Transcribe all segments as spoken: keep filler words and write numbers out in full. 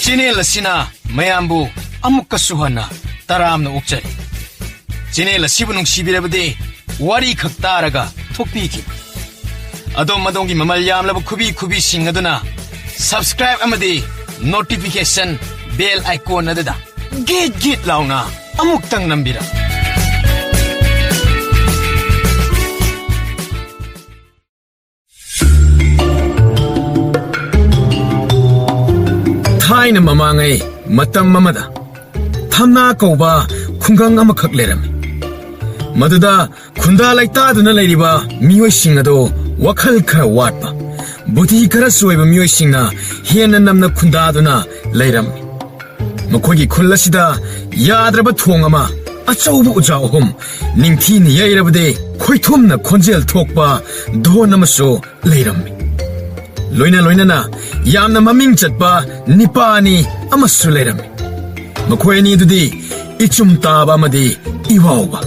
Channel ꯑꯁꯤꯅ ꯃꯌꯥꯝꯕꯨ ꯑꯃꯨꯛꯀꯁꯨ ꯍꯟꯅ ꯇꯔꯥꯝꯅ ꯑꯣꯛꯆꯔꯤ꯫ ꯆꯦꯅꯦꯜ ꯑꯁꯤꯕꯨ ꯅꯨꯡꯁꯤꯕꯤꯔꯕꯗꯤ ꯋꯥꯔꯤ ꯈꯛ ꯇꯥꯔꯒ ꯊꯣꯛꯄꯤꯈꯤꯕ꯫ ꯑꯗꯣꯝ ꯑꯗꯣꯝꯒꯤ ꯃꯃꯜ ꯌꯥꯝꯂꯕ ꯈꯨꯕꯤ ꯈꯨꯕꯤꯁꯤꯡ ꯑꯗꯨꯅ subscribe ꯑꯃꯗꯤ notification bell icon ꯑꯗꯨꯗ ꯒꯤꯠ ꯒꯤꯠ ꯂꯥꯎꯅ ꯑꯃꯨꯛꯇꯪ ꯅꯝꯕꯤꯔꯝꯃꯨ꯫ ꯊꯥꯏꯅ ꯃꯃꯥꯡꯉꯩ ꯃꯇꯝ ꯑꯃꯗ ꯊꯝꯅꯥ ꯀꯧꯕ ꯈꯨꯡꯒꯪ ꯑꯃꯈꯛ ꯂꯩꯔꯝꯃꯤ꯫ ꯃꯗꯨꯗ ꯈꯨꯟꯗꯥ ꯂꯩꯇꯥꯗꯨꯅ ꯂꯩꯔꯤꯕ ꯃꯤꯑꯣꯏꯁꯤꯡ ꯑꯗꯨ ꯋꯥꯈꯜ ꯈꯔ ꯋꯥꯠꯄ, ꯕꯨꯙꯤ ꯈꯔ ꯆꯣꯏꯕ ꯃꯤꯑꯣꯏꯁꯤꯡꯅ ꯍꯦꯟꯅ ꯅꯝꯅ ꯈꯨꯟꯗꯥꯗꯨꯅ ꯂꯩꯔꯝꯃꯤ꯫ ꯃꯈꯣꯏꯒꯤ ꯈꯨꯜ ꯑꯁꯤꯗ ꯌꯥꯗ꯭ꯔꯕ ꯊꯣꯡ ꯑꯃ, ꯑꯆꯧꯕ ꯎꯖꯥ ꯑꯍꯨꯝ, ꯅꯤꯡꯊꯤꯅ ꯌꯩꯔꯕꯗꯤ ꯈꯣꯏꯊꯨꯝꯅ ꯈꯣꯟꯖꯦꯜ ꯊꯣꯛꯄ ꯙꯣꯟ ꯑꯃꯁꯨ ꯂꯩꯔꯝꯃꯤ꯫ ꯂꯣꯏꯅ ꯂꯣꯏꯅꯅ ꯌꯥꯝꯅ ꯃꯃꯤꯡ ꯆꯠꯄ ꯅꯤꯄꯥ ꯑꯅꯤ ꯑꯃꯁꯨ ꯂꯩꯔꯝꯃꯤ꯫ ꯃꯈꯣꯏ ꯑꯅꯤ ꯑꯗꯨꯗꯤ ꯏꯆꯨꯝ ꯇꯥꯕ ꯑꯃꯗꯤ ꯏꯋꯥꯎꯕ꯫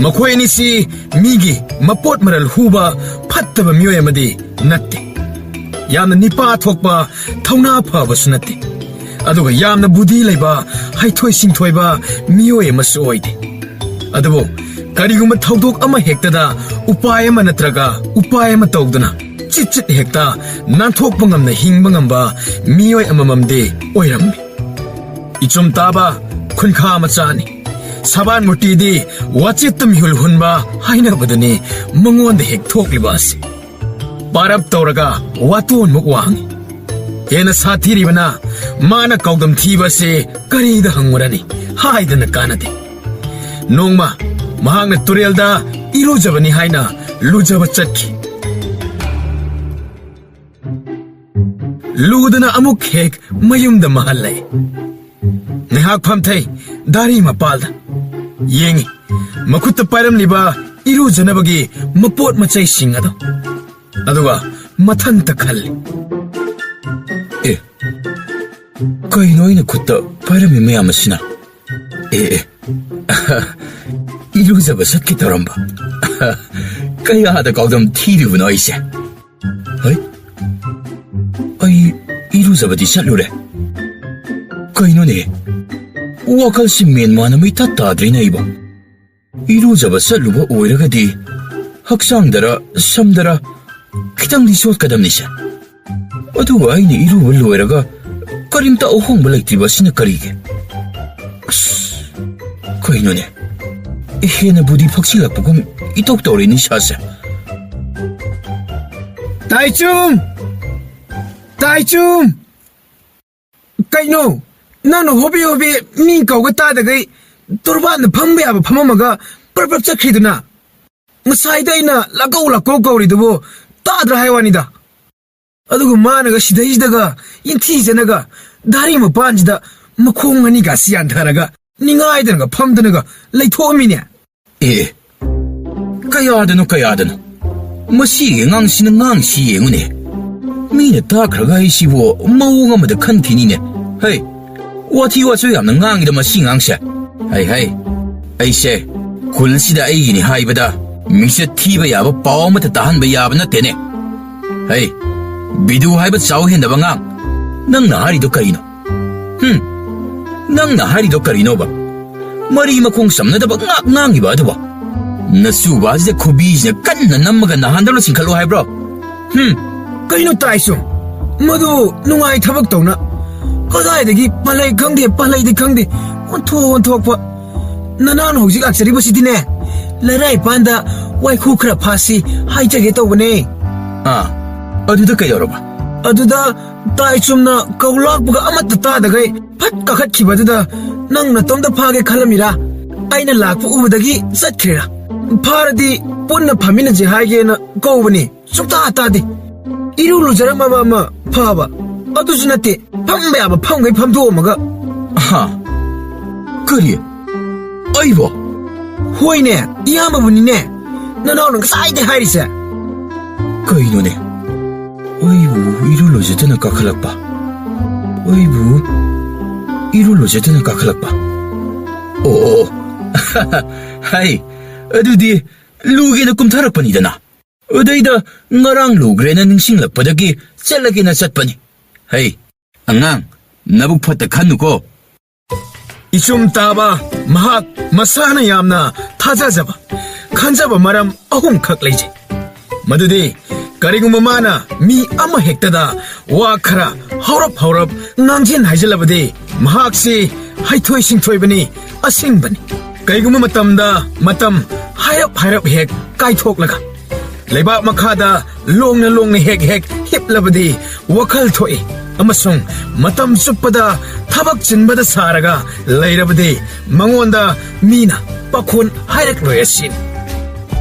ꯃꯈꯣꯏ ꯑꯅꯤꯁꯤ ꯃꯤꯒꯤ ꯃꯄꯣꯠ ꯃꯔꯜ ꯍꯨꯕ ꯐꯠꯇꯕ ꯃꯤꯑꯣꯏ ꯑꯃꯗꯤ ꯅꯠꯇꯦ꯫ ꯌꯥꯝꯅ ꯅꯤꯄꯥ ꯊꯣꯛꯄ ꯊꯧꯅꯥ ꯐꯕꯁꯨ ꯅꯠꯇꯦ꯫ ꯑꯗꯨꯒ ꯌꯥꯝꯅ ꯕꯨꯙꯤ ꯂꯩꯕ, ꯍꯩꯊꯣꯏ ꯁꯤꯡꯊꯣꯏꯕ ꯃꯤꯑꯣꯏ ꯑꯃꯁꯨ ꯑꯣꯏꯗꯦ꯫ ꯑꯗꯨꯕꯨ ꯀꯔꯤꯒꯨꯝꯕ ꯊꯧꯗꯣꯛ ꯑꯃ ꯍꯦꯛꯇꯗ ꯎꯄꯥꯏ ꯑꯃ ꯅꯠꯇ꯭ꯔꯒ ꯎꯄꯥꯏ ꯑꯃ ꯇꯧꯗꯨꯅ ꯆꯤꯠ ꯆꯤꯠ ꯍꯦꯛꯇ ꯅꯥꯟꯊꯣꯛꯄ ꯉꯝꯅ ꯍꯤꯡꯕ ꯉꯝꯕ ꯃꯤꯑꯣꯏ ꯑꯃꯃꯝꯗꯤ ꯑꯣꯏꯔꯝꯃꯤ꯫ ꯏꯆꯨꯝ ꯇꯥꯕ ꯈꯨꯟꯈꯥ ꯃꯆꯥꯅꯤ꯫ ꯁꯕꯥꯟ ꯃꯨꯔꯇꯤꯗꯤ ꯋꯥꯆꯦꯠꯇ ꯃꯤꯍꯨꯜ ꯍꯨꯟꯕ ꯍꯥꯏꯅꯕꯗꯨꯅꯤ ꯃꯉꯣꯟꯗ ꯍꯦꯛ ꯊꯣꯛꯂꯤꯕ ꯑꯁꯤ꯫ ꯄꯥꯔꯞ ꯇꯧꯔꯒ ꯋꯥꯇꯣꯟꯃꯨꯛ ꯋꯥꯡꯉꯤ꯫ ꯍꯦꯟꯅ ꯁꯥꯊꯤꯔꯤꯕꯅ ꯃꯥꯅ ꯀꯥꯎꯗꯝ ꯊꯤꯕ ꯑꯁꯤ ꯀꯔꯤꯗ ꯍꯪꯉꯨꯔꯅꯤ? ꯍꯥꯏꯗꯅ ꯀꯥꯟꯅꯗꯦ꯫ ꯅꯣꯡꯃ ꯃꯍꯥꯛꯅ ꯇꯨꯔꯦꯜꯗ ꯏꯔꯨꯖꯕꯅꯤ ꯍꯥꯏꯅ ꯂꯨꯖꯕ ꯆꯠꯈꯤ꯫ ꯂꯨꯗꯅ ꯑꯃꯨꯛ ꯍꯦꯛ ꯃꯌꯨꯝꯗ ꯃꯍꯜꯂꯛꯏ꯫ ꯉꯥꯏꯍꯥꯛ ꯐꯝꯊꯩ ꯗꯥꯔꯤ ꯃꯄꯥꯜꯗ꯫ ꯌꯦꯡꯉꯤ ꯃꯈꯨꯠꯇ ꯄꯥꯏꯔꯝꯂꯤꯕ ꯏꯔꯨꯖꯅꯕꯒꯤ ꯃꯄꯣꯠ ꯃꯆꯩꯁꯤꯡ ꯑꯗꯣ꯫ ꯑꯗꯨꯒ ꯃꯊꯟꯇ ꯈꯜꯂꯤ, "ꯑꯦ, ꯀꯩꯅꯣ ꯑꯩꯅ ꯈꯨꯠꯇ ꯄꯥꯏꯔꯝꯃꯤ ꯃꯌꯥꯝ ꯑꯁꯤꯅ? ꯑꯦ, ꯑꯦ, ꯏꯔꯨꯖꯕ ꯆꯠꯀꯦ ꯇꯧꯔꯝꯕ꯫ ꯀꯌꯥꯗ ꯀꯥꯎꯗꯝ ꯊꯤꯔꯤꯕꯅꯣ ꯑꯩꯁꯦ? ꯍꯩ, ꯑꯩ ꯏꯔꯨꯖꯕꯗꯤ ꯆꯠꯂꯨꯔꯦ꯫ ꯀꯩꯅꯣꯅꯦ? ꯋꯥꯈꯜꯁꯤ ꯃꯦꯟ ꯃꯥꯟ ꯑꯃ ꯏꯇꯥ ꯇꯥꯗ꯭ꯔꯦꯅꯦ ꯑꯩꯕꯣ꯫ ꯏꯔꯨꯖꯕ ꯆꯠꯂꯨꯕ ꯑꯣꯏꯔꯒꯗꯤ ꯍꯛꯆꯥꯡꯗꯔ ꯁꯝꯗꯔ ꯈꯤꯇꯪꯗꯤ ꯁꯣꯠꯀꯗꯕꯅꯤꯁꯦ꯫ ꯑꯗꯨꯒ ꯑꯩꯅ ꯏꯔꯨꯕ ꯂꯣꯏꯔꯒ ꯀꯔꯤꯝꯇ ꯑꯍꯣꯡꯕ ꯂꯩꯇ꯭ꯔꯤꯕ ꯑꯁꯤꯅ ꯀꯔꯤꯒꯤ? ꯑꯁ, ꯀꯩꯅꯣꯅꯦ? ꯍꯦꯟꯅ ꯕꯨꯗꯤ ꯐꯛꯆꯤꯜꯂꯛꯄꯒꯨꯝ ꯏꯇꯧ ꯇꯧꯔꯦꯅꯦ ꯏꯁꯥꯁꯦ꯫ ꯇꯥꯏꯆꯨꯝ! ꯇꯥꯏꯆꯨꯝ! ꯀꯩꯅꯣ? ꯅꯪꯅ ꯍꯣꯕꯦ ꯍꯣꯕꯦ ꯃꯤ ꯀꯧꯒ ꯇꯥꯗꯈꯩ ꯇꯣꯔꯕꯥꯟꯗ ꯐꯝꯕ ꯌꯥꯕ ꯐꯝꯃꯝꯃꯒ ꯄ꯭ꯔꯞ ꯄ꯭ꯔꯞ ꯆꯠꯈ꯭ꯔꯤꯗꯨꯅ? ꯉꯁꯥꯏꯗ ꯑꯩꯅ ꯂꯥꯛꯀꯧ ꯂꯥꯛꯀꯧ ꯀꯧꯔꯤꯗꯨꯕꯨ ꯇꯥꯗ꯭ꯔꯥ ꯍꯥꯏ ꯋꯥꯅꯤꯗ꯫ ꯑꯗꯨꯒ ꯃꯥꯅꯒ ꯁꯤꯗꯩꯁꯤꯗꯒ ꯏꯟꯊꯤꯖꯅꯒ ꯗꯥꯔꯤ ꯃꯄꯥꯟꯁꯤꯗ ꯃꯈꯣꯡ ꯑꯅꯤꯒꯁꯤ ꯌꯥꯟꯊꯔꯒ ꯅꯤꯡꯉꯥꯏꯗꯅꯒ ꯐꯝꯗꯅꯒ ꯂꯩꯊꯣꯛꯑꯝꯃꯤꯅꯦ꯫ ꯑꯦ, ꯀꯌꯥꯗꯅꯣ, ꯀꯌꯥꯗꯅꯣ? ꯃꯁꯤꯒꯤ ꯑꯉꯥꯡꯁꯤꯅ ꯉꯥꯡꯁꯤ ꯌꯦꯡꯉꯨꯅꯦ꯫ ꯃꯤꯅ ꯇꯥꯈ꯭ꯔꯒ ꯑꯩꯁꯤꯕꯨ ꯃꯑꯣꯡ ꯑꯃꯗ ꯈꯟꯈꯤꯅꯤꯅꯦ꯫ ꯍꯩ, ꯋꯥꯊꯤ ꯋꯥꯆꯣꯏ ꯌꯥꯝꯅ ꯉꯥꯡꯉꯤꯗ ꯃꯁꯤ ꯑꯉꯥꯡꯁꯦ꯫ ꯍꯩ, ꯍꯩ, ꯑꯩꯁꯦ ꯈꯨꯜꯁꯤꯗ ꯑꯩꯒꯤꯅꯤ ꯍꯥꯏꯕꯗ ꯃꯤꯡꯆꯠ ꯊꯤꯕ ꯌꯥꯕ ꯄꯥꯎ ꯑꯃꯠꯇ ꯇꯥꯍꯟꯕ ꯌꯥꯕ ꯅꯠꯇꯦꯅꯦ꯫ ꯍꯩ, ꯕꯤꯗꯨ ꯍꯥꯏꯕ ꯆꯥꯎ ꯍꯦꯟꯗꯕ ꯑꯉꯥꯡ, ꯅꯪꯅ ꯍꯥꯏꯔꯤꯗꯣ ꯀꯔꯤꯅꯣ? ꯍꯨꯝ, ꯅꯪꯅ ꯍꯥꯏꯔꯤꯗꯣ ꯀꯔꯤꯅꯣꯕ? ꯃꯔꯤ ꯃꯈꯣꯡ ꯆꯝꯅꯗꯕ ꯉꯥꯛ ꯉꯥꯡꯉꯤꯕ ꯑꯗꯨꯕꯣ? ꯅꯁꯨꯕ ꯑꯁꯤꯗ ꯈꯨꯕꯤꯁꯤꯅ ꯀꯟꯅ ꯅꯝꯃꯒ ꯅꯍꯥꯟꯗꯧꯅ ꯆꯤꯡꯈꯠꯂꯣ ꯍꯥꯏꯕ꯭ꯔꯣ? ꯍꯨꯝ꯫ ꯀꯩꯅꯣ ꯇꯥꯏꯁꯨ? ꯃꯗꯨ ꯅꯨꯡꯉꯥꯏ ꯊꯕꯛ ꯇꯧꯅ꯫ ꯀꯗꯥꯏꯗꯒꯤ ꯄꯥꯂꯩ ꯈꯪꯗꯦ, ꯄꯥꯂꯩꯗꯤ ꯈꯪꯗꯦ꯫ ꯑꯣꯟꯊꯣꯛ ꯑꯣꯟꯊꯣꯛꯄ꯫ ꯅꯅꯥꯎꯅ ꯍꯧꯖꯤꯛ ꯂꯥꯛꯆꯔꯤꯕꯁꯤꯗꯤꯅꯦ, ꯂꯩꯔꯥꯏ ꯄꯥꯟꯗ ꯋꯥꯏꯈꯨ ꯈꯔ ꯐꯥꯁꯤ ꯍꯥꯏꯖꯒꯦ ꯇꯧꯕꯅꯦ꯫ ꯑꯥ, ꯑꯗꯨꯗ ꯀꯩꯗꯧꯔꯕ? ꯑꯗꯨꯗ ꯇꯥꯏ ꯆꯨꯝꯅ ꯀꯧ ꯂꯥꯛꯄꯒ ꯑꯃꯠꯇ ꯇꯥꯗꯈꯩ ꯐꯠ ꯀꯥꯈꯠꯈꯤꯕꯗꯨꯗ ꯅꯪ ꯅꯇꯣꯝꯇ ꯐꯥꯒꯦ ꯈꯜꯂꯝꯃꯤꯔꯥ? ꯑꯩꯅ ꯂꯥꯛꯄ ꯎꯕꯗꯒꯤ ꯆꯠꯈ꯭ꯔꯤꯔꯥ? ꯐꯥꯔꯗꯤ ꯄꯨꯟꯅ ꯐꯥꯃꯤꯟꯅꯁꯦ ꯍꯥꯏꯒꯦꯅ ꯀꯧꯕꯅꯤ꯫ ꯁꯨꯛꯇꯥ ꯇꯥꯗꯦ꯫ ꯏꯔꯨ ꯂꯨꯖꯔꯝꯃꯕ ꯑꯃ ꯐꯕ꯫ ꯑꯗꯨꯁꯨ ꯅꯠꯇꯦ, ꯐꯝꯕ ꯌꯥꯕ ꯐꯝꯈꯩ ꯐꯝꯗꯣꯛꯑꯝꯃꯒ꯫ ꯍꯥ? ꯀꯔꯤ? ꯑꯩꯕꯣ? ꯍꯣꯏꯅꯦ, ꯏꯌꯥꯝꯕꯕꯨꯅꯤꯅꯦ꯫ ꯅꯅꯥꯎꯅ ꯉꯁꯥꯏꯗꯩ ꯍꯥꯏꯔꯤꯁꯦ꯫ ꯀꯩꯅꯣꯅꯦ? ꯑꯩꯕꯨ ꯏꯔꯨ ꯂꯨꯖꯗꯅ ꯀꯥꯈꯠꯂꯛꯄ? ꯑꯩꯕꯨ ꯏꯔꯨ ꯂꯨꯖꯗꯅ ꯀꯥꯈꯠꯂꯛꯄ? ꯑꯣ, ꯑꯣ, ꯑꯣ꯫ ꯍꯥꯏ, ꯑꯗꯨꯗꯤ ꯂꯨꯒꯦꯅ ꯀꯨꯝꯊꯔꯛꯄꯅꯤꯗꯅ꯫ ꯑꯗꯩꯗ ꯉꯔꯥꯡ ꯂꯨꯈ꯭ꯔꯦꯅ ꯅꯤꯡꯁꯤꯡꯂꯛꯄꯗꯒꯤ ꯆꯠꯂꯒꯦꯅ ꯆꯠꯄꯅꯤ꯫ ꯍꯩ, ꯑꯉꯥꯡ, ꯅꯕꯨꯛ ꯐꯠꯇ ꯈꯟꯅꯨꯀꯣ꯫ ꯏꯆꯨꯝ ꯇꯥꯕ ꯃꯍꯥꯛ ꯃꯁꯥꯅ ꯌꯥꯝꯅ ꯊꯥꯖꯖꯕ, ꯈꯟꯖꯕ ꯃꯔꯝ ꯑꯍꯨꯝꯈꯛ ꯂꯩꯖꯩ꯫ ꯃꯗꯨꯗꯤ ꯀꯔꯤꯒꯨꯝꯕ ꯃꯥꯅ ꯃꯤ ꯑꯃ ꯍꯦꯛꯇꯗ ꯋꯥ ꯈꯔ ꯍꯧꯔꯞ ꯍꯧꯔꯞ ꯉꯥꯡꯖꯤꯟ ꯍꯥꯏꯖꯤꯜꯂꯕꯗꯤ ꯃꯍꯥꯛꯁꯤ ꯍꯩꯊꯣꯏ ꯁꯤꯡꯊꯣꯏꯕꯅꯤ, ꯑꯁꯤꯡꯕꯅꯤ꯫ ꯀꯩꯒꯨꯝꯕ ꯃꯇꯝꯗ ꯃꯇꯝ ꯍꯥꯏꯔꯞ ꯍꯥꯏꯔꯞ ꯍꯦꯛ ꯀꯥꯏꯊꯣꯛꯂꯒ ꯂꯩꯕꯥꯛ ꯃꯈꯥꯗ ꯂꯣꯡꯅ ꯂꯣꯡꯅ ꯍꯦꯛ ꯍꯦꯛ ꯍꯤꯞꯂꯕꯗꯤ ꯋꯥꯈꯜ ꯊꯣꯛꯏ ꯑꯃꯁꯨꯡ ꯃꯇꯝ ꯆꯨꯞꯄꯗ ꯊꯕꯛ ꯆꯤꯟꯕꯗ ꯁꯥꯔꯒ ꯂꯩꯔꯕꯗꯤ ꯃꯉꯣꯟꯗ ꯃꯤꯅ ꯄꯥꯈꯣꯟ ꯍꯥꯏꯔꯛꯂꯣꯏ ꯑꯁꯤꯅꯤ꯫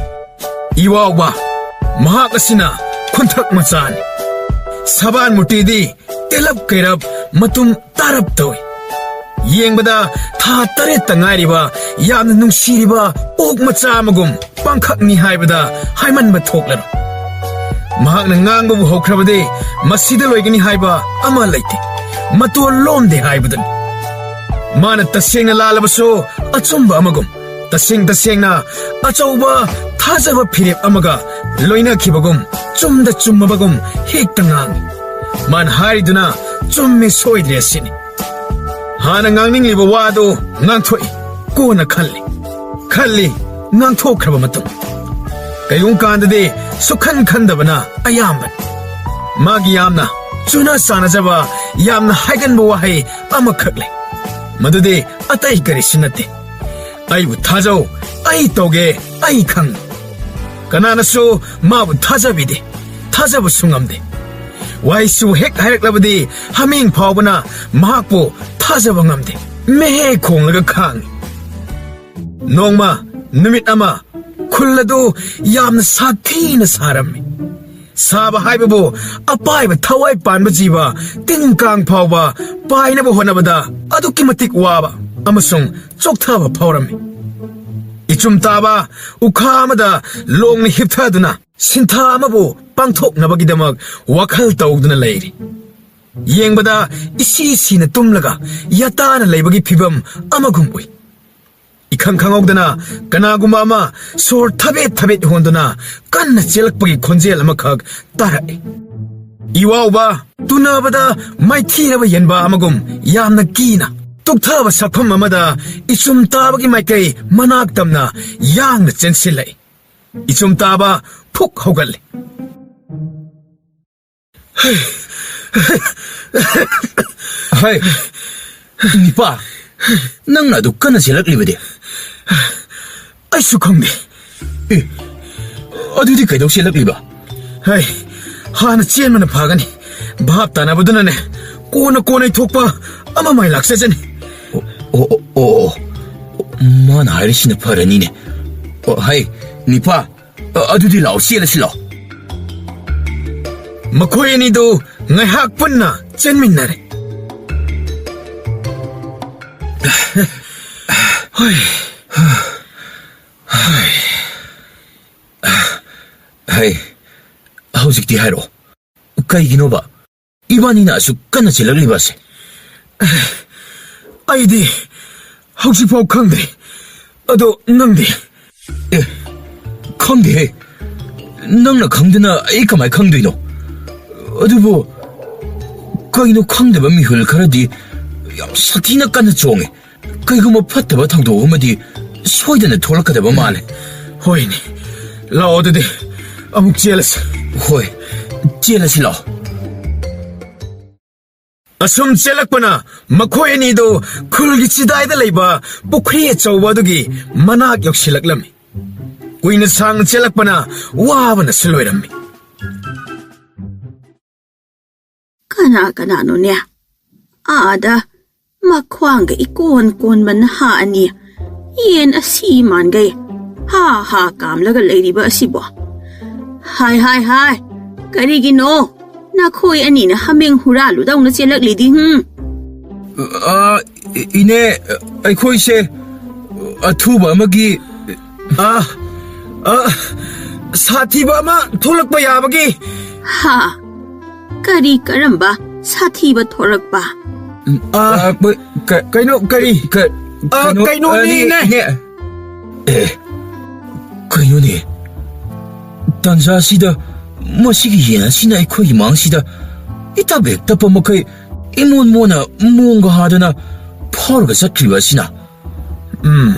ꯏꯋꯥꯎꯕ, ꯃꯍꯥꯛ ꯑꯁꯤꯅ ꯈꯨꯟꯊꯛ ꯃꯆꯥꯅꯤ꯫ ꯁꯕꯥꯟ ꯃꯨꯇꯤꯗꯤ ꯇꯦꯂꯞ ꯀꯩꯔꯞ ꯃꯇꯨꯝ ꯇꯥꯔꯞ ꯇꯧꯏ꯫ ꯌꯦꯡꯕꯗ ꯊꯥ ꯇꯔꯦꯠꯇ ꯉꯥꯏꯔꯤꯕ ꯌꯥꯝꯅ ꯅꯨꯡꯁꯤꯔꯤꯕ ꯑꯣꯛ ꯃꯆꯥ ꯑꯃꯒꯨꯝ ꯄꯥꯡꯈꯛꯅꯤ ꯍꯥꯏꯕꯗ ꯍꯥꯏꯃꯟꯕ ꯊꯣꯛꯂꯔꯣꯏ꯫ ꯃꯍꯥꯛꯅ ꯉꯥꯡꯕꯕꯨ ꯍꯧꯈ꯭ꯔꯕꯗꯤ ꯃꯁꯤꯗ ꯂꯣꯏꯒꯅꯤ ꯍꯥꯏꯕ ꯑꯃ ꯂꯩꯇꯦ꯫ ꯃꯇꯣꯟ ꯂꯣꯝꯗꯦ ꯍꯥꯏꯕꯗꯨꯅꯤ꯫ ꯃꯥꯅ ꯇꯁꯦꯡꯅ ꯂꯥꯜꯂꯕꯁꯨ ꯑꯆꯨꯝꯕ ꯑꯃꯒꯨꯝ, ꯇꯁꯦꯡ ꯇꯁꯦꯡꯅ ꯑꯆꯧꯕ ꯊꯥꯖꯕ ꯐꯤꯔꯦꯞ ꯑꯃꯒ ꯂꯣꯏꯅꯈꯤꯕꯒꯨꯝ, ꯆꯨꯝꯗ ꯆꯨꯝꯃꯕꯒꯨꯝ ꯍꯦꯛꯇ ꯉꯥꯡꯏ꯫ ꯃꯥꯅ ꯍꯥꯏꯔꯤꯗꯨꯅ ꯆꯨꯝꯃꯦ ꯁꯣꯏꯗ꯭ꯔꯦ ꯁꯤꯅꯤ꯫ ꯍꯥꯟꯅ ꯉꯥꯡꯅꯤꯡꯂꯤꯕ ꯋꯥꯗꯨ ꯉꯥꯡꯊꯣꯛꯏ, ꯀꯣꯟꯅ ꯈꯜꯂꯤ꯫ ꯈꯜꯂꯤ, ꯉꯥꯡꯊꯣꯛꯈ꯭ꯔꯕ ꯃꯇꯨꯡ꯫ ꯀꯩꯒꯨꯝ ꯀꯥꯟꯗꯗꯤ ꯁꯨꯛꯈꯟ ꯈꯟꯗꯕꯅ ꯑꯌꯥꯝꯕꯅꯤ꯫ ꯃꯥꯒꯤ ꯌꯥꯝꯅ ꯆꯨꯅ ꯆꯥꯟꯅꯖꯕ, ꯌꯥꯝꯅ ꯍꯥꯏꯒꯟꯕ ꯋꯥꯍꯩ ꯑꯃꯈꯛ ꯂꯩ꯫ ꯃꯗꯨꯗꯤ ꯑꯇꯩ ꯀꯔꯤꯁꯨ ꯅꯠꯇꯦ꯫ "ꯑꯩꯕꯨ ꯊꯥꯖꯧ, ꯑꯩ ꯇꯧꯒꯦ, ꯑꯩ ꯈꯪ"꯫ ꯀꯅꯥꯅꯁꯨ ꯃꯥꯕꯨ ꯊꯥꯖꯕꯤꯗꯦ, ꯊꯥꯖꯕꯁꯨ ꯉꯝꯗꯦ꯫ ꯋꯥꯍꯩꯁꯨ ꯍꯦꯛ ꯍꯥꯏꯔꯛꯂꯕꯗꯤ ꯍꯥꯃꯦꯡ ꯐꯥꯎꯕꯅ ꯃꯍꯥꯛꯄꯨ ꯊꯥꯖꯕ ꯉꯝꯗꯦ꯫ ꯃꯦꯍꯦ ꯈꯣꯡꯂꯒ ꯈꯥꯡꯉꯤ꯫ ꯅꯣꯡꯃ, ꯅꯨꯃꯤꯠ ꯑꯃ, ꯈꯨꯜ ꯑꯗꯨ ꯌꯥꯝꯅ ꯁꯥꯊꯤꯅ ꯁꯥꯔꯝꯃꯤ꯫ ꯁꯥꯕ ꯍꯥꯏꯕꯕꯨ ꯑꯄꯥꯏꯕ ꯊꯋꯥꯏ ꯄꯥꯟꯕ ꯖꯤꯕ ꯇꯤꯟ ꯀꯥꯡ ꯐꯥꯎꯕ ꯄꯥꯏꯅꯕ ꯍꯣꯠꯅꯕꯗ ꯑꯗꯨꯛꯀꯤ ꯃꯇꯤꯛ ꯋꯥꯕ ꯑꯃꯁꯨꯡ ꯆꯣꯛꯊꯕ ꯐꯥꯎꯔꯝꯃꯤ꯫ ꯏꯆꯨꯝ ꯇꯥꯕ ꯎꯈꯥ ꯑꯃꯗ ꯂꯣꯡꯅ ꯍꯤꯞꯊꯗꯨꯅ ꯁꯤꯟꯊꯥ ꯑꯃꯕꯨ ꯄꯥꯡꯊꯣꯛꯅꯕꯒꯤꯗꯃꯛ ꯋꯥꯈꯜ ꯇꯧꯗꯨꯅ ꯂꯩꯔꯤ꯫ ꯌꯦꯡꯕꯗ ꯏꯁꯤ ꯁꯤꯅ ꯇꯨꯝꯂꯒ ꯌꯥꯇꯥꯅ ꯂꯩꯕꯒꯤ ꯐꯤꯕꯝ ꯑꯃꯒꯨꯝ ꯎꯏ꯫ ꯏꯈꯪ ꯈꯪꯍꯧꯗꯅ ꯀꯅꯥꯒꯨꯝꯕ ꯑꯃ ꯁꯣꯔ ꯊꯕꯦꯠ ꯊꯕꯦꯠ ꯍꯣꯟꯗꯨꯅ ꯀꯟꯅ ꯆꯦꯜꯂꯛꯄꯒꯤ ꯈꯣꯟꯖꯦꯜ ꯑꯃꯈꯛ ꯇꯥꯔꯛꯏ꯫ ꯏꯋꯥꯎꯕ, ꯇꯨꯅꯕꯗ ꯃꯥꯏꯊꯤꯅꯕ ꯌꯦꯟꯕ ꯑꯃꯒꯨꯝ ꯌꯥꯝꯅ ꯀꯤꯅ ꯇꯨꯛꯊꯕ ꯁꯛꯐꯝ ꯑꯃꯗ ꯏꯆꯨꯝ ꯇꯥꯕꯒꯤ ꯃꯥꯏꯀꯩ ꯃꯅꯥꯛ ꯇꯝꯅ ꯌꯥꯡꯅ ꯆꯦꯟꯁꯤꯜꯂꯛꯏ꯫ ꯏꯆꯨꯝ ꯇꯥꯕ ꯐꯨꯛ ꯍꯧꯒꯠꯂꯤ꯫ ꯍꯩ, ꯅꯤꯄꯥ, ꯅꯪꯅ ꯑꯗꯨ ꯀꯟꯅ ꯆꯦꯜꯂꯛꯂꯤꯕꯗꯤ? ꯑꯩꯁꯨ ꯈꯪꯗꯦ꯫ ꯑꯦ, ꯑꯗꯨꯗꯤ ꯀꯩꯗꯧ ꯆꯦꯜꯂꯛꯂꯤꯕ? ꯍꯩ, ꯍꯥꯟꯅ ꯆꯦꯟꯕꯅ ꯐꯒꯅꯤ꯫ ꯚꯥꯞ ꯇꯥꯅꯕꯗꯨꯅꯅꯦ, ꯀꯣꯟꯅ ꯀꯣꯟꯅ ꯊꯣꯛꯄ ꯑꯃ ꯃꯥꯏ ꯂꯥꯛꯆꯖꯅꯤ꯫ ꯑꯣ, ꯑꯣ, ꯑꯣ, ꯑꯣ, ꯑꯣ꯫ ꯃꯥꯅ ꯍꯥꯏꯔꯤꯁꯤꯅ ꯐꯔꯅꯤꯅꯦ꯫ ꯑꯣ, ꯍꯩ, ꯅꯤꯄꯥ, ꯑ, ꯑꯗꯨꯗꯤ ꯂꯥꯛꯑꯣ, ꯆꯦꯜꯂꯁꯤ ꯂꯥꯛꯑꯣ꯫ ꯃꯈꯣꯏ ꯑꯅꯤꯗꯨ ꯉꯥꯏꯍꯥꯛ ꯄꯨꯟꯅ ꯆꯦꯟꯃꯤꯟꯅꯔꯦ꯫ ꯍꯣꯏ꯫ ꯍꯩ, ꯍꯧꯖꯤꯛꯇꯤ ꯍꯥꯏꯔꯛꯑꯣ꯫ ꯀꯩꯒꯤꯅꯣꯕ ꯏꯕꯥꯅꯤꯅ ꯑꯁꯨꯛ ꯀꯟꯅ ꯆꯦꯜꯂꯛꯂꯤꯕ ꯑꯁꯦ? ꯑꯩꯗꯤ ꯍꯧꯖꯤꯛꯐꯥꯎ ꯈꯪꯗꯦ꯫ ꯑꯗꯣ ꯅꯪꯗꯤ? ꯑꯦ, ꯈꯪꯗꯦꯍꯦ꯫ ꯅꯪꯅ ꯈꯪꯗꯅ ꯑꯩ ꯀꯃꯥꯏ ꯈꯪꯗꯣꯏꯅꯣ? ꯑꯗꯨꯕꯨ ꯀꯩꯅꯣ ꯈꯪꯗꯕ ꯃꯤꯍꯨꯜ ꯈꯔꯗꯤ ꯌꯥꯝ ꯁꯥꯊꯤꯅ ꯀꯟꯅ ꯆꯣꯡꯉꯦ꯫ ꯀꯩꯒꯨꯝꯕ ꯐꯠꯇꯕ ꯊꯧꯗꯣꯛ ꯑꯃꯗꯤ ꯁꯣꯏꯗꯅ ꯊꯣꯛꯂꯛꯀꯗꯕ ꯃꯥꯜꯂꯦ꯫ ꯍꯣꯏꯅꯦ꯫ ꯂꯥꯛꯑꯣ ꯑꯗꯨꯗꯤ ꯑꯃꯨꯛ ꯆꯦꯜꯂꯁꯤ꯫ ꯍꯣꯏ, ꯆꯦꯜꯂꯁꯤ ꯂꯥꯛꯑꯣ꯫ ꯑꯁꯨꯝ ꯆꯦꯜꯂꯛꯄꯅ ꯃꯈꯣꯏ ꯑꯅꯤꯗꯨ ꯈꯨꯜꯒꯤ ꯆꯤꯗꯥꯏꯗ ꯂꯩꯕ ꯄꯨꯈ꯭ꯔꯤ ꯑꯆꯧꯕ ꯑꯗꯨꯒꯤ ꯃꯅꯥꯛ ꯌꯧꯁꯤꯜꯂꯛꯂꯝꯃꯤ꯫ ꯀꯨꯏꯅ ꯁꯥꯡꯅ ꯆꯦꯜꯂꯛꯄꯅ ꯋꯥꯕꯅꯁꯨ ꯂꯣꯏꯔꯝꯃꯤ꯫ ꯀꯅꯥ ꯀꯅꯥꯅꯣꯅꯦ? ꯑꯥꯗ ꯃꯈ꯭ꯋꯥꯡꯒ ꯏꯀꯣꯟ ꯀꯣꯟꯕ ꯅꯍꯥ ꯑꯅꯤ ꯌꯦꯟ ꯑꯁꯤ ꯃꯥꯟꯒꯩ ꯍꯥ ꯍꯥ ꯀꯥꯝꯂꯒ ꯂꯩꯔꯤꯕ ꯑꯁꯤꯕꯣ? ꯍꯥꯏ, ꯍꯥꯏ, ꯍꯥꯏ, ꯀꯔꯤꯒꯤꯅꯣ ꯅꯈꯣꯏ ꯑꯅꯤꯅ ꯍꯥꯃꯦꯡ ꯍꯨꯔꯥꯜꯂꯨꯗꯧꯅ ꯆꯦꯜꯂꯛꯂꯤꯗꯤ? ꯍꯨꯝ? ꯑ, ꯏꯅꯦ, ꯑꯩꯈꯣꯏꯁꯦ ꯑꯊꯨꯕ ꯑꯃꯒꯤ ꯑ, ꯑ, ꯁꯥꯊꯤꯕ ꯑꯃ ꯊꯣꯛꯂꯛꯄ ꯌꯥꯕꯒꯤ꯫ ꯍꯥ? ꯀꯔꯤ ꯀꯔꯝꯕ ꯁꯥꯊꯤꯕ ꯊꯣꯔꯛꯄ? ꯑ, ꯑ, ꯕ-, ꯀ-, ꯀꯩꯅꯣ, ꯀꯔꯤ? ꯀ-, ꯑ, ꯀꯩꯅꯣ, ꯀꯩꯅꯣꯅꯤꯅꯦ꯫ ꯑ, ꯏꯅꯦ꯫ ꯑꯦ, ꯀꯩꯅꯣꯅꯦ? ꯇꯥꯟꯖꯥꯁꯤꯗ ꯃꯁꯤꯒꯤ ꯌꯦꯟ ꯑꯁꯤꯅ ꯑꯩꯈꯣꯏꯒꯤ ꯃꯥꯡꯁꯤꯗ ꯏꯇꯞ ꯍꯦꯛ ꯇꯞꯄ ꯃꯈꯩ ꯏꯃꯣꯟ ꯃꯣꯟꯅ ꯃꯣꯡꯒ ꯍꯥꯗꯅ ꯐꯥꯎꯔꯒ ꯆꯠꯈ꯭ꯔꯤꯕ ꯑꯁꯤꯅ꯫ ꯎꯝ,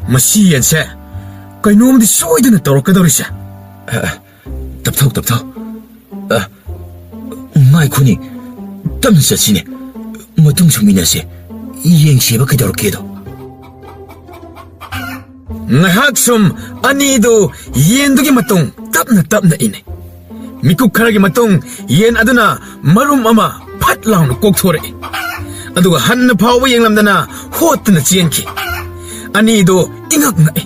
ꯃꯁꯤ ꯌꯦꯟꯁꯦ ꯀꯩꯅꯣꯝꯗꯤ ꯁꯣꯏꯗꯅ ꯇꯧꯔꯛꯀꯗꯧꯔꯤꯁꯦ꯫ ꯑ, ꯇꯞꯊꯧ, ꯇꯞꯊꯧ꯫ ꯑ, ꯉꯥꯏꯈꯣꯅꯦ, ꯇꯞꯅ ꯆꯠꯁꯤꯅꯦ꯫ ꯃꯇꯨꯡ ꯁꯨꯝ ꯏꯟꯅꯁꯦ, ꯌꯦꯡꯁꯦꯕ ꯀꯩꯗꯧꯔꯛꯀꯦꯗꯣ꯫ ꯉꯥꯏꯍꯥꯛ ꯁꯨꯝ ꯑꯅꯤꯗꯨ ꯌꯦꯟꯗꯨꯒꯤ ꯃꯇꯨꯡ ꯇꯞꯅ ꯇꯞꯅ ꯏꯟꯅꯩ꯫ ꯃꯤꯀꯨꯞ ꯈꯔꯒꯤ ꯃꯇꯨꯡ ꯌꯦꯟ ꯑꯗꯨꯅ ꯃꯔꯨꯝ ꯑꯃ ꯐꯠ ꯂꯥꯎꯅ ꯀꯣꯛꯊꯣꯔꯛꯏ꯫ ꯑꯗꯨꯒ ꯍꯟꯅ ꯐꯥꯎꯕ ꯌꯦꯡꯂꯝꯗꯅ ꯍꯣꯠꯇꯨꯅ ꯆꯦꯟꯈꯤ꯫ ꯑꯅꯤꯗꯨ ꯏꯉꯛ ꯉꯛꯏ꯫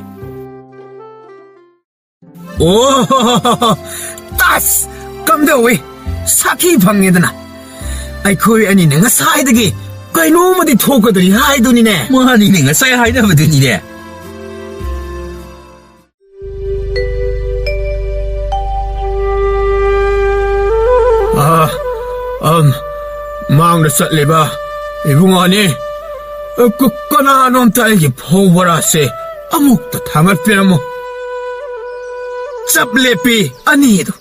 ꯑꯣ, ꯇꯥꯁ! ꯀꯝꯗꯧꯏ? ꯁꯥꯈꯤ ꯐꯪꯉꯦꯗꯅ꯫ ꯑꯩꯈꯣꯏ ꯑꯅꯤꯅ ꯉꯁꯥꯏꯗꯒꯤ ꯀꯩꯅꯣꯝꯃꯗꯤ ꯊꯣꯛꯀꯗꯧꯔꯤ ꯍꯥꯏꯗꯨꯅꯤꯅꯦ꯫ ꯃꯥꯅꯤꯅꯦ, ꯉꯁꯥꯏ ꯍꯥꯏꯅꯕꯗꯨꯅꯤꯅꯦ꯫ ꯑ, ꯑꯝ, ꯃꯥꯡꯗ ꯆꯠꯂꯤꯕ ꯏꯕꯨꯡꯉꯣꯅꯤ꯫ ꯀ-, ꯀꯅꯥꯅꯣꯝꯇ ꯑꯩꯒꯤ ꯐꯧ ꯕꯣꯔꯥꯁꯦ ꯑꯃꯨꯛꯇ ꯊꯥꯡꯒꯠꯄꯤꯔꯝꯃꯨ꯫ ꯆꯞ ꯂꯦꯞꯄꯤ ꯑꯅꯤꯗꯨ꯫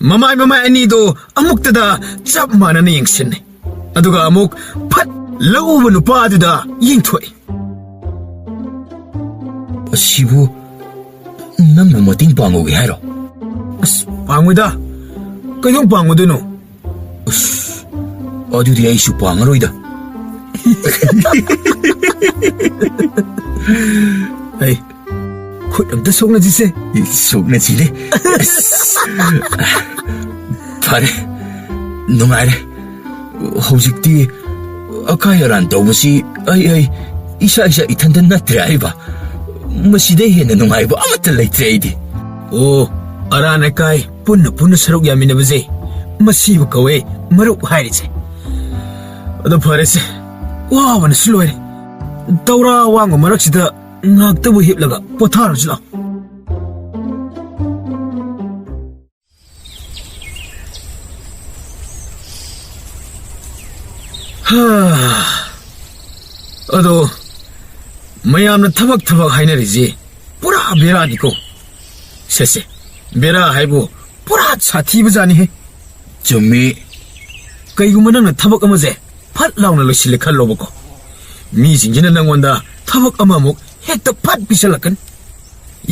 ꯃꯃꯥꯏ ꯃꯃꯥꯏ ꯑꯅꯤꯗꯨ ꯑꯃꯨꯛꯇꯗ ꯆꯞ ꯃꯥꯟꯅꯅ ꯌꯦꯡꯁꯤꯟꯅꯩ꯫ ꯑꯗꯨꯒ ꯑꯃꯨꯛ ꯐꯠ ꯂꯧꯎꯕ ꯅꯨꯄꯥꯗꯨꯗ ꯌꯦꯡꯊꯣꯛꯏ꯫ ꯑꯁꯤꯕꯨ ꯅꯪꯅ ꯃꯇꯦꯡ ꯄꯥꯡꯍꯧꯒꯦ ꯍꯥꯏꯔꯣ? ꯑꯁ, ꯄꯥꯡꯉꯣꯏꯗ꯫ ꯀꯩꯗꯧ ꯄꯥꯡꯉꯨꯗꯣꯏꯅꯣ? ꯑꯁ, ꯑꯗꯨꯗꯤ ꯑꯩꯁꯨ ꯄꯥꯡꯉꯔꯣꯏꯗ꯫ ꯑꯩ ꯈꯨꯠ ꯑꯝꯇ ꯁꯣꯛꯅꯁꯤꯁꯦ꯫ ꯁꯣꯛꯅꯁꯤꯅꯦ꯫ ꯑꯁ, ꯐꯔꯦ, ꯅꯨꯡꯉꯥꯏꯔꯦ꯫ ꯍꯧꯖꯤꯛꯇꯤ ꯑꯀꯥꯏ ꯑꯔꯥꯟ ꯇꯧꯕꯁꯤ ꯑꯩ, ꯑꯩ ꯏꯁꯥ, ꯏꯁꯥ ꯏꯊꯟꯇ ꯅꯠꯇ꯭ꯔꯦ ꯍꯥꯏꯕ꯫ ꯃꯁꯤꯗꯩ ꯍꯦꯟꯅ ꯅꯨꯡꯉꯥꯏꯕ ꯑꯃꯠꯇ ꯂꯩꯇ꯭ꯔꯦ ꯑꯩꯗꯤ꯫ ꯑꯣ, ꯑꯔꯥꯟ ꯑꯀꯥꯏ ꯄꯨꯟꯅ ꯄꯨꯟꯅ ꯁꯔꯨꯛ ꯌꯥꯃꯤꯟꯅꯕꯁꯦ, ꯃꯁꯤꯕꯨ ꯀꯧꯋꯦ ꯃꯔꯨꯞ ꯍꯥꯏꯔꯤꯁꯦ꯫ ꯑꯗꯣ ꯐꯔꯦꯁꯦ, ꯋꯥꯕꯅꯁꯨ ꯂꯣꯏꯔꯦ꯫ ꯇꯧꯔꯥ ꯋꯥꯡꯕ ꯃꯔꯛꯁꯤꯗ ꯉꯥꯛꯇꯕꯨ ꯍꯤꯞꯂꯒ ꯄꯣꯊꯥꯔꯨꯁꯤ ꯂꯥꯎ꯫ ꯍꯥ꯫ ꯑꯗꯣ ꯃꯌꯥꯝꯅ ꯊꯕꯛ ꯊꯕꯛ ꯍꯥꯏꯅꯔꯤꯁꯤ ꯄꯨꯔꯥ ꯕꯦꯔꯥꯅꯤꯀꯣ꯫ ꯁꯦ ꯁꯦ, ꯕꯦꯔꯥ ꯍꯥꯏꯕꯨ ꯄꯨꯔꯥ ꯁꯥꯊꯤꯕꯖꯥꯠꯅꯤꯍꯦ꯫ ꯆꯨꯝꯃꯤ꯫ ꯀꯩꯒꯨꯝꯕ ꯅꯪꯅ ꯊꯕꯛ ꯑꯃꯁꯦ ꯐꯠ ꯂꯥꯎꯅ ꯂꯣꯏꯁꯤꯜꯂꯦ ꯈꯜꯂꯣꯕꯀꯣ, ꯃꯤꯁꯤꯡꯁꯤꯅ ꯅꯪꯉꯣꯟꯗ ꯊꯕꯛ ꯑꯃꯃꯨꯛ ꯍꯦꯛꯇ ꯐꯠ ꯄꯤꯁꯜꯂꯛꯀꯅꯤ꯫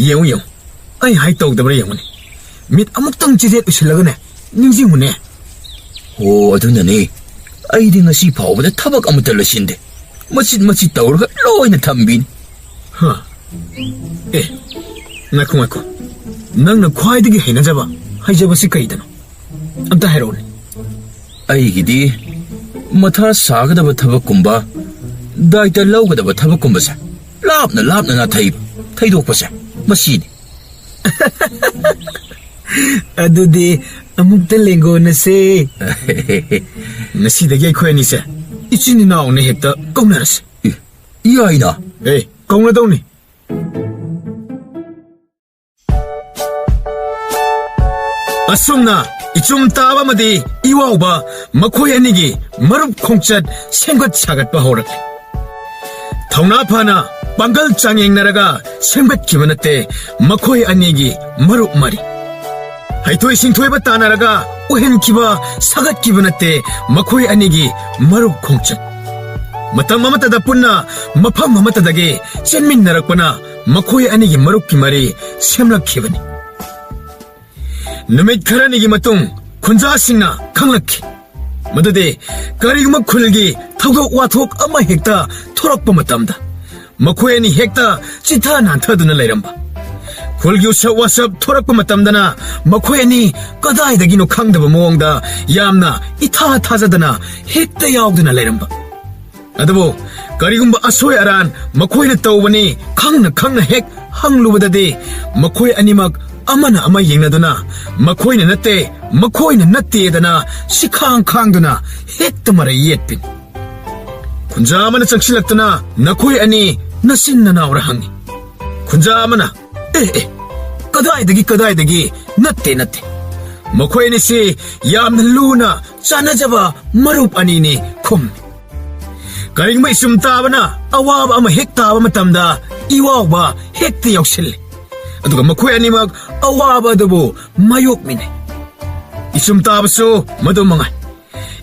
ꯌꯦꯡꯉꯨ, ꯌꯦꯡꯉꯨ, ꯑꯩ ꯍꯥꯏ ꯇꯧꯗꯕ꯭ꯔꯥ ꯌꯦꯡꯉꯨꯅꯦ꯫ ꯃꯤꯠ ꯑꯃꯨꯛꯇꯪ ꯆꯤꯖꯦꯠ ꯎꯏꯁꯤꯜꯂꯒꯅꯦ, ꯅꯤꯡꯁꯤꯡꯉꯨꯅꯦ꯫ ꯑꯣ, ꯑꯗꯨꯅꯅꯦ ꯑꯩꯗꯤ ꯉꯁꯤ ꯐꯥꯎꯕꯗ ꯊꯕꯛ ꯑꯃꯠꯇ ꯂꯣꯏꯁꯤꯟꯗꯦ꯫ ꯃꯆꯤꯠ ꯃꯆꯤꯠ ꯇꯧꯔꯒ ꯂꯣꯏꯅ ꯊꯝꯕꯤꯅꯤ꯫ ꯍꯥ? ꯑꯦ, ꯉꯥꯏꯈꯣ, ꯉꯥꯏꯈꯣ꯫ ꯅꯪꯅ ꯈ꯭ꯋꯥꯏꯗꯒꯤ ꯍꯩꯅꯖꯕ ꯍꯩꯖꯕꯁꯤ ꯀꯩꯗꯅꯣ? ꯑꯝꯇ ꯍꯥꯏꯔꯛꯎꯅꯦ꯫ ꯑꯩꯒꯤꯗꯤ ꯃꯊꯥ ꯁꯥꯒꯗꯕ ꯊꯕꯛꯀꯨꯝꯕ, ꯗꯥꯏꯇ ꯂꯧꯒꯗꯕ ꯊꯕꯛꯀꯨꯝꯕꯁꯦ ꯂꯥꯞꯅ ꯂꯥꯞꯅ ꯅꯥꯊꯩꯕ, ꯊꯩꯗꯣꯛꯄꯁꯦ, ꯃꯁꯤꯅꯤ꯫ ꯑꯗꯨꯗꯤ ꯑꯃꯨꯛꯇ ꯂꯦꯡꯒꯣꯟꯅꯁꯦ꯫ ꯉꯁꯤꯗꯒꯤ ꯑꯩꯈꯣꯏ ꯑꯅꯤꯁꯦ ꯏꯆꯤꯟ ꯏꯅꯥꯎꯅ ꯍꯦꯛꯇ ꯀꯧꯅꯔꯁꯦ꯫ ꯏ, ꯏꯌꯥꯏꯅ꯫ ꯑꯦ, ꯀꯧꯅꯗꯧꯅꯤ꯫ ꯑꯁꯨꯝꯅ ꯏꯆꯨꯝ ꯇꯥꯕ ꯑꯃꯗꯤ ꯏꯋꯥꯎꯕ ꯃꯈꯣꯏ ꯑꯅꯤꯒꯤ ꯃꯔꯨꯞ ꯈꯣꯡꯆꯠ ꯁꯦꯝꯒꯠ ꯁꯥꯒꯠꯄ ꯍꯧꯔꯛꯂꯤ꯫ ꯊꯧꯅꯥ ꯐꯅ ꯄꯥꯡꯒꯜ ꯆꯥꯡꯌꯦꯡꯅꯔꯒ ꯁꯦꯝꯒꯠꯈꯤꯕ ꯅꯠꯇꯦ ꯃꯈꯣꯏ ꯑꯅꯤꯒꯤ ꯃꯔꯨꯞ ꯃꯔꯤ꯫ ꯍꯩꯊꯣꯏ ꯁꯤꯡꯊꯣꯏꯕ ꯇꯥꯟꯅꯔꯒ ꯑꯣꯏꯍꯟꯈꯤꯕ, ꯁꯥꯒꯠꯈꯤꯕ ꯅꯠꯇꯦ ꯃꯈꯣꯏ ꯑꯅꯤꯒꯤ ꯃꯔꯨꯞ ꯈꯣꯡꯆꯠ꯫ ꯃꯇꯝ ꯑꯃꯠꯇꯗ ꯄꯨꯟꯅ ꯃꯐꯝ ꯑꯃꯠꯇꯗꯒꯤ ꯆꯦꯟꯃꯤꯟꯅꯔꯛꯄꯅ ꯃꯈꯣꯏ ꯑꯅꯤꯒꯤ ꯃꯔꯨꯞꯀꯤ ꯃꯔꯤ ꯁꯦꯝꯂꯛꯈꯤꯕꯅꯤ꯫ ꯅꯨꯃꯤꯠ ꯈꯔꯅꯤꯒꯤ ꯃꯇꯨꯡ ꯈꯨꯟꯖꯥꯁꯤꯡꯅ ꯈꯪꯂꯛꯈꯤ ꯃꯗꯨꯗꯤ ꯀꯔꯤꯒꯨꯝꯕ ꯈꯨꯜꯒꯤ ꯊꯧꯗꯣꯛ ꯋꯥꯊꯣꯛ ꯑꯃ ꯍꯦꯛꯇ ꯊꯣꯔꯛꯄ ꯃꯇꯝꯗ ꯃꯈꯣꯏ ꯑꯅꯤ ꯍꯦꯛꯇ ꯆꯤꯊ ꯅꯥꯟꯊꯗꯨꯅ ꯂꯩꯔꯝꯕ꯫ ꯈꯨꯜꯒꯤ ꯎꯁꯞ ꯋꯥꯁꯞ ꯊꯣꯔꯛꯄ ꯃꯇꯝꯗꯅ ꯃꯈꯣꯏ ꯑꯅꯤ ꯀꯗꯥꯏꯗꯒꯤꯅꯣ ꯈꯪꯗꯕ ꯃꯑꯣꯡꯗ ꯌꯥꯝꯅ ꯏꯊꯥ ꯊꯥꯖꯗꯅ ꯍꯦꯛꯇ ꯌꯥꯎꯗꯨꯅ ꯂꯩꯔꯝꯕ꯫ ꯑꯗꯨꯕꯨ ꯀꯔꯤꯒꯨꯝꯕ ꯑꯁꯣꯏ ꯑꯔꯥꯟ ꯃꯈꯣꯏꯅ ꯇꯧꯕꯅꯤ ꯈꯪꯅ ꯈꯪꯅ ꯍꯦꯛ ꯍꯪꯂꯨꯕꯗꯗꯤ ꯃꯈꯣꯏ ꯑꯅꯤꯃꯛ ꯑꯃꯅ ꯑꯃ ꯌꯦꯡꯅꯗꯨꯅ ꯃꯈꯣꯏꯅ ꯅꯠꯇꯦ, ꯃꯈꯣꯏꯅ ꯅꯠꯇꯦꯗꯅ ꯁꯤꯈꯥꯡ ꯈꯥꯡꯗꯨꯅ ꯍꯦꯛꯇ ꯃꯔꯩ ꯌꯦꯠꯄꯤꯅꯤ꯫ ꯈꯨꯟꯖꯥ ꯑꯃꯅ ꯆꯪꯁꯤꯜꯂꯛꯇꯨꯅ ꯅꯈꯣꯏ ꯑꯅꯤ ꯅꯆꯤꯟ ꯅꯅꯥꯎꯔ ꯍꯪꯉꯤ꯫ ꯈꯨꯟꯖꯥ ꯑꯃꯅ, "ꯑꯦ, ꯑꯦ, ꯀꯗꯥꯏꯗꯒꯤ, ꯀꯗꯥꯏꯗꯒꯤ? ꯅꯠꯇꯦ, ꯅꯠꯇꯦ꯫ ꯃꯈꯣꯏ ꯑꯅꯤꯁꯤ ꯌꯥꯝꯅ ꯂꯨꯅ ꯆꯥꯟꯅꯖꯕ ꯃꯔꯨꯞ ꯑꯅꯤꯅꯤ" ꯈꯨꯝꯃꯤ꯫ ꯀꯔꯤꯒꯨꯝꯕ ꯏꯆꯨꯝ ꯇꯥꯕꯅ ꯑꯋꯥꯕ ꯑꯃ ꯍꯦꯛ ꯇꯥꯕ ꯃꯇꯝꯗ ꯏꯋꯥꯎꯕ ꯍꯦꯛꯇ ꯌꯥꯎꯁꯤꯜꯂꯤ꯫ ꯑꯗꯨꯒ ꯃꯈꯣꯏ ꯑꯅꯤꯃꯛ ꯑꯋꯥꯕ ꯑꯗꯨꯕꯨ ꯃꯥꯌꯣꯛꯃꯤꯟꯅꯩ꯫ ꯏꯆꯨꯝ ꯇꯥꯕꯁꯨ ꯃꯗꯨ ꯃꯉꯥꯏ꯫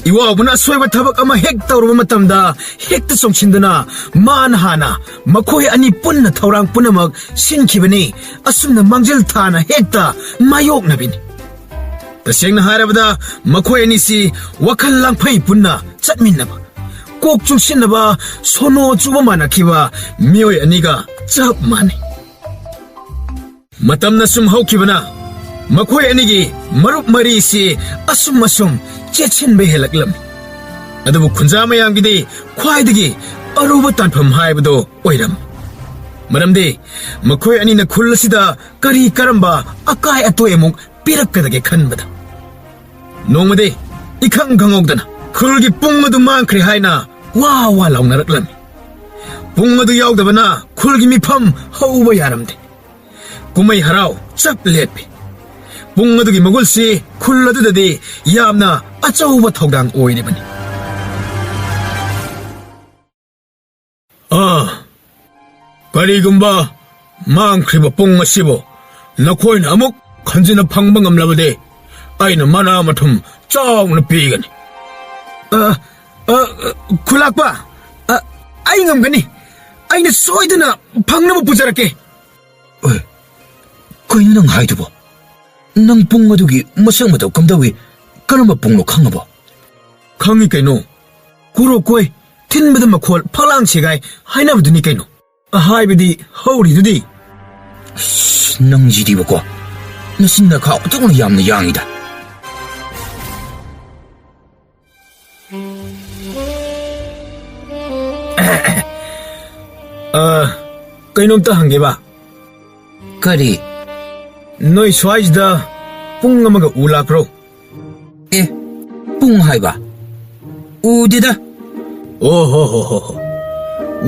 ꯏꯋꯥꯎꯕꯅ ꯑꯁꯣꯏꯕ ꯊꯕꯛ ꯑꯃ ꯍꯦꯛ ꯇꯧꯔꯨꯕ ꯃꯇꯝꯗ ꯍꯦꯛꯇ ꯆꯣꯡꯁꯤꯟꯗꯨꯅ ꯃꯥꯅ ꯍꯥꯟꯅ ꯃꯈꯣꯏ ꯑꯅꯤ ꯄꯨꯟꯅ ꯊꯧꯔꯥꯡ ꯄꯨꯝꯅꯃꯛ ꯁꯤꯟꯈꯤꯕꯅꯤ꯫ ꯑꯁꯨꯝꯅ ꯃꯥꯡꯖꯤꯜ ꯊꯥꯅ ꯍꯦꯛꯇ ꯃꯥꯌꯣꯛꯅꯕꯤꯅꯤ꯫ ꯇꯁꯦꯡꯅ ꯍꯥꯏꯔꯕꯗ, ꯃꯈꯣꯏ ꯑꯅꯤꯁꯤ ꯋꯥꯈꯜ ꯂꯥꯡꯐꯩ ꯄꯨꯟꯅ ꯆꯠꯃꯤꯟꯅꯕ, ꯀꯣꯛ ꯆꯨꯡꯁꯤꯟꯅꯕ, ꯁꯣꯅꯣ ꯆꯨꯕ ꯃꯥꯟꯅꯈꯤꯕ ꯃꯤꯑꯣꯏ ꯑꯅꯤꯒ ꯆꯞ ꯃꯥꯟꯅꯩ꯫ ꯃꯇꯝꯅ ꯁꯨꯝ ꯍꯧꯈꯤꯕꯅ ꯃꯈꯣꯏ ꯑꯅꯤꯒꯤ ꯃꯔꯨꯞ ꯃꯔꯤꯁꯤ ꯑꯁꯨꯝ ꯑꯁꯨꯝ ꯆꯦꯠꯁꯤꯟꯕ ꯍꯦꯜꯂꯛꯂꯝꯃꯤ꯫ ꯑꯗꯨꯕꯨ ꯈꯨꯟꯖꯥ ꯃꯌꯥꯝꯒꯤꯗꯤ ꯈ꯭ꯋꯥꯏꯗꯒꯤ ꯑꯔꯨꯕ ꯇꯥꯟꯐꯝ ꯍꯥꯏꯕꯗꯨ ꯑꯣꯏꯔꯝꯃꯤ꯫ ꯃꯔꯝꯗꯤ ꯃꯈꯣꯏ ꯑꯅꯤꯅ ꯈꯨꯜ ꯑꯁꯤꯗ ꯀꯔꯤ ꯀꯔꯝꯕ ꯑꯀꯥꯏ ꯑꯇꯣꯏ ꯑꯃꯨꯛ ꯄꯤꯔꯛꯀꯗꯒꯦ ꯈꯟꯕꯗ꯫ ꯅꯣꯡꯃꯗꯤ ꯏꯈꯪ ꯈꯪꯍꯧꯗꯅ ꯈꯨꯜꯒꯤ ꯄꯨꯡ ꯑꯗꯨ ꯃꯥꯡꯈ꯭ꯔꯦ ꯍꯥꯏꯅ ꯋꯥ ꯋꯥ ꯂꯥꯎꯅꯔꯛꯂꯝꯃꯤ꯫ ꯄꯨꯡ ꯑꯗꯨ ꯌꯥꯎꯗꯕꯅ ꯈꯨꯜꯒꯤ ꯃꯤꯐꯝ ꯍꯧꯕ ꯌꯥꯔꯝꯗꯦ꯫ ꯀꯨꯝꯍꯩ ꯍꯔꯥꯎ ꯆꯞ ꯂꯦꯞꯄꯤ꯫ ꯄꯨꯡ ꯑꯗꯨꯒꯤ ꯃꯒꯨꯜꯁꯤ ꯈꯨꯜ ꯑꯗꯨꯗꯗꯤ ꯌꯥꯝꯅ ꯑꯆꯧꯕ ꯊꯧꯗꯥꯡ ꯑꯣꯏꯔꯤꯕꯅꯤ꯫ ꯑꯥ, ꯀꯔꯤꯒꯨꯝꯕ ꯃꯥꯡꯈ꯭ꯔꯤꯕ ꯄꯨꯡ ꯑꯁꯤꯕꯨ ꯅꯈꯣꯏꯅ ꯑꯃꯨꯛ ꯍꯟꯖꯤꯟꯅ ꯐꯪꯕ ꯉꯝꯂꯕꯗꯤ, ꯑꯩꯅ ꯃꯅꯥ ꯃꯊꯨꯝ ꯆꯥꯎꯅ ꯄꯤꯒꯅꯤ꯫ ꯑ, ꯑ, ꯈꯨꯂꯥꯛꯄ, ꯑ, ꯑꯩ ꯉꯝꯒꯅꯤ꯫ ꯑꯩꯅ ꯁꯣꯏꯗꯅ ꯐꯪꯅꯕ ꯄꯨꯖꯔꯛꯀꯦ꯫ ꯑꯦ, ꯀꯩꯅꯣ ꯅꯪ ꯍꯥꯏꯗꯨꯕꯣ? ꯅꯪ ꯄꯨꯡ ꯑꯗꯨꯒꯤ ꯃꯁꯛ ꯃꯇꯧ ꯀꯝꯗꯧꯏ? ꯀꯔꯝꯕ ꯄꯨꯡꯅꯣ ꯈꯪꯉꯕꯣ? ꯈꯪꯉꯤ ꯀꯩꯅꯣ꯫ ꯀꯨꯔꯣꯀꯣꯏ ꯊꯤꯟꯕꯗ ꯃꯈꯣꯜ ꯐꯛꯂꯥꯡ ꯁꯦꯒꯥꯏ ꯍꯥꯏꯅꯕꯗꯨꯅꯤ ꯀꯩꯅꯣ꯫ ꯍꯥꯏꯕꯗꯤ ꯍꯧꯔꯤꯗꯨꯗꯤ꯫ ꯑꯁ, ꯅꯪꯁꯤꯗꯤꯕꯀꯣ, ꯅꯆꯤꯟ ꯅꯈꯥ ꯑꯣꯟꯊꯣꯛꯅ ꯌꯥꯝꯅ ꯌꯥꯡꯉꯤꯗ꯫ ꯑ, ꯀꯩꯅꯣꯝꯇ ꯍꯪꯒꯦꯕ꯫ ꯀꯔꯤ? ꯅꯣꯏ ꯁ꯭ꯋꯥꯏꯁꯤꯗ ꯄꯨꯡ ꯑꯃꯒ ꯎ ꯂꯥꯛꯄ꯭ꯔꯣ? ꯑꯦ, ꯄꯨꯡ ꯍꯥꯏꯕ? ꯎꯗꯦꯗ꯫ ꯑꯣ ꯍꯣ ꯍꯣ ꯍꯣ ꯍꯣ꯫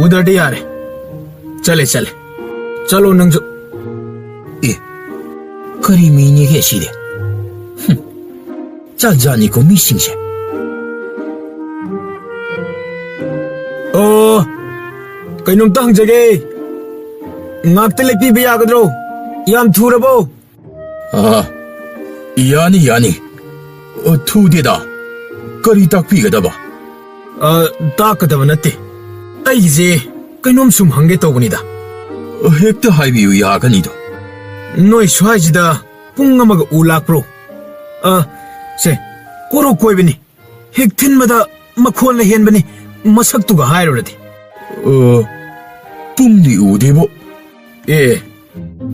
ꯎꯗ꯭ꯔꯗꯤ ꯌꯥꯔꯦ꯫ ꯆꯠꯂꯦ, ꯆꯠꯂꯦ꯫ ꯆꯠꯂꯣ ꯅꯪꯁꯨ꯫ ꯑꯦ, ꯀꯔꯤ ꯃꯤꯅꯦꯒꯦ ꯁꯤꯗꯤ? ꯍꯨꯝ꯫ ꯖꯥꯠ ꯖꯥꯠꯅꯤꯀꯣ ꯃꯤꯁꯤꯡꯁꯦ꯫ ꯑꯣ, ꯀꯩꯅꯣꯝꯇ ꯍꯪꯖꯒꯦ꯫ ꯉꯥꯛꯇ ꯂꯦꯞꯄꯤꯕ ꯌꯥꯒꯗ꯭ꯔꯣ? ꯌꯥꯝ ꯊꯨꯔꯕꯣ? ꯑꯥ, ꯌꯥꯅꯤ, ꯌꯥꯅꯤ꯫ ꯑ, ꯊꯨꯗꯦꯗ꯫ ꯀꯔꯤ ꯇꯥꯛꯄꯤꯒꯗꯕ? ꯑ, ꯇꯥꯛꯀꯗꯕ ꯅꯠꯇꯦ꯫ ꯑꯩꯒꯤꯁꯦ ꯀꯩꯅꯣꯝ ꯁꯨꯝ ꯍꯪꯒꯦ ꯇꯧꯕꯅꯤꯗ꯫ ꯍꯦꯛꯇ ꯍꯥꯏꯕꯤꯌꯨ, ꯌꯥꯒꯅꯤꯗ꯫ ꯅꯣꯏ ꯁ꯭ꯋꯥꯏꯁꯤꯗ ꯄꯨꯡ ꯑꯃꯒ ꯎ ꯂꯥꯛꯄ꯭ꯔꯣ? ꯑ, ꯁꯦ, ꯀꯣꯔꯣꯛ ꯀꯣꯏꯕꯅꯤ꯫ ꯍꯦꯛ ꯊꯤꯟꯕꯗ ꯃꯈꯣꯟꯅ ꯍꯦꯟꯕꯅꯤ, ꯃꯁꯛꯇꯨꯒ ꯍꯥꯏꯔꯨꯔꯗꯤ꯫ ꯑ, ꯄꯨꯡꯗꯤ ꯎꯗꯦꯕꯣ꯫ ꯑꯦ,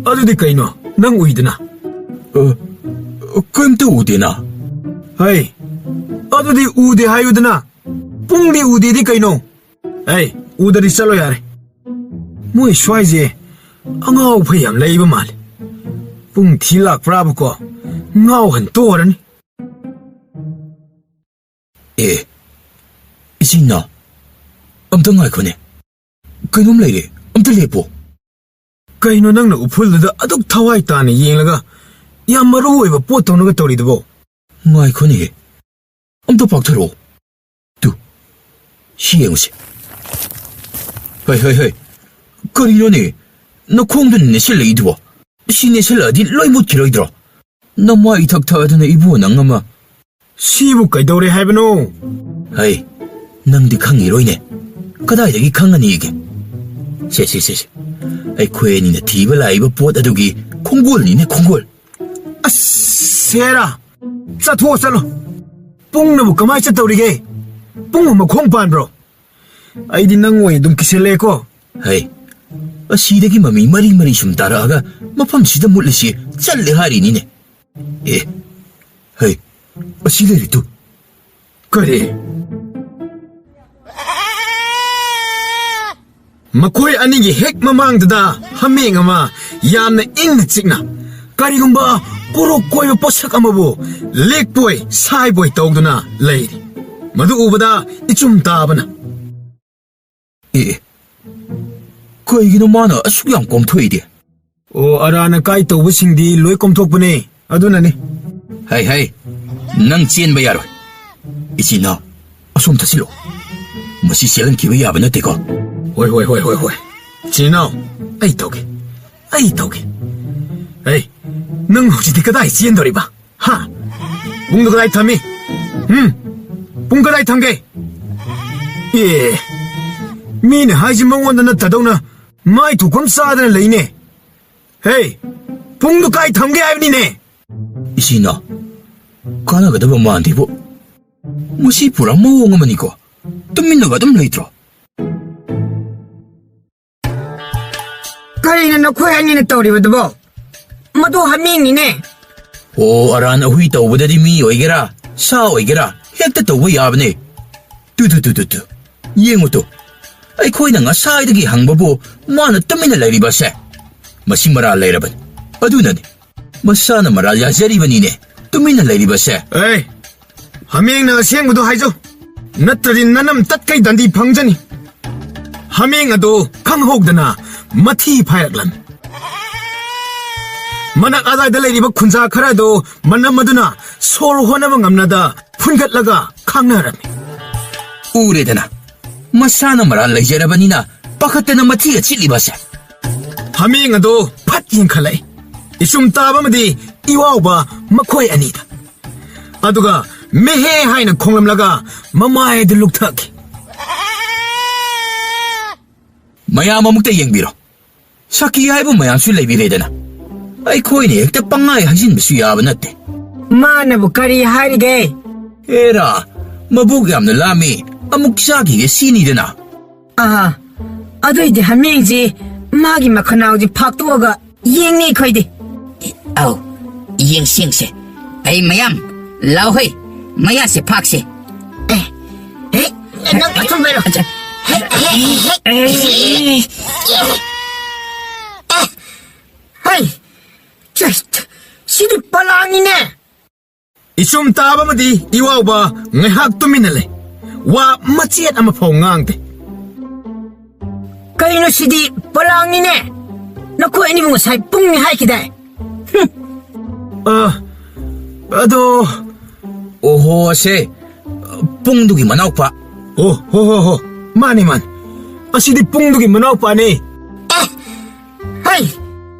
ꯑꯗꯨꯗꯤ ꯀꯩꯅꯣ? ꯅꯪ ꯎꯏꯗꯅ꯫ ꯑ, ꯀꯩꯝꯇ ꯎꯗꯦꯅ꯫ ꯍꯩ, ꯑꯗꯨꯗꯤ ꯎꯗꯦ ꯍꯥꯏꯌꯨꯗꯅ꯫ ꯄꯨꯡꯗꯤ ꯎꯗꯦꯗꯤ ꯀꯩꯅꯣ? ꯍꯩ, ꯎꯗꯗꯤ ꯆꯠꯂꯣ ꯌꯥꯔꯦ꯫ ꯃꯣꯏ ꯁ꯭ꯋꯥꯏꯁꯦ ꯑꯉꯥꯎ ꯐꯩ ꯌꯥꯝ ꯂꯩꯕ ꯃꯥꯜꯂꯦ꯫ ꯄꯨꯡ ꯊꯤ ꯂꯥꯛꯄ꯭ꯔꯥꯕꯀꯣ? ꯉꯥꯎꯍꯟ ꯇꯣꯔꯅꯤ꯫ ꯑꯦ, ꯏꯆꯤꯟ ꯏꯅꯥꯎ, ꯑꯝꯇ ꯉꯥꯏꯈꯣꯅꯦ꯫ ꯀꯩꯅꯣꯝ ꯂꯩꯔꯦ, ꯑꯝꯇ ꯂꯦꯞꯄꯣ꯫ ꯀꯩꯅꯣ ꯅꯪꯅ ꯎꯐꯨꯜꯗꯨꯗ ꯑꯗꯨꯛ ꯊꯋꯥꯏ ꯇꯥꯅ ꯌꯦꯡꯂꯒ ꯌꯥꯝ ꯃꯔꯨ ꯑꯣꯏꯕ ꯄꯣꯠ ꯇꯧꯅꯒ ꯇꯧꯔꯤꯗꯨꯕꯣ? ꯉꯥꯏꯈꯣꯅꯦꯍꯦ, ꯑꯝꯇ ꯄꯥꯛꯊꯔꯛꯑꯣ꯫ ꯇꯨ, ꯁꯤ ꯌꯦꯡꯉꯨꯁꯦ꯫ ꯍꯩ, ꯍꯩ, ꯍꯩ, ꯀꯔꯤꯅꯣꯅꯦ? ꯅꯈꯣꯡꯗꯨꯅ ꯅꯦꯠꯁꯤꯜꯂꯛꯏꯗꯨꯕꯣ? ꯁꯤ ꯅꯦꯠꯁꯤꯜꯂꯛꯑꯗꯤ ꯂꯣꯏ ꯃꯨꯠꯈꯤꯔꯣꯏꯗ꯭ꯔꯣ? ꯅꯃꯥꯏ ꯏꯊꯛ ꯊꯛꯑꯗꯅ ꯏꯕꯣ ꯅꯪ ꯑꯃ꯫ ꯁꯤꯕꯨ ꯀꯩꯗꯧꯔꯦ ꯍꯥꯏꯕꯅꯣ? ꯍꯩ, ꯅꯪꯗꯤ ꯈꯪꯉꯤꯔꯣꯏꯅꯦ꯫ ꯀꯗꯥꯏꯗꯒꯤ ꯈꯪꯉꯅꯤꯒꯦ? ꯁꯦ, ꯁꯦ, ꯁꯦ, ꯁꯦ꯫ ꯑꯩꯈꯣꯏ ꯑꯅꯤꯅ ꯊꯤꯕ ꯂꯥꯛꯏꯕ ꯄꯣꯠ ꯑꯗꯨꯒꯤ ꯈꯣꯡꯒꯣꯜꯅꯤꯅꯦ, ꯈꯣꯡꯒꯣꯜ꯫ ꯑꯁ, ꯁꯦꯔꯥ! ꯆꯠꯊꯣꯛꯑꯣ, ꯆꯠꯂꯣ꯫ ꯄꯨꯡꯅꯕꯨ ꯀꯃꯥꯏ ꯆꯠꯇꯧꯔꯤꯒꯦ? ꯄꯨꯡꯕꯨ ꯃꯈꯣꯡ ꯄꯥꯟꯕ꯭ꯔꯣ? ꯑꯩꯗꯤ ꯅꯪ ꯑꯣꯏꯅ ꯑꯗꯨꯝ ꯀꯤꯁꯜꯂꯛꯑꯦꯀꯣ꯫ ꯍꯩ, ꯑꯁꯤꯗꯒꯤ ꯃꯃꯤ ꯃꯔꯤ ꯃꯔꯤ ꯁꯨꯝ ꯇꯥꯔꯛꯑꯒ ꯃꯐꯝꯁꯤꯗ ꯃꯨꯠꯂꯤꯁꯤ ꯆꯠꯂꯦ ꯍꯥꯏꯔꯤꯅꯤꯅꯦ꯫ ꯑꯦ, ꯍꯩ, ꯑꯁꯤ ꯂꯩꯔꯦ ꯇꯨ꯫ ꯀꯔꯤ? ꯃꯈꯣꯏ ꯑꯅꯤꯒꯤ ꯍꯦꯛ ꯃꯃꯥꯡꯗꯨꯗ ꯍꯥꯃꯦꯡ ꯑꯃ ꯌꯥꯝꯅ ꯏꯪꯅ ꯆꯤꯛꯅ, ꯀꯔꯤꯒꯨꯝꯕ ꯀꯣꯔꯣꯛ ꯀꯣꯏꯕ ꯄꯣꯠꯁꯛ ꯑꯃꯕꯨ ꯂꯦꯛꯄꯣꯏ ꯁꯥꯏꯕꯣꯏ ꯇꯧꯗꯨꯅ ꯂꯩꯔꯤ꯫ ꯃꯗꯨ ꯎꯕꯗ ꯏꯆꯨꯝ ꯇꯥꯕꯅ, "ꯑꯦ, ꯑꯦ, ꯀꯩꯒꯤꯅꯣ ꯃꯥꯅ ꯑꯁꯨꯛ ꯌꯥꯝ ꯀꯣꯝꯊꯣꯛꯏꯗꯤ?" ꯑꯣ, ꯑꯔꯥꯟ ꯑꯀꯥꯏ ꯇꯧꯕꯁꯤꯡꯗꯤ ꯂꯣꯏ ꯀꯣꯝꯊꯣꯛꯄꯅꯦ, ꯑꯗꯨꯅꯅꯦ꯫ ꯍꯩ, ꯍꯩ, ꯅꯪ ꯆꯦꯟꯕ ꯌꯥꯔꯣꯏ꯫ ꯏꯆꯤꯟ ꯏꯅꯥꯎ, ꯑꯁꯣꯝ ꯆꯠꯁꯤꯜꯂꯣ꯫ ꯃꯁꯤ ꯆꯦꯜꯍꯟꯈꯤꯕ ꯌꯥꯕ ꯅꯠꯇꯦꯀꯣ꯫ ꯍꯣꯏ, ꯍꯣꯏ, ꯍꯣꯏ, ꯍꯣꯏ, ꯍꯣꯏ꯫ ꯏꯆꯤꯟ ꯏꯅꯥꯎ, ꯑꯩ ꯇꯧꯒꯦ, ꯑꯩ ꯇꯧꯒꯦ꯫ ꯑꯩ, ꯅꯪ ꯍꯧꯖꯤꯛꯇꯤ ꯀꯗꯥꯏ ꯆꯦꯟꯗꯣꯔꯤꯕ? ꯍꯥ? ꯄꯨꯡꯗꯨ ꯀꯗꯥꯏ ꯊꯝꯃꯤ? ꯎꯝ? ꯄꯨꯡ ꯀꯗꯥꯏ ꯊꯝꯒꯦ? ꯑꯦ, ꯃꯤꯅ ꯍꯥꯏꯁꯤ ꯃꯉꯣꯟꯗ ꯅꯠꯇꯗꯧꯅ ꯃꯥꯏ ꯊꯣꯛꯐꯝ ꯆꯥꯗꯅ ꯂꯩꯅꯦ꯫ ꯍꯦ, ꯄꯨꯡꯗꯨ ꯀꯥꯏ ꯊꯝꯒꯦ ꯍꯥꯏꯕꯅꯤꯅꯦ? ꯏꯆꯤꯟ ꯏꯅꯥꯎ, ꯀꯥꯟꯅꯒꯗꯕ ꯃꯥꯟꯗꯦꯕꯨ꯫ ꯃꯁꯤ ꯄꯨꯔꯥ ꯃꯑꯣꯡ ꯑꯃꯅꯤꯀꯣ꯫ ꯇꯨꯃꯤꯟꯅꯒ ꯑꯗꯨꯝ ꯂꯩꯇ꯭ꯔꯣ? ꯀꯔꯤꯅꯣ ꯅꯈꯣꯏ ꯑꯅꯤꯅ ꯇꯧꯔꯤꯕꯗꯨꯕꯣ? ꯃꯗꯨ ꯍꯥꯃꯦꯡꯅꯤꯅꯦ꯫ ꯑꯣ, ꯑꯔꯥꯟ ꯑꯍꯨꯏ ꯇꯧꯕꯗꯗꯤ ꯃꯤ ꯑꯣꯏꯒꯦꯔꯥ, ꯁꯥ ꯑꯣꯏꯒꯦꯔꯥ, ꯍꯦꯛꯇ ꯇꯧꯕ ꯌꯥꯕꯅꯦ꯫ Two, two, two, two, two. ꯌꯦꯡꯉꯨ ꯇꯨ꯫ ꯑꯩꯈꯣꯏꯅ ꯉꯁꯥꯏꯗꯒꯤ ꯍꯪꯕꯕꯨ ꯃꯥꯅ ꯇꯨꯃꯤꯟꯅ ꯂꯩꯔꯤꯕꯁꯦ꯫ ꯃꯁꯤ ꯃꯔꯥꯜ ꯂꯩꯔꯕꯅꯤ꯫ ꯑꯗꯨꯅꯅꯤ꯫ ꯃꯁꯥꯅ ꯃꯔꯥꯜ ꯌꯥꯖꯔꯤꯕꯅꯤꯅꯦ꯫ ꯇꯨꯃꯤꯟꯅ ꯂꯩꯔꯤꯕꯁꯦ꯫ ꯑꯦ, ꯍꯥꯃꯦꯡꯅ ꯑꯁꯦꯡꯕꯗꯨ ꯍꯥꯏꯖꯧ꯫ ꯅꯠꯇ꯭ꯔꯗꯤ ꯅꯅꯝ ꯇꯠꯀꯩ ꯗꯟꯗꯤ ꯐꯪꯖꯅꯤ꯫ ꯍꯥꯃꯦꯡ ꯑꯗꯨ ꯈꯪꯍꯧꯗꯅ ꯃꯊꯤ ꯐꯥꯏꯔꯛꯂꯝꯃꯤ꯫ ꯃꯅꯥꯛ ꯑꯗꯥꯏꯗ ꯂꯩꯔꯤꯕ ꯈꯨꯟꯖꯥ ꯈꯔ ꯑꯗꯨ ꯃꯅꯝ ꯑꯗꯨꯅ ꯁꯣꯔ ꯍꯣꯟꯅꯕ ꯉꯝꯅꯗ ꯐꯨꯟꯒꯠꯂꯒ ꯈꯥꯡꯅꯔꯝꯃꯤ꯫ ꯎꯔꯦꯗꯅ, ꯃꯁꯥꯅ ꯃꯔꯥꯜ ꯂꯩꯖꯔꯕꯅꯤꯅ ꯄꯥꯈꯠꯇꯅ ꯃꯊꯤꯒ ꯆꯤꯠꯂꯤꯕꯁꯦ꯫ ꯍꯥꯃꯦꯡ ꯑꯗꯨ ꯐꯠ ꯌꯦꯡꯈꯠꯂꯛꯏ꯫ ꯏꯆꯨꯝ ꯇꯥꯕ ꯑꯃꯗꯤ ꯏꯋꯥꯎꯕ ꯃꯈꯣꯏ ꯑꯅꯤꯗ꯫ ꯑꯗꯨꯒ ꯃꯦꯍꯦ ꯍꯥꯏꯅ ꯈꯣꯡꯂꯝꯂꯒ ꯃꯃꯥꯏ ꯑꯗꯨ ꯂꯨꯛꯊꯛꯈꯤ꯫ ꯃꯌꯥꯝ ꯑꯃꯨꯛꯇ ꯌꯦꯡꯕꯤꯔꯣ꯫ ꯁꯈꯤ ꯍꯥꯏꯕ ꯃꯌꯥꯝꯁꯨ ꯂꯩꯕꯤꯔꯦꯗꯅ꯫ ꯑꯩꯈꯣꯏꯅ ꯍꯦꯛꯇ ꯄꯪꯍꯥꯏ ꯍꯥꯏꯖꯤꯟꯕꯁꯨ ꯌꯥꯕ ꯅꯠꯇꯦ꯫ ꯃꯥꯅꯕꯨ ꯀꯔꯤ ꯍꯥꯏꯔꯤꯒꯦ? ꯑꯦꯔꯥ, ꯃꯕꯨꯛ ꯌꯥꯝꯅ ꯂꯥꯝꯃꯤ, ꯑꯃꯨꯛ ꯆꯥꯈꯤꯒꯦ ꯁꯤꯅꯤꯗꯅ꯫ ꯑꯥ, ꯑꯗꯨꯏꯗꯤ ꯍꯥꯃꯦꯡꯁꯤ ꯃꯥꯒꯤ ꯃꯈꯅꯥꯎꯁꯤ ꯐꯥꯛꯇꯣꯛꯑꯒ ꯌꯦꯡꯅꯤ ꯑꯩꯈꯣꯏꯗꯤ꯫ ꯑꯧ, ꯌꯦꯡꯁꯤ ꯌꯦꯡꯁꯤ꯫ ꯑꯩ ꯃꯌꯥꯝ, ꯂꯥꯎ ꯍꯩ, ꯃꯌꯥꯁꯦ ꯐꯥꯛꯁꯦ꯫ ꯑꯦ, ꯑꯦ, ꯅꯪ ꯑꯆꯨꯝꯕꯩꯔꯣ? ꯑꯆꯥ꯫ ꯍꯦ, ꯍꯦ, ꯍꯦ, ꯍꯦ꯫ ꯑꯦ, ꯍꯩ, ꯆꯠ, ꯁꯤꯗꯤ ꯄꯂꯥꯡꯅꯤꯅꯦ꯫ ꯏꯆꯨꯝ ꯇꯥꯕ ꯑꯃꯗꯤ ꯏꯋꯥꯎꯕ ꯉꯥꯏꯍꯥꯛ ꯇꯨꯃꯤꯟꯅ ꯂꯩ꯫ ꯋꯥ ꯃꯆꯦꯠ ꯑꯃ ꯐꯥꯎ ꯉꯥꯡꯗꯦ꯫ ꯀꯩꯅꯣ ꯁꯤꯗꯤ ꯄꯂꯥꯡꯅꯤꯅꯦ? ꯅꯈꯣꯏ ꯑꯅꯤꯕꯨ ꯉꯁꯥꯏ ꯄꯨꯡꯅꯤ ꯍꯥꯏꯈꯤꯗꯥꯏ? ꯍꯨꯝ꯫ ꯑ, ꯑꯗꯣ, ꯑꯣꯍꯣ, ꯑꯁꯦ ꯄꯨꯡꯗꯨꯒꯤ ꯃꯅꯥꯎꯄꯥ꯫ ꯑꯣ, ꯍꯣ, ꯍꯣ, ꯍꯣ꯫ ꯃꯥꯅꯤ, ꯃꯥꯅꯤ꯫ ꯑꯁꯤꯗꯤ ꯄꯨꯡꯗꯨꯒꯤ ꯃꯅꯥꯎꯄꯥꯅꯤ꯫ ꯑꯦ, ꯍꯩ!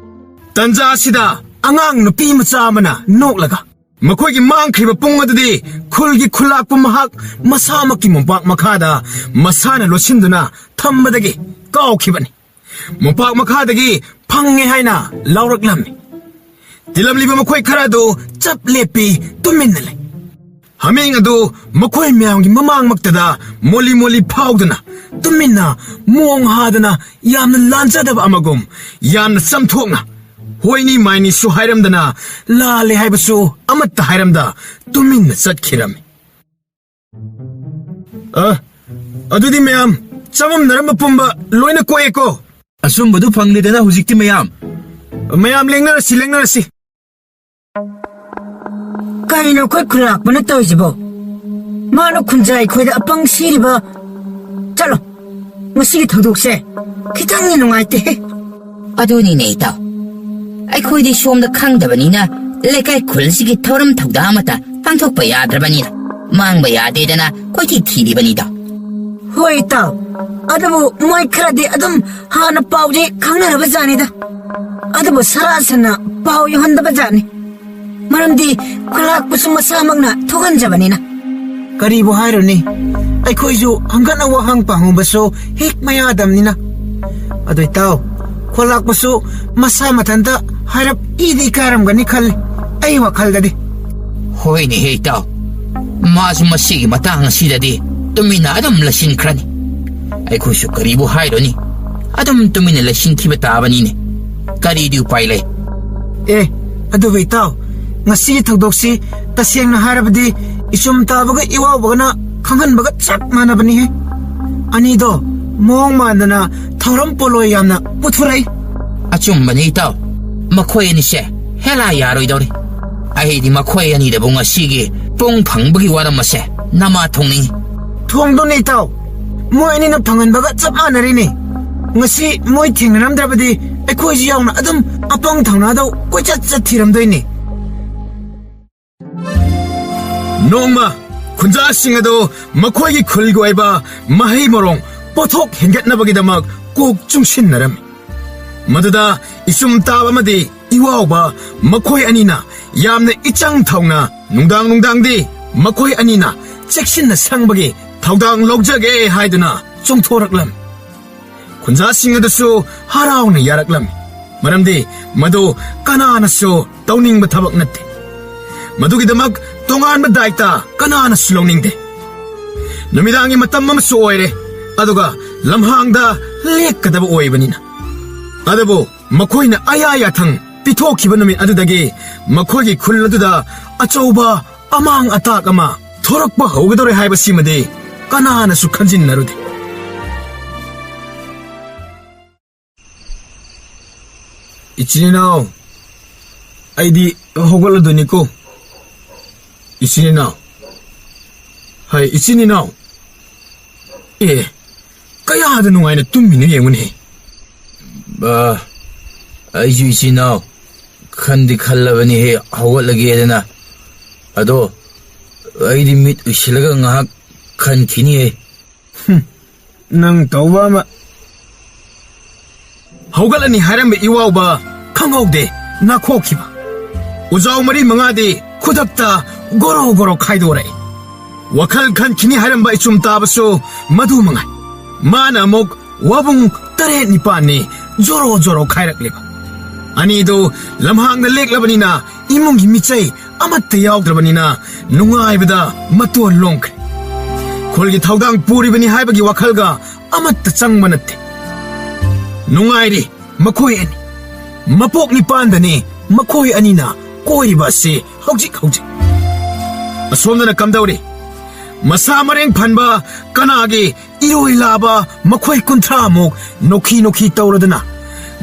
ꯇꯟꯖꯥ ꯑꯁꯤꯗ ꯑꯉꯥꯡ ꯅꯨꯄꯤ ꯃꯆꯥ ꯑꯃꯅ ꯅꯣꯛꯂꯒ, ꯃꯈꯣꯏꯒꯤ ꯃꯥꯡꯈ꯭ꯔꯤꯕ ꯄꯨꯡ ꯑꯗꯨꯗꯤ ꯈꯨꯜꯒꯤ ꯈꯨꯜꯂꯥꯛꯄ ꯃꯍꯥꯛ ꯃꯁꯥꯃꯛꯀꯤ ꯃꯣꯝꯄꯥꯛ ꯃꯈꯥꯗ ꯃꯁꯥꯅ ꯂꯣꯠꯁꯤꯟꯗꯨꯅ ꯊꯝꯕꯗꯒꯤ ꯀꯥꯎꯈꯤꯕꯅꯤ꯫ ꯃꯣꯝꯄꯥꯛ ꯃꯈꯥꯗꯒꯤ ꯐꯪꯉꯦ ꯍꯥꯏꯅ ꯂꯥꯎꯔꯛꯂꯝꯃꯤ꯫ ꯇꯤꯜꯂꯝꯂꯤꯕ ꯃꯈꯣꯏ ꯈꯔ ꯑꯗꯨ ꯆꯞ ꯂꯦꯞꯄꯤ ꯇꯨꯃꯤꯟꯅ ꯂꯩ꯫ ꯍꯥꯃꯦꯡ ꯑꯗꯨ ꯃꯈꯣꯏ ꯃꯌꯥꯝꯒꯤ ꯃꯃꯥꯡꯃꯛꯇꯗ ꯃꯣꯂꯤ ꯃꯣꯂꯤ ꯐꯥꯎꯗꯨꯅ ꯇꯨꯃꯤꯟꯅ ꯃꯣꯡ ꯍꯥꯗꯅ ꯌꯥꯝꯅ ꯂꯥꯟꯖꯗꯕ ꯑꯃꯒꯨꯝ ꯌꯥꯝꯅ ꯆꯝꯊꯣꯛꯅ ꯍꯣꯏꯅꯤ ꯃꯥꯏꯅꯤꯁꯨ ꯍꯥꯏꯔꯝꯗꯅ ꯂꯥꯜꯂꯦ ꯍꯥꯏꯕꯁꯨ ꯑꯃꯠꯇ ꯍꯥꯏꯔꯝꯗ ꯇꯨꯃꯤꯟꯅ ꯆꯠꯈꯤꯔꯝꯃꯤ꯫ ꯑ, ꯑꯗꯨꯗꯤ ꯃꯌꯥꯝ ꯆꯃꯝꯅꯔꯝꯕ ꯄꯨꯝꯕ ꯂꯣꯏꯅ ꯀꯣꯛꯑꯦꯀꯣ꯫ ꯑꯆꯨꯝꯕꯗꯨ ꯐꯪꯂꯦꯗꯅ ꯍꯧꯖꯤꯛꯇꯤ ꯃꯌꯥꯝ꯫ ꯃꯌꯥꯝ ꯂꯦꯡꯅꯔꯁꯤ, ꯂꯦꯡꯅꯔꯁꯤ꯫ ꯀꯔꯤꯅꯣ ꯑꯩꯈꯣꯏ ꯈꯨꯜꯂꯥꯛꯄꯅ ꯇꯧꯔꯤꯁꯤꯕꯣ? ꯃꯥꯅ ꯈꯨꯟꯖꯥꯏ ꯑꯩꯈꯣꯏꯗ ꯑꯄꯪ ꯁꯤꯔꯤꯕ? ꯆꯠꯂꯣ, ꯉꯁꯤꯒꯤ ꯊꯧꯗꯣꯛꯁꯦ ꯈꯤꯇꯪꯗꯤ ꯅꯨꯡꯉꯥꯏꯇꯦꯍꯦ꯫ ꯑꯗꯨꯅꯤꯅꯦ ꯏꯇꯥꯎ, ꯑꯩꯈꯣꯏꯗꯤ ꯁꯣꯝꯗ ꯈꯪꯗꯕꯅꯤꯅ ꯂꯩꯀꯥꯏ ꯈꯨꯜꯁꯤꯒꯤ ꯊꯧꯔꯝ ꯊꯧꯗꯥ ꯑꯃꯠꯇ ꯄꯥꯡꯊꯣꯛꯄ ꯌꯥꯗ꯭ꯔꯕꯅꯤꯅ ꯃꯥꯡꯕ ꯌꯥꯗꯦꯗꯅ ꯀꯣꯏꯊꯤ ꯊꯤꯔꯤꯕꯅꯤꯗꯣ꯫ ꯍꯣꯏ ꯏꯇꯥꯎ, ꯑꯗꯨꯕꯨ ꯃꯣꯏ ꯈꯔꯗꯤ ꯑꯗꯨꯝ ꯍꯥꯟꯅ ꯄꯥꯎꯗꯤ ꯈꯪꯅꯔꯕ ꯖꯥꯠꯅꯤꯗ꯫ ꯑꯗꯨꯕꯨ ꯁꯔꯥꯁꯟꯅ ꯄꯥꯎ ꯌꯧꯍꯟꯗꯕ ꯖꯥꯠꯅꯤ꯫ ꯃꯔꯝꯗꯤ ꯈꯨꯜꯂꯥꯛꯄꯁꯨ ꯃꯁꯥꯃꯛꯅ ꯊꯣꯛꯍꯟꯖꯕꯅꯤꯅ꯫ ꯀꯔꯤꯕꯨ ꯍꯥꯏꯔꯨꯅꯤ, ꯑꯩꯈꯣꯏꯁꯨ ꯍꯪꯒꯠꯅ ꯋꯥꯍꯪ ꯄꯥꯡꯍꯧꯕꯁꯨ ꯍꯦꯛ ꯃꯌꯥꯗꯕꯅꯤꯅ꯫ ꯑꯗꯨ ꯏꯇꯥꯎ, ꯈꯨꯜꯂꯥꯛꯄꯁꯨ ꯃꯁꯥ ꯃꯊꯟꯇ ꯍꯥꯏꯔꯞ ꯏꯗꯤ ꯏꯀꯥꯏꯔꯝꯒꯅꯤ ꯈꯜꯂꯤ, ꯑꯩ ꯋꯥꯈꯜꯗꯗꯤ꯫ ꯍꯣꯏꯅꯦ ꯍꯦ ꯏꯇꯥꯎ, ꯃꯥꯁꯨ ꯃꯁꯤꯒꯤ ꯃꯇꯥꯡ ꯑꯁꯤꯗꯗꯤ ꯇꯨꯃꯤꯟꯅ ꯑꯗꯨꯝ ꯂꯩꯁꯤꯟꯈ꯭ꯔꯅꯤ꯫ ꯑꯩꯈꯣꯏꯁꯨ ꯀꯔꯤꯕꯨ ꯍꯥꯏꯔꯨꯅꯤ, ꯑꯗꯨꯝ ꯇꯨꯃꯤꯟꯅ ꯂꯩꯁꯤꯟꯈꯤꯕ ꯇꯥꯕꯅꯤꯅꯦ꯫ ꯀꯔꯤꯗꯤ ꯎꯄꯥꯏ ꯂꯩ? ꯑꯦ, ꯑꯗꯨꯕꯨ ꯏꯇꯥꯎ, ꯉꯁꯤꯒꯤ ꯊꯧꯗꯣꯛꯁꯤ ꯇꯁꯦꯡꯅ ꯍꯥꯏꯔꯕꯗꯤ ꯏꯆꯨꯝ ꯇꯥꯕꯒ ꯏꯋꯥꯎꯕꯒꯅ ꯈꯪꯍꯟꯕꯒ ꯆꯞ ꯃꯥꯟꯅꯕꯅꯤꯍꯦ꯫ ꯑꯅꯤꯗꯣ ꯃꯑꯣꯡ ꯃꯥꯟꯗꯅ ꯊꯧꯔꯝ ꯄꯣꯠꯂꯣꯏ ꯌꯥꯝꯅ ꯄꯨꯊꯣꯔꯛꯏ꯫ ꯑꯆꯨꯝꯕꯅꯤ ꯏꯇꯥꯎ, ꯃꯈꯣꯏ ꯑꯅꯤꯁꯦ ꯍꯦꯂꯥ ꯌꯥꯔꯣꯏꯗꯧꯔꯤ꯫ ꯑꯩꯗꯤ ꯃꯈꯣꯏ ꯑꯅꯤꯗꯕꯨ ꯉꯁꯤꯒꯤ ꯄꯨꯡ ꯐꯪꯕꯒꯤ ꯋꯥꯔꯝ ꯑꯁꯦ ꯅꯃꯥ ꯊꯣꯡꯅꯤꯡꯉꯤ꯫ ꯊꯣꯡꯗꯣꯅꯦ ꯏꯇꯥꯎ, ꯃꯣꯏ ꯑꯅꯤꯅ ꯐꯪꯍꯟꯕꯒ ꯆꯞ ꯃꯥꯟꯅꯔꯤꯅꯦ꯫ ꯉꯁꯤ ꯃꯣꯏ ꯊꯦꯡꯅꯔꯝꯗ꯭ꯔꯕꯗꯤ ꯑꯩꯈꯣꯏꯁꯨ ꯌꯥꯎꯅ ꯑꯗꯨꯝ ꯑꯄꯪ ꯊꯧꯅꯥꯗꯧ ꯀꯣꯏꯆꯠ ꯆꯠ ꯊꯤꯔꯝꯗꯣꯏꯅꯦ꯫ ꯅꯣꯡꯃ ꯈꯨꯟꯖꯥꯁꯤꯡ ꯑꯗꯨ ꯃꯈꯣꯏꯒꯤ ꯈꯨꯜꯒꯤ ꯑꯣꯏꯕ ꯃꯍꯩ ꯃꯔꯣꯡ ꯄꯣꯠꯊꯣꯛ ꯍꯦꯟꯒꯠꯅꯕꯒꯤꯗꯃꯛ ꯀꯣꯛ ꯆꯨꯡꯁꯤꯟꯅꯔꯝꯃꯤ꯫ ꯃꯗꯨꯗ ꯏꯆꯨꯝ ꯇꯥꯕ ꯑꯃꯗꯤ ꯏꯋꯥꯎꯕ ꯃꯈꯣꯏ ꯑꯅꯤꯅ ꯌꯥꯝꯅ ꯏꯆꯪ ꯊꯧꯅ ꯅꯨꯡꯗꯥꯡ ꯅꯨꯡꯗꯥꯡꯗꯤ ꯃꯈꯣꯏ ꯑꯅꯤꯅ ꯆꯦꯛꯁꯤꯟꯅ ꯁꯪꯕꯒꯤ ꯊꯧꯗꯥꯡ ꯂꯧꯖꯒꯦ ꯍꯥꯏꯗꯨꯅ ꯆꯣꯡꯊꯣꯔꯛꯂꯝꯃꯤ꯫ ꯈꯨꯟꯖꯥꯁꯤꯡ ꯑꯗꯨꯁꯨ ꯍꯔꯥꯎꯅ ꯌꯥꯔꯛꯂꯝꯃꯤ, ꯃꯔꯝꯗꯤ ꯃꯗꯨ ꯀꯅꯥꯅꯁꯨ ꯇꯧꯅꯤꯡꯕ ꯊꯕꯛ ꯅꯠꯇꯦ꯫ ꯃꯗꯨꯒꯤꯗꯃꯛ ꯇꯣꯉꯥꯟꯕ ꯗꯥꯏꯇ ꯀꯅꯥꯅꯁꯨ ꯂꯧꯅꯤꯡꯗꯦ꯫ ꯅꯨꯃꯤꯗꯥꯡꯒꯤ ꯃꯇꯝ ꯑꯃꯁꯨ ꯑꯣꯏꯔꯦ, ꯑꯗꯨꯒ ꯂꯝꯍꯥꯡꯗ ꯂꯦꯛꯀꯗꯕ ꯑꯣꯏꯕꯅꯤꯅ꯫ ꯑꯗꯨꯕꯨ ꯃꯈꯣꯏꯅ ꯑꯌꯥ ꯌꯥꯊꯪ ꯄꯤꯊꯣꯛꯈꯤꯕ ꯅꯨꯃꯤꯠ ꯑꯗꯨꯗꯒꯤ ꯃꯈꯣꯏꯒꯤ ꯈꯨꯜ ꯑꯗꯨꯗ ꯑꯆꯧꯕ ꯑꯃꯥꯡ ꯑꯇꯥꯛ ꯑꯃ ꯊꯣꯔꯛꯄ ꯍꯧꯒꯗꯧꯔꯦ ꯍꯥꯏꯕꯁꯤꯃꯗꯤ ꯀꯅꯥꯅꯁꯨ ꯈꯟꯖꯤꯟꯅꯔꯨꯗꯦ꯫ ꯏꯆꯤꯟ ꯏꯅꯥꯎ, ꯑꯩꯗꯤ ꯍꯧꯒꯠꯂꯗꯣꯏꯅꯤꯀꯣ꯫ ꯏꯆꯤꯟ ꯏꯅꯥꯎ, ꯍꯥꯏ, ꯏꯆꯤꯟ ꯏꯅꯥꯎ, ꯑꯦ, ꯀꯌꯥꯗ ꯅꯨꯡꯉꯥꯏꯅ ꯇꯨꯝꯃꯤꯅꯣ ꯌꯦꯡꯉꯨꯅꯦ꯫ ꯕꯥ, ꯑꯩꯁꯨ ꯏꯆꯤꯟ ꯏꯅꯥꯎ ꯈꯟꯗꯤ ꯈꯜꯂꯕꯅꯤꯍꯦ ꯍꯧꯒꯠꯂꯒꯦꯗꯅ꯫ ꯑꯗꯣ ꯑꯩꯗꯤ ꯃꯤꯠ ꯎꯏꯁꯤꯜꯂꯒ ꯉꯥꯏꯍꯥꯛ ꯈꯟꯈꯤꯅꯤꯍꯦ꯫ ꯍꯨꯝ, ꯅꯪ ꯇꯧꯕ ꯑꯃ꯫ ꯍꯧꯒꯠꯂꯅꯤ ꯍꯥꯏꯔꯝꯕ ꯏꯋꯥꯎꯕ ꯈꯪꯍꯧꯗꯦ ꯅꯥꯈꯣꯛꯈꯤꯕ꯫ ꯎꯖꯥꯎ ꯃꯔꯤ ꯃꯉꯥꯗꯤ ꯈꯨꯗꯛꯇ ꯒꯣꯔꯣ ꯒꯣꯔꯣ ꯈꯥꯏꯗꯣꯔꯛꯏ꯫ ꯋꯥꯈꯜ ꯈꯟꯈꯤꯅꯤ ꯍꯥꯏꯔꯝꯕ ꯏꯆꯨꯝ ꯇꯥꯕꯁꯨ ꯃꯗꯨ ꯃꯉꯥꯏ꯫ ꯃꯥꯅ ꯑꯃꯨꯛ ꯋꯥꯕꯨꯡ ꯇꯔꯦꯠ ꯅꯤꯄꯥꯟꯅꯤ ꯖꯣꯔꯣ ꯖꯣꯔꯣ ꯈꯥꯏꯔꯛꯂꯤꯕ꯫ ꯑꯅꯤꯗꯨ ꯂꯝꯍꯥꯡꯗ ꯂꯦꯛꯂꯕꯅꯤꯅ ꯏꯃꯨꯡꯒꯤ ꯃꯤꯆꯩ ꯑꯃꯠꯇ ꯌꯥꯎꯗ꯭ꯔꯕꯅꯤꯅ ꯅꯨꯡꯉꯥꯏꯕꯗ ꯃꯇꯣꯟ ꯂꯣꯝꯈ꯭ꯔꯦ꯫ ꯈꯨꯜꯒꯤ ꯊꯧꯗꯥꯡ ꯄꯨꯔꯤꯕꯅꯤ ꯍꯥꯏꯕꯒꯤ ꯋꯥꯈꯜꯒ ꯑꯃꯠꯇ ꯆꯪꯕ ꯅꯠꯇꯦ꯫ ꯅꯨꯡꯉꯥꯏꯔꯤ ꯃꯈꯣꯏ ꯑꯅꯤ꯫ ꯃꯄꯣꯛ ꯅꯤꯄꯥꯟꯗꯅꯤ ꯃꯈꯣꯏ ꯑꯅꯤꯅ ꯀꯣꯏꯔꯤꯕ ꯑꯁꯤ ꯍꯧꯖꯤꯛ ꯍꯧꯖꯤꯛ꯫ ꯑꯁꯣꯝꯗꯅ ꯀꯝꯗꯧꯔꯤ? ꯃꯁꯥ ꯃꯔꯦꯡ ꯐꯟꯕ ꯀꯅꯥꯒꯤ ꯏꯔꯣꯏ ꯂꯥꯕ ꯃꯈꯣꯏ ꯀꯨꯟꯊ꯭ꯔꯥꯃꯨꯛ ꯅꯣꯛꯈꯤ ꯅꯣꯛꯈꯤ ꯇꯧꯔꯗꯨꯅ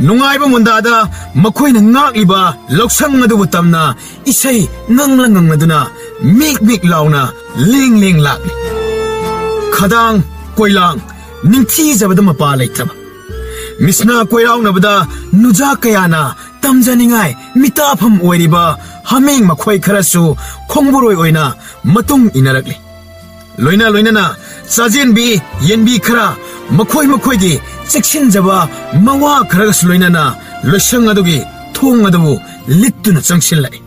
ꯅꯨꯡꯉꯥꯏꯕ ꯃꯨꯟꯗꯥꯗ ꯃꯈꯣꯏꯅ ꯉꯥꯛꯂꯤꯕ ꯂꯧꯁꯪ ꯑꯗꯨꯕꯨ ꯇꯝꯅ ꯏꯁꯩ ꯉꯪꯂ ꯉꯪꯂꯗꯨꯅ ꯃꯤꯛ ꯃꯤꯛ ꯂꯥꯎꯅ ꯂꯦꯡ ꯂꯦꯡ ꯂꯥꯛꯂꯤ꯫ ꯈꯗꯥꯡ ꯀꯣꯏꯂꯥꯡ ꯅꯤꯡꯊꯤꯖꯕꯗ ꯃꯄꯥ ꯂꯩꯇ꯭ꯔꯕ ꯃꯤꯁꯅꯥ ꯀꯣꯏꯔꯥꯎꯅꯕꯗ ꯅꯨꯖꯥ ꯀꯌꯥꯅ ꯇꯝꯖꯅꯤꯡꯉꯥꯏ ꯃꯤꯇꯥꯐꯝ ꯑꯣꯏꯔꯤꯕ ꯍꯥꯃꯦꯡ ꯃꯈꯣꯏ ꯈꯔꯁꯨ ꯈꯣꯡꯕꯨꯔꯣꯏ ꯑꯣꯏꯅ ꯃꯇꯨꯡ ꯏꯟꯅꯔꯛꯂꯤ꯫ ꯂꯣꯏꯅ ꯂꯣꯏꯅꯅ ꯆꯥꯖꯦꯟꯕꯤ ꯌꯦꯟꯕꯤ ꯈꯔ ꯃꯈꯣꯏ ꯃꯈꯣꯏꯒꯤ ꯆꯦꯛꯁꯤꯟꯖꯕ ꯃꯋꯥ ꯈꯔꯒꯁꯨ ꯂꯣꯏꯅꯅ ꯂꯣꯏꯁꯪ ꯑꯗꯨꯒꯤ ꯊꯣꯡ ꯑꯗꯨꯕꯨ ꯂꯤꯠꯇꯨꯅ ꯆꯪꯁꯤꯜꯂꯛꯏ꯫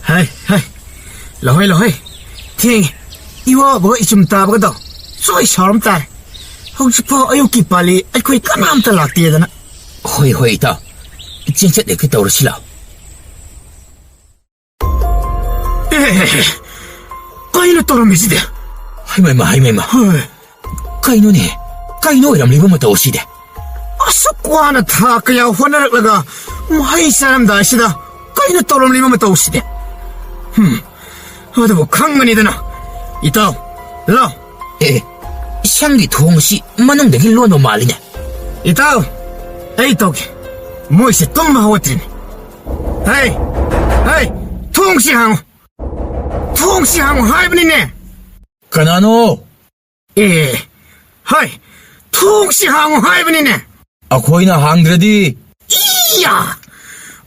ꯍꯥꯏ, ꯍꯥꯏ꯫ ꯂꯧꯍꯣꯏ, ꯂꯧꯍꯣꯏ꯫ ꯊꯦꯡꯉꯦ꯫ ꯏꯋꯥꯕꯒ ꯏꯆꯨꯝ ꯇꯥꯕꯒꯗꯣ ꯁꯣꯏ ꯁꯥꯎꯔꯝ ꯇꯥꯔꯦ꯫ ꯍꯧꯖꯤꯛꯐꯥꯎ ꯑꯌꯨꯛꯀꯤ ꯄꯥꯜꯂꯤ ꯑꯩꯈꯣꯏ ꯀꯅꯥꯝꯇ ꯂꯥꯛꯇꯦꯗꯅ꯫ ꯍꯣꯏ, ꯍꯣꯏ, ꯏꯇꯥꯎ꯫ ꯆꯦꯟꯆꯠ ꯍꯦꯛꯇ ꯇꯧꯔꯁꯤ ꯂꯥꯎ꯫ ꯑꯦ, ꯀꯩꯅꯣ ꯇꯧꯔꯝꯃꯤꯁꯤꯗꯤ? ꯍꯩꯃꯩꯃ, ꯍꯩꯃꯩꯃ꯫ ꯍꯣꯏ꯫ ꯀꯩꯅꯣꯅꯦ? ꯀꯩꯅꯣ ꯑꯣꯏꯔꯝꯂꯤꯕ ꯃꯇꯧ ꯑꯁꯤꯗꯤ? ꯑꯁꯨꯛ ꯋꯥꯅ ꯊꯥ ꯀꯌꯥ ꯍꯣꯠꯅꯔꯛꯂꯒ ꯃꯍꯩ ꯆꯥꯔꯝꯗꯥꯏꯁꯤꯗ ꯀꯩꯅꯣ ꯇꯧꯔꯝꯂꯤꯕ ꯃꯇꯧ ꯑꯁꯤꯗꯤ? ꯍꯝ, ꯑꯗꯨꯕꯨ ꯈꯪꯒꯅꯤꯗꯅ꯫ ꯏꯇꯥꯎ, ꯂꯥꯎ꯫ ꯑꯦ, ꯁꯪꯒꯤ ꯊꯣꯡ ꯑꯁꯤ ꯃꯅꯨꯡꯗꯒꯤ ꯂꯣꯟꯕ ꯃꯥꯜꯂꯤꯅꯦ꯫ ꯏꯇꯥꯎ, ꯑꯩ ꯇꯧꯒꯦ꯫ ꯃꯣꯏꯁꯦ ꯇꯨꯝꯕ ꯍꯧꯒꯠꯇ꯭ꯔꯤꯅꯦ꯫ ꯍꯩ, ꯍꯩ, ꯊꯣꯡꯁꯤ ꯍꯥꯡꯉꯨ꯫ ꯊꯣꯡꯁꯤ ꯍꯥꯡꯉꯨ ꯍꯥꯏꯕꯅꯤꯅꯦ꯫ ꯀꯅꯥꯅꯣ? ꯑꯦ, ꯍꯩ, ꯊꯣꯡꯁꯤ ꯍꯥꯡꯉꯨ ꯍꯥꯏꯕꯅꯤꯅꯦ꯫ ꯑꯩꯈꯣꯏꯅ ꯍꯥꯡꯗ꯭ꯔꯗꯤ? ꯏꯌꯥ!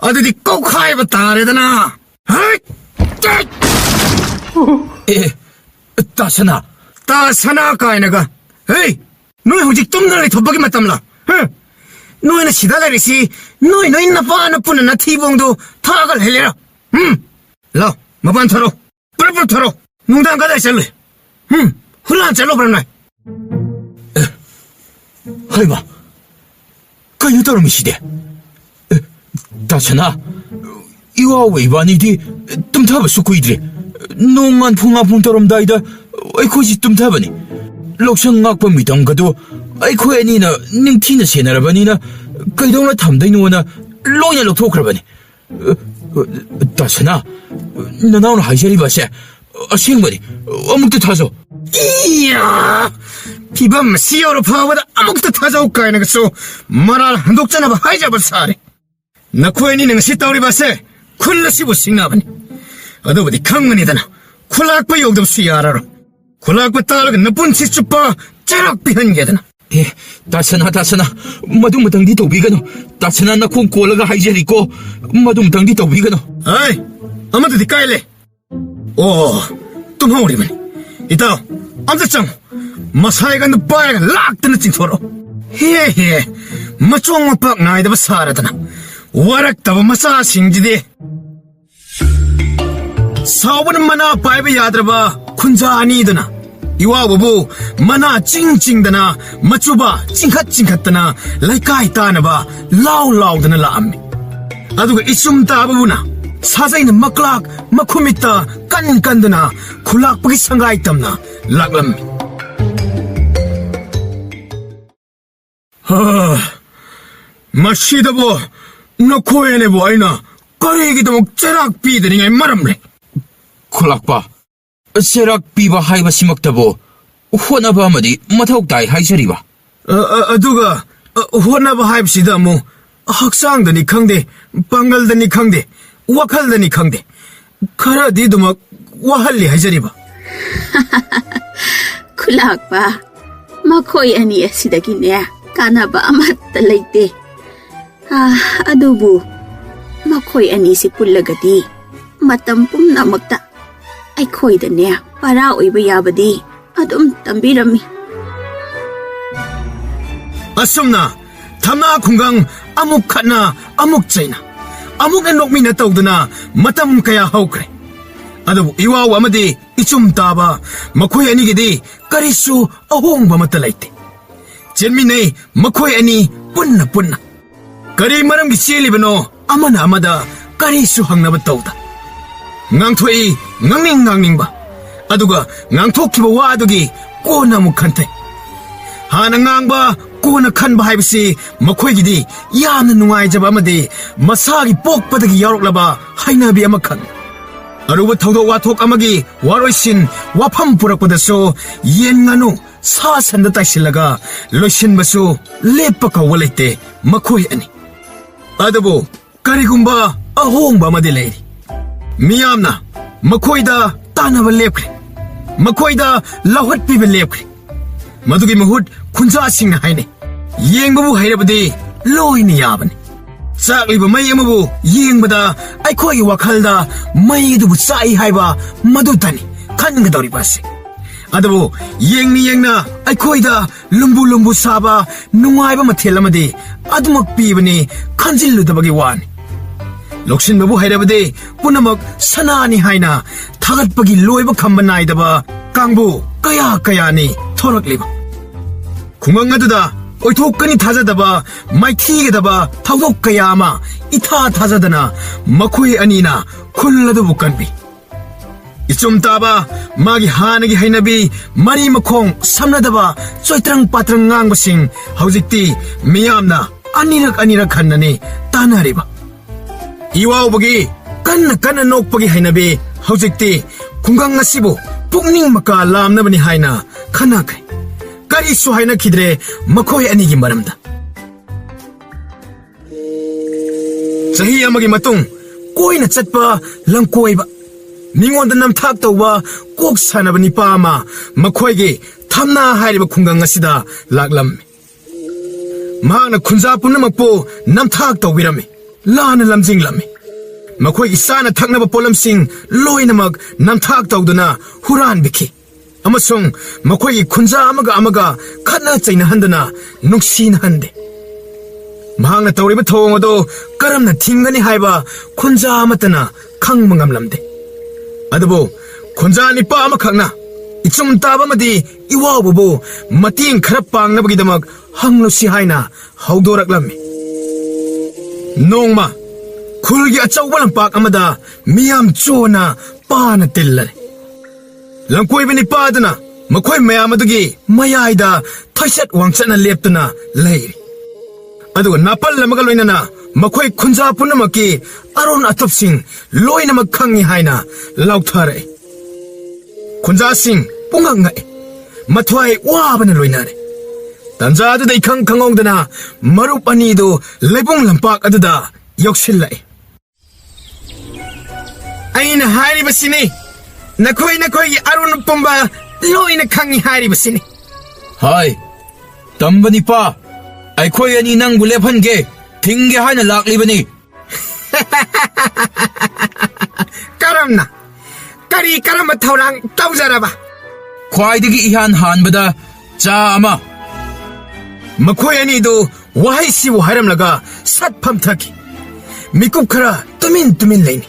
ꯑꯗꯨꯗꯤ ꯀꯧꯈꯥꯏꯕ ꯇꯥꯔꯦꯗꯅ꯫ ꯍꯩ! ꯇꯠ! ꯑꯦ, ꯇꯥ ꯁꯅꯥ꯫ ꯇꯥ ꯁꯅꯥ ꯀꯥꯏꯅꯒ꯫ ꯍꯩ! ꯅꯣꯏ ꯍꯧꯖꯤꯛ ꯇꯨꯝꯗꯅ ꯂꯩꯊꯣꯛꯄꯒꯤ ꯃꯇꯝꯂ? ꯍꯝ! ꯅꯣꯏꯅ ꯁꯤꯗ ꯂꯩꯔꯤꯁꯤ ꯅꯣꯏ ꯅꯣꯏ ꯅꯄꯥ ꯅꯄꯨꯅ ꯅꯊꯤꯕꯣꯡꯗꯣ ꯊꯥꯛꯑꯒ ꯂꯩꯍꯜꯂꯤꯔꯣ? ꯍꯝ! ꯂꯥꯎ, ꯃꯄꯥꯟ ꯊꯣꯔꯛꯑꯣ꯫ ꯄꯨꯔꯞ ꯄꯨꯔꯞ ꯊꯣꯔꯛꯑꯣ꯫ ꯅꯨꯡꯗꯥꯡ ꯀꯗꯥꯏ ꯆꯠꯂꯨꯏ? ꯍꯝ! ꯍꯨꯔꯥꯟ ꯆꯠꯂꯨꯕ꯭ꯔꯥ ꯅꯣꯏ? ꯍꯩꯃꯥ! ꯀꯩꯅꯣ ꯇꯧꯔꯝꯃꯤꯁꯤꯗꯤ? ꯑꯦ, ꯇꯥꯁꯅꯥ, ꯏꯋꯥꯎ ꯏꯕꯥꯅꯤꯗꯤ ꯇꯨꯝꯊꯕꯁꯨ ꯀꯨꯏꯗ꯭ꯔꯤ꯫ ꯅꯣꯡ ꯉꯥꯟꯐꯨ ꯉꯥꯟꯐꯨ ꯇꯧꯔꯝꯗꯥꯏꯗ ꯑꯩꯈꯣꯏꯁꯤ ꯇꯨꯝꯊꯕꯅꯤ꯫ ꯂꯧꯁꯪ ꯉꯥꯛꯄ ꯃꯤꯇꯝꯒꯗꯣ ꯑꯩꯈꯣꯏ ꯑꯅꯤꯅ ꯅꯤꯡꯊꯤꯅ ꯁꯦꯟꯅꯔꯕꯅꯤꯅ ꯀꯩꯗꯧꯅ ꯊꯝꯗꯣꯏꯅꯣꯅ ꯂꯣꯏꯅ ꯂꯧꯊꯣꯛꯈ꯭ꯔꯕꯅꯤ꯫ ꯇꯥꯁꯅꯥ, ꯅꯅꯥꯎꯅ ꯍꯥꯏꯖꯔꯤꯕ ꯑꯁꯦ ꯑꯁꯦꯡꯕꯅꯤ, ꯑꯃꯨꯛꯇ ꯊꯥꯖꯧ꯫ ꯏꯌꯥ! ꯐꯤꯕꯝ ꯑꯁꯤ ꯌꯧꯔ ꯐꯥꯎꯕꯗ ꯑꯃꯨꯛꯇ ꯊꯥꯖꯧ ꯀꯥꯏꯅꯒꯁꯨ ꯃꯔꯥꯜ ꯍꯟꯗꯣꯛꯆꯅꯕ ꯍꯥꯏꯖꯕ ꯁꯥꯔꯤ꯫ ꯅꯈꯣꯏ ꯑꯅꯤꯅ ꯉꯁꯤ ꯇꯧꯔꯤꯕ ꯑꯁꯦ ꯈꯨꯜ ꯑꯁꯤꯕꯨ ꯁꯤꯡꯅꯕꯅꯤ꯫ ꯑꯗꯨꯕꯨꯗꯤ ꯈꯪꯒꯅꯤꯗꯅ, ꯈꯨꯂꯥꯛꯄ ꯌꯧꯗꯕꯁꯨ ꯌꯥꯔꯔꯣꯏ꯫ ꯈꯨꯂꯥꯛꯄ ꯇꯥꯔꯒ ꯅꯄꯨꯟꯁꯤ ꯆꯨꯞꯄ ꯆꯩꯔꯥꯛ ꯄꯤꯍꯟꯒꯦꯗꯅ꯫ ꯑꯦ, ꯇꯥꯁꯅꯥ, ꯇꯥꯁꯅꯥ, ꯃꯗꯨꯃꯇꯪꯗꯤ ꯇꯧꯕꯤꯒꯅꯨ꯫ ꯇꯥꯁꯅꯥ, ꯅꯈꯣꯡ ꯀꯣꯜꯂꯒ ꯍꯥꯏꯖꯔꯤꯀꯣ, ꯃꯗꯨꯃꯇꯪꯗꯤ ꯇꯧꯕꯤꯒꯅꯨ꯫ ꯑꯩ, ꯑꯃꯗꯨꯗꯤ ꯀꯥꯏ ꯂꯩ? ꯑꯣ, ꯇꯨꯝꯍꯧꯔꯤꯕꯅꯤ꯫ ꯏꯇꯥꯎ, ꯑꯝꯇ ꯆꯪꯉꯨ꯫ ꯃꯁꯥꯏꯒꯟꯗꯨ ꯄꯥꯏꯔꯒ ꯂꯥꯛꯇꯅ ꯆꯤꯡꯊꯣꯔꯛꯑꯣ꯫ ꯍꯦ ꯍꯦ, ꯃꯆꯣꯡ ꯃꯄꯥꯛ ꯅꯥꯏꯗꯕ ꯁꯥꯔꯗꯅ ꯋꯥꯔꯛꯇꯕ ꯃꯆꯥꯁꯤꯡꯁꯤꯗꯤ꯫ ꯁꯥꯎꯕꯅ ꯃꯅꯥ ꯄꯥꯏꯕ ꯌꯥꯗ꯭ꯔꯕ ꯈꯨꯟꯖꯥ ꯑꯅꯤꯗꯨꯅ ꯏꯋꯥꯕꯨꯕꯨ ꯃꯅꯥ ꯆꯤꯡ ꯆꯤꯡꯗꯅ, ꯃꯆꯨꯕ ꯆꯤꯡꯈꯠ ꯆꯤꯡꯈꯠꯇꯅ ꯂꯩꯀꯥꯏ ꯇꯥꯅꯕ ꯂꯥꯎ ꯂꯥꯎꯗꯅ ꯂꯥꯛꯑꯝꯃꯤ꯫ ꯑꯗꯨꯒ ꯏꯆꯨꯝ ꯇꯥꯕꯕꯨꯅ ꯁꯥꯖꯩꯅ ꯃꯀ꯭ꯂꯥꯛ ꯃꯈꯨꯃꯤꯠꯇ ꯀꯟ ꯀꯟꯗꯨꯅ ꯈꯨꯂꯥꯛꯄꯒꯤ ꯁꯪꯒꯥꯏ ꯇꯝꯅ ꯂꯥꯛꯂꯝꯃꯤ꯫ ꯍꯥ, ꯃꯁꯤꯗꯕꯨ ꯅꯈꯣꯏ ꯑꯅꯤꯕꯨ ꯑꯩꯅ ꯀꯔꯤꯒꯤꯗꯃꯛ ꯆꯩꯔꯥꯛ ꯄꯤꯗꯅꯤꯡꯉꯥꯏ ꯃꯔꯝ ꯂꯩ? ꯈꯨꯂꯥꯛꯄ, ꯆꯩꯔꯥꯛ ꯄꯤꯕ ꯍꯥꯏꯕꯁꯤꯃꯛꯇꯕꯨ ꯍꯣꯠꯅꯕ ꯑꯃꯗꯤ ꯃꯊꯧ ꯇꯥꯏ ꯍꯥꯏꯖꯔꯤꯕ꯫ ꯑ, ꯑ, ꯑꯗꯨꯒ, ꯑ, ꯍꯣꯠꯅꯕ ꯍꯥꯏꯕꯁꯤꯗ ꯑꯃꯨꯛ ꯍꯛꯆꯥꯡꯗꯅꯤ ꯈꯪꯗꯦ, ꯄꯥꯡꯒꯜꯗꯅꯤ ꯈꯪꯗꯦ, ꯋꯥꯈꯜꯗꯅꯤ ꯈꯪꯗꯦ, ꯈꯔꯗꯤ ꯑꯗꯨꯃꯛ ꯋꯥꯍꯜꯂꯤ ꯍꯥꯏꯖꯔꯤꯕ꯫ ꯈꯨꯂꯥꯛꯄ, ꯃꯈꯣꯏ ꯑꯅꯤ ꯑꯁꯤꯗꯒꯤꯅꯦ ꯀꯥꯟꯅꯕ ꯑꯃꯠꯇ ꯂꯩꯇꯦ꯫ ꯑꯥ, ꯑꯗꯨꯕꯨ ꯃꯈꯣꯏ ꯑꯅꯤꯁꯤ ꯄꯨꯜꯂꯒꯗꯤ ꯃꯇꯝ ꯄꯨꯝꯅꯃꯛꯇ ꯑꯩꯈꯣꯏꯗꯅꯦ ꯄꯔꯥ ꯑꯣꯏꯕ ꯌꯥꯕꯗꯤ ꯑꯗꯨꯝ ꯇꯝꯕꯤꯔꯝꯃꯤ꯫ ꯑꯁꯨꯝꯅ ꯊꯝꯅꯥ ꯈꯨꯡꯒꯪ ꯑꯃꯨꯛ ꯈꯠꯅ, ꯑꯃꯨꯛ ꯆꯩꯅ, ꯑꯃꯨꯛꯅ ꯅꯣꯛꯃꯤꯟꯅ ꯇꯧꯗꯨꯅ ꯃꯇꯝ ꯀꯌꯥ ꯍꯧꯈ꯭ꯔꯦ꯫ ꯑꯗꯨꯕꯨ ꯏꯋꯥꯎ ꯑꯃꯗꯤ ꯏꯆꯨꯝ ꯇꯥꯕ ꯃꯈꯣꯏ ꯑꯅꯤꯒꯤꯗꯤ ꯀꯔꯤꯁꯨ ꯑꯍꯣꯡꯕ ꯑꯃꯠꯇ ꯂꯩꯇꯦ꯫ ꯆꯦꯟꯃꯤꯟꯅꯩ ꯃꯈꯣꯏ ꯑꯅꯤ ꯄꯨꯟꯅ ꯄꯨꯟꯅ꯫ ꯀꯔꯤ ꯃꯔꯝꯒꯤ ꯆꯦꯜꯂꯤꯕꯅꯣ? ꯑꯃꯅ ꯑꯃꯗ ꯀꯔꯤꯁꯨ ꯍꯪꯅꯕ ꯇꯧꯗ ꯉꯥꯡꯊꯣꯛꯏ, ꯉꯥꯡꯅꯤꯡ ꯉꯥꯡꯅꯤꯡꯕ꯫ ꯑꯗꯨꯒ ꯉꯥꯡꯊꯣꯛꯈꯤꯕ ꯋꯥ ꯑꯗꯨꯒꯤ ꯀꯣꯟꯅ ꯑꯃꯨꯛ ꯈꯟꯊꯩ꯫ ꯍꯥꯟꯅ ꯉꯥꯡꯕ, ꯀꯣꯟꯅ ꯈꯟꯕ ꯍꯥꯏꯕꯁꯤ ꯃꯈꯣꯏꯒꯤꯗꯤ ꯌꯥꯝꯅ ꯅꯨꯡꯉꯥꯏꯖꯕ ꯑꯃꯗꯤ ꯃꯁꯥꯒꯤ ꯄꯣꯛꯄꯗꯒꯤ ꯌꯥꯎꯔꯛꯂꯕ ꯍꯩꯅꯕꯤ ꯑꯃꯈꯛꯅꯤ꯫ ꯑꯔꯨꯕ ꯊꯧꯗꯣꯛ ꯋꯥꯊꯣꯛ ꯑꯃꯒꯤ ꯋꯥꯔꯣꯏꯁꯤꯟ ꯋꯥꯐꯝ ꯄꯨꯔꯛꯄꯗꯁꯨ ꯌꯦꯟ ꯉꯥꯅꯨ ꯁꯥ ꯁꯟꯗ ꯇꯥꯏꯁꯤꯜꯂꯒ ꯂꯣꯏꯁꯤꯟꯕꯁꯨ ꯂꯦꯞꯄ ꯀꯧꯕ ꯂꯩꯇꯦ ꯃꯈꯣꯏ ꯑꯅꯤ꯫ ꯑꯗꯨꯕꯨ ꯀꯔꯤꯒꯨꯝꯕ ꯑꯍꯣꯡꯕ ꯑꯃꯗꯤ ꯂꯩꯔꯤ꯫ ꯃꯤꯌꯥꯝꯅ ꯃꯈꯣꯏꯗ ꯇꯥꯟꯅꯕ ꯂꯦꯞꯈ꯭ꯔꯦ, ꯃꯈꯣꯏꯗ ꯂꯧꯍꯠꯄꯤꯕ ꯂꯦꯞꯈ꯭ꯔꯦ꯫ ꯃꯗꯨꯒꯤ ꯃꯍꯨꯠ ꯈꯨꯟꯖꯥꯁꯤꯡꯅ ꯍꯥꯏꯅꯩ, "ꯌꯦꯡꯕꯕꯨ ꯍꯩꯔꯕꯗꯤ ꯂꯣꯏꯅ ꯌꯥꯕꯅꯤ"꯫ ꯆꯥꯛꯂꯤꯕ ꯃꯩ ꯑꯃꯕꯨ ꯌꯦꯡꯕꯗ ꯑꯩꯈꯣꯏꯒꯤ ꯋꯥꯈꯜꯗ ꯃꯩ ꯑꯗꯨꯕꯨ ꯆꯥꯛꯏ ꯍꯥꯏꯕ ꯃꯗꯨꯇꯅꯤ ꯈꯟꯒꯗꯧꯔꯤꯕ ꯑꯁꯤ꯫ ꯑꯗꯨꯕꯨ ꯌꯦꯡꯅ ꯌꯦꯡꯅ ꯑꯩꯈꯣꯏꯗ ꯂꯨꯝꯕꯨ ꯂꯨꯝꯕꯨ ꯁꯥꯕ ꯅꯨꯡꯉꯥꯏꯕ ꯃꯊꯦꯜ ꯑꯃꯗꯤ ꯑꯗꯨꯃꯛ ꯄꯤꯕꯅꯤ ꯈꯟꯖꯤꯜꯂꯨꯗꯕꯒꯤ ꯋꯥꯅꯤ꯫ ꯂꯧꯁꯤꯟꯕꯕꯨ ꯍꯩꯔꯕꯗꯤ ꯄꯨꯝꯅꯃꯛ ꯁꯅꯥꯅꯤ ꯍꯥꯏꯅ ꯊꯥꯒꯠꯄꯒꯤ ꯂꯣꯏꯕ ꯈꯝꯕ ꯅꯥꯏꯗꯕ ꯀꯥꯡꯕꯨ ꯀꯌꯥ ꯀꯌꯥꯅꯤ ꯊꯣꯔꯛꯂꯤꯕ꯫ ꯈꯨꯡꯒꯪ ꯑꯗꯨꯗ ꯑꯣꯏꯊꯣꯛꯀꯅꯤ ꯊꯥꯖꯗꯕ ꯃꯥꯏꯊꯤꯒꯗꯕ ꯊꯧꯗꯣꯛ ꯀꯌꯥ ꯑꯃ ꯏꯊꯥ ꯊꯥꯖꯗꯅ ꯃꯈꯣꯏ ꯑꯅꯤꯅ ꯈꯨꯜ ꯑꯗꯨꯕꯨ ꯀꯟꯕꯤ꯫ ꯏꯆꯨꯝ ꯇꯥꯕ ꯃꯥꯒꯤ ꯍꯥꯟꯅꯒꯤ ꯍꯩꯅꯕꯤ ꯃꯔꯤ ꯃꯈꯣꯡ ꯁꯝꯅꯗꯕ ꯆꯣꯏꯇ꯭ꯔꯪ ꯄꯥꯇ꯭ꯔꯪ ꯉꯥꯡꯕꯁꯤꯡ ꯍꯧꯖꯤꯛꯇꯤ ꯃꯤꯌꯥꯝꯅ ꯑꯅꯤꯔꯛ ꯑꯅꯤꯔꯛ ꯍꯟꯅꯅꯤ ꯇꯥꯟꯅꯔꯤꯕ꯫ ꯏꯋꯥꯎꯕꯒꯤ ꯀꯟꯅ ꯀꯟꯅ ꯅꯣꯛꯄꯒꯤ ꯍꯩꯅꯕꯤ ꯍꯧꯖꯤꯛꯇꯤ ꯈꯨꯡꯒꯪ ꯑꯁꯤꯕꯨ ꯄꯨꯛꯅꯤꯡ ꯃꯀꯥ ꯂꯥꯝꯅꯕꯅꯤ ꯍꯥꯏꯅ ꯈꯟꯅꯈ꯭ꯔꯦ꯫ ꯀꯔꯤꯁꯨ ꯍꯥꯏꯅꯈꯤꯗ꯭ꯔꯦ ꯃꯈꯣꯏ ꯑꯅꯤꯒꯤ ꯃꯔꯝꯗ꯫ ꯆꯍꯤ ꯑꯃꯒꯤ ꯃꯇꯨꯡ ꯀꯣꯏꯅ ꯆꯠꯄ ꯂꯝꯀꯣꯏꯕ, ꯃꯤꯉꯣꯟꯗ ꯅꯝꯊꯥꯛ ꯇꯧꯕ, ꯀꯣꯛ ꯁꯥꯟꯅꯕ ꯅꯤꯄꯥ ꯑꯃ ꯃꯈꯣꯏꯒꯤ ꯊꯝꯅꯥ ꯍꯥꯏꯔꯤꯕ ꯈꯨꯡꯒꯪ ꯑꯁꯤꯗ ꯂꯥꯛꯂꯝꯃꯤ꯫ ꯃꯍꯥꯛꯅ ꯈꯨꯟꯖꯥ ꯄꯨꯝꯅꯃꯛꯄꯨ ꯅꯝꯊꯥꯛ ꯇꯧꯕꯤꯔꯝꯃꯤ, ꯂꯥꯟꯅ ꯂꯝꯖꯤꯡꯂꯝꯃꯤ꯫ ꯃꯈꯣꯏꯒꯤ ꯆꯥꯅ ꯊꯛꯅꯕ ꯄꯣꯠꯂꯝꯁꯤꯡ ꯂꯣꯏꯅꯃꯛ ꯅꯝꯊꯥꯛ ꯇꯧꯗꯨꯅ ꯍꯨꯔꯥꯟꯕꯤꯈꯤ꯫ ꯑꯃꯁꯨꯡ ꯃꯈꯣꯏꯒꯤ ꯈꯨꯟꯖꯥ ꯑꯃꯒ ꯑꯃꯒ ꯈꯠꯅ ꯆꯩꯅꯍꯟꯗꯨꯅ ꯅꯨꯡꯁꯤꯅꯍꯟꯗꯦ꯫ ꯃꯍꯥꯛꯅ ꯇꯧꯔꯤꯕ ꯊꯧꯑꯣꯡ ꯑꯗꯨ ꯀꯔꯝꯅ ꯊꯤꯡꯒꯅꯤ ꯍꯥꯏꯕ ꯈꯨꯟꯖꯥ ꯑꯃꯠꯇꯅ ꯈꯪꯕ ꯉꯝꯂꯝꯗꯦ꯫ ꯑꯗꯨꯕꯨ ꯈꯨꯟꯖꯥ ꯅꯤꯄꯥ ꯑꯃꯈꯛꯅ ꯏꯆꯨꯝ ꯇꯥꯕ ꯑꯃꯗꯤ ꯏꯋꯥꯎꯕꯕꯨ ꯃꯇꯦꯡ ꯈꯔ ꯄꯥꯡꯅꯕꯒꯤꯗꯃꯛ ꯍꯪꯂꯨꯁꯤ ꯍꯥꯏꯅ ꯍꯧꯗꯣꯔꯛꯂꯝꯃꯤ꯫ ꯅꯣꯡꯃ ꯈꯨꯜꯒꯤ ꯑꯆꯧꯕ ꯂꯝꯄꯥꯛ ꯑꯃꯗ ꯃꯤꯌꯥꯝ ꯆꯣꯟꯅ ꯄꯥꯅ ꯇꯤꯜꯂꯔꯦ꯫ ꯂꯝꯀꯣꯏꯕ ꯅꯤꯄꯥ ꯑꯗꯨꯅ ꯃꯈꯣꯏ ꯃꯌꯥꯝ ꯑꯗꯨꯒꯤ ꯃꯌꯥꯏꯗ ꯊꯣꯏꯆꯠ ꯋꯥꯡꯆꯠꯅ ꯂꯦꯞꯇꯨꯅ ꯂꯩꯔꯤ꯫ ꯑꯗꯨꯒ ꯅꯥꯄꯜ ꯑꯃꯒ ꯂꯣꯏꯅꯅ ꯃꯈꯣꯏ ꯈꯨꯟꯖꯥ ꯄꯨꯝꯅꯃꯛꯀꯤ ꯑꯔꯣꯟ ꯑꯇꯨꯞꯁꯤꯡ ꯂꯣꯏꯅꯃꯛ ꯈꯪꯏ ꯍꯥꯏꯅ ꯂꯥꯎꯊꯔꯛꯏ꯫ ꯈꯨꯟꯖꯥꯁꯤꯡ ꯄꯨꯡꯉꯛ ꯉꯛꯏ꯫ ꯃꯊ꯭ꯋꯥꯏ ꯋꯥꯕꯅ ꯂꯣꯏꯅꯔꯦ꯫ ꯇꯟꯖꯥ ꯑꯗꯨꯗ ꯏꯈꯪ ꯈꯪꯍꯧꯗꯅ ꯃꯔꯨꯞ ꯑꯅꯤꯗꯨ ꯂꯩꯕꯨꯡ ꯂꯝꯄꯥꯛ ꯑꯗꯨꯗ ꯌꯧꯁꯤꯜꯂꯛꯏ꯫ ꯑꯩꯅ ꯍꯥꯏꯔꯤꯕꯁꯤꯅꯤ, ꯅꯈꯣꯏ ꯅꯈꯣꯏꯒꯤ ꯑꯔꯨꯟ ꯄꯨꯝꯕ ꯂꯣꯏꯅ ꯈꯪꯏ ꯍꯥꯏꯔꯤꯕꯁꯤꯅꯤ꯫ ꯍꯥꯏ, ꯇꯝꯕ ꯅꯤꯄꯥ, ꯑꯩꯈꯣꯏ ꯑꯅꯤ ꯅꯪꯕꯨ ꯂꯦꯞꯍꯟꯒꯦ, ꯊꯤꯡꯒꯦ ꯍꯥꯏꯅ ꯂꯥꯛꯂꯤꯕꯅꯤ꯫ ꯀꯔꯝꯅ? ꯀꯔꯤ ꯀꯔꯝꯕ ꯊꯧꯔꯥꯡ ꯇꯧꯖꯔꯕ? ꯈ꯭ꯋꯥꯏꯗꯒꯤ ꯏꯍꯥꯟ ꯍꯥꯟꯕꯗ ꯆꯥ ꯑꯃ꯫ ꯃꯈꯣꯏ ꯑꯅꯤꯗꯨ ꯋꯥꯍꯩꯁꯤꯕꯨ ꯍꯥꯏꯔꯝꯂꯒ ꯁꯠ ꯐꯝꯊꯈꯤ꯫ ꯃꯤꯀꯨꯞ ꯈꯔ ꯇꯨꯃꯤꯟ ꯇꯨꯃꯤꯟ ꯂꯩꯅꯤ꯫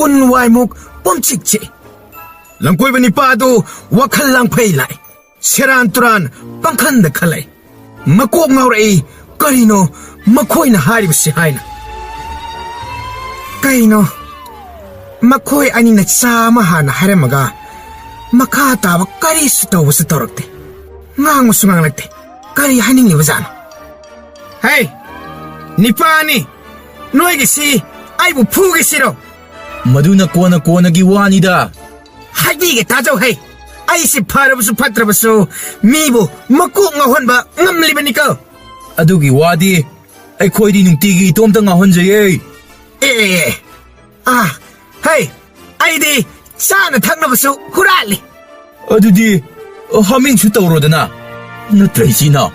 ꯎꯟ ꯋꯥꯏꯃꯨꯛ ꯄꯨꯝꯆꯤꯛ ꯆꯤꯛꯏ꯫ ꯂꯝꯀꯣꯏꯕ ꯅꯤꯄꯥ ꯑꯗꯨ ꯋꯥꯈꯜ ꯂꯥꯡꯐꯩ ꯂꯥꯛꯏ꯫ ꯁꯦꯔꯥꯟ ꯇꯨꯔꯥꯟ ꯄꯪꯈꯟꯗ ꯈꯜꯂꯛꯏ꯫ ꯃꯀꯣꯛ ꯉꯥꯎꯔꯛꯏ, ꯀꯔꯤꯅꯣ ꯃꯈꯣꯏꯅ ꯍꯥꯏꯔꯤꯕꯁꯤ ꯍꯥꯏꯅ꯫ ꯀꯩꯅꯣ, ꯃꯈꯣꯏ ꯑꯅꯤꯅ ꯆꯥ ꯑꯃ ꯍꯥꯟꯅ ꯍꯥꯏꯔꯝꯃꯒ ꯃꯈꯥ ꯇꯥꯕ ꯀꯔꯤꯁꯨ ꯇꯧꯕꯁꯨ ꯇꯧꯔꯛꯇꯦ, ꯉꯥꯡꯕꯁꯨ ꯉꯥꯡꯂꯛꯇꯦ꯫ ꯀꯔꯤ ꯍꯥꯏꯅꯤꯡꯂꯤꯕꯖꯥꯠꯅꯣ? ꯍꯦ, ꯅꯤꯄꯥꯅꯤ, ꯅꯣꯏꯒꯤꯁꯤ ꯑꯩꯕꯨ ꯐꯨꯒꯦꯁꯤꯔꯣ? ꯃꯗꯨꯅ ꯀꯣꯟꯅ ꯀꯣꯟꯅꯒꯤ ꯋꯥꯅꯤꯗ꯫ ꯍꯥꯏꯕꯤꯒꯦ ꯇꯥꯖꯧ ꯍꯦ, ꯑꯩꯁꯤ ꯐꯔꯕꯁꯨ ꯐꯠꯇ꯭ꯔꯕꯁꯨ ꯃꯤꯕꯨ ꯃꯀꯣꯛ ꯉꯥꯎꯍꯟꯕ ꯉꯝꯂꯤꯕꯅꯤꯀꯣ꯫ ꯑꯗꯨꯒꯤ ꯋꯥꯗꯤ ꯑꯩꯈꯣꯏꯗꯤ ꯅꯨꯡꯇꯤꯒꯤ ꯏꯇꯣꯝꯇ ꯉꯥꯎꯍꯟꯖꯩꯌꯦ꯫ ꯑꯦ, ꯑꯦ, ꯑꯦ꯫ ꯑꯥ, ꯍꯩ, ꯑꯩꯗꯤ ꯆꯥꯅ ꯊꯛꯅꯕꯁꯨ ꯍꯨꯔꯥꯜꯂꯤ꯫ ꯑꯗꯨꯗꯤ ꯍꯥꯃꯤꯡꯁꯨ ꯇꯧꯔꯣꯗꯅ, ꯅꯠꯇ꯭ꯔ ꯏꯆꯤꯟ ꯏꯅꯥꯎ?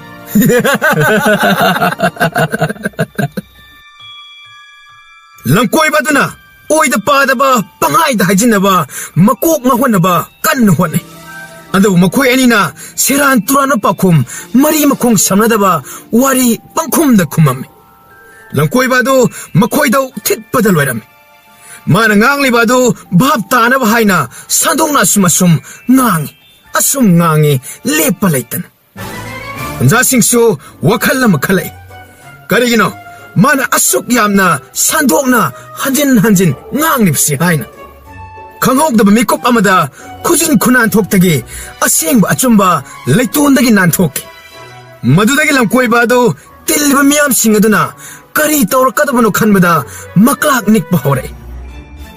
ꯂꯝꯀꯣꯏꯕ ꯑꯗꯨꯅ ꯑꯣꯏꯗ ꯄꯥꯗꯕ, ꯄꯪꯍꯥꯏꯗ ꯍꯥꯏꯖꯤꯟꯅꯕ, ꯃꯀꯣꯛ ꯉꯥꯎꯍꯟꯅꯕ ꯀꯟꯅ ꯍꯣꯠꯅꯩ꯫ ꯑꯗꯨꯕꯨ ꯃꯈꯣꯏ ꯑꯅꯤꯅ ꯁꯦꯔꯥꯟ ꯇꯨꯔꯥꯟꯕ ꯄꯥꯎꯈꯨꯝ, ꯃꯔꯤ ꯃꯈꯣꯡ ꯁꯝꯅꯗꯕ ꯋꯥꯔꯤ ꯄꯪꯈꯨꯝꯗ ꯈꯨꯝꯃꯝꯃꯤ꯫ ꯂꯝꯀꯣꯏꯕ ꯑꯗꯨ ꯃꯈꯣꯏꯗ ꯊꯤꯠꯄꯗ ꯂꯣꯏꯔꯝꯃꯤ꯫ ꯃꯥꯅ ꯉꯥꯡꯂꯤꯕ ꯑꯗꯨ ꯚꯥꯞ ꯇꯥꯅꯕ ꯍꯥꯏꯅ ꯁꯟꯗꯣꯛꯅ ꯑꯁꯨꯝ ꯑꯁꯨꯝ ꯉꯥꯡꯉꯤ, ꯑꯁꯨꯝ ꯉꯥꯡꯉꯤ, ꯂꯦꯞꯄ ꯂꯩꯇꯅ꯫ ꯈꯨꯟꯖꯥꯁꯤꯡꯁꯨ ꯋꯥꯈꯜ ꯑꯃ ꯈꯜꯂꯛꯏ꯫ ꯀꯔꯤꯒꯤꯅꯣ ꯃꯥꯅ ꯑꯁꯨꯛ ꯌꯥꯝꯅ ꯁꯟꯗꯣꯛꯅ ꯍꯟꯖꯤꯟ ꯍꯟꯖꯤꯟ ꯉꯥꯡꯂꯤꯕꯁꯤ ꯍꯥꯏꯅ? ꯈꯪꯍꯧꯗꯕ ꯃꯤꯀꯨꯞ ꯑꯃꯗ ꯈꯨꯖꯤꯟ ꯈꯨꯅꯥꯟꯊꯣꯛꯇꯒꯤ ꯑꯁꯦꯡꯕ ꯑꯆꯨꯝꯕ ꯂꯩꯇꯣꯟꯗꯒꯤ ꯅꯥꯟꯊꯣꯛꯈꯤ꯫ ꯃꯗꯨꯗꯒꯤ ꯂꯝꯀꯣꯏꯕ ꯑꯗꯨ ꯇꯤꯜꯂꯤꯕ ꯃꯤꯌꯥꯝꯁꯤꯡ ꯑꯗꯨꯅ ꯀꯔꯤ ꯇꯧꯔꯛꯀꯗꯕꯅꯣ ꯈꯟꯕꯗ ꯃꯀ꯭ꯂꯥꯛ ꯅꯤꯛꯄ ꯍꯧꯔꯛꯏ꯫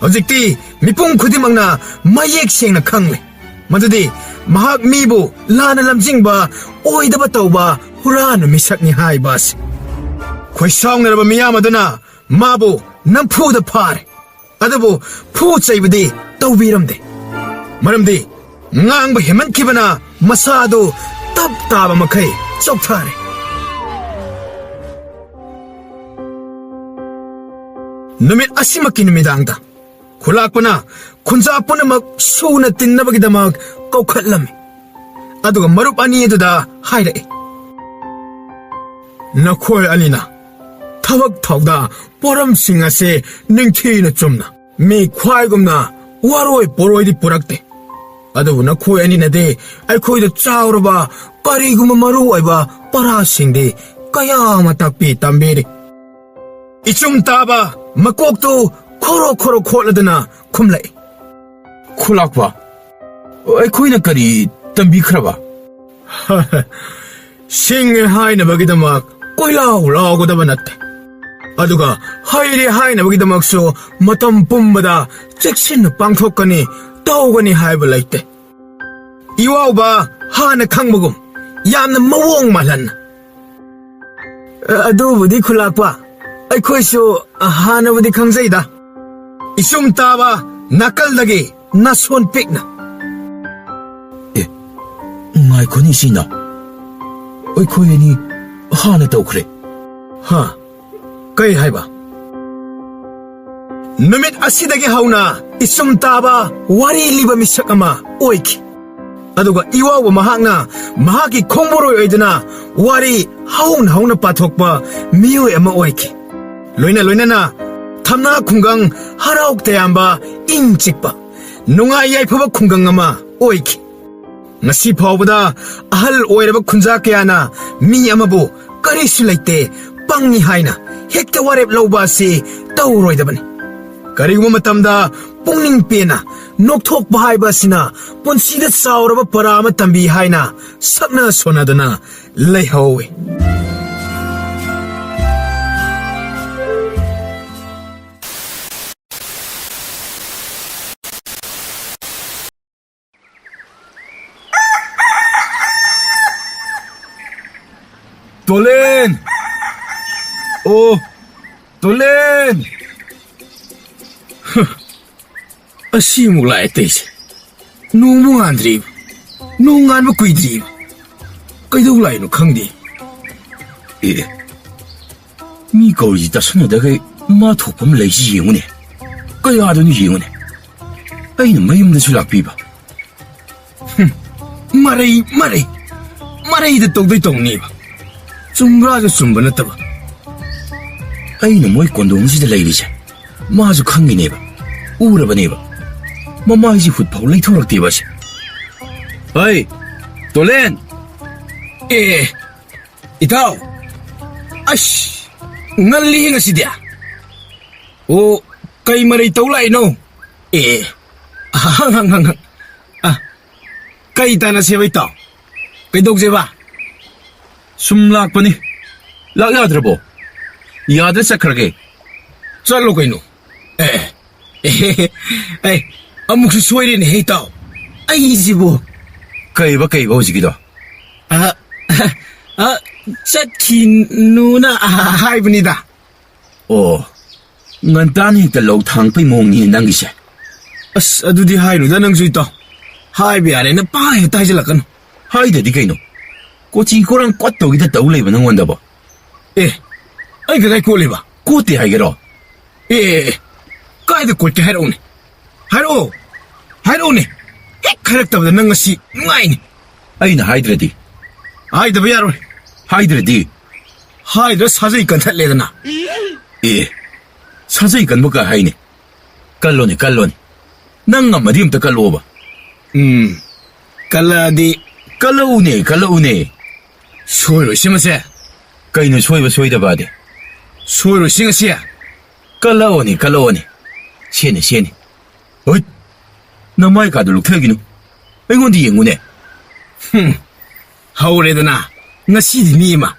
ꯍꯧꯖꯤꯛꯇꯤ ꯃꯤꯄꯨꯝ ꯈꯨꯗꯤꯡꯃꯛꯅ ꯃꯌꯦꯛ ꯁꯦꯡꯅ ꯈꯪꯂꯦ ꯃꯗꯨꯗꯤ ꯃꯍꯥꯛ ꯃꯤꯕꯨ ꯂꯥꯟꯅ ꯂꯝꯖꯤꯡꯕ, ꯑꯣꯏꯗꯕ ꯇꯧꯕ ꯍꯨꯔꯥꯟꯕ ꯃꯤꯁꯛꯅꯤ ꯍꯥꯏꯕ ꯑꯁꯤ꯫ ꯈꯣꯏꯁꯥꯎꯅꯔꯕ ꯃꯤꯌꯥꯝ ꯑꯗꯨꯅ ꯃꯥꯕꯨ ꯅꯝꯐꯨꯗ ꯐꯥꯔꯦ꯫ ꯑꯗꯨꯕꯨ ꯐꯨ ꯆꯩꯕꯗꯤ ꯇꯧꯕꯤꯔꯝꯗꯦ꯫ ꯃꯔꯝꯗꯤ ꯉꯥꯡꯕ ꯍꯦꯟꯃꯟꯈꯤꯕꯅ ꯃꯁꯥ ꯑꯗꯨ ꯇꯞ ꯇꯥꯕ ꯃꯈꯩ ꯆꯣꯛꯊꯔꯦ꯫ ꯅꯨꯃꯤꯠ ꯑꯁꯤꯃꯛꯀꯤ ꯅꯨꯃꯤꯗꯥꯡꯗ ꯈꯨꯂꯥꯛꯄꯅ ꯈꯨꯟꯖꯥ ꯄꯨꯝꯅꯃꯛ ꯁꯨꯅ ꯇꯤꯟꯅꯕꯒꯤꯗꯃꯛ ꯀꯧꯈꯠꯂꯝꯃꯤ꯫ ꯑꯗꯨꯒ ꯃꯔꯨꯞ ꯑꯅꯤ ꯑꯗꯨꯗ ꯍꯥꯏꯔꯛꯏ, "ꯅꯈꯣꯏ ꯑꯅꯤꯅ ꯊꯕꯛ ꯊꯧꯗꯥ ꯄꯣꯔꯝꯁꯤꯡ ꯑꯁꯤ ꯅꯤꯡꯊꯤꯅ ꯆꯨꯝꯅ ꯃꯤ ꯈ꯭ꯋꯥꯏꯒꯨꯝꯅ ꯋꯥꯔꯣꯏ ꯄꯣꯔꯣꯏꯗꯤ ꯄꯨꯔꯛꯇꯦ꯫ ꯑꯗꯨꯕꯨ ꯅꯈꯣꯏ ꯑꯅꯤꯅꯗꯤ ꯑꯩꯈꯣꯏꯗ ꯆꯥꯎꯔꯕ ꯀꯔꯤꯒꯨꯝꯕ ꯃꯔꯨ ꯑꯣꯏꯕ ꯄꯔꯥꯁꯤꯡꯗꯤ ꯀꯌꯥ ꯑꯃ ꯇꯥꯛꯄꯤ ꯇꯝꯕꯤꯔꯤ꯫" ꯏꯆꯨꯝ ꯇꯥꯕ ꯃꯀꯣꯛꯇꯨ ꯈꯣꯔꯣ ꯈꯣꯔꯣ ꯈꯣꯠꯂꯗꯨꯅ ꯈꯨꯝꯂꯛꯏ, "ꯈꯨꯂꯥꯛꯄ, ꯑꯩꯈꯣꯏꯅ ꯀꯔꯤ ꯇꯝꯕꯤꯈ꯭ꯔꯕ?" "ꯁꯤꯡꯉꯦ ꯍꯥꯏꯅꯕꯒꯤꯗꯃꯛ ꯀꯣꯏꯂꯥꯎ ꯂꯥꯎꯒꯗꯕ ꯅꯠꯇꯦ꯫ ꯑꯗꯨꯒ ꯍꯩꯔꯦ ꯍꯥꯏꯅꯕꯒꯤꯗꯃꯛꯁꯨ ꯃꯇꯝ ꯄꯨꯝꯕꯗ ꯆꯦꯛꯁꯤꯟꯅ ꯄꯥꯡꯊꯣꯛꯀꯅꯤ, ꯇꯧꯒꯅꯤ ꯍꯥꯏꯕ ꯂꯩꯇꯦ꯫ ꯏꯋꯥꯎꯕ ꯍꯥꯟꯅ ꯈꯪꯕꯒꯨꯝ ꯌꯥꯝꯅ ꯃꯑꯣꯡ ꯃꯥꯜꯍꯟꯅ꯫" "ꯑ-, ꯑꯗꯨꯕꯨꯗꯤ ꯈꯨꯂꯥꯛꯄ, ꯑꯩꯈꯣꯏꯁꯨ ꯍꯥꯟꯅꯕꯨꯗꯤ ꯈꯪꯖꯩꯗ꯫" ꯏꯆꯨꯝ ꯇꯥꯕ ꯅꯥꯀꯜꯗꯒꯤ ꯅꯥꯁꯣꯟ ꯄꯤꯛꯅ, "ꯑꯦ, ꯉꯥꯏꯈꯣꯅꯦ ꯏꯆꯤꯟ ꯏꯅꯥꯎ, ꯑꯩꯈꯣꯏ ꯑꯅꯤ ꯍꯥꯟꯅ ꯇꯧꯈ꯭ꯔꯦ꯫" "ꯍꯥ? ꯀꯩ ꯍꯥꯏꯕ?" ꯅꯨꯃꯤꯠ ꯑꯁꯤꯗꯒꯤ ꯍꯧꯅ ꯏꯆꯨꯝ ꯇꯥꯕ ꯋꯥꯔꯤ ꯂꯤꯕ ꯃꯤꯁꯛ ꯑꯃ ꯑꯣꯏꯈꯤ꯫ ꯑꯗꯨꯒ ꯏꯋꯥꯎꯕ ꯃꯍꯥꯛꯅ ꯃꯍꯥꯛꯀꯤ ꯈꯣꯡꯕꯣꯔꯣꯏ ꯑꯣꯏꯗꯨꯅ ꯋꯥꯔꯤ ꯍꯧꯅ ꯍꯧꯅ ꯄꯥꯊꯣꯛꯄ ꯃꯤꯑꯣꯏ ꯑꯃ ꯑꯣꯏꯈꯤ꯫ ꯂꯣꯏꯅ ꯂꯣꯏꯅꯅ ꯊꯝꯅꯥ ꯈꯨꯡꯒꯪ ꯍꯔꯥꯎ ꯇꯌꯥꯝꯕ, ꯏꯪ ꯆꯤꯛꯄ, ꯅꯨꯡꯉꯥꯏ ꯌꯥꯏꯐꯕ ꯈꯨꯡꯒꯪ ꯑꯃ ꯑꯣꯏꯈꯤ꯫ ꯉꯁꯤ ꯐꯥꯎꯕꯗ ꯑꯍꯜ ꯑꯣꯏꯔꯕ ꯈꯨꯟꯖꯥ ꯀꯌꯥꯅ ꯃꯤ ꯑꯃꯕꯨ "ꯀꯔꯤꯁꯨ ꯂꯩꯇꯦ, ꯄꯪꯉꯤ" ꯍꯥꯏꯅ ꯍꯦꯛꯇ ꯋꯥꯔꯦꯞ ꯂꯧꯕ ꯑꯁꯤ ꯇꯧꯔꯣꯏꯗꯕꯅꯤ꯫ ꯀꯔꯤꯒꯨꯝꯕ ꯃꯇꯝꯗ ꯄꯨꯛꯅꯤꯡ ꯄꯦꯟꯅ ꯅꯣꯛꯊꯣꯛꯄ ꯍꯥꯏꯕ ꯑꯁꯤꯅ ꯄꯨꯟꯁꯤꯗ ꯆꯥꯎꯔꯕ ꯄꯔꯥ ꯑꯃ ꯇꯝꯕꯤ ꯍꯥꯏꯅ ꯁꯛꯅ ꯁꯣꯟꯅꯗꯨꯅ ꯂꯩꯍꯧꯏ꯫ "ꯇꯣꯂꯦꯟ! ꯑꯣ, ꯇꯣꯂꯦꯟ!" ꯍ, ꯑꯁꯤ ꯑꯃꯨꯛ ꯂꯥꯛꯑꯦ ꯇꯩꯁꯦ꯫ ꯅꯣꯡꯃꯨꯛ ꯉꯥꯟꯗ꯭ꯔꯤꯕ, ꯅꯣꯡ ꯉꯥꯟꯕ ꯀꯨꯏꯗ꯭ꯔꯤꯕ꯫ ꯀꯩꯗꯧ ꯂꯥꯛꯏꯅꯣ ꯈꯪꯗꯦ꯫ ꯑꯦ, ꯃꯤ ꯀꯧꯔꯤꯁꯤ ꯇꯥꯁꯟꯅꯗꯈꯩ ꯃꯥ ꯊꯣꯛꯄ ꯑꯃ ꯂꯩꯁꯤ ꯌꯦꯡꯉꯨꯅꯦ꯫ ꯀꯌꯥꯗꯅꯣ ꯌꯦꯡꯉꯨꯅꯦ꯫ ꯑꯩꯅ ꯃꯌꯨꯝꯗꯁꯨ ꯂꯥꯛꯄꯤꯕ꯫ ꯍꯨꯝ, ꯃꯔꯩ, ꯃꯔꯩ, ꯃꯔꯩꯗ ꯇꯧꯗꯣꯏ ꯇꯧꯅꯤꯕ꯫ ꯆꯨꯝꯕ꯭ꯔꯥꯁꯨ ꯆꯨꯝꯕ ꯅꯠꯇꯕ꯫ ꯑꯩꯅ ꯃꯣꯏ ꯀꯣꯟꯗꯣꯡꯁꯤꯗ ꯂꯩꯔꯤꯁꯦ ꯃꯥꯁꯨ ꯈꯪꯉꯤꯅꯦꯕ, ꯎꯔꯕꯅꯦꯕ꯫ ꯃꯃꯥꯏꯁꯤ ꯍꯨꯠ ꯐꯥꯎ ꯂꯩꯊꯣꯔꯛꯇꯦꯕ ꯑꯁꯦ꯫ ꯍꯩ, ꯇꯣꯂꯦꯟ! ꯑꯦ, ꯏꯇꯥꯎ! ꯑꯁ, ꯉꯜꯂꯤ ꯉꯁꯤꯗꯤ꯫ ꯑꯣ, ꯀꯩ ꯃꯔꯩ ꯇꯧ ꯂꯥꯛꯏꯅꯣ? ꯑꯦ, ꯍꯪ, ꯍꯪ, ꯍꯪ, ꯍꯪ꯫ ꯑ, ꯀꯩ ꯇꯥꯟꯅꯁꯦꯕ, ꯏꯇꯥꯎ? ꯀꯩꯗꯧꯁꯦꯕ? ꯁꯨꯝ ꯂꯥꯛꯄꯅꯤ꯫ ꯂꯥꯛ ꯌꯥꯗ꯭ꯔꯕꯣ? ꯌꯥꯗ꯭ꯔ ꯆꯠꯈ꯭ꯔꯒꯦ? ꯆꯠꯂꯣ ꯀꯩꯅꯣ꯫ ꯑꯦ, ꯑꯦ, ꯑꯦ, ꯑꯃꯨꯛꯁꯨ ꯁꯣꯏꯔꯦꯅꯦꯍꯦ, ꯏꯇꯥꯎ꯫ ꯑꯩꯁꯤꯕꯨ꯫ ꯀꯩꯕ, ꯀꯩꯕ ꯍꯧꯖꯤꯛꯀꯤꯗꯣ? ꯑ, ꯑ, ꯆꯠꯈꯤꯅꯨꯅ ꯍꯥꯏꯕꯅꯤꯗ꯫ ꯑꯣ, ꯉꯟꯇꯥꯅ ꯍꯦꯛꯇ ꯂꯧ ꯊꯥꯡꯉꯛꯄꯩ ꯃꯑꯣꯡꯅꯤꯅꯦ ꯅꯪꯒꯤꯁꯦ꯫ ꯑꯁ, ꯑꯗꯨꯗꯤ ꯍꯥꯏꯅꯨꯗ ꯅꯪꯁꯨ, ꯏꯇꯥꯎ꯫ ꯍꯥꯏꯕ ꯌꯥꯔꯦꯅ ꯄꯥꯏ ꯍꯦꯛꯇ ꯍꯥꯏꯖꯤꯜꯂꯛꯀꯅꯨ꯫ ꯍꯥꯏꯗ꯭ꯔꯗꯤ ꯀꯩꯅꯣ? ꯀꯣꯆꯤ ꯀꯣꯔꯥꯡ ꯀꯣꯠꯇꯧꯒꯤꯗ ꯇꯧ ꯂꯩꯕ ꯅꯪꯉꯣꯟꯗꯕꯣ? ꯑꯦ, ꯑꯩ ꯀꯗꯥꯏ ꯀꯣꯠꯂꯤꯕ? ꯀꯣꯠꯇꯦ ꯍꯥꯏꯒꯦꯔꯣ? ꯑꯦ, ꯑꯦ, ꯑꯦ, ꯀꯥꯏꯗ ꯀꯣꯠꯀꯦ ꯍꯥꯏꯔꯛꯎꯅꯦ? ꯍꯥꯏꯔꯛꯑꯣ, ꯍꯥꯏꯔꯛꯑꯣꯅꯦ꯫ ꯍꯦꯛ ꯍꯥꯏꯔꯛꯇꯕꯗ ꯅꯪ ꯉꯁꯤ ꯅꯨꯡꯉꯥꯏꯅꯤ꯫ ꯑꯩꯅ ꯍꯥꯏꯗ꯭ꯔꯗꯤ? ꯍꯥꯏꯗꯕ ꯌꯥꯔꯣꯏ꯫ ꯍꯥꯏꯗ꯭ꯔꯗꯤ? ꯍꯥꯏꯗ꯭ꯔ ꯁꯥꯖꯩ ꯀꯟꯊꯠꯂꯦꯗꯅ꯫ ꯑꯦ, ꯁꯥꯖꯩ ꯀꯟꯕ ꯀꯥ ꯍꯥꯏꯅꯦ꯫ ꯀꯜꯂꯣꯅꯦ, ꯀꯜꯂꯣꯅꯦ꯫ ꯅꯪ ꯉꯝꯃꯗꯤ ꯑꯝꯇ ꯀꯜꯂꯣꯕ꯫ ꯎꯝ, ꯀꯜꯂꯛꯑꯗꯤ? ꯀꯜꯂꯛꯎꯅꯦ, ꯀꯜꯂꯛꯎꯅꯦ꯫ ꯁꯣꯏꯔꯣꯏꯁꯦ ꯃꯁꯦ꯫ ꯀꯩꯅꯣ ꯁꯣꯏꯕ ꯁꯣꯏꯗꯕꯗꯤ? ꯁꯣꯏꯔꯣꯏꯁꯦ ꯉꯁꯤ꯫ ꯀꯜꯂꯛꯑꯣꯅꯦ, ꯀꯜꯂꯛꯑꯣꯅꯦ꯫ ꯁꯦꯅꯦ, ꯁꯦꯅꯦ꯫ ꯍꯨꯠ! ꯅꯃꯥꯏ ꯀꯥꯗꯣ ꯂꯨꯛꯊꯒꯤꯅꯨ꯫ ꯑꯩꯉꯣꯟꯗ ꯌꯦꯡꯉꯨꯅꯦ꯫ ꯍꯨꯝ꯫ ꯍꯧꯔꯦꯗꯅ꯫ ꯉꯁꯤꯗꯤ ꯃꯤ ꯑꯃ꯫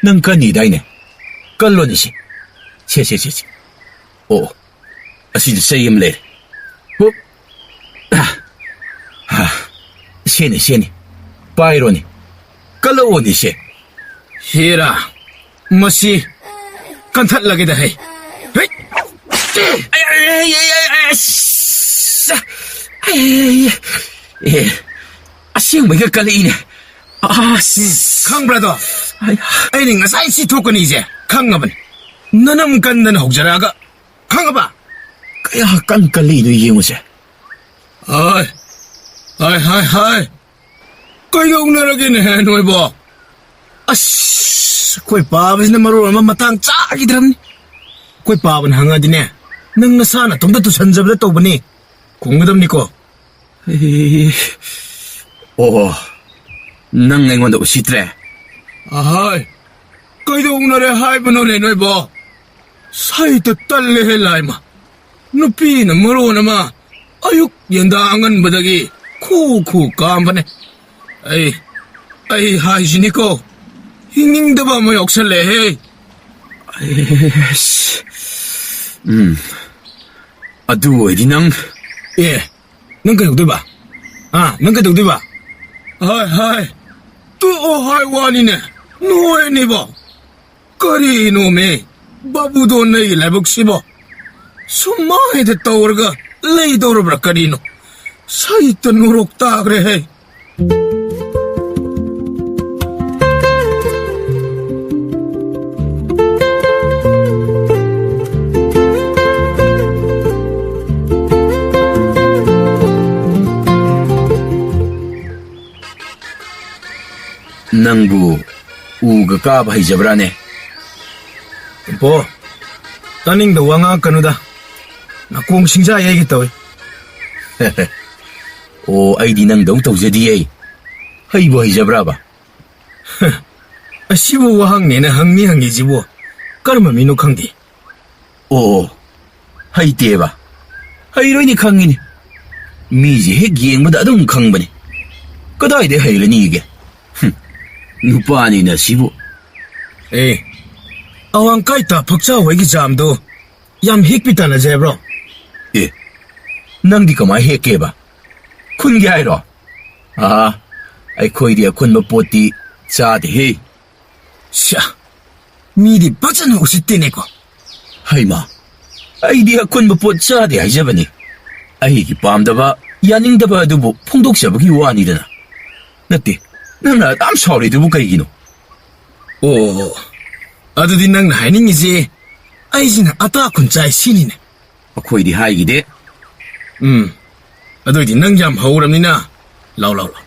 ꯅꯪ ꯀꯟꯅꯤꯗꯥꯏꯅꯦ? ꯀꯜꯂꯣꯅꯦ ꯁꯦ꯫ ꯁꯦ, ꯁꯦ, ꯁꯦ, ꯁꯦ꯫ ꯑꯣ, ꯑꯣ꯫ ꯑꯁꯤꯗ ꯆꯩ ꯑꯃ ꯂꯩꯔꯦ꯫ ꯍꯨꯞ꯫ ꯑ, ꯑ, ꯁꯦꯅꯦ, ꯁꯦꯅꯦ꯫ ꯄꯥꯏꯔꯣꯅꯦ꯫ ꯀꯜꯂꯛꯑꯣꯅꯦ ꯁꯦ꯫ ꯍꯦꯔꯥ, ꯃꯁꯤ ꯀꯟꯊꯠꯂꯒꯦꯗ ꯍꯩ꯫ ꯍꯩ! ꯑꯩ, ꯑꯩ, ꯑꯩ, ꯑꯩ, ꯑꯩ, ꯑꯁ! ꯑꯩ, ꯑꯦ, ꯑꯁꯦꯡꯕꯩꯒ ꯀꯜꯂꯛꯏꯅꯦ꯫ ꯑꯁ! ꯈꯪꯕ꯭ꯔꯥꯗꯣ? ꯑꯩ, ꯑꯩꯅ ꯉꯁꯥꯏ ꯁꯤ ꯊꯣꯛꯀꯅꯤꯁꯦ ꯈꯪꯉꯕꯅꯤ꯫ ꯅꯅꯝ ꯀꯟꯗꯅ ꯍꯧꯖꯔꯛꯑꯒ, ꯈꯪꯉꯕ? ꯀꯌꯥ ꯀꯟ ꯀꯜꯂꯛꯏꯅꯣ ꯌꯦꯡꯉꯨꯁꯦ꯫ ꯍꯣꯏ, ꯍꯣꯏ, ꯍꯣꯏ, ꯍꯣꯏ꯫ ꯀꯩꯗꯧꯅꯔꯒꯦꯅꯦ ꯅꯣꯏꯕꯣ? ꯑꯁ, ꯑꯩꯈꯣꯏ ꯄꯥꯕꯁꯤꯅ ꯃꯔꯣꯟ ꯑꯃ ꯃꯇꯥꯡ ꯆꯥꯈꯤꯗ꯭ꯔꯕꯅꯤ꯫ ꯑꯩꯈꯣꯏ ꯄꯥꯕꯅ ꯍꯪꯉꯗꯤꯅꯦ, ꯅꯪ ꯅꯁꯥ ꯅꯇꯣꯝꯇ ꯇꯨꯁꯟꯖꯕꯗ ꯇꯧꯕꯅꯤ ꯈꯨꯝꯒꯗꯕꯅꯤꯀꯣ꯫ ꯑꯦ, ꯑꯣ, ꯅꯪ ꯑꯩꯉꯣꯟꯗ ꯎꯁꯤꯠꯇ꯭ꯔꯦ? ꯑꯍꯥꯏ, ꯀꯩꯗꯧꯅꯔꯦ ꯍꯥꯏꯕꯅꯣꯅꯦ ꯅꯣꯏꯕꯣ? ꯁꯩꯇ ꯇꯜꯂꯦꯍꯦ ꯂꯥꯏꯃ꯫ ꯅꯨꯄꯤꯅ ꯃꯔꯣꯟ ꯑꯃ ꯑꯌꯨꯛ ꯌꯦꯟꯗꯥ ꯑꯉꯟꯕꯗꯒꯤ ꯈꯨ ꯈꯨ ꯀꯥꯝꯕꯅꯦ꯫ ꯑꯩ, ꯑꯩ ꯍꯥꯏꯁꯤꯅꯤꯀꯣ, ꯍꯤꯡꯅꯤꯡꯗꯕ ꯑꯃ ꯌꯥꯎꯁꯜꯂꯦꯍꯦ꯫ ꯑꯩꯁ, ꯎꯝ, ꯑꯗꯨ ꯑꯣꯏꯗꯤ ꯅꯪ ꯑꯦ, ꯅꯪ ꯀꯩꯗꯧꯗꯣꯏꯕ? ꯑꯥ, ꯅꯪ ꯀꯩꯗꯧꯗꯣꯏꯕ? ꯍꯥꯏ, ꯍꯥꯏ, ꯇꯣꯛꯑꯣ ꯍꯥꯏ ꯋꯥꯅꯤꯅꯦ, ꯅꯣꯏꯅꯤꯕꯣ꯫ ꯀꯔꯤꯅꯣꯃꯤ, ꯕꯥꯕꯨꯗꯣꯟ ꯅꯩꯒꯤ ꯂꯥꯏꯕꯛꯁꯤꯕꯣ? ꯁꯨꯃꯥꯏꯗ ꯇꯧꯔꯒ ꯂꯩꯗꯧꯔꯕ꯭ꯔꯥ ꯀꯔꯤꯅꯣ? ꯁꯩꯇ ꯅꯨꯔꯣꯛ ꯇꯥꯈ꯭ꯔꯦꯍꯦ꯫ ꯅꯪꯕꯨ ꯎꯒ ꯀꯥꯕ ꯍꯩꯖꯕ꯭ꯔꯥꯅꯦ? ꯏꯄꯣ, ꯇꯥꯅꯤꯡꯗ ꯋꯥ ꯉꯥꯡꯉꯛꯀꯅꯨꯗ꯫ ꯅꯥꯀꯣꯡ ꯁꯤꯡꯖꯥ ꯌꯩꯒꯦ ꯇꯧꯏ꯫ ꯑꯣ, ꯑꯩꯗꯤ ꯅꯪꯗꯧ ꯇꯧꯖꯗꯤꯌꯦ꯫ ꯍꯩꯕꯨ ꯍꯩꯖꯕ꯭ꯔꯥꯕ? ꯑꯁꯤꯕꯨ ꯋꯥꯍꯪꯅꯦꯅ ꯍꯪꯅꯤ ꯍꯪꯉꯤꯁꯤꯕꯨ ꯀꯔꯝꯕ ꯃꯤꯅꯣ ꯈꯪꯗꯦ꯫ ꯑꯣ, ꯍꯩꯇꯦꯕ? ꯍꯩꯔꯣꯏꯅꯦ ꯈꯪꯉꯤꯅꯦ꯫ ꯃꯤꯁꯦ ꯍꯦꯛ ꯌꯦꯡꯕꯗ ꯑꯗꯨꯝ ꯈꯪꯕꯅꯤ꯫ ꯀꯗꯥꯏꯗꯩ ꯍꯩꯔꯅꯤꯒꯦ? ꯍꯨꯝ, ꯅꯨꯄꯥꯅꯤꯅ ꯁꯤꯕꯨ꯫ ꯑꯦ, ꯑꯋꯥꯡ ꯀꯥꯏꯇ ꯐꯛꯆꯥꯎ ꯍꯣꯏꯒꯤ ꯖꯥꯝꯗꯣ ꯌꯥꯝ ꯍꯦꯛꯄꯤ ꯇꯥꯟꯅꯖꯦ ꯍꯥꯏꯕ꯭ꯔꯣ? ꯑꯦ, ꯅꯪꯗꯤ ꯀꯃꯥꯏ ꯍꯦꯛꯀꯦꯕ? ꯈꯨꯟꯒꯦ ꯍꯥꯏꯔꯣ? ꯑꯥ, ꯑꯩꯈꯣꯏꯗꯤ ꯑꯈꯨꯟꯕ ꯄꯣꯠꯇꯤ ꯆꯥꯗꯦꯍꯦ꯫ ꯁ꯭ꯌꯥ, ꯃꯤꯗꯤ ꯐꯖꯅ ꯎꯁꯤꯠꯇꯦꯅꯦꯀꯣ꯫ ꯍꯩꯃꯥ, ꯑꯩꯗꯤ ꯑꯈꯨꯟꯕ ꯄꯣꯠ ꯆꯥꯗꯦ ꯍꯥꯏꯖꯕꯅꯤ꯫ ꯑꯩꯒꯤ ꯄꯥꯝꯗꯕ, ꯌꯥꯅꯤꯡꯗꯕ ꯑꯗꯨꯕꯨ ꯐꯣꯡꯗꯣꯛꯆꯕꯒꯤ ꯋꯥꯅꯤꯗꯅ꯫ ꯅꯠꯇꯦ, ꯅꯪꯅ ꯑꯗꯨꯝ ꯁꯥꯎꯔꯤꯗꯨꯕꯨ ꯀꯩꯒꯤꯅꯣ? ꯑꯣ, ꯑꯗꯨꯗꯤ ꯅꯪꯅ ꯍꯥꯏꯅꯤꯡꯉꯤꯁꯦ ꯑꯩꯁꯤꯅ ꯑꯇꯥ ꯈꯨꯟ ꯆꯥꯏ ꯁꯤꯅꯤꯅꯦ꯫ ꯑꯩꯈꯣꯏꯗꯤ ꯍꯥꯏꯈꯤꯗꯦ꯫ ꯎꯝ, ꯑꯗꯨꯏꯗꯤ ꯅꯪ ꯌꯥꯝ ꯍꯧꯔꯕꯅꯤꯅ, ꯂꯥꯎ, ꯂꯥꯎ, ꯂꯥꯎ꯫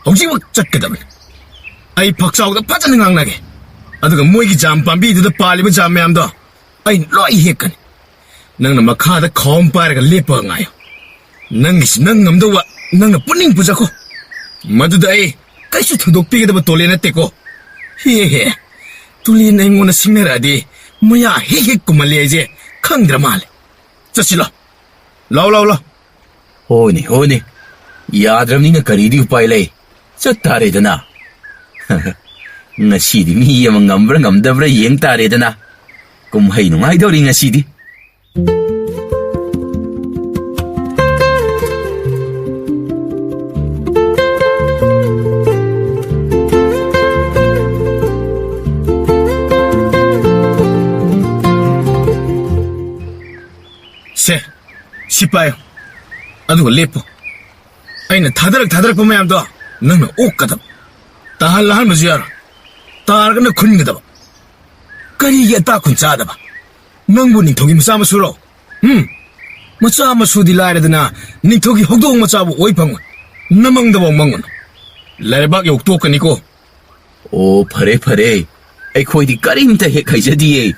ꯍꯧꯖꯤꯛꯃꯛ ꯆꯠꯀꯗꯕꯅꯤ꯫ ꯑꯩ ꯐꯛꯆꯥꯎꯗ ꯐꯖꯅ ꯉꯥꯡꯅꯒꯦ꯫ ꯑꯗꯨꯒ ꯃꯣꯏꯒꯤ ꯖꯥꯝ ꯄꯥꯝꯕꯤꯗꯨꯗ ꯄꯥꯜꯂꯤꯕ ꯖꯥꯝ ꯃꯌꯥꯝꯗꯣ ꯑꯩ ꯂꯣꯏ ꯍꯦꯛꯀꯅꯤ꯫ ꯅꯪꯅ ꯃꯈꯥꯗ ꯈꯥꯎ ꯑꯃ ꯄꯥꯏꯔꯒ ꯂꯦꯞꯄꯒ ꯉꯥꯏꯌꯨ꯫ ꯅꯪꯒꯤꯁꯤ ꯅꯪ ꯉꯝꯗꯧꯕ ꯅꯪꯅ ꯄꯨꯛꯅꯤꯡ ꯄꯨꯖꯈꯣ꯫ ꯃꯗꯨꯗ ꯑꯩ ꯀꯩꯁꯨ ꯊꯧꯗꯣꯛꯄꯤꯒꯗꯕ ꯇꯣꯂꯦ ꯅꯠꯇꯦꯀꯣ꯫ ꯍꯦ ꯍꯦ, ꯇꯨꯂꯦꯟ ꯑꯩꯉꯣꯟꯗ ꯁꯤꯡꯅꯔꯛꯑꯗꯤ ꯃꯌꯥ ꯍꯦꯛ ꯍꯦꯛ ꯀꯨꯝꯍꯜꯂꯦ ꯍꯥꯏꯁꯦ ꯈꯪꯗ꯭ꯔ ꯃꯥꯜꯂꯦ꯫ ꯆꯠꯁꯤꯜꯂꯣ꯫ ꯂꯥꯎ, ꯂꯥꯎ, ꯂꯥꯎ꯫ ꯍꯣꯏꯅꯦ, ꯍꯣꯏꯅꯦ꯫ ꯌꯥꯗ꯭ꯔꯕꯅꯤꯅ ꯀꯔꯤꯗꯤ ꯎꯄꯥꯏ ꯂꯩ? ꯆꯠꯇꯥꯔꯦꯗꯅ꯫ ꯉꯁꯤꯗꯤ ꯃꯤ ꯑꯃ ꯉꯝꯕ꯭ꯔꯥ ꯉꯝꯗꯕ꯭ꯔꯥ ꯌꯦꯡ ꯇꯥꯔꯦꯗꯅ꯫ ꯀꯨꯝꯍꯩ ꯅꯨꯡꯉꯥꯏꯗꯧꯔꯤ ꯉꯁꯤꯗꯤ꯫ ꯁꯦ, ꯁꯤ ꯄꯥꯏꯌꯨ꯫ ꯑꯗꯨꯒ ꯂꯦꯞꯄꯨ꯫ ꯑꯩꯅ ꯊꯥꯗꯔꯛ ꯊꯥꯗꯔꯛꯄ ꯃꯌꯥꯝꯗꯣ ꯅꯪꯅ ꯑꯣꯛꯀꯗꯕ꯫ ꯇꯥꯍꯜ ꯂꯥꯍꯟꯕꯁꯨ ꯌꯥꯔꯣꯏ꯫ ꯇꯥꯔꯒꯅ ꯈꯨꯟꯒꯗꯕ꯫ ꯀꯔꯤꯒꯤ ꯑꯇꯥ ꯈꯨꯟ ꯆꯥꯗꯕ? ꯅꯪꯕꯨ ꯅꯤꯡꯊꯧꯒꯤ ꯃꯆꯥ ꯃꯁꯨꯔꯣ? ꯎꯝ? ꯃꯆꯥ ꯃꯁꯨꯗꯤ ꯂꯥꯏꯔꯗꯅ ꯅꯤꯡꯊꯧꯒꯤ ꯍꯧꯗꯣꯡ ꯃꯆꯥꯕꯨ ꯑꯣꯏ ꯐꯪꯉꯣꯏ꯫ ꯅꯃꯪꯗꯐꯥꯎ ꯃꯪꯉꯨꯅꯨ꯫ ꯂꯩꯕꯥꯛ ꯌꯧꯇꯣꯛꯀꯅꯤꯀꯣ꯫ ꯑꯣ, ꯐꯔꯦ, ꯐꯔꯦ꯫ ꯑꯩꯈꯣꯏꯗꯤ ꯀꯔꯤꯝꯇ ꯍꯦꯛ ꯍꯩꯖꯗꯤꯌꯦ꯫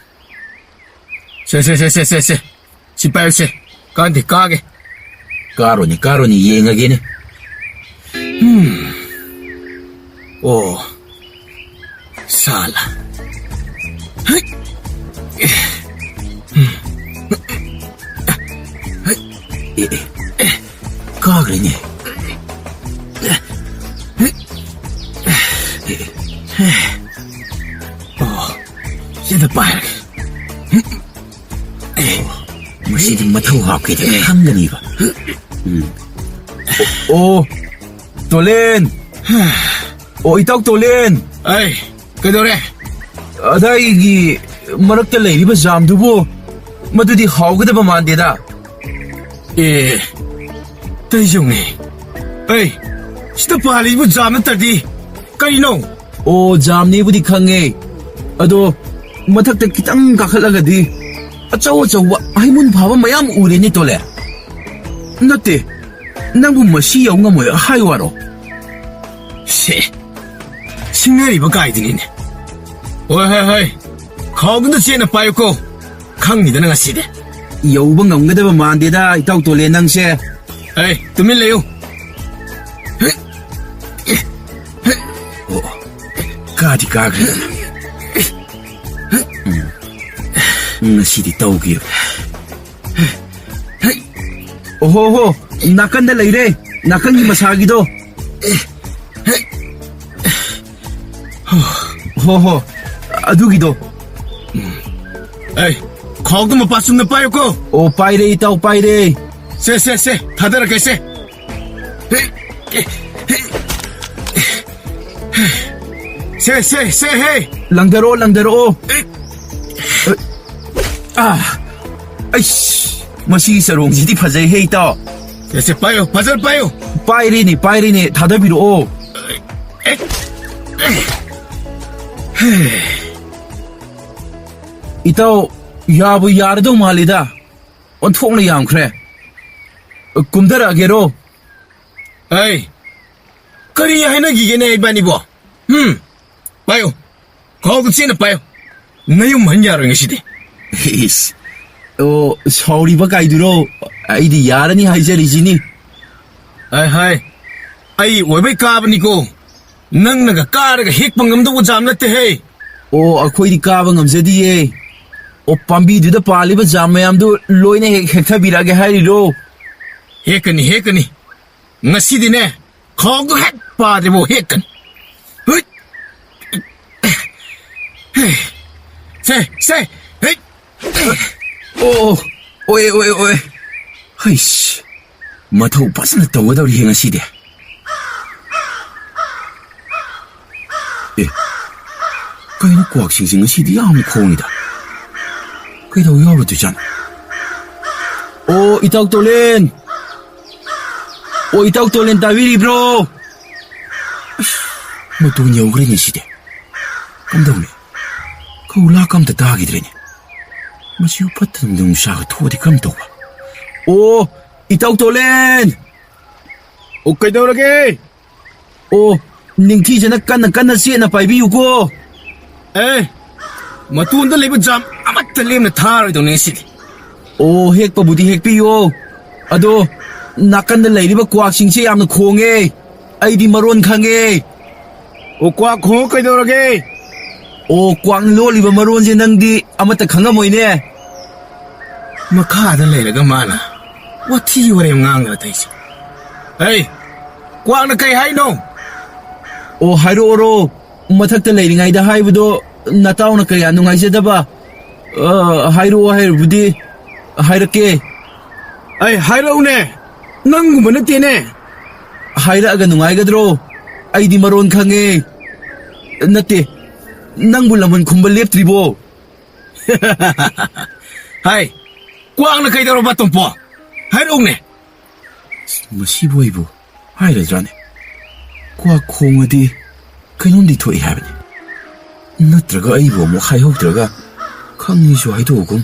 ꯁꯦ, ꯁꯦ, ꯁꯦ, ꯁꯦ, ꯁꯦ, ꯁꯦ꯫ ꯁꯤ ꯄꯥꯏꯌꯨꯁꯦ꯫ ꯀꯥꯟꯗꯦ, ꯀꯥꯒꯦ꯫ ꯀꯥꯔꯣꯅꯦ, ꯀꯥꯔꯣꯅꯦ, ꯌꯦꯡꯉꯒꯦꯅꯦ꯫ ꯎꯝ꯫ ꯑꯣ꯫ ꯁꯥꯂꯥ꯫ ꯍꯩ꯫ ꯍꯩ꯫ ꯑꯦ, ꯑꯦ, ꯑꯦ꯫ ꯀꯥꯈ꯭ꯔꯦꯅꯦ꯫ ꯑꯣ, ꯁꯤꯗ ꯄꯥꯏꯔꯒꯦ꯫ ꯑꯣ, ꯃꯁꯤꯗꯤ ꯃꯊꯧ ꯍꯥꯞꯀꯦꯗꯤ ꯈꯪꯒꯅꯤꯕ꯫ ꯎꯝ꯫ ꯑꯣ, ꯑꯣ, ꯇꯣꯂꯦꯟ꯫ ꯑꯣ, ꯏꯇꯥꯎ ꯇꯣꯂꯦꯟ꯫ ꯑꯩ, ꯀꯩꯗꯧꯔꯦ? ꯑꯗꯥꯏꯒꯤ ꯃꯔꯛꯇ ꯂꯩꯔꯤꯕ ꯖꯥꯝꯗꯨꯕꯨ, ꯃꯗꯨꯗꯤ ꯍꯥꯎꯒꯗꯕ ꯃꯥꯟꯗꯦꯗ꯫ ꯑꯦ, ꯇꯩꯖꯧꯅꯦ꯫ ꯑꯩ, ꯁꯤꯗ ꯄꯥꯜꯂꯤꯕ ꯖꯥꯝ ꯅꯠꯇ꯭ꯔꯗꯤ ꯀꯔꯤꯅꯣ? ꯑꯣ, ꯖꯥꯝꯅꯦꯕꯨꯗꯤ ꯈꯪꯉꯦ꯫ ꯑꯗꯣ ꯃꯊꯛꯇ ꯈꯤꯇꯪ ꯀꯥꯈꯠꯂꯒꯗꯤ ꯑꯆꯧ ꯑꯆꯧꯕ ꯍꯩꯃꯨꯟ ꯐꯥꯕ ꯃꯌꯥꯝ ꯎꯔꯦꯅꯦ, ꯇꯣꯂꯦ꯫ ꯅꯠꯇꯦ, ꯅꯪꯕꯨ ꯃꯁꯤ ꯌꯧ ꯉꯝꯃꯣꯏ ꯍꯥꯏ ꯋꯥꯔꯣ? ꯁꯦ, ꯁꯤꯡꯅꯔꯤꯕ ꯀꯥꯏꯗꯨꯅꯤꯅꯦ꯫ ꯍꯣꯏ, ꯍꯣꯏ, ꯍꯣꯏ꯫ ꯈꯥꯎꯗꯨꯅ ꯆꯦꯟꯅ ꯄꯥꯏꯌꯨꯀꯣ꯫ ꯈꯪꯅꯤꯗꯅ ꯉꯁꯤꯗꯤ꯫ ꯌꯧꯕ ꯉꯝꯒꯗꯕ ꯃꯥꯟꯗꯦꯗ, ꯏꯇꯥꯎ ꯇꯣꯂꯦ, ꯅꯪꯁꯦ꯫ ꯑꯩ, ꯇꯨꯃꯤꯟ ꯂꯩꯌꯨ꯫ ꯑꯣ, ꯀꯥꯗꯤ ꯀꯥꯈ꯭ꯔꯦꯗꯅ꯫ ꯎꯝ꯫ ꯉꯁꯤꯗꯤ ꯇꯧꯒꯦ꯫ ꯑꯣꯍꯣ ꯍꯣ, ꯅꯥꯀꯟꯗ ꯂꯩꯔꯦ, ꯅꯥꯀꯟꯒꯤ ꯃꯁꯥꯒꯤꯗꯣ꯫ ꯍꯣ ꯍꯣ, ꯑꯗꯨꯒꯤꯗꯣ꯫ ꯑꯩ, ꯈꯥꯎꯗꯣ ꯃꯄꯥ ꯆꯨꯝꯅ ꯄꯥꯏꯌꯨꯀꯣ꯫ ꯑꯣ, ꯄꯥꯏꯔꯦ ꯏꯇꯥꯎ, ꯄꯥꯏꯔꯦ꯫ ꯁꯦ, ꯁꯦ, ꯁꯦ, ꯊꯥꯗꯔꯛꯀꯦ ꯁꯦ꯫ ꯁꯦ, ꯁꯦ, ꯁꯦ, ꯍꯦ꯫ ꯂꯪꯗꯔꯛꯑꯣ, ꯂꯪꯗꯔꯛꯑꯣ꯫ ꯑꯥ, ꯑꯩꯁ, ꯃꯁꯤꯒꯤ ꯆꯔꯣꯡꯁꯤꯗꯤ ꯐꯖꯩꯍꯦ, ꯏꯇꯥꯎ꯫ ꯁꯦ, ꯁꯦ, ꯄꯥꯏꯌꯨ, ꯐꯖꯅ ꯄꯥꯏꯌꯨ꯫ ꯄꯥꯏꯔꯤꯅꯦ, ꯄꯥꯏꯔꯤꯅꯦ, ꯊꯥꯗꯕꯤꯔꯛꯑꯣ꯫ ꯏꯇꯥꯎ, ꯌꯥꯕꯨ ꯌꯥꯔꯗꯧ ꯃꯥꯜꯂꯤꯗ꯫ ꯑꯣꯟꯊꯣꯛꯅ ꯌꯥꯝꯈ꯭ꯔꯦ꯫ ꯀꯨꯝꯊꯔꯛꯑꯒꯦꯔꯣ? ꯑꯩ, ꯀꯔꯤ ꯍꯥꯏꯅꯈꯤꯒꯦꯅꯦ ꯏꯕꯥꯅꯤꯕꯣ? ꯎꯝ, ꯄꯥꯏꯌꯨ꯫ ꯈꯥꯎꯗꯨ ꯆꯦꯟꯅ ꯄꯥꯏꯌꯨ꯫ ꯅꯌꯨꯝ ꯍꯟ ꯌꯥꯔꯣꯏ ꯉꯁꯤꯗꯤ꯫ ꯏꯁ꯫ ꯑꯣ, ꯁꯥꯎꯔꯤꯕ ꯀꯥꯏꯗꯨꯔꯣ? ꯑꯩꯗꯤ ꯌꯥꯔꯅꯤ ꯍꯥꯏꯖꯔꯤꯁꯤꯅꯤ꯫ ꯍꯥꯏ, ꯍꯥꯏ꯫ ꯑꯩ ꯑꯣꯏꯕꯩ ꯀꯥꯕꯅꯤꯀꯣ꯫ ꯅꯪꯅꯒ ꯀꯥꯔꯒ ꯍꯦꯛꯄ ꯉꯝꯗꯧꯕ ꯖꯥꯝ ꯅꯠꯇꯦꯍꯦ꯫ ꯑꯣ, ꯑꯩꯈꯣꯏꯗꯤ ꯀꯥꯕ ꯉꯝꯖꯗꯤꯌꯦ꯫ ꯑꯣ, ꯄꯥꯝꯕꯤꯗꯨꯗ ꯄꯥꯜꯂꯤꯕ ꯖꯥꯝ ꯃꯌꯥꯝꯗꯨ ꯂꯣꯏꯅ ꯍꯦꯛ ꯍꯦꯛꯊꯕꯤꯔꯛꯑꯒꯦ ꯍꯥꯏꯔꯤꯔꯣ? ꯍꯦꯛꯀꯅꯤ, ꯍꯦꯛꯀꯅꯤ꯫ ꯉꯁꯤꯗꯤꯅꯦ, ꯈꯥꯎꯗꯣ ꯍꯦꯛ ꯄꯥꯗ꯭ꯔꯤꯕꯧ ꯍꯦꯛꯀꯅꯤ꯫ ꯍꯨꯏꯠ! ꯁꯦ, ꯁꯦ, ꯍꯦꯛ! ꯑꯣ, ꯑꯣꯏ, ꯑꯣꯏ, ꯑꯣꯏ꯫ ꯍꯩꯁ, ꯃꯊꯧ ꯐꯖꯅ ꯇꯧꯒꯗꯧꯔꯤꯍꯦ ꯉꯁꯤꯗꯤ꯫ ꯑꯦ, ꯀꯩꯅꯣ ꯀ꯭ꯋꯥꯛꯁꯤꯡꯁꯦ ꯉꯁꯤꯗꯤ ꯌꯥꯝ ꯈꯣꯡꯉꯤꯗ? ꯀꯩꯗꯧ ꯌꯥꯎꯔꯨꯗꯣꯏꯖꯥꯠꯅꯣ? ꯑꯣ, ꯏꯇꯥꯎ ꯇꯣꯂꯦꯟ! ꯑꯣ, ꯏꯇꯥꯎ ꯇꯣꯂꯦꯟ, ꯇꯥꯕꯤꯔꯤꯕ꯭ꯔꯣ? ꯑꯁ, ꯃꯇꯣꯟ ꯌꯧꯈ꯭ꯔꯦꯅꯦ ꯁꯤꯗꯤ꯫ ꯀꯝꯗꯧꯅꯤ? ꯈꯧ ꯂꯥꯛꯀ ꯑꯝꯇ ꯇꯥꯈꯤꯗ꯭ꯔꯦꯅꯦ꯫ ꯃꯁꯤꯕꯨ ꯐꯠꯇꯅ ꯅꯨꯡꯁꯥꯒ ꯊꯣꯛꯑꯗꯤ ꯀꯔꯝ ꯇꯧꯕ? ꯑꯣ, ꯏꯇꯥꯎ ꯇꯣꯂꯦꯟ! ꯑꯣ, ꯀꯩꯗꯧꯔꯒꯦ? ꯑꯣ, ꯅꯤꯡꯊꯤꯖꯅ ꯀꯟꯅ ꯀꯟꯅ ꯆꯦꯠꯅ ꯄꯥꯏꯕꯤꯌꯨꯀꯣ꯫ ꯑꯦ, ꯃꯇꯣꯟꯗ ꯂꯩꯕ ꯖꯥꯝ ꯑꯃꯠꯇ ꯂꯦꯝꯅ ꯊꯥꯔꯣꯏꯗꯧꯅꯦ ꯉꯁꯤꯗꯤ꯫ ꯑꯣ, ꯍꯦꯛꯄꯕꯨꯗꯤ ꯍꯦꯛꯄꯤꯌꯣ, ꯑꯗꯣ ꯅꯥꯀꯟꯗ ꯂꯩꯔꯤꯕ ꯀ꯭ꯋꯥꯛꯁꯤꯡꯁꯦ ꯌꯥꯝꯅ ꯈꯣꯡꯉꯦ꯫ ꯑꯩꯗꯤ ꯃꯔꯣꯟ ꯈꯪꯉꯦ꯫ ꯑꯣ, ꯀ꯭ꯋꯥꯛ ꯈꯣꯡꯉ ꯀꯩꯗꯧꯔꯒꯦ? ꯑꯣ, ꯀ꯭ꯋꯥꯛꯅ ꯂꯣꯜꯂꯤꯕ ꯃꯔꯣꯟꯁꯦ ꯅꯪꯗꯤ ꯑꯃꯠꯇ ꯈꯪꯉꯝꯃꯣꯏꯅꯦ꯫ ꯃꯈꯥꯗ ꯂꯩꯔꯒ ꯃꯥꯅ ꯋꯥꯊꯤ ꯋꯥꯔꯦꯝ ꯉꯥꯡꯗꯅ ꯇꯧꯏꯁꯦ꯫ ꯍꯩ, ꯀ꯭ꯋꯥꯛꯅ ꯀꯩ ꯍꯥꯏꯅꯣ? ꯑꯣ, ꯍꯥꯏꯔꯛꯑꯣꯔꯣ? ꯃꯊꯛꯇ ꯂꯩꯔꯤꯉꯩꯗ ꯍꯥꯏꯕꯗꯣ ꯅꯇꯥꯎꯅ ꯀꯌꯥ ꯅꯨꯡꯉꯥꯏꯖꯗꯕ꯫ ꯑ, ꯍꯥꯏꯔꯛꯑꯣ ꯍꯥꯏꯔꯕꯨꯗꯤ ꯍꯥꯏꯔꯛꯀꯦ꯫ ꯑꯩ ꯍꯥꯏꯔꯛꯎꯅꯦ, ꯅꯪꯒꯨꯝꯕ ꯅꯠꯇꯦꯅꯦ꯫ ꯍꯥꯏꯔꯛꯑꯒ ꯅꯨꯡꯉꯥꯏꯒꯗ꯭ꯔꯣ? ꯑꯩꯗꯤ ꯃꯔꯣꯟ ꯈꯪꯉꯦ꯫ ꯅꯠꯇꯦ, ꯅꯪꯕꯨ ꯂꯃꯟ ꯈꯨꯝꯕ ꯂꯦꯞꯇ꯭ꯔꯤꯕꯣ? ꯍꯥꯏ, ꯀ꯭ꯋꯥꯛꯅ ꯀꯩꯗꯧꯔꯕ, ꯇꯣꯝꯄꯣ? ꯍꯥꯏꯔꯛꯎꯅꯦ꯫ ꯃꯁꯤꯕꯨ ꯑꯩꯕꯨ ꯍꯥꯏꯔꯗ꯭ꯔꯥꯅꯦ? ꯀ꯭ꯋꯥꯛ ꯈꯣꯡꯉꯗꯤ ꯀꯩꯅꯣꯝꯗꯤ ꯊꯣꯛꯏ ꯍꯥꯏꯕꯅꯤ꯫ ꯅꯠꯇ꯭ꯔꯒ ꯑꯩꯕꯨ ꯑꯃꯨꯛ ꯍꯥꯏꯍꯧꯗ꯭ꯔꯒ ꯈꯪꯉꯤꯁꯨ ꯍꯥꯏꯗꯣꯛꯑꯒꯨꯝ꯫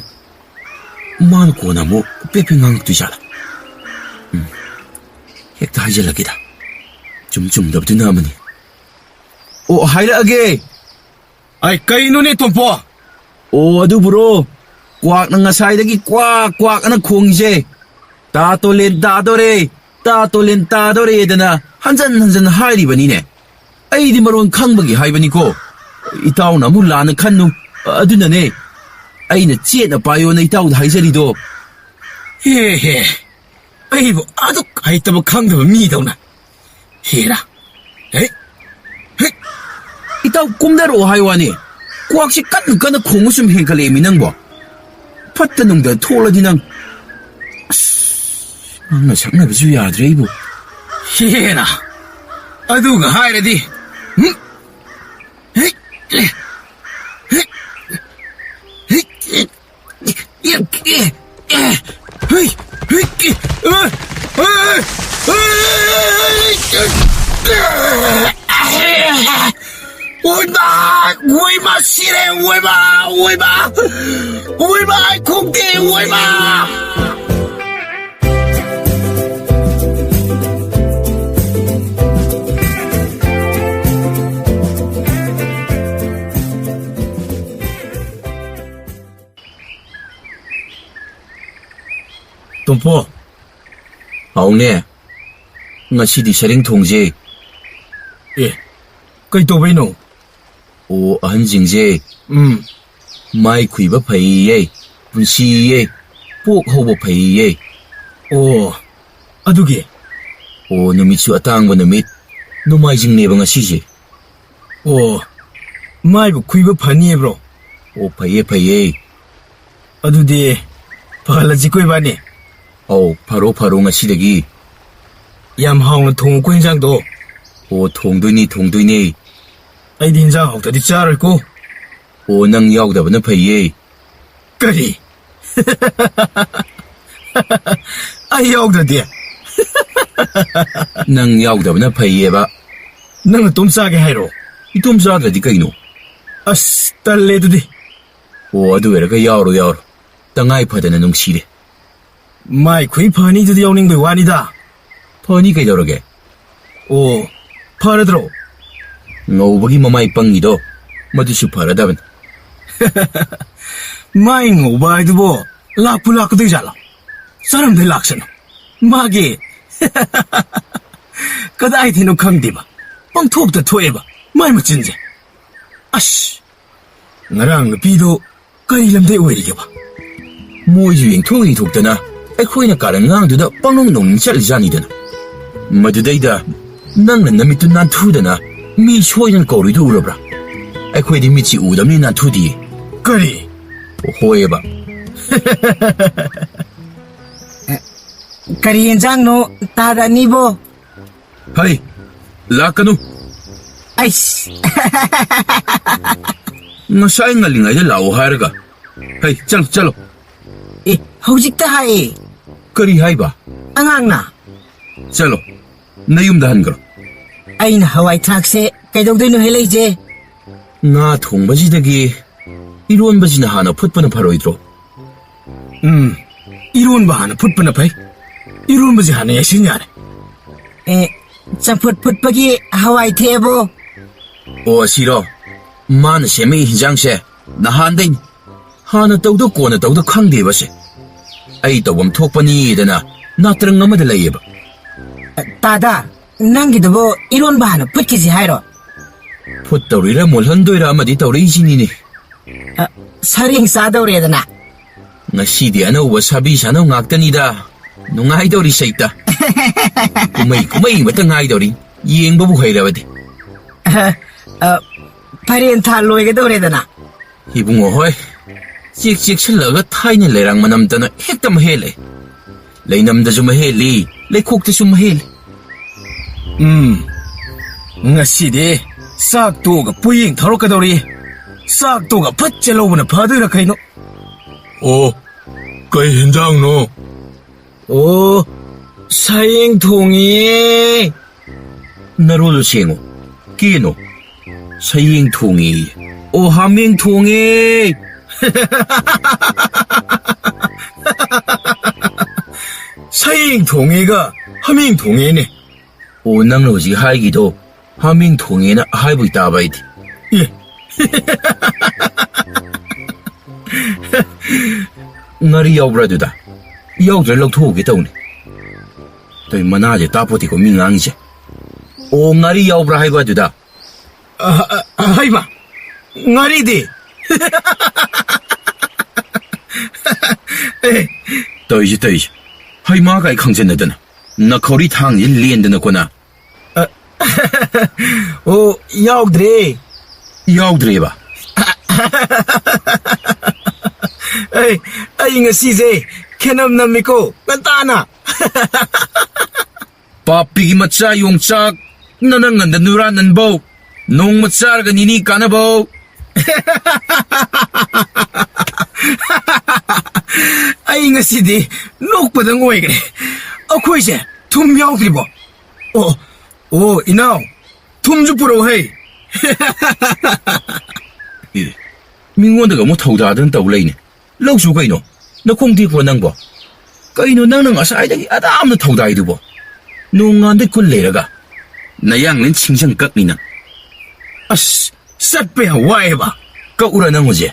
ꯃꯥꯅ ꯀꯣꯟꯅ ꯑꯃꯨꯛ ꯄꯦꯠ ꯄꯦꯠ ꯉꯥꯡꯉꯛꯇꯣꯏ ꯖꯥꯠꯂꯥ? ꯎꯝ, ꯍꯦꯛꯇ ꯍꯥꯏꯖꯤꯜꯂꯒꯦꯗ꯫ ꯆꯨꯝ ꯆꯨꯝꯗꯕꯗꯨꯅ ꯑꯃꯅꯤ꯫ ꯑꯣ, ꯍꯥꯏꯔꯛꯑꯒꯦ꯫ ꯑꯩ ꯀꯩꯅꯣꯅꯦ, ꯇꯣꯝꯄꯣ? ꯑꯣ, ꯑꯗꯨꯕꯨꯔꯣ, ꯀ꯭ꯋꯥꯛꯅ ꯉꯁꯥꯏꯗꯒꯤ ꯀ꯭ꯋꯥꯛ ꯀ꯭ꯋꯥꯛ ꯑꯅ ꯈꯣꯡꯉꯤꯁꯦ, "ꯇꯥ ꯇꯣꯂꯦꯟ ꯇꯥꯗꯣꯔꯦ, ꯇꯥ ꯇꯣꯂꯦꯟ ꯇꯥꯗꯣꯔꯦꯗꯅ" ꯍꯟꯖꯟ ꯍꯟꯖꯟ ꯍꯥꯏꯔꯤꯕꯅꯤꯅꯦ꯫ ꯑꯩꯗꯤ ꯃꯔꯣꯟ ꯈꯪꯕꯒꯤ ꯍꯥꯏꯕꯅꯤꯀꯣ꯫ ꯏꯇꯥꯎꯅ ꯑꯃꯨꯛ ꯂꯥꯟꯅ ꯈꯟꯅꯨ꯫ ꯑꯗꯨꯅꯅꯦ ꯑꯩꯅ ꯆꯦꯠꯅ ꯄꯥꯏꯌꯣꯅ ꯏꯇꯥꯎꯗ ꯍꯥꯏꯖꯔꯤꯗꯣ꯫ ꯍꯦ ꯍꯦ, ꯑꯩꯕꯨ ꯑꯗꯨꯛ ꯍꯩꯇꯕ ꯈꯪꯗꯕ ꯃꯤꯗꯧꯅ꯫ ꯍꯦꯔꯥ꯫ ꯍꯦ꯫ ꯍꯦ꯫ ꯏꯇꯥꯎ, ꯀꯨꯝꯗꯔꯛꯑꯣ ꯍꯥꯏ ꯋꯥꯅꯤ꯫ ꯀ꯭ꯋꯥꯛꯁꯤ ꯀꯟꯅ ꯀꯟꯅ ꯈꯣꯡꯕ ꯁꯨꯝ ꯍꯦꯟꯀꯠꯂꯛꯑꯦꯃꯤ ꯅꯪꯕꯣ꯫ ꯐꯠꯇ ꯅꯨꯡꯗ ꯊꯣꯛꯂꯗꯤ ꯅꯪ꯫ ꯑꯁ, ꯉꯥꯡꯅ ꯁꯛꯅꯕꯁꯨ ꯌꯥꯗ꯭ꯔꯦ ꯑꯩꯕꯨ꯫ ꯍꯦꯔꯥ꯫ ꯑꯗꯨꯒ ꯍꯥꯏꯔꯗꯤ꯫ ꯍꯨꯝ꯫ ꯍꯦ꯫ ꯍꯦ꯫ ꯍꯦ꯫ ꯑꯣꯏꯃꯥ! ꯑꯣꯏꯃꯥ! ꯁꯤꯔꯦ! ꯑꯣꯏꯃꯥ! ꯑꯣꯏꯃꯥ! ꯑꯣꯏꯃꯥ! ꯑꯩ ꯈꯣꯡꯗꯦ! ꯑꯣꯏꯃꯥ! ꯇꯣꯝꯄꯣ꯫ ꯍꯥꯎꯅꯦ꯫ ꯉꯁꯤꯗꯤ ꯁꯔꯦꯡ ꯊꯣꯡꯁꯦ꯫ ꯑꯦ, ꯀꯩ ꯇꯧꯕꯩꯅꯣ? ꯑꯣ, ꯑꯍꯟꯁꯤꯡꯁꯦ ꯎꯝ꯫ ꯃꯥꯏ ꯈꯨꯏꯕ ꯐꯩꯌꯦ, ꯄꯨꯟꯁꯤꯌꯦ, ꯄꯣꯛ ꯍꯧꯕ ꯐꯩꯌꯦ꯫ ꯑꯣ, ꯑꯗꯨꯒꯤ? ꯑꯣ, ꯅꯨꯃꯤꯠꯁꯨ ꯑꯇꯥꯡꯕ ꯅꯨꯃꯤꯠ, ꯅꯣꯡꯃꯥꯏꯖꯤꯡꯅꯦꯕ ꯉꯁꯤꯁꯦ꯫ ꯑꯣ, ꯃꯥꯏꯕꯨ ꯈꯨꯏꯕ ꯐꯅꯤꯕ꯭ꯔꯣ? ꯑꯣ, ꯐꯩꯌꯦ, ꯐꯩꯌꯦ꯫ ꯑꯗꯨꯗꯤ ꯐꯍꯜꯂꯁꯤꯀꯣ ꯏꯕꯥꯅꯤ꯫ ꯑꯧ, ꯐꯔꯣ, ꯐꯔꯣ ꯉꯁꯤꯗꯒꯤ꯫ ꯌꯥꯝ ꯍꯥꯎꯅ ꯊꯣꯡꯉꯨꯀꯣ ꯏꯟꯖꯥꯡꯗꯣ꯫ ꯑꯣ, ꯊꯣꯡꯗꯣꯏꯅꯤ, ꯊꯣꯡꯗꯣꯏꯅꯤ꯫ ꯑꯩꯗꯤ ꯏꯟꯖꯥꯡ ꯍꯥꯎꯇꯗꯤ ꯆꯥꯔꯣꯏꯀꯣ꯫ ꯑꯣ, ꯅꯪ ꯌꯥꯎꯗꯕꯅ ꯐꯩꯌꯦ꯫ ꯀꯔꯤ? ꯑꯩ ꯌꯥꯎꯗ꯭ꯔꯗꯤ? ꯅꯪ ꯌꯥꯎꯗꯕꯅ ꯐꯩꯌꯦꯕ꯫ ꯅꯪ ꯅꯇꯣꯝ ꯆꯥꯒꯦ ꯍꯥꯏꯔꯣ? ꯏꯇꯣꯝ ꯆꯥꯗ꯭ꯔꯗꯤ ꯀꯩꯅꯣ? ꯑꯁ, ꯇꯜꯂꯦ ꯑꯗꯨꯗꯤ꯫ ꯑꯣ, ꯑꯗꯨ ꯑꯣꯏꯔꯒ ꯌꯥꯎꯔꯣ, ꯌꯥꯎꯔꯣ꯫ ꯇꯉꯥꯏ ꯐꯗꯅ ꯅꯨꯡꯁꯤꯔꯦ꯫ ꯃꯥꯏ ꯈꯨꯏ ꯐꯅꯤꯗꯨꯗꯤ ꯌꯥꯎꯅꯤꯡꯕꯩ ꯋꯥꯅꯤꯗ꯫ ꯐꯅꯤ ꯀꯩꯗꯧꯔꯒꯦ? ꯑꯣ, ꯐꯔꯗ꯭ꯔꯣ? ꯉꯧꯕꯒꯤ ꯃꯃꯥꯏ ꯄꯪꯉꯤꯗꯣ, ꯃꯗꯨꯁꯨ ꯐꯔꯗꯕꯅꯤ꯫ ꯃꯥꯏ ꯉꯧꯕ ꯍꯥꯏꯗꯨꯕꯣ ꯂꯥꯛꯄꯨ ꯂꯥꯛꯀꯗꯣꯏ ꯖꯥꯠꯂꯣ? ꯆꯥꯔꯝꯗꯩ ꯂꯥꯛꯁꯅꯨ꯫ ꯃꯥꯒꯤ ꯀꯗꯥꯏꯗꯩꯅꯣ ꯈꯪꯗꯦꯕ, ꯄꯪꯊꯣꯛꯇ ꯊꯣꯛꯑꯦꯕ ꯃꯥꯏ ꯃꯆꯤꯟꯁꯦ꯫ ꯑꯁ! ꯉꯔꯥꯡ ꯅꯨꯄꯤꯗꯣ ꯀꯔꯤ ꯂꯝꯗꯩ ꯑꯣꯏꯔꯤꯒꯦꯕ? ꯃꯣꯏꯁꯨ ꯌꯦꯡꯊꯣꯛ ꯌꯦꯡꯊꯣꯛꯇꯅ ꯑꯩꯈꯣꯏꯅ ꯀꯥꯔꯟ ꯉꯥꯡꯗꯨꯗ ꯄꯪꯅꯣꯡ ꯅꯣꯡꯅꯤꯡ ꯆꯠꯂꯤꯖꯥꯠꯅꯤꯗꯅ꯫ ꯃꯗꯨꯗꯩꯗ ꯅꯪꯅ ꯅꯃꯤꯠꯇꯨ ꯅꯥꯟꯊꯨꯗꯅ ꯃꯤ ꯁꯣꯏꯗꯅ ꯀꯧꯔꯤꯗꯨ ꯎꯔꯕ꯭ꯔꯥ? ꯑꯩꯈꯣꯏꯗꯤ ꯃꯤꯠꯁꯤ ꯎꯗꯕꯅꯤ ꯅꯥꯟꯊꯨꯗꯤꯌꯦ꯫ ꯀꯔꯤ? ꯍꯣꯏꯑꯕ꯫ ꯀꯔꯤ ꯌꯦꯟꯖꯥꯡꯅꯣ ꯇꯥꯗ ꯑꯅꯤꯕꯣ? ꯍꯩ, ꯂꯥꯛꯀꯅꯨ꯫ ꯑꯩꯁ꯫ ꯉꯁꯥꯏ ꯉꯜꯂꯤꯉꯩꯗ ꯂꯥꯛꯑꯣ ꯍꯥꯏꯔꯒ꯫ ꯍꯩ, ꯆꯠꯂꯣ, ꯆꯠꯂꯣ꯫ ꯑꯦ, ꯍꯧꯖꯤꯛꯇ ꯍꯥꯏꯌꯦ꯫ ꯀꯔꯤ ꯍꯥꯏꯕ? ꯑꯉꯥꯡꯅ꯫ ꯆꯠꯂꯣ, ꯅꯌꯨꯝꯗ ꯍꯟꯈ꯭ꯔꯣ꯫ ꯑꯩꯅ ꯍꯋꯥꯏ ꯊ꯭ꯔꯥꯛꯁꯦ ꯀꯩꯗꯧꯗꯣꯏꯅꯣ ꯍꯦ ꯂꯩꯖꯦ? ꯉꯥ ꯊꯣꯡꯕꯁꯤꯗꯒꯤ ꯏꯔꯣꯟꯕꯁꯤꯅ ꯍꯥꯟꯅ ꯐꯨꯠꯄꯅ ꯐꯔꯣꯏꯗ꯭ꯔꯣ? ꯎꯝ, ꯏꯔꯣꯟꯕ ꯍꯥꯟꯅ ꯐꯨꯠꯄꯅ ꯐꯩ꯫ ꯏꯔꯣꯟꯕꯁꯦ ꯍꯥꯟꯅ ꯌꯥꯏꯁꯤꯟ ꯌꯥꯔꯦ꯫ ꯑꯦ, ꯆꯝꯐꯨꯠ ꯐꯨꯠꯄꯒꯤ ꯍꯋꯥꯏ ꯊꯦꯛꯑꯕꯣ? ꯑꯣ, ꯑꯁꯤꯔꯣ? ꯃꯥꯅ ꯁꯦꯝꯃꯛꯏ ꯍꯤꯟꯖꯥꯡꯁꯦ ꯅꯍꯥꯟꯗꯩꯅꯤ꯫ ꯍꯥꯟꯅ ꯇꯧꯗ ꯀꯣꯟꯅ ꯇꯧꯗ ꯈꯪꯗꯦꯕꯁꯦ꯫ ꯑꯩ ꯇꯧꯐꯝ ꯊꯣꯛꯄꯅꯤꯗꯅ ꯅꯥꯇ꯭ꯔꯪ ꯑꯃꯗ ꯂꯩꯌꯦꯕ꯫ ꯇꯥꯗꯥ, ꯅꯪꯒꯤꯗꯨꯕꯨ ꯏꯔꯣꯟꯕ ꯍꯥꯟꯅ ꯐꯨꯠꯈꯤꯁꯤ ꯍꯥꯏꯔꯣ? ꯐꯨꯠꯇꯧꯔꯤꯔ ꯃꯨꯜꯍꯟꯗꯣꯏꯔ ꯑꯃꯗꯤ ꯇꯧꯔꯛꯏꯁꯤꯅꯤꯅꯦ꯫ ꯑ, ꯁꯔꯦꯡ ꯆꯥꯗꯧꯔꯦꯗꯅ꯫ ꯉꯁꯤꯗꯤ ꯑꯅꯧꯕ ꯁꯥꯕꯤ ꯁꯥꯅꯧ ꯉꯥꯛꯇꯅꯤꯗ꯫ ꯅꯨꯡꯉꯥꯏꯗꯧꯔꯤ ꯁꯩꯇ꯫ ꯀꯨꯝꯍꯩ ꯀꯨꯝꯍꯩ ꯑꯃꯇ ꯉꯥꯏꯗꯧꯔꯤ꯫ ꯌꯦꯡꯕꯕꯨ ꯍꯩꯔꯕꯗꯤ꯫ ꯑ, ꯑ, ꯐꯥꯏꯔꯦꯟ ꯊꯥ ꯂꯣꯏꯒꯗꯧꯔꯦꯗꯅ꯫ ꯏꯕꯨꯡꯉꯣ ꯍꯣꯏ, ꯆꯦꯛ ꯆꯦꯛꯁꯤꯜꯂꯒ ꯊꯥꯏꯅ ꯂꯩꯔꯥꯡ ꯃꯅꯝꯇꯅ ꯍꯦꯛꯇ ꯃꯍꯦꯜꯂꯦ꯫ ꯂꯩꯅꯝꯗꯁꯨ ꯃꯍꯦꯜꯂꯤ, ꯂꯩꯈꯣꯛꯇꯁꯨ ꯃꯍꯦꯜꯂꯤ꯫ ꯎꯝ, ꯉꯁꯤꯗꯤ ꯆꯥꯛ ꯇꯣꯛꯑꯒ ꯄꯣꯌꯦꯡ ꯊꯧꯔꯛꯀꯗꯧꯔꯤ꯫ ꯆꯥꯛ ꯇꯣꯛꯑꯒ ꯐꯠ ꯆꯦꯜꯍꯧꯕꯅ ꯐꯗꯣꯏꯔꯥ ꯀꯩꯅꯣ? ꯑꯣ, ꯀꯩ ꯍꯦꯟꯖꯥꯡꯅꯣ? ꯑꯣ, ꯁꯌꯦꯡ ꯊꯣꯡꯉꯦ꯫ ꯅꯔꯣꯜꯗꯣ ꯁꯦꯡꯉꯣ꯫ ꯀꯦꯅꯣ? ꯁꯌꯦꯡ ꯊꯣꯡꯉꯦ꯫ ꯑꯣ, ꯍꯥꯃꯦꯡ ꯊꯣꯡꯉꯦ꯫ ꯁꯌꯦꯡ ꯊꯣꯡꯉꯦꯒ ꯍꯥꯃꯦꯡ ꯊꯣꯡꯉꯦꯅꯦ꯫ ꯑꯣ, ꯅꯪꯅ ꯍꯧꯖꯤꯛ ꯍꯥꯏꯒꯤꯗꯣ ꯍꯥꯃꯦꯡ ꯊꯣꯡꯉꯦꯅ ꯍꯥꯏꯕꯒꯤ ꯇꯥꯕ ꯑꯩꯗꯤ꯫ ꯑꯦ꯫ ꯉꯥꯔꯤ ꯌꯥꯎꯕ꯭ꯔꯥ ꯑꯗꯨꯗ? ꯌꯥꯎꯗ꯭ꯔꯥ ꯂꯧꯊꯣꯛꯎꯒꯦ ꯇꯧꯅꯤ꯫ ꯇꯧꯏ ꯃꯅꯥꯁꯦ ꯇꯥꯄꯣꯠꯇꯦꯀꯣ ꯃꯤ ꯉꯥꯡꯉꯤꯁꯦ꯫ ꯑꯣ, ꯉꯥꯔꯤ ꯌꯥꯎꯕ꯭ꯔꯥ ꯍꯥꯏꯕ ꯑꯗꯨꯗ? ꯑ, ꯑ, ꯍꯩꯃꯥ! ꯉꯥꯔꯤꯗꯤ? ꯑꯦ, ꯇꯧꯏꯁꯦ, ꯇꯧꯏꯁꯦ꯫ ꯍꯩꯃꯥ ꯀꯥꯏ ꯈꯪꯖꯟꯅꯗꯅ꯫ ꯅꯈꯧꯔꯤ ꯊꯥꯡꯁꯦ ꯂꯦꯟꯗꯅꯀꯣ ꯅ꯫ ꯑ, ꯑꯣ, ꯌꯥꯎꯗ꯭ꯔꯦ꯫ ꯌꯥꯎꯗ꯭ꯔꯦꯕ? ꯑꯩ, ꯑꯩ ꯉꯁꯤꯁꯦ ꯈꯦꯅꯝ ꯅꯝꯃꯤꯀꯣ, ꯉꯟꯇꯥꯅ꯫ ꯄꯥꯄꯤꯒꯤ ꯃꯆꯥ ꯌꯣꯡꯆꯥꯛ, ꯅꯅꯪ ꯉꯟꯗ ꯅꯨꯔꯥ ꯅꯟꯕꯧ, ꯅꯣꯡꯃ ꯆꯥꯔꯒ ꯅꯤꯅꯤ ꯀꯥꯟꯅꯕꯧ꯫ ꯑꯩ ꯉꯁꯤꯗꯤ ꯅꯣꯛꯄꯗꯪ ꯑꯣꯏꯈ꯭ꯔꯦ꯫ ꯑꯩꯈꯣꯏꯁꯦ ꯊꯨꯝ ꯌꯥꯎꯗ꯭ꯔꯤꯕꯣ? ꯑꯣ, ꯑꯣ, ꯏꯅꯥꯎ, ꯊꯨꯝꯁꯨ ꯄꯨꯔꯛꯎ ꯍꯩ꯫ ꯑꯦ, ꯃꯤꯉꯣꯟꯗꯒ ꯑꯃꯨꯛ ꯊꯧꯗꯥꯗꯅ ꯇꯧ ꯂꯩꯅꯦ꯫ ꯂꯧꯁꯨ ꯀꯩꯅꯣ? ꯅꯈꯣꯡ ꯇꯦꯛꯄ꯭ꯔꯣ ꯅꯪꯕꯣ? ꯀꯩꯅꯣ ꯅꯪꯅ ꯉꯁꯥꯏꯗꯒꯤ ꯑꯗꯥꯝꯅ ꯊꯧꯗꯥꯏꯗꯨꯕꯣ? ꯅꯣꯡꯉꯥꯟꯗꯩ ꯀꯨꯜ ꯂꯩꯔꯒ꯫ ꯅꯌꯥꯡꯂꯦꯟ ꯁꯤꯡꯖꯪ ꯀꯛꯅꯤ ꯅꯪ꯫ ꯑꯁ, ꯆꯠꯄ ꯌꯥꯝ ꯋꯥꯏꯑꯦꯕ꯫ ꯀꯛꯎꯔ ꯅꯪ ꯍꯧꯖꯤꯛ?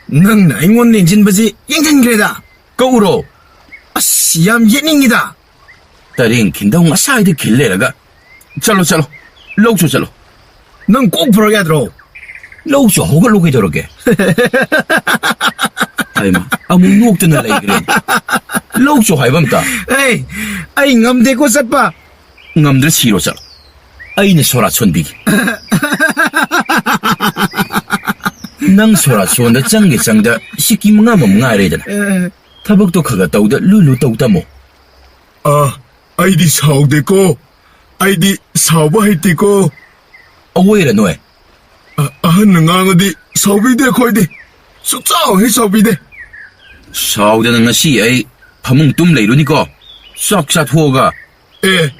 ꯅꯪꯅ ꯑꯩꯉꯣꯟꯗ ꯌꯦꯡꯁꯤꯟꯕꯁꯤ ꯌꯦꯡꯁꯤꯟꯈ꯭ꯔꯦꯗ꯫ ꯀꯛꯎꯔꯣ? ꯑꯁ, ꯌꯥꯝ ꯌꯦꯠꯅꯤꯡꯉꯤꯗ꯫ ꯇꯔꯦꯡ ꯈꯤꯟꯗꯧ ꯉꯁꯥꯏꯗ ꯈꯤꯜ ꯂꯩꯔꯒ꯫ ꯆꯠꯂꯣ, ꯆꯠꯂꯣ꯫ ꯂꯧꯁꯨ ꯆꯠꯂꯣ꯫ ꯅꯪ ꯀꯣꯛ ꯄꯨꯔꯛ ꯌꯥꯗ꯭ꯔꯣ? ꯂꯧꯁꯨ ꯍꯧꯒꯠꯂꯣ ꯀꯩꯗꯧꯔꯒꯦ? ꯍꯩꯃꯥ, ꯑꯃꯨꯛ ꯅꯣꯛꯇꯅ ꯂꯩꯈ꯭ꯔꯦ꯫ ꯂꯧꯁꯨ ꯍꯥꯏꯕ ꯑꯝꯇ꯫ ꯑꯦ, ꯑꯩ ꯉꯝꯗꯦꯀꯣ ꯆꯠꯄ꯫ ꯉꯝꯗ꯭ꯔ ꯁꯤꯔꯣ ꯆꯠꯂꯣ꯫ ꯑꯩꯅ ꯁꯣꯔꯥꯠ ꯁꯣꯟꯕꯤꯒꯦ꯫ ꯅꯪ ꯁꯣꯔꯥꯠ ꯁꯣꯟꯗ ꯆꯪꯒꯦ ꯆꯪꯗ ꯁꯤꯀꯤ ꯃꯉꯥ ꯑꯃ ꯉꯥꯏꯔꯦꯗꯅ꯫ ꯑꯦ꯫ ꯊꯕꯛꯇꯣ ꯈꯔ ꯈꯔ ꯇꯧꯗ ꯂꯨ ꯂꯨ ꯇꯧ ꯇꯝꯃꯣ꯫ ꯑ, ꯑꯩꯗꯤ ꯁꯥꯎꯗꯦꯀꯣ꯫ ꯑꯩꯗꯤ ꯁꯥꯎꯕ ꯍꯩꯇꯦꯀꯣ꯫ ꯑꯋꯣꯏꯔ ꯅꯣꯏ? ꯑ-, ꯑꯍꯟꯅ ꯉꯥꯡꯉꯗꯤ ꯁꯥꯎꯕꯤꯗꯦ ꯑꯩꯈꯣꯏꯗꯤ꯫ ꯁꯨꯛꯁꯥꯎ ꯍꯦꯛ ꯁꯥꯎꯕꯤꯗꯦ꯫ ꯁꯥꯎꯗꯅ ꯉꯁꯤ ꯑꯩ ꯐꯃꯨꯡ ꯇꯨꯝ ꯂꯩꯔꯨꯅꯤꯀꯣ꯫ ꯆꯥꯛ ꯆꯥꯊꯣꯛꯑꯒ꯫ ꯑꯦ꯫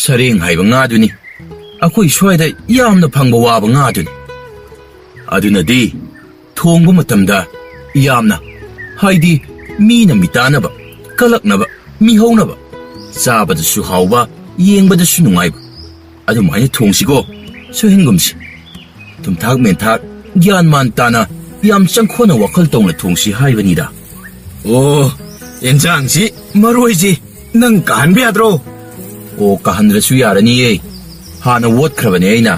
ꯁꯔꯦꯡ ꯍꯥꯏꯕ ꯉꯥꯗꯨꯅꯤ꯫ ꯑꯩꯈꯣꯏ ꯁ꯭ꯋꯥꯏꯗ ꯌꯥꯝꯅ ꯐꯪꯕ ꯋꯥꯕ ꯉꯥꯗꯨꯅꯤ꯫ ꯑꯗꯨꯅꯗꯤ ꯊꯣꯡꯕ ꯃꯇꯝꯗ ꯌꯥꯝꯅ, ꯍꯥꯏꯗꯤ ꯃꯤꯅ ꯃꯤꯇꯥꯅꯕ, ꯀꯂꯛꯅꯕ, ꯃꯤꯍꯧꯅꯕ, ꯆꯥꯕꯗꯁꯨ ꯍꯥꯎꯕ, ꯌꯦꯡꯕꯗꯁꯨ ꯅꯨꯡꯉꯥꯏꯕ, ꯑꯗꯨꯃꯥꯏꯅ ꯊꯣꯡꯁꯤꯀꯣ꯫ ꯁꯣꯏꯍꯟꯒꯨꯝꯁꯤ꯫ ꯊꯨꯝꯊꯥꯛ ꯃꯦꯟꯊꯥꯛ ꯒ꯭ꯌꯥꯟ ꯃꯥꯟ ꯇꯥꯅ ꯌꯥꯝ ꯆꯪꯈꯣꯟꯅ ꯋꯥꯈꯜ ꯇꯧꯅ ꯊꯣꯡꯁꯤ ꯍꯥꯏꯕꯅꯤꯗ꯫ ꯑꯣ, ꯌꯦꯟꯁꯥꯡꯁꯤ ꯃꯔꯣꯏꯁꯤ ꯅꯪ ꯀꯥꯍꯟꯕ ꯌꯥꯗ꯭ꯔꯣ? ꯑꯣ, ꯀꯥꯍꯟꯗ꯭ꯔꯁꯨ ꯌꯥꯔꯅꯤꯌꯦ꯫ ꯍꯥꯟꯅ ꯑꯣꯠꯈ꯭ꯔꯕꯅꯦ ꯑꯩꯅ꯫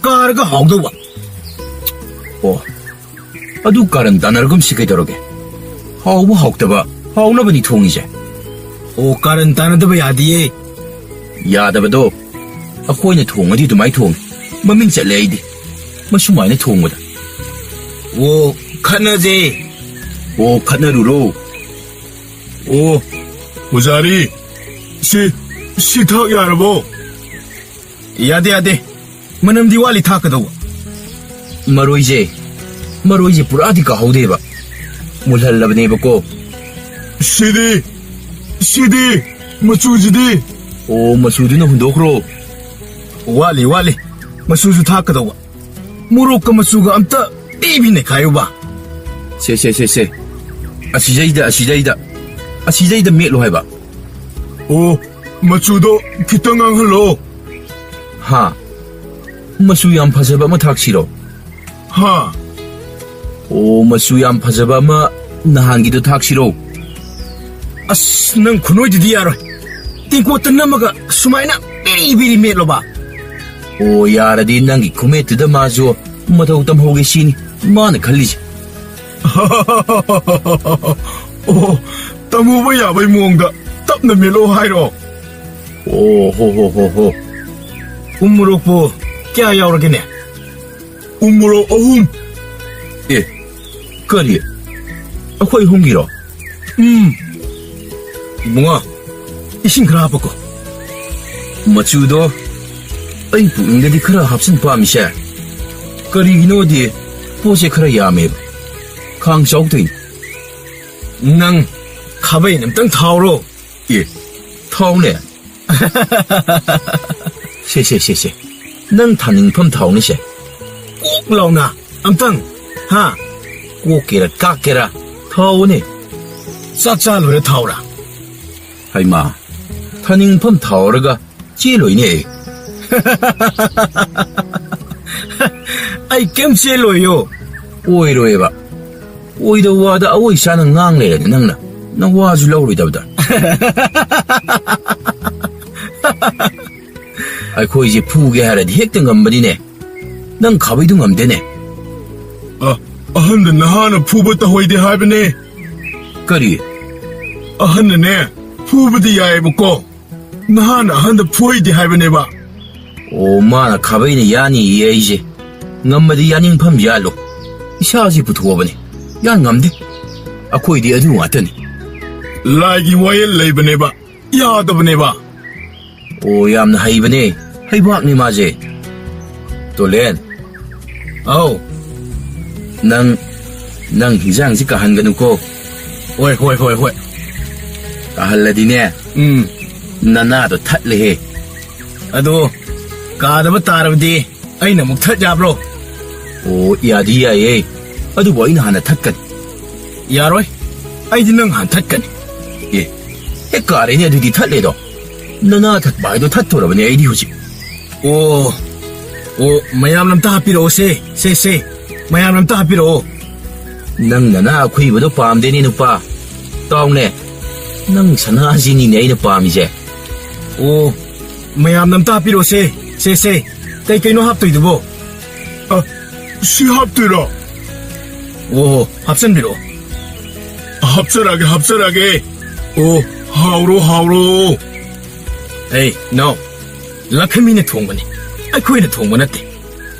ꯀꯥꯔꯒ ꯍꯥꯎꯗꯧꯕ꯫ ꯑꯣ, ꯑꯗꯨ ꯀꯥꯔꯟ ꯇꯥꯅꯔꯒꯨꯝꯁꯤ ꯀꯩꯗꯧꯔꯒꯦ? ꯍꯥꯎꯕ ꯍꯥꯎꯇꯕ ꯍꯥꯎꯅꯕꯅꯤ ꯊꯣꯡꯉꯤꯁꯦ꯫ ꯑꯣ, ꯀꯥꯔꯟ ꯇꯥꯅꯗꯕ ꯌꯥꯗꯤꯌꯦ꯫ ꯌꯥꯗꯕꯗꯣ ꯑꯩꯈꯣꯏꯅ ꯊꯣꯡꯉꯗꯤ ꯑꯗꯨꯃꯥꯏꯅ ꯊꯣꯡꯉꯤ꯫ ꯃꯃꯤꯡ ꯆꯠꯂꯦ ꯑꯩꯗꯤ ꯃꯁꯨꯃꯥꯏꯅ ꯊꯣꯡꯕꯗ꯫ ꯑꯣ, ꯈꯠꯅꯖꯦ꯫ ꯑꯣ, ꯈꯠꯅꯔꯨꯔꯣ꯫ ꯑꯣ, ꯄꯨꯖꯥꯔꯤ, ꯁꯤ, ꯁꯤ ꯊꯥꯛ ꯌꯥꯔꯕꯣ? ꯌꯥꯗꯦ, ꯌꯥꯗꯦ꯫ ꯃꯅꯝꯗꯤ ꯋꯥꯠꯂꯤ ꯊꯥꯛꯀꯗꯧꯕ꯫ ꯃꯔꯣꯏꯁꯦ, ꯃꯔꯣꯏꯁꯦ ꯄꯨꯔꯥꯗꯤ ꯀꯥꯍꯧꯗꯦꯕ꯫ ꯃꯨꯜꯍꯜꯂꯕꯅꯦꯕꯀꯣ꯫ ꯁꯤꯗꯤ, ꯁꯤꯗꯤ, ꯃꯆꯨꯁꯤꯗꯤ? ꯑꯣ, ꯃꯆꯨꯗꯨꯅ ꯍꯨꯟꯗꯣꯛꯈ꯭ꯔꯣ꯫ ꯋꯥꯠꯂꯤ, ꯋꯥꯠꯂꯤ꯫ ꯃꯆꯨꯁꯨ ꯊꯥꯛꯀꯗꯧꯕ꯫ ꯃꯣꯔꯣꯛꯀ ꯃꯆꯨꯒ ꯑꯝꯇ ꯄꯤꯕꯤ ꯅꯩꯈꯥꯏꯌꯨꯕ꯫ ꯁꯦ, ꯁꯦ, ꯁꯦ, ꯁꯦ꯫ ꯑꯁꯤꯗꯩꯗ, ꯑꯁꯤꯗꯩꯗ, ꯑꯁꯤꯗꯩꯗ ꯃꯦꯠꯂꯣ ꯍꯥꯏꯕ꯫ ꯑꯣ, ꯃꯆꯨꯗꯣ ꯈꯤꯇꯪ ꯉꯥꯡꯍꯜꯂꯣ꯫ ꯍꯥ? ꯃꯆꯨ ꯌꯥꯝ ꯐꯖꯕ ꯑꯃ ꯊꯥꯛꯁꯤꯔꯣ? ꯍꯥ? ꯑꯣ, ꯃꯆꯨ ꯌꯥꯝ ꯐꯖꯕ ꯑꯃ ꯅꯍꯥꯟꯒꯤꯗꯣ ꯊꯥꯛꯁꯤꯔꯣ? ꯑꯁ, ꯅꯪ ꯈꯨꯅꯣꯏꯗꯨꯗꯤ ꯌꯥꯔꯣꯏ꯫ ꯇꯦꯡꯀꯣꯠꯇ ꯅꯝꯃꯒ ꯁꯨꯃꯥꯏꯅ ꯕꯤꯔꯤ ꯕꯤꯔꯤ ꯃꯦꯠꯂꯣꯕ꯫ ꯑꯣ, ꯌꯥꯔꯗꯤ ꯅꯪꯒꯤ ꯈꯨꯃꯦꯠꯇꯨꯗ ꯃꯥꯁꯨ ꯃꯇꯧ ꯇꯝꯍꯧꯒꯦ ꯁꯤꯅꯤ ꯃꯥꯅ ꯈꯜꯂꯤꯁꯦ꯫ ꯑꯣ, ꯇꯝꯍꯧꯕ ꯌꯥꯕꯩ ꯃꯑꯣꯡꯗ ꯇꯞꯅ ꯃꯦꯠꯂꯣ ꯍꯥꯏꯔꯣ? ꯑꯣ, ꯍꯣ, ꯍꯣ, ꯍꯣ, ꯍꯣ꯫ ꯎ ꯃꯣꯔꯣꯛꯄꯨ ꯀꯌꯥ ꯌꯥꯎꯔꯒꯦꯅꯦ? ꯎ ꯃꯣꯔꯣꯛ ꯑꯍꯨꯝ꯫ ꯑꯦ, ꯀꯔꯤ? ꯑꯩꯈꯣꯏ ꯑꯍꯨꯝꯒꯤꯔꯣ? ꯎꯝ꯫ ꯏꯕꯨꯡꯉꯣ, ꯏꯁꯤꯡ ꯈꯔ ꯍꯥꯞꯄꯀꯣ꯫ ꯃꯆꯨꯗꯣ ꯑꯩ ꯄꯨꯛꯅꯤꯡꯗꯗꯤ ꯈꯔ ꯍꯥꯞꯆꯤꯟ ꯄꯥꯝꯃꯤꯁꯦ꯫ ꯀꯔꯤꯒꯤꯅꯣꯗꯤ ꯄꯣꯠꯁꯦ ꯈꯔ ꯌꯥꯝꯃꯦꯕ꯫ ꯈꯥꯡ ꯆꯥꯎꯗꯣꯏꯅꯤ꯫ ꯅꯪ ꯈꯥꯕꯩꯅ ꯑꯝꯇꯪ ꯊꯥꯎꯔꯣ꯫ ꯑꯦ, ꯊꯥꯎꯅꯦ꯫ ꯁꯦ, ꯁꯦ, ꯁꯦ, ꯁꯦ꯫ ꯅꯪ ꯊꯥꯅꯤꯡꯐꯝ ꯊꯥꯎꯅꯦ ꯁꯦ꯫ ꯀꯣꯛ ꯂꯥꯎꯅ ꯑꯝꯇꯪ, ꯍꯥ? ꯀꯣꯛꯀꯦꯔꯥ ꯀꯥꯛꯀꯦꯔꯥ ꯊꯥꯎꯅꯦ꯫ ꯆꯥꯛ ꯆꯥ ꯂꯣꯏꯔ ꯊꯥꯎꯔꯥ? ꯍꯩꯃꯥ, ꯊꯥꯅꯤꯡꯐꯝ ꯊꯥꯎꯔꯒ ꯆꯦꯜꯂꯣꯏꯅꯦ꯫ ꯑꯩ ꯀꯩꯝ ꯆꯦꯜꯂꯣꯏꯌꯣ꯫ ꯑꯣꯏꯔꯣꯏꯕ꯫ ꯑꯣꯏꯗ ꯋꯥꯗ ꯑꯋꯣꯏ ꯆꯥꯅ ꯉꯥꯡ ꯂꯩꯔꯗꯤ ꯅꯪꯅ, ꯅꯪ ꯋꯥꯁꯨ ꯂꯧꯔꯣꯏꯗꯕꯗ꯫ ꯑꯩꯈꯣꯏꯁꯦ ꯐꯨꯒꯦ ꯍꯥꯏꯔꯗꯤ ꯍꯦꯛꯇ ꯉꯝꯕꯅꯤꯅꯦ꯫ ꯅꯪ ꯈꯥꯕꯩꯗꯨ ꯉꯝꯗꯦꯅꯦ꯫ ꯑ, ꯑꯍꯟꯗ ꯅꯍꯥꯅ ꯐꯨꯕ ꯇꯧꯍꯩꯗꯦ ꯍꯥꯏꯕꯅꯦ꯫ ꯀꯔꯤ? ꯑꯍꯟꯅꯅꯦ, ꯐꯨꯕꯗꯤ ꯌꯥꯏꯌꯦꯕꯀꯣ, ꯅꯍꯥꯅ ꯑꯍꯟꯗ ꯐꯨꯍꯩꯗꯦ ꯍꯥꯏꯕꯅꯦꯕ꯫ ꯑꯣ, ꯃꯥꯅ ꯈꯥꯕꯩꯅ ꯌꯥꯅꯤꯌꯦ ꯑꯩꯁꯦ꯫ ꯉꯝꯃꯗꯤ ꯌꯥꯅꯤꯡꯐꯝ ꯌꯥꯜꯂꯨ꯫ ꯏꯁꯥꯁꯤ ꯄꯨꯊꯣꯛꯑꯕꯅꯤ꯫ ꯌꯥꯟ ꯉꯝꯗꯦ꯫ ꯑꯩꯈꯣꯏꯗꯤ ꯑꯗꯨ ꯉꯥꯛꯇꯅꯤ꯫ ꯂꯥꯏꯒꯤ ꯋꯥꯌꯦꯜ ꯂꯩꯕꯅꯦꯕ꯫ ꯌꯥꯗꯕꯅꯦꯕ꯫ ꯑꯣ, ꯌꯥꯝꯅ ꯍꯩꯕꯅꯦ꯫ ꯍꯩꯕꯥꯛꯅꯤ ꯃꯥꯁꯦ꯫ ꯇꯣꯂꯦꯟ꯫ ꯑꯧ꯫ ꯅꯪ, ꯅꯪ ꯍꯤꯟꯖꯥꯡꯁꯤ ꯀꯥꯍꯟꯒꯅꯨꯀꯣ꯫ ꯍꯣꯏ, ꯍꯣꯏ, ꯍꯣꯏ, ꯍꯣꯏ꯫ ꯀꯥꯍꯜꯂꯗꯤꯅꯦ, ꯎꯝ꯫ ꯅꯅꯥꯗꯣ ꯊꯠꯂꯦꯍꯦ꯫ ꯑꯗꯣ ꯀꯥꯗꯕ ꯇꯥꯔꯕꯗꯤ ꯑꯩꯅ ꯑꯃꯨꯛ ꯊꯠ ꯌꯥꯕ꯭ꯔꯣ? ꯑꯣ, ꯌꯥꯗꯤ ꯌꯥꯏꯌꯦ꯫ ꯑꯗꯨꯕꯨ ꯑꯩꯅ ꯍꯥꯟꯅ ꯊꯠꯀꯅꯤ꯫ ꯌꯥꯔꯣꯏ꯫ ꯑꯩꯗꯤ ꯅꯪ ꯍꯥꯟꯅ ꯊꯠꯀꯅꯤ꯫ ꯑꯦ, ꯍꯦꯛ ꯀꯥꯔꯦꯅꯦ ꯑꯗꯨꯗꯤ ꯊꯠꯂꯦꯗꯣ꯫ ꯅꯅꯥ ꯊꯠꯄ ꯍꯥꯏꯗꯣ ꯊꯠꯇꯣꯔꯕꯅꯦ ꯑꯩꯗꯤ ꯍꯧꯖꯤꯛ꯫ ꯑꯣ, ꯑꯣ, ꯃꯌꯥꯝꯅ ꯑꯝꯇ ꯍꯥꯞꯄꯤꯔꯛꯑꯣ ꯁꯦ, ꯁꯦ, ꯁꯦ꯫ ꯃꯌꯥꯝꯅ ꯑꯝꯇ ꯍꯥꯞꯄꯤꯔꯛꯑꯣ꯫ ꯅꯪ ꯅꯅꯥ ꯑꯈꯨꯏꯕꯗꯣ ꯄꯥꯝꯗꯦꯅꯦ ꯅꯨꯄꯥ꯫ ꯇꯥꯎꯅꯦ, ꯅꯪ ꯁꯅꯥꯁꯤꯅꯤꯅꯦ ꯑꯩꯅ ꯄꯥꯝꯃꯤꯁꯦ꯫ ꯑꯣ, ꯃꯌꯥꯝꯅ ꯑꯝꯇ ꯍꯥꯞꯄꯤꯔꯣꯁꯦ꯫ ꯁꯦ, ꯁꯦ, ꯀꯩ ꯀꯩꯅꯣ ꯍꯥꯞꯇꯣꯏꯗꯨꯕꯣ? ꯑ, ꯁꯤ ꯍꯥꯞꯇꯣꯏꯔꯣ? ꯑꯣ, ꯍꯥꯞꯆꯟꯕꯤꯔꯛꯑꯣ꯫ ꯍꯥꯞꯆꯔꯒꯦ, ꯍꯥꯞꯆꯔꯒꯦ꯫ ꯑꯣ, ꯍꯥꯎꯔꯣ, ꯍꯥꯎꯔꯣ꯫ ꯑꯦ, ꯏꯅꯥꯎ, ꯂꯈꯃꯤꯅ ꯊꯣꯡꯕꯅꯤ, ꯑꯩꯈꯣꯏꯅ ꯊꯣꯡꯕ ꯅꯠꯇꯦ꯫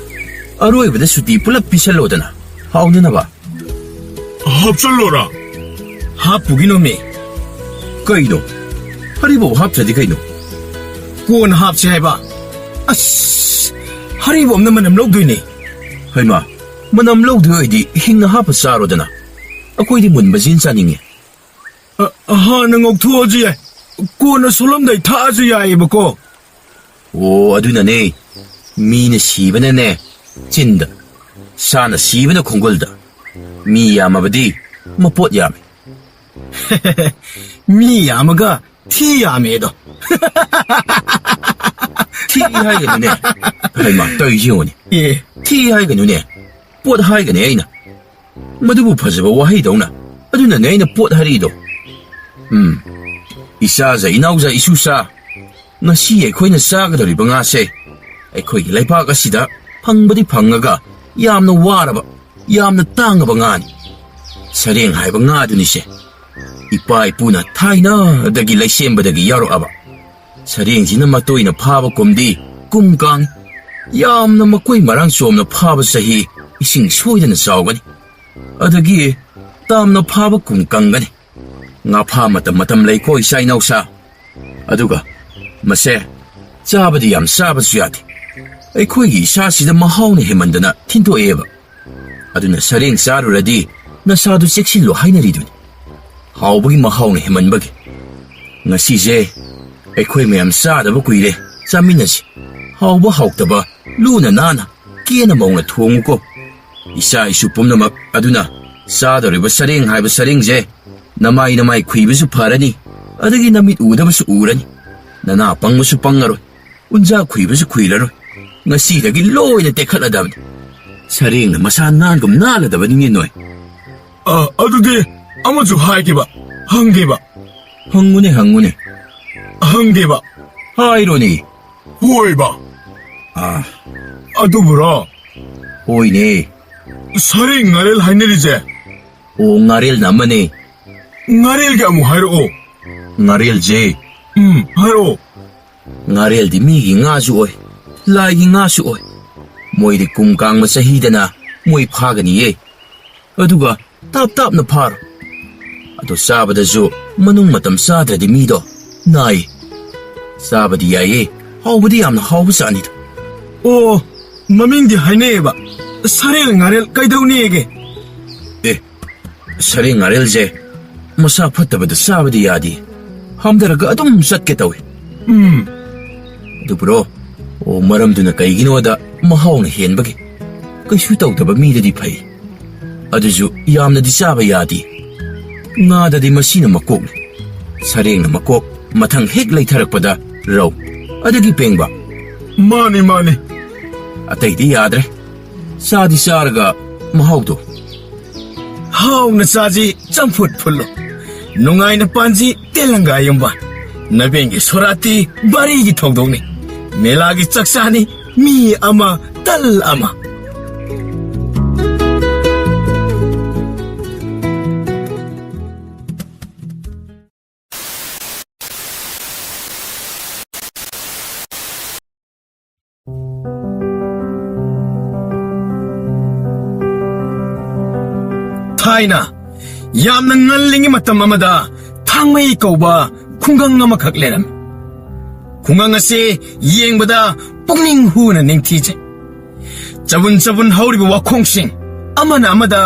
ꯑꯔꯣꯏꯕꯗ ꯁꯨꯇꯤ ꯄꯨꯂꯞ ꯄꯤꯁꯜꯂꯣꯗꯅ, ꯍꯥꯎꯅꯅꯕ꯫ ꯍꯥꯞꯆꯜꯂꯣꯔꯥ? ꯍꯥꯞꯄꯨꯒꯤꯅꯣꯃꯤ꯫ ꯀꯩꯅꯣ? ꯍꯔꯤꯕꯣꯞ ꯍꯥꯞꯇ꯭ꯔꯗꯤ ꯀꯩꯅꯣ? ꯀꯣꯟꯅ ꯍꯥꯞꯁꯦ ꯍꯥꯏꯕ꯫ ꯑꯁ, ꯍꯔꯤꯕꯣꯞꯅ ꯃꯅꯝ ꯂꯧꯗꯣꯏꯅꯦ꯫ ꯍꯩꯃꯥ, ꯃꯅꯝ ꯂꯧꯗꯣꯏ ꯑꯣꯏꯗꯤ ꯍꯤꯡꯅ ꯍꯥꯞꯄ ꯆꯥꯔꯣꯗꯅ꯫ ꯑꯩꯈꯣꯏꯗꯤ ꯃꯨꯟꯕꯁꯤꯅ ꯆꯥꯅꯤꯡꯉꯦ꯫ ꯑ, ꯍꯥꯟꯅ ꯉꯧꯊꯣꯛꯑꯁꯨ ꯌꯥꯏ, ꯀꯣꯟꯅ ꯁꯣꯂꯝꯗꯥꯏ ꯊꯥꯛꯑꯁꯨ ꯌꯥꯏꯌꯦꯕꯀꯣ꯫ ꯑꯣ, ꯑꯗꯨꯅꯅꯦ꯫ ꯃꯤꯅ ꯁꯤꯕꯅꯅꯦ ꯆꯤꯟꯗ, ꯁꯥꯅ ꯁꯤꯕꯅ ꯈꯣꯡꯒꯨꯜꯗ꯫ ꯃꯤ ꯌꯥꯝꯃꯕꯗꯤ ꯃꯄꯣꯠ ꯌꯥꯝꯃꯤ꯫ ꯃꯤ ꯌꯥꯝꯃꯒ ꯊꯤ ꯌꯥꯝꯃꯦꯗꯣ꯫ ꯊꯤ ꯍꯥꯏꯒꯅꯨꯅꯦ꯫ ꯍꯩꯃꯥ, ꯇꯧꯔꯤꯁꯤ ꯌꯦꯡꯉꯨꯅꯦ꯫ ꯑꯦ꯫ ꯊꯤ ꯍꯥꯏꯒꯅꯨꯅꯦ꯫ ꯄꯣꯠ ꯍꯥꯏꯒꯅꯦ ꯑꯩꯅ꯫ ꯃꯗꯨꯕꯨ ꯐꯖꯕ ꯋꯥꯍꯩꯗꯧꯅ꯫ ꯑꯗꯨꯅꯅꯦ ꯑꯩꯅ ꯄꯣꯠ ꯍꯥꯏꯔꯛꯏꯗꯣ꯫ ꯎꯝ꯫ ꯏꯆꯥꯖ, ꯏꯅꯥꯎꯖ, ꯏꯁꯨꯁꯥ꯫ ꯉꯁꯤ ꯑꯩꯈꯣꯏꯅ ꯆꯥꯒꯗꯧꯔꯤꯕ ꯉꯥꯁꯦ ꯑꯩꯈꯣꯏꯒꯤ ꯂꯩꯕꯥꯛ ꯑꯁꯤꯗ ꯐꯪꯕꯗꯤ ꯐꯪꯉꯒ ꯌꯥꯝꯅ ꯋꯥꯔꯕ, ꯌꯥꯝꯅ ꯇꯥꯡꯉꯕ ꯉꯥꯅꯤ꯫ ꯁꯔꯦꯡ ꯍꯥꯏꯕ ꯉꯥꯗꯨꯅꯤꯁꯦ꯫ ꯏꯄꯥ ꯏꯄꯨꯅ ꯊꯥꯏꯅꯗꯒꯤ ꯂꯩꯁꯦꯝꯕꯗꯒꯤ ꯌꯥꯎꯔꯛꯑꯕ꯫ ꯁꯔꯦꯡꯁꯤꯅ ꯃꯇꯣꯏꯅ ꯐꯥꯕ ꯀꯨꯝꯗꯤ ꯀꯨꯝ ꯀꯥꯡ꯫ ꯌꯥꯝꯅ ꯃꯀꯣꯏ ꯃꯔꯥꯡ ꯆꯣꯝꯅ ꯐꯥꯕ ꯆꯍꯤ ꯏꯁꯤꯡ ꯁꯣꯏꯗꯅ ꯆꯥꯎꯒꯅꯤ꯫ ꯑꯗꯒꯤ ꯇꯥꯝꯅ ꯐꯥꯕ ꯀꯨꯝ ꯀꯪꯒꯅꯤ꯫ ꯉꯥ ꯐꯥ ꯃꯇꯝ ꯃꯇꯝ ꯂꯩꯀꯣ ꯏꯆꯥ ꯏꯅꯥꯎꯁꯥ꯫ ꯑꯗꯨꯒ ꯃꯁꯦ ꯆꯥꯕꯗꯤ ꯌꯥꯝ ꯆꯥꯕꯁꯨ ꯌꯥꯗꯦ꯫ ꯑꯩꯈꯣꯏꯒꯤ ꯏꯁꯥꯁꯤꯗ ꯃꯍꯥꯎꯅ ꯍꯦꯟꯃꯟꯗꯅ ꯊꯤꯟꯗꯣꯛꯑꯦꯕ꯫ ꯑꯗꯨꯅ ꯁꯔꯦꯡ ꯆꯥꯔꯨꯔꯗꯤ ꯅꯁꯥꯗꯨ ꯆꯦꯛꯁꯤꯜꯂꯨ ꯍꯥꯏꯅꯔꯤꯗꯨꯅꯤ꯫ ꯍꯥꯎꯕꯒꯤ ꯃꯍꯥꯎꯅ ꯍꯦꯟꯃꯟꯕꯒꯤ꯫ ꯉꯁꯤꯁꯦ ꯑꯩꯈꯣꯏ ꯃꯌꯥꯝ ꯆꯥꯗꯕ ꯀꯨꯏꯔꯦ, ꯆꯥꯃꯤꯟꯅꯁꯤ꯫ ꯍꯥꯎꯕ ꯍꯥꯎꯇꯕ ꯂꯨꯅ ꯅꯥꯟꯅ ꯀꯦꯅ ꯃꯧꯅ ꯊꯣꯡꯉꯨꯀꯣ꯫ ꯏꯆꯥ ꯏꯁꯨ ꯄꯨꯝꯅꯃꯛ ꯑꯗꯨꯅ ꯆꯥꯗꯧꯔꯤꯕ ꯁꯔꯦꯡ ꯍꯥꯏꯕ ꯁꯔꯦꯡꯁꯦ ꯅꯃꯥꯏ ꯅꯃꯥꯏ ꯈꯨꯏꯕꯁꯨ ꯐꯔꯅꯤ, ꯑꯗꯒꯤ ꯅꯃꯤꯠ ꯎꯗꯕꯁꯨ ꯎꯔꯅꯤ, ꯅꯅꯥ ꯄꯪꯕꯁꯨ ꯄꯪꯉꯔꯣꯏ, ꯎꯟꯖꯥ ꯈꯨꯏꯕꯁꯨ ꯈꯨꯏꯔꯔꯣꯏ꯫ ꯉꯁꯤꯗꯒꯤ ꯂꯣꯏꯅ ꯇꯦꯛꯈꯠꯂꯗꯕꯅꯤ꯫ ꯁꯔꯦꯡꯅ ꯃꯁꯥ ꯅꯥꯟꯒꯨꯝ ꯅꯥꯜꯂꯗꯕꯅꯤꯅꯦ ꯅꯣꯏ꯫ ꯑ, ꯑꯗꯨꯗꯤ ꯑꯃꯁꯨ ꯍꯥꯏꯒꯦꯕ, ꯍꯪꯒꯦꯕ꯫ ꯍꯪꯉꯨꯅꯦ, ꯍꯪꯉꯨꯅꯦ꯫ ꯍꯪꯒꯦꯕ꯫ ꯍꯥꯏꯔꯣꯅꯦ꯫ ꯍꯣꯏꯕ꯫ ꯑ꯫ ꯑꯗꯨꯕꯨꯔꯣ? ꯍꯣꯏꯅꯦ꯫ ꯁꯔꯦꯡ ꯉꯥꯔꯦꯜ ꯍꯥꯏꯅꯔꯤꯁꯦ꯫ ꯑꯣ, ꯉꯥꯔꯦꯜꯅ ꯑꯃꯅꯦ꯫ ꯉꯥꯔꯦꯜꯒꯤ ꯑꯃꯨꯛ ꯍꯥꯏꯔꯛꯑꯣ꯫ ꯉꯥꯔꯦꯜꯁꯦ꯫ ꯎꯝ, ꯍꯥꯏꯔꯛꯑꯣ꯫ ꯉꯥꯔꯦꯜꯗꯤ ꯃꯤꯒꯤ ꯉꯥꯁꯨ ꯑꯣꯏ, ꯂꯥꯏꯒꯤ ꯉꯥꯁꯨ ꯑꯣꯏ꯫ ꯃꯣꯏꯗꯤ ꯀꯨꯝ ꯀꯥꯡꯕ ꯆꯍꯤꯗꯅ ꯃꯣꯏ ꯐꯥꯒꯅꯤꯌꯦ꯫ ꯑꯗꯨꯒ ꯇꯥꯞ ꯇꯥꯞꯅ ꯐꯥꯔꯣ꯫ ꯑꯗꯨ ꯆꯥꯕꯗꯁꯨ ꯃꯅꯨꯡ ꯃꯇꯝ ꯆꯥꯗ꯭ꯔꯗꯤ ꯃꯤꯗꯣ ꯅꯥꯏ꯫ ꯆꯥꯕꯗꯤ ꯌꯥꯏꯌꯦ, ꯍꯥꯎꯕꯗꯤ ꯌꯥꯝꯅ ꯍꯥꯎꯕ ꯆꯥꯅꯤꯗ꯫ ꯑꯣ, ꯃꯃꯤꯡꯗꯤ ꯍꯥꯏꯅꯩꯌꯦꯕ, ꯁꯔꯦꯜ ꯉꯥꯔꯦꯜ ꯀꯩꯗꯧꯅꯤꯒꯦ? ꯑꯦ, ꯁꯔꯦꯡ ꯉꯥꯔꯦꯜꯁꯦ ꯃꯁꯥ ꯐꯠꯇꯕꯗ ꯆꯥꯕꯗꯤ ꯌꯥꯗꯦ, ꯍꯥꯝꯊꯔꯒ ꯑꯗꯨꯝ ꯆꯠꯀꯦ ꯇꯧꯏ꯫ ꯎꯝ꯫ ꯑꯗꯨꯕꯨꯔꯣ, ꯑꯣ, ꯃꯔꯝꯗꯨꯅ ꯀꯩꯒꯤꯅꯣꯗ ꯃꯍꯥꯎꯅ ꯍꯦꯟꯕꯒꯤ꯫ ꯀꯩꯁꯨ ꯇꯧꯗꯕ ꯃꯤꯗꯗꯤ ꯐꯩ, ꯑꯗꯨꯁꯨ ꯌꯥꯝꯅꯗꯤ ꯆꯥꯕ ꯌꯥꯗꯦ꯫ ꯉꯥꯗꯗꯤ ꯃꯁꯤꯅ ꯃꯀꯣꯛꯅꯤ, ꯁꯔꯦꯡꯅ ꯃꯀꯣꯛ, ꯃꯊꯪ ꯍꯦꯛ ꯂꯩꯊꯔꯛꯄꯗ ꯔꯧ, ꯑꯗꯒꯤ ꯄꯦꯡꯕꯥ꯫ ꯃꯥꯅꯤ, ꯃꯥꯅꯤ꯫ ꯑꯇꯩꯗꯤ ꯌꯥꯗ꯭ꯔꯦ꯫ ꯆꯥꯗꯤ ꯆꯥꯔꯒ ꯃꯍꯥꯎꯗꯣ꯫ ꯍꯥꯎꯅ ꯆꯥꯁꯤ ꯆꯝꯐꯨꯠ ꯐꯨꯜꯂꯣ꯫ ꯅꯨꯡꯉꯥꯏꯅ ꯄꯥꯟꯁꯤ ꯇꯦꯂꯪꯒꯥ ꯌꯨꯝꯕꯥꯟ꯫ ꯅꯕꯦꯟꯒꯤ ꯁꯣꯔꯥꯇꯤ ꯕꯥꯔꯤꯒꯤ ꯊꯧꯗꯣꯛꯅꯤ꯫ ꯃꯦꯂꯥꯒꯤ ꯆꯥꯛꯆꯥꯅꯤ ꯃꯤ ꯑꯃ ꯇꯜ ꯑꯃ꯫ ꯊꯥꯏꯅ ꯌꯥꯝꯅ ꯉꯜꯂꯤꯉꯩ ꯃꯇꯝ ꯑꯃꯗ ꯊꯥꯡꯃꯩ ꯀꯧꯕ ꯈꯨꯡꯒꯪ ꯑꯃꯈꯛ ꯂꯩꯔꯝꯃꯤ꯫ ꯈꯨꯡꯒꯪ ꯑꯁꯤ ꯌꯦꯡꯕꯗ ꯄꯨꯛꯅꯤꯡ ꯍꯨꯅ ꯅꯤꯡꯊꯤꯖꯩ꯫ ꯆꯕꯨꯟ ꯆꯕꯨꯟ ꯍꯧꯔꯤꯕ ꯋꯥꯈꯣꯡꯁꯤꯡ, ꯑꯃꯅ ꯑꯃꯗ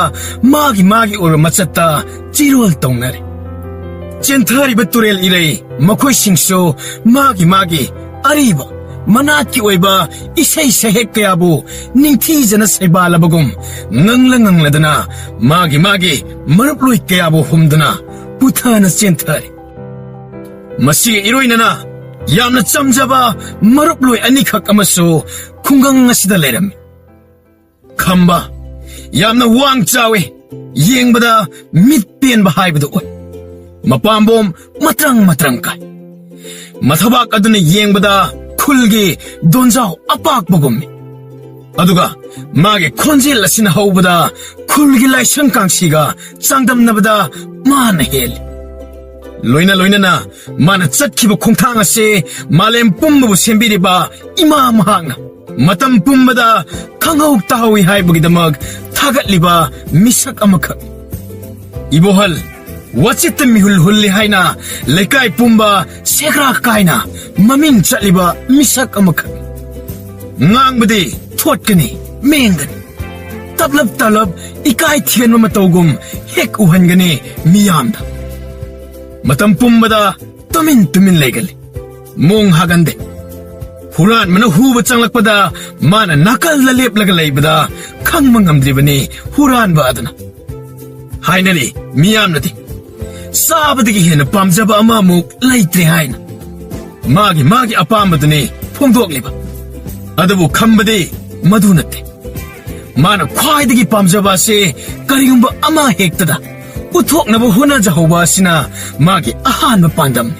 ꯃꯥꯒꯤ ꯃꯥꯒꯤ ꯑꯣꯏꯕ ꯃꯆꯠꯇ ꯆꯤꯔꯣꯜ ꯇꯧꯅꯔꯤ꯫ ꯆꯦꯟꯊꯔꯤꯕ ꯇꯨꯔꯦꯜ ꯏꯔꯩ, ꯃꯈꯣꯏꯁꯤꯡꯁꯨ ꯃꯥꯒꯤ ꯃꯥꯒꯤ ꯑꯔꯤꯕ ꯃꯅꯥꯠꯀꯤ ꯑꯣꯏꯕ ꯏꯁꯩ ꯁꯩꯍꯦꯛ ꯀꯌꯥꯕꯨ ꯅꯤꯡꯊꯤꯖꯅ ꯁꯩꯕꯥꯜꯂꯕꯒꯨꯝ, ꯉꯪꯂ ꯉꯪꯂꯗꯅ ꯃꯥꯒꯤ ꯃꯥꯒꯤ ꯃꯔꯨꯞꯂꯣꯏ ꯀꯌꯥꯕꯨ ꯍꯨꯝꯗꯨꯅ ꯄꯨꯊꯅ ꯆꯦꯟꯊꯔꯤ꯫ ꯃꯁꯤꯒ ꯏꯔꯣꯏꯅꯅ ꯌꯥꯝꯅ ꯆꯝꯖꯕ ꯃꯔꯨꯞꯂꯣꯏ ꯑꯅꯤꯈꯛ ꯑꯃꯁꯨ ꯈꯨꯡꯒꯪ ꯑꯁꯤꯗ ꯂꯩꯔꯝꯃꯤ꯫ ꯈꯝꯕ ꯌꯥꯝꯅ ꯋꯥꯡ ꯆꯥꯎꯏ, ꯌꯦꯡꯕꯗ ꯃꯤꯠ ꯄꯦꯟꯕ ꯍꯥꯏꯕꯗꯨ ꯑꯣꯏ꯫ ꯃꯄꯥꯝꯕꯣꯝ ꯃꯇ꯭ꯔꯪ ꯃꯇ꯭ꯔꯪ ꯀꯥꯏ꯫ ꯃꯊꯕꯥꯛ ꯑꯗꯨꯅ ꯌꯦꯡꯕꯗ ꯈꯨꯜꯒꯤ ꯗꯣꯟꯖꯥꯎ ꯑꯄꯥꯛꯄꯒꯨꯝꯃꯤ꯫ ꯑꯗꯨꯒ ꯃꯥꯒꯤ ꯈꯣꯟꯖꯦꯜ ꯑꯁꯤꯅ ꯍꯧꯕꯗ ꯈꯨꯜꯒꯤ ꯂꯥꯏꯁꯪ ꯀꯥꯡꯁꯤꯒ ꯆꯥꯡꯗꯝꯅꯕꯗ ꯃꯥꯅ ꯍꯦꯜꯂꯤ꯫ ꯂꯣꯏꯅ ꯂꯣꯏꯅꯅ ꯃꯥꯅ ꯆꯠꯈꯤꯕ ꯈꯣꯡꯊꯥꯡ ꯑꯁꯤ ꯃꯥꯂꯦꯝ ꯄꯨꯝꯕꯕꯨ ꯁꯦꯝꯕꯤꯔꯤꯕ ꯏꯃꯥ ꯃꯍꯥꯛꯅ ꯃꯇꯝ ꯄꯨꯝꯕꯗ ꯈꯪꯍꯧ ꯇꯥꯍꯧꯏ ꯍꯥꯏꯕꯒꯤꯗꯃꯛ ꯊꯥꯒꯠꯂꯤꯕ ꯃꯤꯁꯛ ꯑꯃꯈꯛ꯫ ꯏꯕꯣꯍꯜ, ꯋꯥꯆꯦꯠꯇ ꯃꯤꯍꯨꯜ ꯍꯨꯜꯂꯤ ꯍꯥꯏꯅ ꯂꯩꯀꯥꯏ ꯄꯨꯝꯕ ꯁꯦꯒ꯭ꯔꯥ ꯀꯥꯏꯅ ꯃꯃꯤꯡ ꯆꯠꯂꯤꯕ ꯃꯤꯁꯛ ꯑꯃꯈꯛ꯫ ꯉꯥꯡꯕꯗꯤ ꯊꯣꯠꯀꯅꯤ, ꯃꯦꯡꯒꯅꯤ꯫ ꯇꯞꯂꯞ ꯇꯞꯂꯞ ꯏꯀꯥꯏ ꯊꯤꯒꯟꯕ ꯃꯇꯧꯒꯨꯝ ꯍꯦꯛ ꯎꯍꯟꯒꯅꯤ ꯃꯤꯌꯥꯝꯗ꯫ ꯃꯇꯝ ꯄꯨꯝꯕꯗ ꯇꯨꯃꯤꯟ ꯇꯨꯃꯤꯟ ꯂꯩꯒꯜꯂꯤ꯫ ꯃꯣꯡ ꯍꯥꯒꯟꯗꯦ꯫ ꯍꯨꯔꯥꯟꯕꯅ ꯍꯨꯕ ꯆꯪꯂꯛꯄꯗ ꯃꯥꯅ ꯅꯥꯀꯜꯗ ꯂꯦꯞꯂꯒ ꯂꯩꯕꯗ ꯈꯪꯕ ꯉꯝꯗ꯭ꯔꯤꯕꯅꯤ ꯍꯨꯔꯥꯟꯕ ꯑꯗꯨꯅ꯫ ꯍꯥꯏꯅꯔꯤ ꯃꯤꯌꯥꯝꯅꯗꯤ, ꯆꯥꯕꯗꯒꯤ ꯍꯦꯟꯅ ꯄꯥꯝꯖꯕ ꯑꯃ ꯑꯃꯨꯛ ꯂꯩꯇ꯭ꯔꯦ ꯍꯥꯏꯅ꯫ ꯃꯥꯒꯤ ꯃꯥꯒꯤ ꯑꯄꯥꯝꯕꯗꯨꯅꯤ ꯐꯣꯡꯗꯣꯛꯂꯤꯕ꯫ ꯑꯗꯨꯕꯨ ꯈꯝꯕꯗꯤ ꯃꯗꯨ ꯅꯠꯇꯦ꯫ ꯃꯥꯅ ꯈ꯭ꯋꯥꯏꯗꯒꯤ ꯄꯥꯝꯖꯕ ꯑꯁꯤ ꯀꯔꯤꯒꯨꯝꯕ ꯑꯃ ꯍꯦꯛꯇꯗ ꯎꯠꯊꯣꯛꯅꯕ ꯍꯣꯠꯅꯖꯍꯧꯕ ꯑꯁꯤꯅ ꯃꯥꯒꯤ ꯑꯍꯥꯟꯕ ꯄꯥꯟꯗꯝꯅꯤ꯫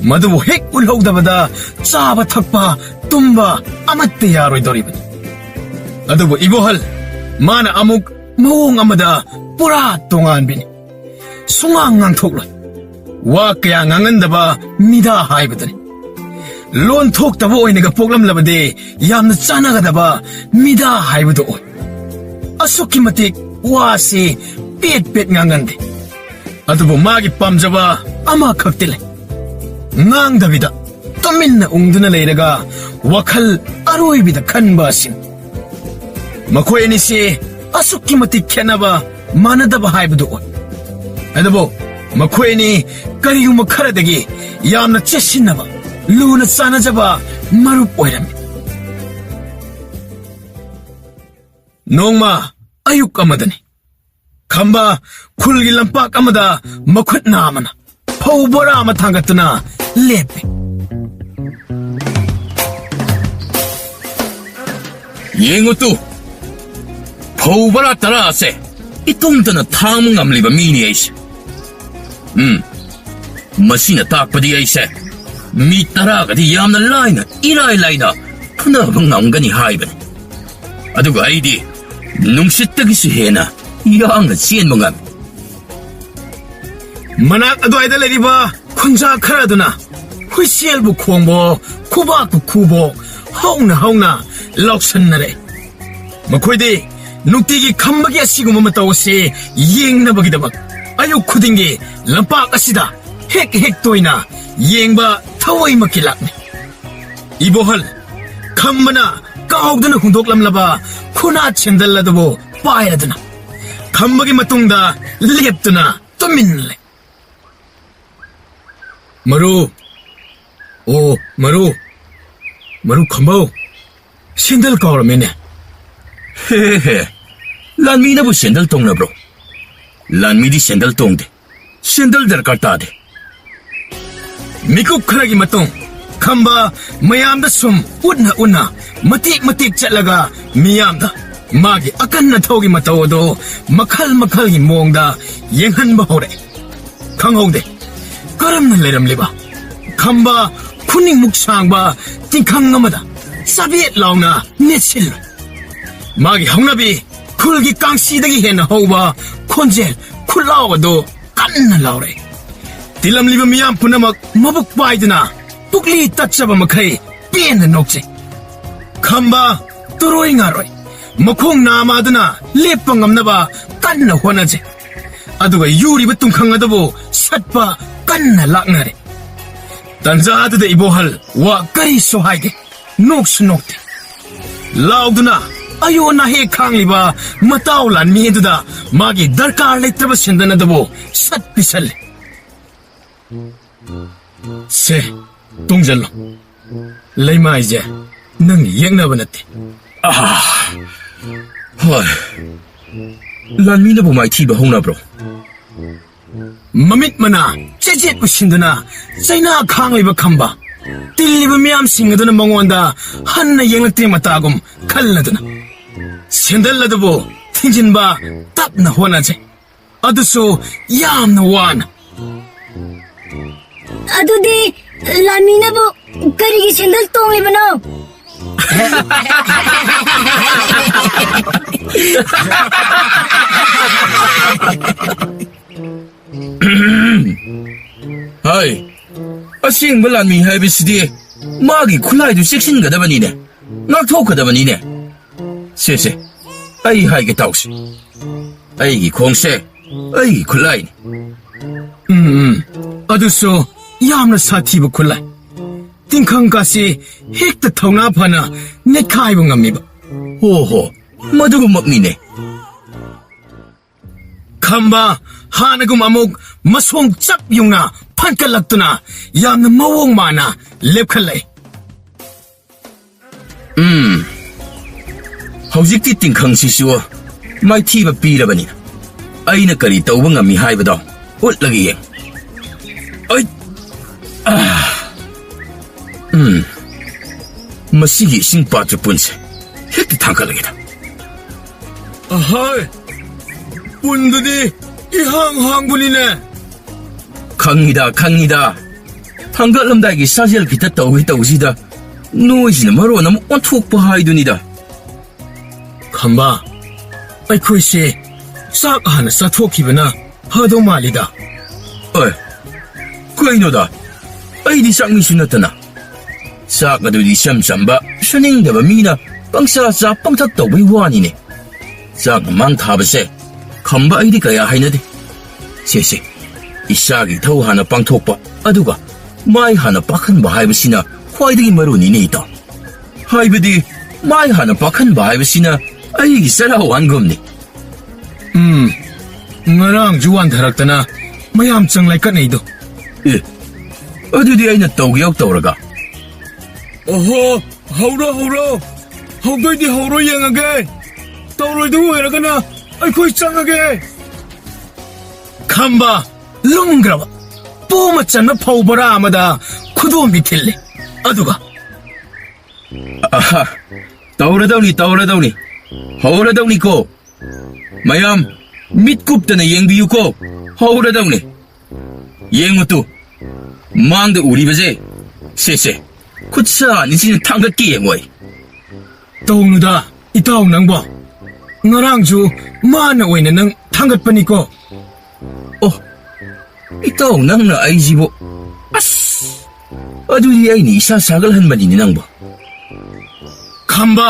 ꯃꯗꯨꯕꯨ ꯍꯦꯛ ꯎꯠꯍꯧꯗꯕꯗ ꯆꯥꯕ ꯊꯛꯄ ꯇꯨꯝꯕ ꯑꯃꯠꯇ ꯌꯥꯔꯣꯏꯗꯧꯔꯤꯕꯅꯤ꯫ ꯑꯗꯨꯕꯨ ꯏꯕꯣꯍꯜ, ꯃꯥꯅ ꯑꯃꯨꯛ ꯃꯑꯣꯡ ꯑꯃꯗ ꯄꯨꯔꯥ ꯇꯣꯉꯥꯟꯕꯤꯅꯤ꯫ ꯁꯨꯉꯥꯡ ꯉꯥꯡꯊꯣꯛꯂꯣꯏ꯫ ꯋꯥ ꯀꯌꯥ ꯉꯥꯡꯍꯟꯗꯕ ꯃꯤꯗꯥ ꯍꯥꯏꯕꯗꯨꯅꯤ꯫ ꯂꯣꯟ ꯊꯣꯛꯇꯕ ꯑꯣꯏꯅꯒ ꯄꯣꯛꯂꯝꯂꯕꯗꯤ ꯌꯥꯝꯅ ꯆꯥꯟꯅꯒꯗꯕ ꯃꯤꯗꯥ ꯍꯥꯏꯕꯗꯨ ꯑꯣꯏ꯫ ꯑꯁꯨꯛꯀꯤ ꯃꯇꯤꯛ ꯋꯥꯁꯤ ꯄꯦꯠ ꯄꯦꯠ ꯉꯥꯡꯒꯟꯗꯦ꯫ ꯑꯗꯨꯕꯨ ꯃꯥꯒꯤ ꯄꯥꯝꯖꯕ ꯑꯃꯈꯛꯇꯤ ꯂꯩ꯫ ꯉꯥꯡꯗꯕꯤꯗ ꯇꯨꯃꯤꯟꯅ ꯎꯪꯗꯨꯅ ꯂꯩꯔꯒ ꯋꯥꯈꯜ ꯑꯔꯣꯏꯕꯤꯗ ꯈꯟꯕ ꯑꯁꯤꯅꯤ꯫ ꯃꯈꯣꯏ ꯑꯅꯤꯁꯤ ꯑꯁꯨꯛꯀꯤ ꯃꯇꯤꯛ ꯈꯦꯠꯅꯕ, ꯃꯥꯟꯅꯗꯕ ꯍꯥꯏꯕꯗꯨ ꯑꯣꯏ꯫ ꯑꯗꯨꯕꯨ ꯃꯈꯣꯏ ꯑꯅꯤ ꯀꯔꯤꯒꯨꯝꯕ ꯈꯔꯗꯒꯤ ꯌꯥꯝꯅ ꯆꯦꯠꯁꯤꯟꯅꯕ, ꯂꯨꯅ ꯆꯥꯟꯅꯖꯕ ꯃꯔꯨꯞ ꯑꯣꯏꯔꯝꯃꯤ꯫ ꯅꯣꯡꯃ ꯑꯌꯨꯛ ꯑꯃꯗꯅꯤ꯫ ꯈꯝꯕ ꯈꯨꯜꯒꯤ ꯂꯝꯄꯥꯛ ꯑꯃꯗ ꯃꯈꯨꯠ ꯅꯥꯝꯃꯅ ꯐꯧ ꯕꯣꯔꯥ ꯑꯃ ꯊꯥꯡꯒꯠꯇꯨꯅ ꯂꯦꯞꯄꯤ꯫ ꯌꯦꯡꯉꯨ ꯇꯨ, ꯐꯧ ꯕꯣꯔꯥ ꯇꯔꯥ ꯑꯁꯦ ꯏꯇꯣꯝꯇꯅ ꯊꯥꯡꯕ ꯉꯝꯂꯤꯕ ꯃꯤꯅꯤ ꯑꯩꯁꯦ꯫ ꯎꯝ, ꯃꯁꯤꯅ ꯇꯥꯛꯄꯗꯤ ꯑꯩꯁꯦ ꯃꯤ ꯇꯔꯥꯒꯗꯤ ꯌꯥꯝꯅ ꯂꯥꯏꯅ, ꯏꯔꯥꯏ ꯂꯥꯏꯅ ꯐꯨꯅꯕ ꯉꯝꯒꯅꯤ ꯍꯥꯏꯕꯅꯤ꯫ ꯑꯗꯨꯒ ꯑꯩꯗꯤ ꯅꯨꯡꯁꯤꯠꯇꯒꯤꯁꯨ ꯍꯦꯟꯅ ꯌꯥꯡꯅ ꯆꯦꯟꯕ ꯉꯝꯃꯤ꯫ ꯃꯅꯥꯛ ꯑꯗꯨꯋꯥꯏꯗ ꯂꯩꯔꯤꯕ ꯈꯨꯟꯖꯥ ꯈꯔ ꯑꯗꯨꯅ ꯍꯨꯏꯁꯦꯜꯕꯨ ꯈꯣꯡꯕꯣ, ꯈꯨꯕꯥꯛꯄꯨ ꯈꯨꯕꯣ, ꯍꯧꯅ ꯍꯧꯅ ꯂꯥꯎꯁꯟꯅꯔꯦ꯫ ꯃꯈꯣꯏꯗꯤ ꯅꯨꯡꯇꯤꯒꯤ ꯈꯝꯕꯒꯤ ꯑꯁꯤꯒꯨꯝꯕ ꯃꯇꯧ ꯑꯁꯤ ꯌꯦꯡꯅꯕꯒꯤꯗꯃꯛ ꯑꯌꯨꯛ ꯈꯨꯗꯤꯡꯒꯤ ꯂꯝꯄꯥꯛ ꯑꯁꯤꯗ ꯍꯦꯛ ꯍꯦꯛ ꯇꯣꯏꯅ ꯌꯦꯡꯕ ꯊꯋꯥꯏꯃꯛꯀꯤ ꯂꯥꯛꯅꯩ꯫ ꯏꯕꯣꯍꯜ, ꯈꯝꯕꯅ ꯀꯥꯎꯗꯅ ꯍꯨꯟꯗꯣꯛꯂꯝꯂꯕ ꯈꯨꯅꯥ ꯁꯦꯟꯗꯜ ꯑꯗꯨꯕꯨ ꯄꯥꯏꯔꯗꯨꯅ ꯈꯝꯕꯒꯤ ꯃꯇꯨꯡꯗ ꯂꯦꯞꯇꯨꯅ ꯇꯨꯃꯤꯟꯅ ꯂꯩ꯫ ꯃꯔꯨ, ꯑꯣ, ꯃꯔꯨ, ꯃꯔꯨ ꯈꯝꯕꯧ, ꯁꯦꯟꯗꯜ ꯀꯥꯎꯔꯝꯃꯦꯅꯦ꯫ ꯍꯦ, ꯍꯦ, ꯍꯦ, ꯂꯥꯟꯃꯤꯅꯕꯨ ꯁꯦꯟꯗꯜ ꯇꯣꯡꯅꯕ꯭ꯔꯣ? ꯂꯥꯟꯃꯤꯗꯤ ꯁꯦꯟꯗꯜ ꯇꯣꯡꯗꯦ꯫ ꯁꯦꯟꯗꯜ ꯗꯔꯀꯥꯔ ꯇꯥꯗꯦ꯫ ꯃꯤꯀꯨꯞ ꯈꯔꯒꯤ ꯃꯇꯨꯡ ꯈꯝꯕ ꯃꯌꯥꯝꯗ ꯁꯨꯝ ꯎꯠꯅ ꯎꯠꯅ, ꯃꯇꯦꯛ ꯃꯇꯦꯛ ꯆꯠꯂꯒ ꯃꯤꯌꯥꯝꯗ ꯃꯥꯒꯤ ꯑꯀꯟ ꯑꯊꯧꯒꯤ ꯃꯇꯧ ꯑꯗꯨ ꯃꯈꯜ ꯃꯈꯜꯒꯤ ꯃꯑꯣꯡꯗ ꯌꯦꯡꯍꯟꯕ ꯍꯧꯔꯛꯏ꯫ ꯈꯪꯍꯧꯗꯦ ꯀꯔꯝꯅ ꯂꯩꯔꯝꯂꯤꯕ ꯈꯝꯕ ꯈꯨꯅꯤꯡꯃꯨꯛ ꯁꯥꯡꯕ ꯇꯤꯡꯈꯪ ꯑꯃꯗ ꯆꯕꯦꯠ ꯂꯥꯎꯅ ꯅꯦꯠꯁꯤꯜꯂꯨꯏ꯫ ꯃꯥꯒꯤ ꯍꯧꯅꯕꯤ ꯈꯨꯜꯒꯤ ꯀꯥꯡꯁꯤꯗꯒꯤ ꯍꯦꯟꯅ ꯍꯧꯕ ꯈꯣꯟꯖꯦꯜ ꯈꯨꯠꯂꯥꯎ ꯑꯗꯨ ꯀꯟꯅ ꯂꯥꯎꯔꯛꯏ꯫ ꯇꯤꯜꯂꯝꯂꯤꯕ ꯃꯤꯌꯥꯝ ꯄꯨꯝꯅꯃꯛ ꯃꯕꯨꯛ ꯄꯥꯏꯗꯨꯅ ꯄꯨꯛꯂꯤ ꯇꯠꯆꯕ ꯃꯈꯩ ꯄꯦꯟꯅ ꯅꯣꯛꯆꯩ꯫ ꯈꯝꯕ ꯇꯨꯔꯣꯏ ꯉꯥꯔꯣꯏ ꯃꯈꯣꯡ ꯅꯥꯃꯗꯨꯅ ꯂꯦꯞꯄ ꯉꯝꯅꯕ ꯀꯟꯅ ꯍꯣꯠꯅꯖꯩ꯫ ꯑꯗꯨꯒ ꯌꯨꯔꯤꯕ ꯇꯨꯡꯈꯪ ꯑꯗꯨꯕꯨ ꯁꯠꯄ ꯀꯟꯅ ꯂꯥꯛꯅꯔꯦ꯫ ꯇꯟꯖꯥ ꯑꯗꯨꯗ ꯏꯕꯣꯍꯜ ꯋꯥ ꯀꯔꯤꯁꯨ ꯍꯥꯏꯗꯦ, ꯅꯣꯛꯁꯨ ꯅꯣꯛꯇꯦ꯫ ꯂꯥꯎꯗꯨꯅ ꯑꯌꯣꯟ ꯑꯍꯦꯛ ꯈꯥꯡꯂꯤꯕ ꯃꯇꯥꯎ ꯂꯥꯟꯃꯤ ꯑꯗꯨꯗ ꯃꯥꯒꯤ ꯗꯔꯀꯥꯔ ꯂꯩꯇ꯭ꯔꯕ ꯁꯦꯟꯗꯟ ꯑꯗꯨꯕꯨ ꯁꯠ ꯄꯤꯁꯜꯂꯦ꯫ ꯁꯦ, ꯇꯣꯡꯖꯜꯂꯣ꯫ ꯂꯩꯃꯥꯏꯁꯦ ꯅꯪ ꯌꯦꯛꯅꯕ ꯅꯠꯇꯦ꯫ ꯑꯥ, ꯍꯣꯏ꯫ ꯂꯥꯟꯃꯤꯅꯕꯨ ꯃꯥꯏꯊꯤꯕ ꯍꯧꯅꯕ꯭ꯔꯣ? ꯃꯃꯤꯠ ꯃꯅꯥ ꯆꯦꯠ ꯆꯦꯠ ꯎꯏꯁꯤꯟꯗꯨꯅ ꯆꯩꯅꯥ ꯈꯥꯡꯂꯤꯕ ꯈꯝꯕ, ꯇꯤꯜꯂꯤꯕ ꯃꯤꯌꯥꯝꯁꯤꯡ ꯑꯗꯨꯅ ꯃꯉꯣꯟꯗ ꯍꯟꯅ ꯌꯦꯡꯂꯛꯇ꯭ꯔꯤ ꯃꯇꯥꯒꯨꯝ ꯈꯜꯂꯗꯨꯅ, ꯁꯦꯟꯗꯜ ꯑꯗꯨꯕꯨ ꯊꯤꯡꯖꯤꯟꯕ ꯇꯞꯅ ꯍꯣꯠꯅꯖꯩ꯫ ꯑꯗꯨꯁꯨ ꯌꯥꯝꯅ ꯋꯥꯅ꯫ ꯑꯗꯨꯗꯤ ꯂꯥꯟꯃꯤꯅꯕꯨ ꯀꯔꯤꯒꯤ ꯁꯦꯟꯗꯜ ꯇꯣꯡꯂꯤꯕꯅꯣ? ꯍꯥꯏ, ꯑꯁꯦꯡꯕ ꯂꯥꯟꯃꯤ ꯍꯥꯏꯕꯁꯤꯗꯤ ꯃꯥꯒꯤ ꯈꯨꯠꯂꯥꯏꯗꯨ ꯆꯦꯛꯁꯤꯟꯒꯗꯕꯅꯤꯅꯦ, ꯉꯥꯛꯊꯣꯛꯀꯗꯕꯅꯤꯅꯦ꯫ ꯁꯦ, ꯁꯦ, ꯑꯩ ꯍꯥꯏꯒꯦ ꯇꯧꯁꯤ꯫ ꯑꯩꯒꯤ ꯈꯣꯡꯁꯦ ꯑꯩꯒꯤ ꯈꯨꯠꯂꯥꯏꯅꯤ꯫ ꯎꯝ, ꯎꯝ꯫ ꯑꯗꯨꯁꯨ ꯌꯥꯝꯅ ꯁꯥꯊꯤꯕ ꯈꯨꯠꯂꯥꯏ꯫ ꯇꯤꯡꯈꯪ ꯀꯥꯁꯤ ꯍꯦꯛꯇ ꯊꯧꯅꯥ ꯐꯅ ꯅꯦꯠꯈꯥꯏꯕ ꯉꯝꯃꯤꯕ꯫ ꯍꯣ ꯍꯣ, ꯃꯗꯨꯃꯛꯅꯤꯅꯦ꯫ ꯈꯝꯕ ꯍꯥꯟꯅꯒꯨꯝ ꯑꯃꯨꯛ ꯃꯁꯣꯡ ꯆꯞ ꯌꯨꯡꯅ ꯐꯟꯀꯠꯂꯛꯇꯨꯅ ꯌꯥꯝꯅ ꯃꯑꯣꯡ ꯃꯥꯟꯅ ꯂꯦꯞꯈꯠꯂꯛꯏ꯫ ꯎꯝ, ꯍꯧꯖꯤꯛꯇꯤ ꯇꯤꯡꯈꯪꯁꯤꯁꯨ ꯃꯥꯏꯊꯤꯕ ꯄꯤꯔꯕꯅꯤꯅ ꯑꯩꯅ ꯀꯔꯤ ꯇꯧꯕ ꯉꯝꯃꯤ ꯍꯥꯏꯕꯗꯣ ꯎꯠꯂꯒ ꯌꯦꯡ꯫ ꯑꯩ, ꯑꯥ, ꯎꯝ, ꯃꯁꯤꯒꯤ ꯏꯁꯤꯡ ꯄꯥꯇ꯭ꯔ ꯄꯨꯟꯁꯦ ꯍꯦꯛꯇ ꯊꯥꯡꯒꯠꯂꯒꯦꯗ꯫ ꯑꯍꯣꯏ, ꯄꯨꯟꯗꯨꯗꯤ ꯏꯍꯥꯡ ꯍꯥꯡꯕꯅꯤꯅꯦ꯫ ꯈꯪꯉꯤꯗ, ꯈꯪꯉꯤꯗ꯫ ꯊꯥꯡꯒꯠꯂꯝꯗꯥꯏꯒꯤ ꯁꯥꯖꯦꯜ ꯈꯤꯇ ꯇꯧꯒꯦ ꯇꯧꯁꯤꯗ, ꯅꯣꯏꯁꯤꯅ ꯃꯔꯣꯟ ꯑꯃ ꯑꯣꯟꯊꯣꯛꯄ ꯍꯥꯏꯗꯨꯅꯤꯗ꯫ ꯈꯝꯕ, ꯑꯩꯈꯣꯏꯁꯦ ꯆꯥꯛ ꯍꯥꯟꯅ ꯆꯥꯊꯣꯛꯈꯤꯕꯅ ꯐꯗꯧ ꯃꯥꯜꯂꯤꯗ꯫ ꯑꯦ, ꯀꯩꯅꯣꯗ? ꯑꯩꯗꯤ ꯆꯥꯛꯃꯤꯁꯨ ꯅꯠꯇꯅ꯫ ꯆꯥꯛ ꯑꯗꯨꯗꯤ ꯏꯆꯝ ꯆꯝꯕ, ꯁꯨꯅꯤꯡꯗꯕ ꯃꯤꯅ ꯄꯪꯆꯥ ꯆꯥ ꯄꯪꯊꯛ ꯇꯧꯕꯩ ꯋꯥꯅꯤꯅꯦ꯫ ꯆꯥꯛ ꯃꯃꯥꯡ ꯊꯥꯕꯁꯦ ꯈꯝꯕ ꯑꯩꯗꯤ ꯀꯌꯥ ꯍꯩꯅꯗꯦ꯫ ꯁꯦ, ꯁꯦ, ꯏꯁꯥꯒꯤ ꯏꯊꯧ ꯍꯥꯟꯅ ꯄꯥꯡꯊꯣꯛꯄ, ꯑꯗꯨꯒ ꯃꯥꯏ ꯍꯥꯟꯅ ꯄꯥꯛꯍꯟꯕ ꯍꯥꯏꯕꯁꯤꯅ ꯈ꯭ꯋꯥꯏꯗꯒꯤ ꯃꯔꯨꯅꯤꯅꯦ, ꯏꯇꯥꯎ꯫ ꯍꯥꯏꯕꯗꯤ, ꯃꯥꯏ ꯍꯥꯟꯅ ꯄꯥꯛꯍꯟꯕ ꯍꯥꯏꯕꯁꯤꯅ ꯑꯩꯒꯤ ꯆꯔꯥ ꯋꯥꯟꯒꯨꯝꯅꯤ꯫ ꯎꯝ, ꯉꯔꯥꯡꯁꯨ ꯋꯥꯟꯊꯔꯛꯇꯅ ꯃꯌꯥꯝ ꯆꯪ ꯂꯩꯀꯠꯅꯩꯗꯣ꯫ ꯑꯦ, ꯑꯗꯨꯗꯤ ꯑꯩꯅ ꯇꯧꯒꯦ ꯌꯥꯎ ꯇꯧꯔꯒ꯫ ꯑꯣꯍꯣ, ꯍꯧꯔꯣ, ꯍꯧꯔꯣ꯫ ꯍꯧꯗꯣꯏꯗꯤ ꯍꯧꯔꯣ ꯌꯦꯡꯉꯒꯦ꯫ ꯇꯧꯔꯣꯏꯗꯕ ꯑꯣꯏꯔꯒꯅ ꯑꯩꯈꯣꯏ ꯆꯪꯉꯒꯦ꯫ ꯈꯝꯕ ꯂꯨꯝꯈ꯭ꯔꯕ ꯄꯣ ꯃꯆꯟꯕ ꯐꯧ ꯕꯣꯔꯥ ꯑꯃꯗ ꯈꯨꯗꯣꯝꯕꯤ ꯊꯤꯜꯂꯦ꯫ ꯑꯗꯨꯒ ꯑꯍꯥ, ꯇꯧꯔꯗꯧꯅꯤ, ꯇꯧꯔꯗꯧꯅꯤ꯫ ꯍꯧꯔꯗꯧꯅꯤꯀꯣ꯫ ꯃꯌꯥꯝ, ꯃꯤꯠ ꯀꯨꯞꯇꯅ ꯌꯦꯡꯕꯤꯌꯨꯀꯣ꯫ ꯍꯧꯔꯗꯧꯅꯦ꯫ ꯌꯦꯡꯉꯨ ꯇꯨ, ꯃꯥꯡꯗ ꯎꯔꯤꯕꯁꯦ, ꯁꯦ, ꯁꯦ, ꯈꯨꯠꯁꯥ ꯑꯅꯤꯁꯤꯅ ꯊꯥꯡꯒꯠꯀꯦ ꯌꯦꯡꯉꯣꯏ꯫ ꯇꯧꯅꯨꯗ, ꯏꯇꯥꯎ ꯅꯪꯕꯣ꯫ ꯉꯔꯥꯡꯁꯨ ꯃꯥꯅ ꯑꯣꯏꯅ ꯅꯪ ꯊꯥꯡꯒꯠꯄꯅꯤꯀꯣ꯫ ꯑꯣ, ꯏꯇꯥꯎ ꯅꯪꯅ ꯑꯩꯁꯤꯕꯨ꯫ ꯑꯁ, ꯑꯗꯨꯗꯤ ꯑꯩꯅ ꯏꯁꯥ ꯁꯥꯒꯠꯍꯟꯕꯅꯤꯅꯦ ꯅꯪꯕꯨ꯫ ꯈꯝꯕ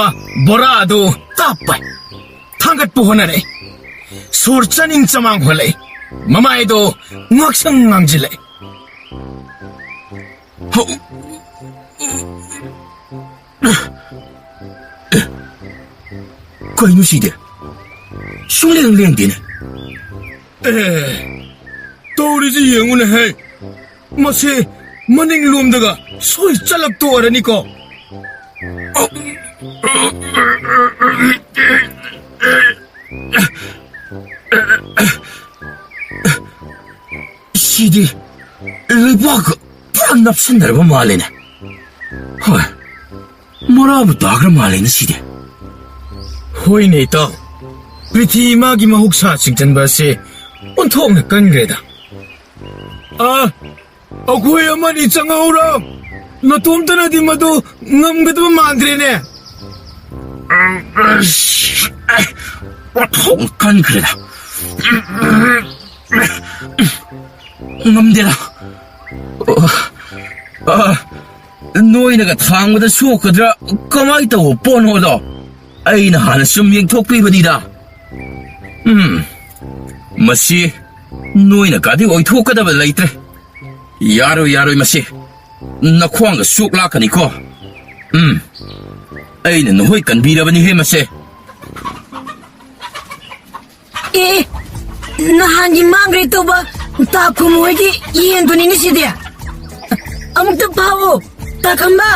ꯕꯣꯔꯥ ꯑꯗꯨ ꯇꯥꯞꯄ ꯊꯥꯡꯒꯠꯄ ꯍꯣꯠꯅꯔꯦ꯫ ꯁꯣꯔ ꯆꯥꯅꯤꯡ ꯆꯃꯥꯡ ꯍꯣꯜꯂꯛꯏ꯫ ꯃꯃꯥꯏꯗꯣ ꯉꯥꯛꯁꯪ ꯉꯥꯡꯁꯤꯜꯂꯛꯏ꯫ ꯍꯧ-, ꯀꯩꯅꯣ ꯁꯤꯗꯤ? ꯁꯨꯡꯂꯦꯡ ꯂꯦꯡꯗꯦꯅꯦ꯫ ꯑꯦ, ꯇꯧꯔꯤꯁꯤ ꯌꯦꯡꯉꯨꯅꯦꯍꯦ꯫ ꯃꯁꯤ ꯃꯅꯤꯡꯂꯣꯝꯗꯒ ꯁꯣꯏ ꯆꯠꯂꯛꯇꯣꯔꯅꯤꯀꯣ꯫ ꯁꯤꯗꯤ ꯂꯩꯕꯥꯛꯀ ꯄꯨꯔꯥ ꯅꯞꯁꯤꯟꯅꯔꯕ ꯃꯥꯜꯂꯦꯅꯦ꯫ ꯍꯣꯏ, ꯃꯔꯥꯕꯨ ꯇꯥꯈ꯭ꯔ ꯃꯥꯜꯂꯦꯅ ꯁꯤꯗꯤ꯫ ꯍꯣꯏꯅꯦ ꯏꯇꯥꯎ, ꯄ꯭ꯔꯤꯊꯤ ꯏꯃꯥꯒꯤ ꯃꯍꯧꯁꯥ ꯆꯤꯡꯁꯤꯟꯕ ꯑꯁꯤ ꯑꯣꯟꯊꯣꯛꯅ ꯀꯟꯈ꯭ꯔꯦꯗ꯫ ꯑ, ꯑꯩꯈꯣꯏ ꯑꯃꯅꯤ ꯆꯪꯍꯧꯔꯣ꯫ ꯅꯇꯣꯝꯇꯅꯗꯤ ꯃꯗꯨ ꯉꯝꯒꯗꯕ ꯃꯥꯟꯗ꯭ꯔꯦꯅꯦ꯫ ꯑꯁ, ꯑꯣꯟꯊꯣꯛꯅ ꯀꯟꯈ꯭ꯔꯦꯗ꯫ ꯉꯝꯗꯦꯗ꯫ ꯑ, ꯑ, ꯅꯣꯏꯅꯒ ꯊꯥꯡꯕꯗ ꯁꯣꯛꯀꯗ꯭ꯔꯥ, ꯀꯃꯥꯏ ꯇꯧꯕ ꯄꯣꯠꯅꯣꯗꯣ ꯑꯩꯅ ꯍꯥꯟꯅ ꯁꯨꯝ ꯌꯦꯡꯊꯣꯛꯄꯤꯕꯅꯤꯗ꯫ ꯎꯝ, ꯃꯁꯤ ꯅꯣꯏꯅ ꯀꯥꯗꯤ ꯑꯣꯏꯊꯣꯛꯀꯗꯕ ꯂꯩꯇ꯭ꯔꯦ꯫ ꯌꯥꯔꯣꯏ, ꯌꯥꯔꯣꯏ ꯃꯁꯤ꯫ ꯅꯈ꯭ꯋꯥꯡꯒ ꯁꯣꯛ ꯂꯥꯛꯀꯅꯤꯀꯣ꯫ ꯎꯝ, ꯑꯩꯅ ꯅꯈꯣꯏ ꯀꯟꯕꯤꯔꯕꯅꯤꯍꯦ ꯃꯁꯦ꯫ ꯑꯦ, ꯅꯍꯥꯟꯒꯤ ꯃꯥꯡꯈ꯭ꯔꯦ ꯇꯧꯕ ꯇꯥ ꯈꯨꯝꯃꯣꯏꯒꯤ ꯌꯦꯟꯗꯨꯅꯤꯅꯦ ꯁꯤꯗꯤ꯫ ꯑꯃꯨꯛꯇ ꯐꯥꯎꯑꯣ, ꯇꯥ ꯈꯝꯕ,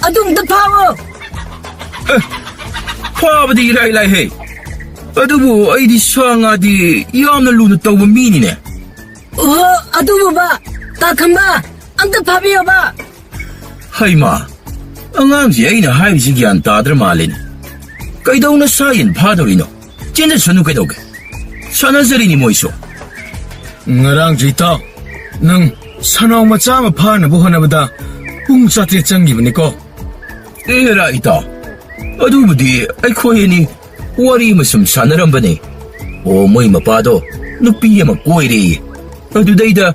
ꯑꯗꯨ ꯑꯃꯨꯛꯇ ꯐꯥꯎꯑꯣ꯫ ꯑꯦ, ꯐꯥꯕꯗꯤ ꯏꯔꯥꯏ ꯂꯥꯏꯍꯦ, ꯑꯗꯨꯕꯨ ꯑꯩꯗꯤ ꯁꯥ ꯉꯥꯗꯤ ꯌꯥꯝꯅ ꯂꯨꯅ ꯇꯧꯕ ꯃꯤꯅꯤꯅꯦ꯫ ꯑꯣꯍꯣ, ꯑꯗꯨꯕꯨꯕ, ꯇꯥ ꯈꯝꯕ, ꯑꯝꯇ ꯐꯥꯕꯤꯌꯣꯕ꯫ ꯍꯩꯃꯥ, ꯑꯉꯥꯡꯁꯤ ꯑꯩꯅ ꯍꯥꯏꯔꯤꯁꯤ ꯒ꯭ꯌꯥꯟ ꯇꯥꯗ꯭ꯔ ꯃꯥꯜꯂꯦꯅꯦ꯫ ꯀꯩꯗꯧꯅ ꯁꯥ ꯌꯦꯟ ꯐꯥꯗꯧꯔꯤꯅꯣ? ꯆꯦꯟꯖꯁꯅꯨ ꯀꯩꯗꯧꯒꯦ? ꯁꯥꯟꯅꯖꯔꯤꯅꯤ ꯃꯣꯏꯁꯨ꯫ ꯉꯔꯥꯡꯁꯨ ꯏꯇꯥꯎ, ꯅꯪ ꯁꯟꯅꯥꯎ ꯃꯆꯥ ꯑꯃ ꯐꯥꯅꯕ ꯍꯣꯠꯅꯕꯗ ꯄꯨꯡ ꯆꯥꯇ꯭ꯔꯦꯠ ꯆꯪꯈꯤꯕꯅꯤꯀꯣ꯫ ꯑꯦꯔꯥ ꯏꯇꯥꯎ, ꯑꯗꯨꯕꯨꯗꯤ ꯑꯩꯈꯣꯏ ꯑꯅꯤ ꯋꯥꯔꯤ ꯑꯃ ꯁꯨꯝ ꯁꯥꯟꯅꯔꯝꯕꯅꯦ꯫ ꯑꯣ, ꯃꯣꯏ ꯃꯄꯥꯗꯣ ꯅꯨꯄꯤ ꯑꯃ ꯀꯣꯏꯔꯦꯌꯦ꯫ ꯑꯗꯨꯗꯩꯗ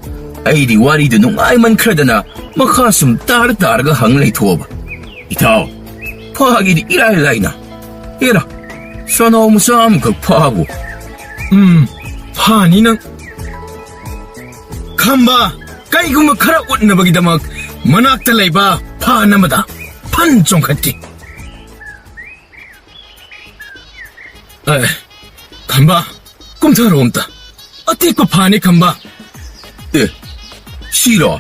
ꯑꯩꯗꯤ ꯋꯥꯔꯤꯗꯨ ꯅꯨꯡꯉꯥꯏꯃꯟꯈ꯭ꯔꯗꯅ ꯃꯈꯥ ꯁꯨꯝ ꯇꯥꯔ ꯇꯥꯔꯒ ꯍꯪ ꯂꯩꯊꯣꯛꯑꯕ꯫ ꯏꯇꯥꯎ, ꯐꯥꯒꯤꯗꯤ ꯏꯔꯥꯏ ꯂꯥꯏꯅ꯫ ꯑꯦꯔꯥ, ꯁꯅꯥꯎ ꯃꯆꯥ ꯑꯃꯈꯛ ꯐꯥꯕꯨ꯫ ꯎꯝ, ꯐꯥꯅꯤ ꯅꯪ꯫ ꯈꯝꯕ, ꯀꯩꯒꯨꯝꯕ ꯈꯔ ꯎꯠꯅꯕꯒꯤꯗꯃꯛ ꯃꯅꯥꯛꯇ ꯂꯩꯕ ꯐꯥꯟ ꯑꯃꯗ ꯐꯟ ꯆꯣꯡꯈꯠꯈꯤ꯫ ꯑꯦ, ꯈꯝꯕ, ꯀꯨꯝꯊꯔꯣ ꯑꯝꯇ꯫ ꯑꯇꯦꯛꯄ ꯐꯥꯅꯤ, ꯈꯝꯕ꯫ ꯑꯦ, ꯁꯤꯔꯣ?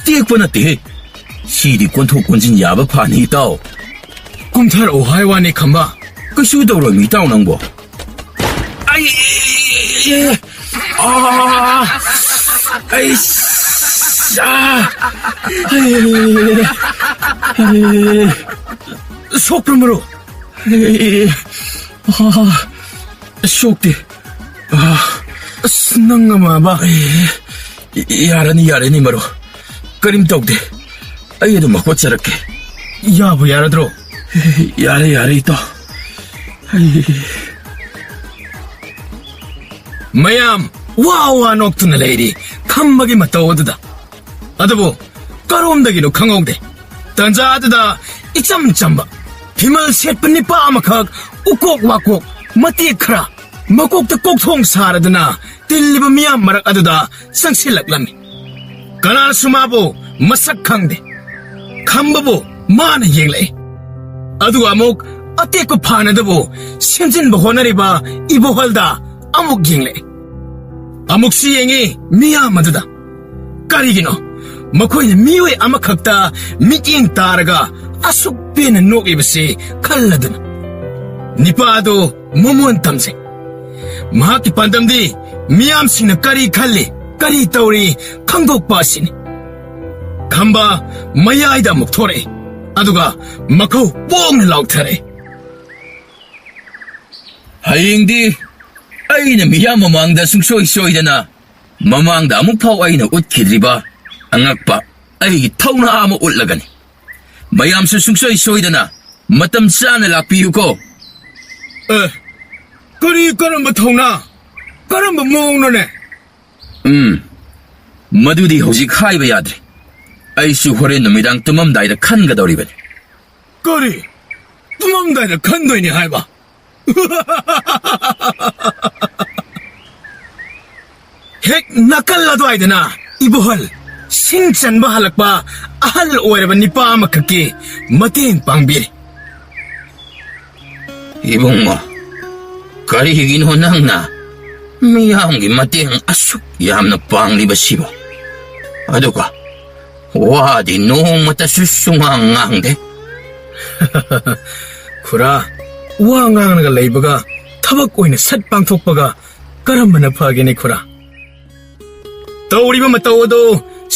ꯇꯦꯛꯄ ꯅꯠꯇꯦꯍꯦ꯫ ꯁꯤꯗꯤ ꯀꯣꯟꯊꯣꯛ ꯀꯣꯟꯁꯤꯟ ꯌꯥꯕ ꯐꯥꯅꯤ, ꯏꯇꯥꯎ꯫ ꯀꯨꯝꯊꯔꯛꯑꯣ ꯍꯥꯏ ꯋꯥꯅꯤ, ꯈꯝꯕ꯫ ꯀꯩꯁꯨ ꯇꯧꯔꯣꯏꯃꯤ, ꯏꯇꯥꯎ ꯅꯪꯕꯣ꯫ ꯑꯩ, ꯑꯥ, ꯑꯩ, ꯑꯥ, ꯑꯩ, ꯑꯩ, ꯁꯣꯛꯄ꯭ꯔ ꯃꯔꯨꯞ? ꯑꯦ, ꯑ, ꯁꯣꯛꯇꯦ꯫ ꯑ, ꯑꯁ, ꯅꯪ ꯑꯃꯕ꯫ ꯑꯦ, ꯌꯥꯔꯅꯤ, ꯌꯥꯔꯅꯤ, ꯃꯔꯨꯞ꯫ ꯀꯔꯤꯝ ꯇꯧꯗꯦ꯫ ꯑꯩ ꯑꯗꯨꯝ ꯍꯧꯒꯠꯆꯔꯛꯀꯦ꯫ ꯌꯥꯕꯨ ꯌꯥꯔꯗ꯭ꯔꯣ? ꯌꯥꯔꯦ, ꯌꯥꯔꯦ, ꯏꯇꯥꯎ꯫ ꯑꯩ ꯃꯌꯥꯝ ꯋꯥ ꯋꯥ ꯅꯣꯛꯇꯨꯅ ꯂꯩꯔꯤ ꯈꯝꯕꯒꯤ ꯃꯇꯧ ꯑꯗꯨꯗ꯫ ꯑꯗꯨꯕꯨ ꯀꯔꯣꯝꯗꯒꯤꯅꯣ ꯈꯪꯍꯧꯗꯦ꯫ ꯇꯟꯖꯥ ꯑꯗꯨꯗ ꯏꯆꯝ ꯆꯝꯕ ꯐꯤꯃꯜ ꯁꯦꯠꯄ ꯅꯤꯄꯥ ꯑꯃꯈꯛ ꯎꯀꯣꯛ ꯋꯥꯀꯣꯛ ꯃꯇꯦꯛ ꯈꯔ ꯃꯀꯣꯛꯇ ꯀꯣꯛꯊꯣꯡ ꯁꯥꯔꯗꯨꯅ ꯇꯤꯜꯂꯤꯕ ꯃꯤꯌꯥꯝ ꯃꯔꯛ ꯑꯗꯨꯗ ꯆꯪꯁꯤꯜꯂꯛꯂꯝꯃꯤ꯫ ꯀꯅꯥꯁꯨ ꯃꯥꯕꯨ ꯃꯁꯛ ꯈꯪꯗꯦ꯫ ꯈꯝꯕꯕꯨ ꯃꯥꯅ ꯌꯦꯡꯂꯛꯏ꯫ ꯑꯗꯨꯒ ꯑꯃꯨꯛ ꯑꯇꯦꯛꯄ ꯐꯥꯟ ꯑꯗꯨꯕꯨ ꯁꯦꯝꯖꯤꯟꯕ ꯍꯣꯠꯅꯔꯤꯕ ꯏꯕꯣꯍꯜꯗ ꯑꯃꯨꯛ ꯌꯦꯡꯂꯛꯏ꯫ ꯑꯃꯨꯛꯁꯨ ꯌꯦꯡꯉꯤ ꯃꯤꯌꯥꯝ ꯑꯗꯨꯗ꯫ ꯀꯔꯤꯒꯤꯅꯣ ꯃꯈꯣꯏꯅ ꯃꯤꯑꯣꯏ ꯑꯃꯈꯛꯇ ꯃꯤꯠꯌꯦꯡ ꯇꯥꯔꯒ ꯑꯁꯨꯛ ꯄꯦꯟꯅ ꯅꯣꯛꯂꯤꯕꯁꯤ ꯈꯜꯂꯗꯨꯅ? ꯅꯤꯄꯥ ꯑꯗꯨ ꯃꯃꯣꯟ ꯇꯝꯖꯩ꯫ ꯃꯍꯥꯛꯀꯤ ꯄꯥꯟꯗꯝꯗꯤ ꯃꯤꯌꯥꯝꯁꯤꯡꯅ ꯀꯔꯤ ꯈꯜꯂꯤ, ꯀꯔꯤ ꯇꯧꯔꯤ ꯈꯪꯗꯣꯛꯄ ꯑꯁꯤꯅꯤ꯫ ꯈꯝꯕ ꯃꯌꯥꯏꯗ ꯑꯃꯨꯛ ꯊꯣꯔꯛꯏ, ꯑꯗꯨꯒ ꯃꯈꯧ ꯄꯣꯡꯅ ꯂꯥꯎꯊꯔꯛꯏ꯫ ꯍꯌꯦꯡꯗꯤ ꯑꯩꯅ ꯃꯤꯌꯥꯝ ꯃꯃꯥꯡꯗ ꯁꯨꯡꯁꯣꯏ ꯁꯣꯏꯗꯅ, ꯃꯃꯥꯡꯗ ꯑꯃꯨꯛ ꯐꯥꯎ ꯑꯩꯅ ꯎꯠꯈꯤꯗ꯭ꯔꯤꯕ ꯑꯉꯛꯄ ꯑꯩꯒꯤ ꯊꯧꯅꯥ ꯑꯃ ꯎꯠꯂꯒꯅꯤ꯫ ꯃꯌꯥꯝꯁꯨ ꯁꯨꯡꯁꯣꯏ ꯁꯣꯏꯗꯅ ꯃꯇꯝ ꯆꯥꯅ ꯂꯥꯛꯄꯤꯌꯨꯀꯣ꯫ ꯑꯦ, ꯀꯔꯤ, ꯀꯔꯝꯕ ꯊꯧꯅꯥ? ꯀꯔꯝꯕ ꯃꯑꯣꯡꯅꯣꯅꯦ? ꯎꯝ, ꯃꯗꯨꯗꯤ ꯍꯧꯖꯤꯛ ꯍꯥꯏꯕ ꯌꯥꯗ꯭ꯔꯦ꯫ ꯑꯩꯁꯨ ꯍꯣꯔꯦꯟ ꯅꯨꯃꯤꯗꯥꯡ ꯇꯨꯝꯃꯝꯗꯥꯏꯗ ꯈꯟꯒꯗꯧꯔꯤꯕꯅꯤ꯫ ꯀꯔꯤ? ꯇꯨꯝꯃꯝꯗꯥꯏꯗ ꯈꯟꯗꯣꯏꯅꯤ ꯍꯥꯏꯕ? ꯍꯦꯛ ꯅꯥꯀꯜ ꯑꯗꯨꯋꯥꯏꯗꯅ ꯏꯕꯣꯍꯜ, ꯁꯤꯡ ꯆꯟꯕ ꯍꯜꯂꯛꯄ ꯑꯍꯜ ꯑꯣꯏꯔꯕ ꯅꯤꯄꯥ ꯑꯃꯈꯛꯀꯤ ꯃꯇꯦꯡ ꯄꯥꯡꯕꯤꯔꯤ꯫ ꯏꯕꯨꯡꯉꯣ, ꯀꯔꯤꯒꯤꯅꯣ ꯅꯪꯅ ꯃꯤꯌꯥꯝꯒꯤ ꯃꯇꯦꯡ ꯑꯁꯨꯛ ꯌꯥꯝꯅ ꯄꯥꯡꯂꯤꯕꯁꯤꯕꯣ? ꯑꯗꯨꯒ ꯋꯥꯗꯤ ꯅꯣꯡꯃꯇꯁꯨ ꯁꯨꯡꯉꯥꯡ ꯉꯥꯡꯗꯦ꯫ ꯈꯨꯔꯥ, ꯋꯥ ꯉꯥꯡꯂꯒ ꯂꯩꯕꯒ ꯊꯕꯛ ꯑꯣꯏꯅ ꯁꯠ ꯄꯥꯡꯊꯣꯛꯄꯒ ꯀꯔꯝꯕꯅ ꯐꯒꯦꯅꯦ ꯈꯨꯔꯥ? ꯇꯧꯔꯤꯕ ꯃꯇꯧ ꯑꯗꯨ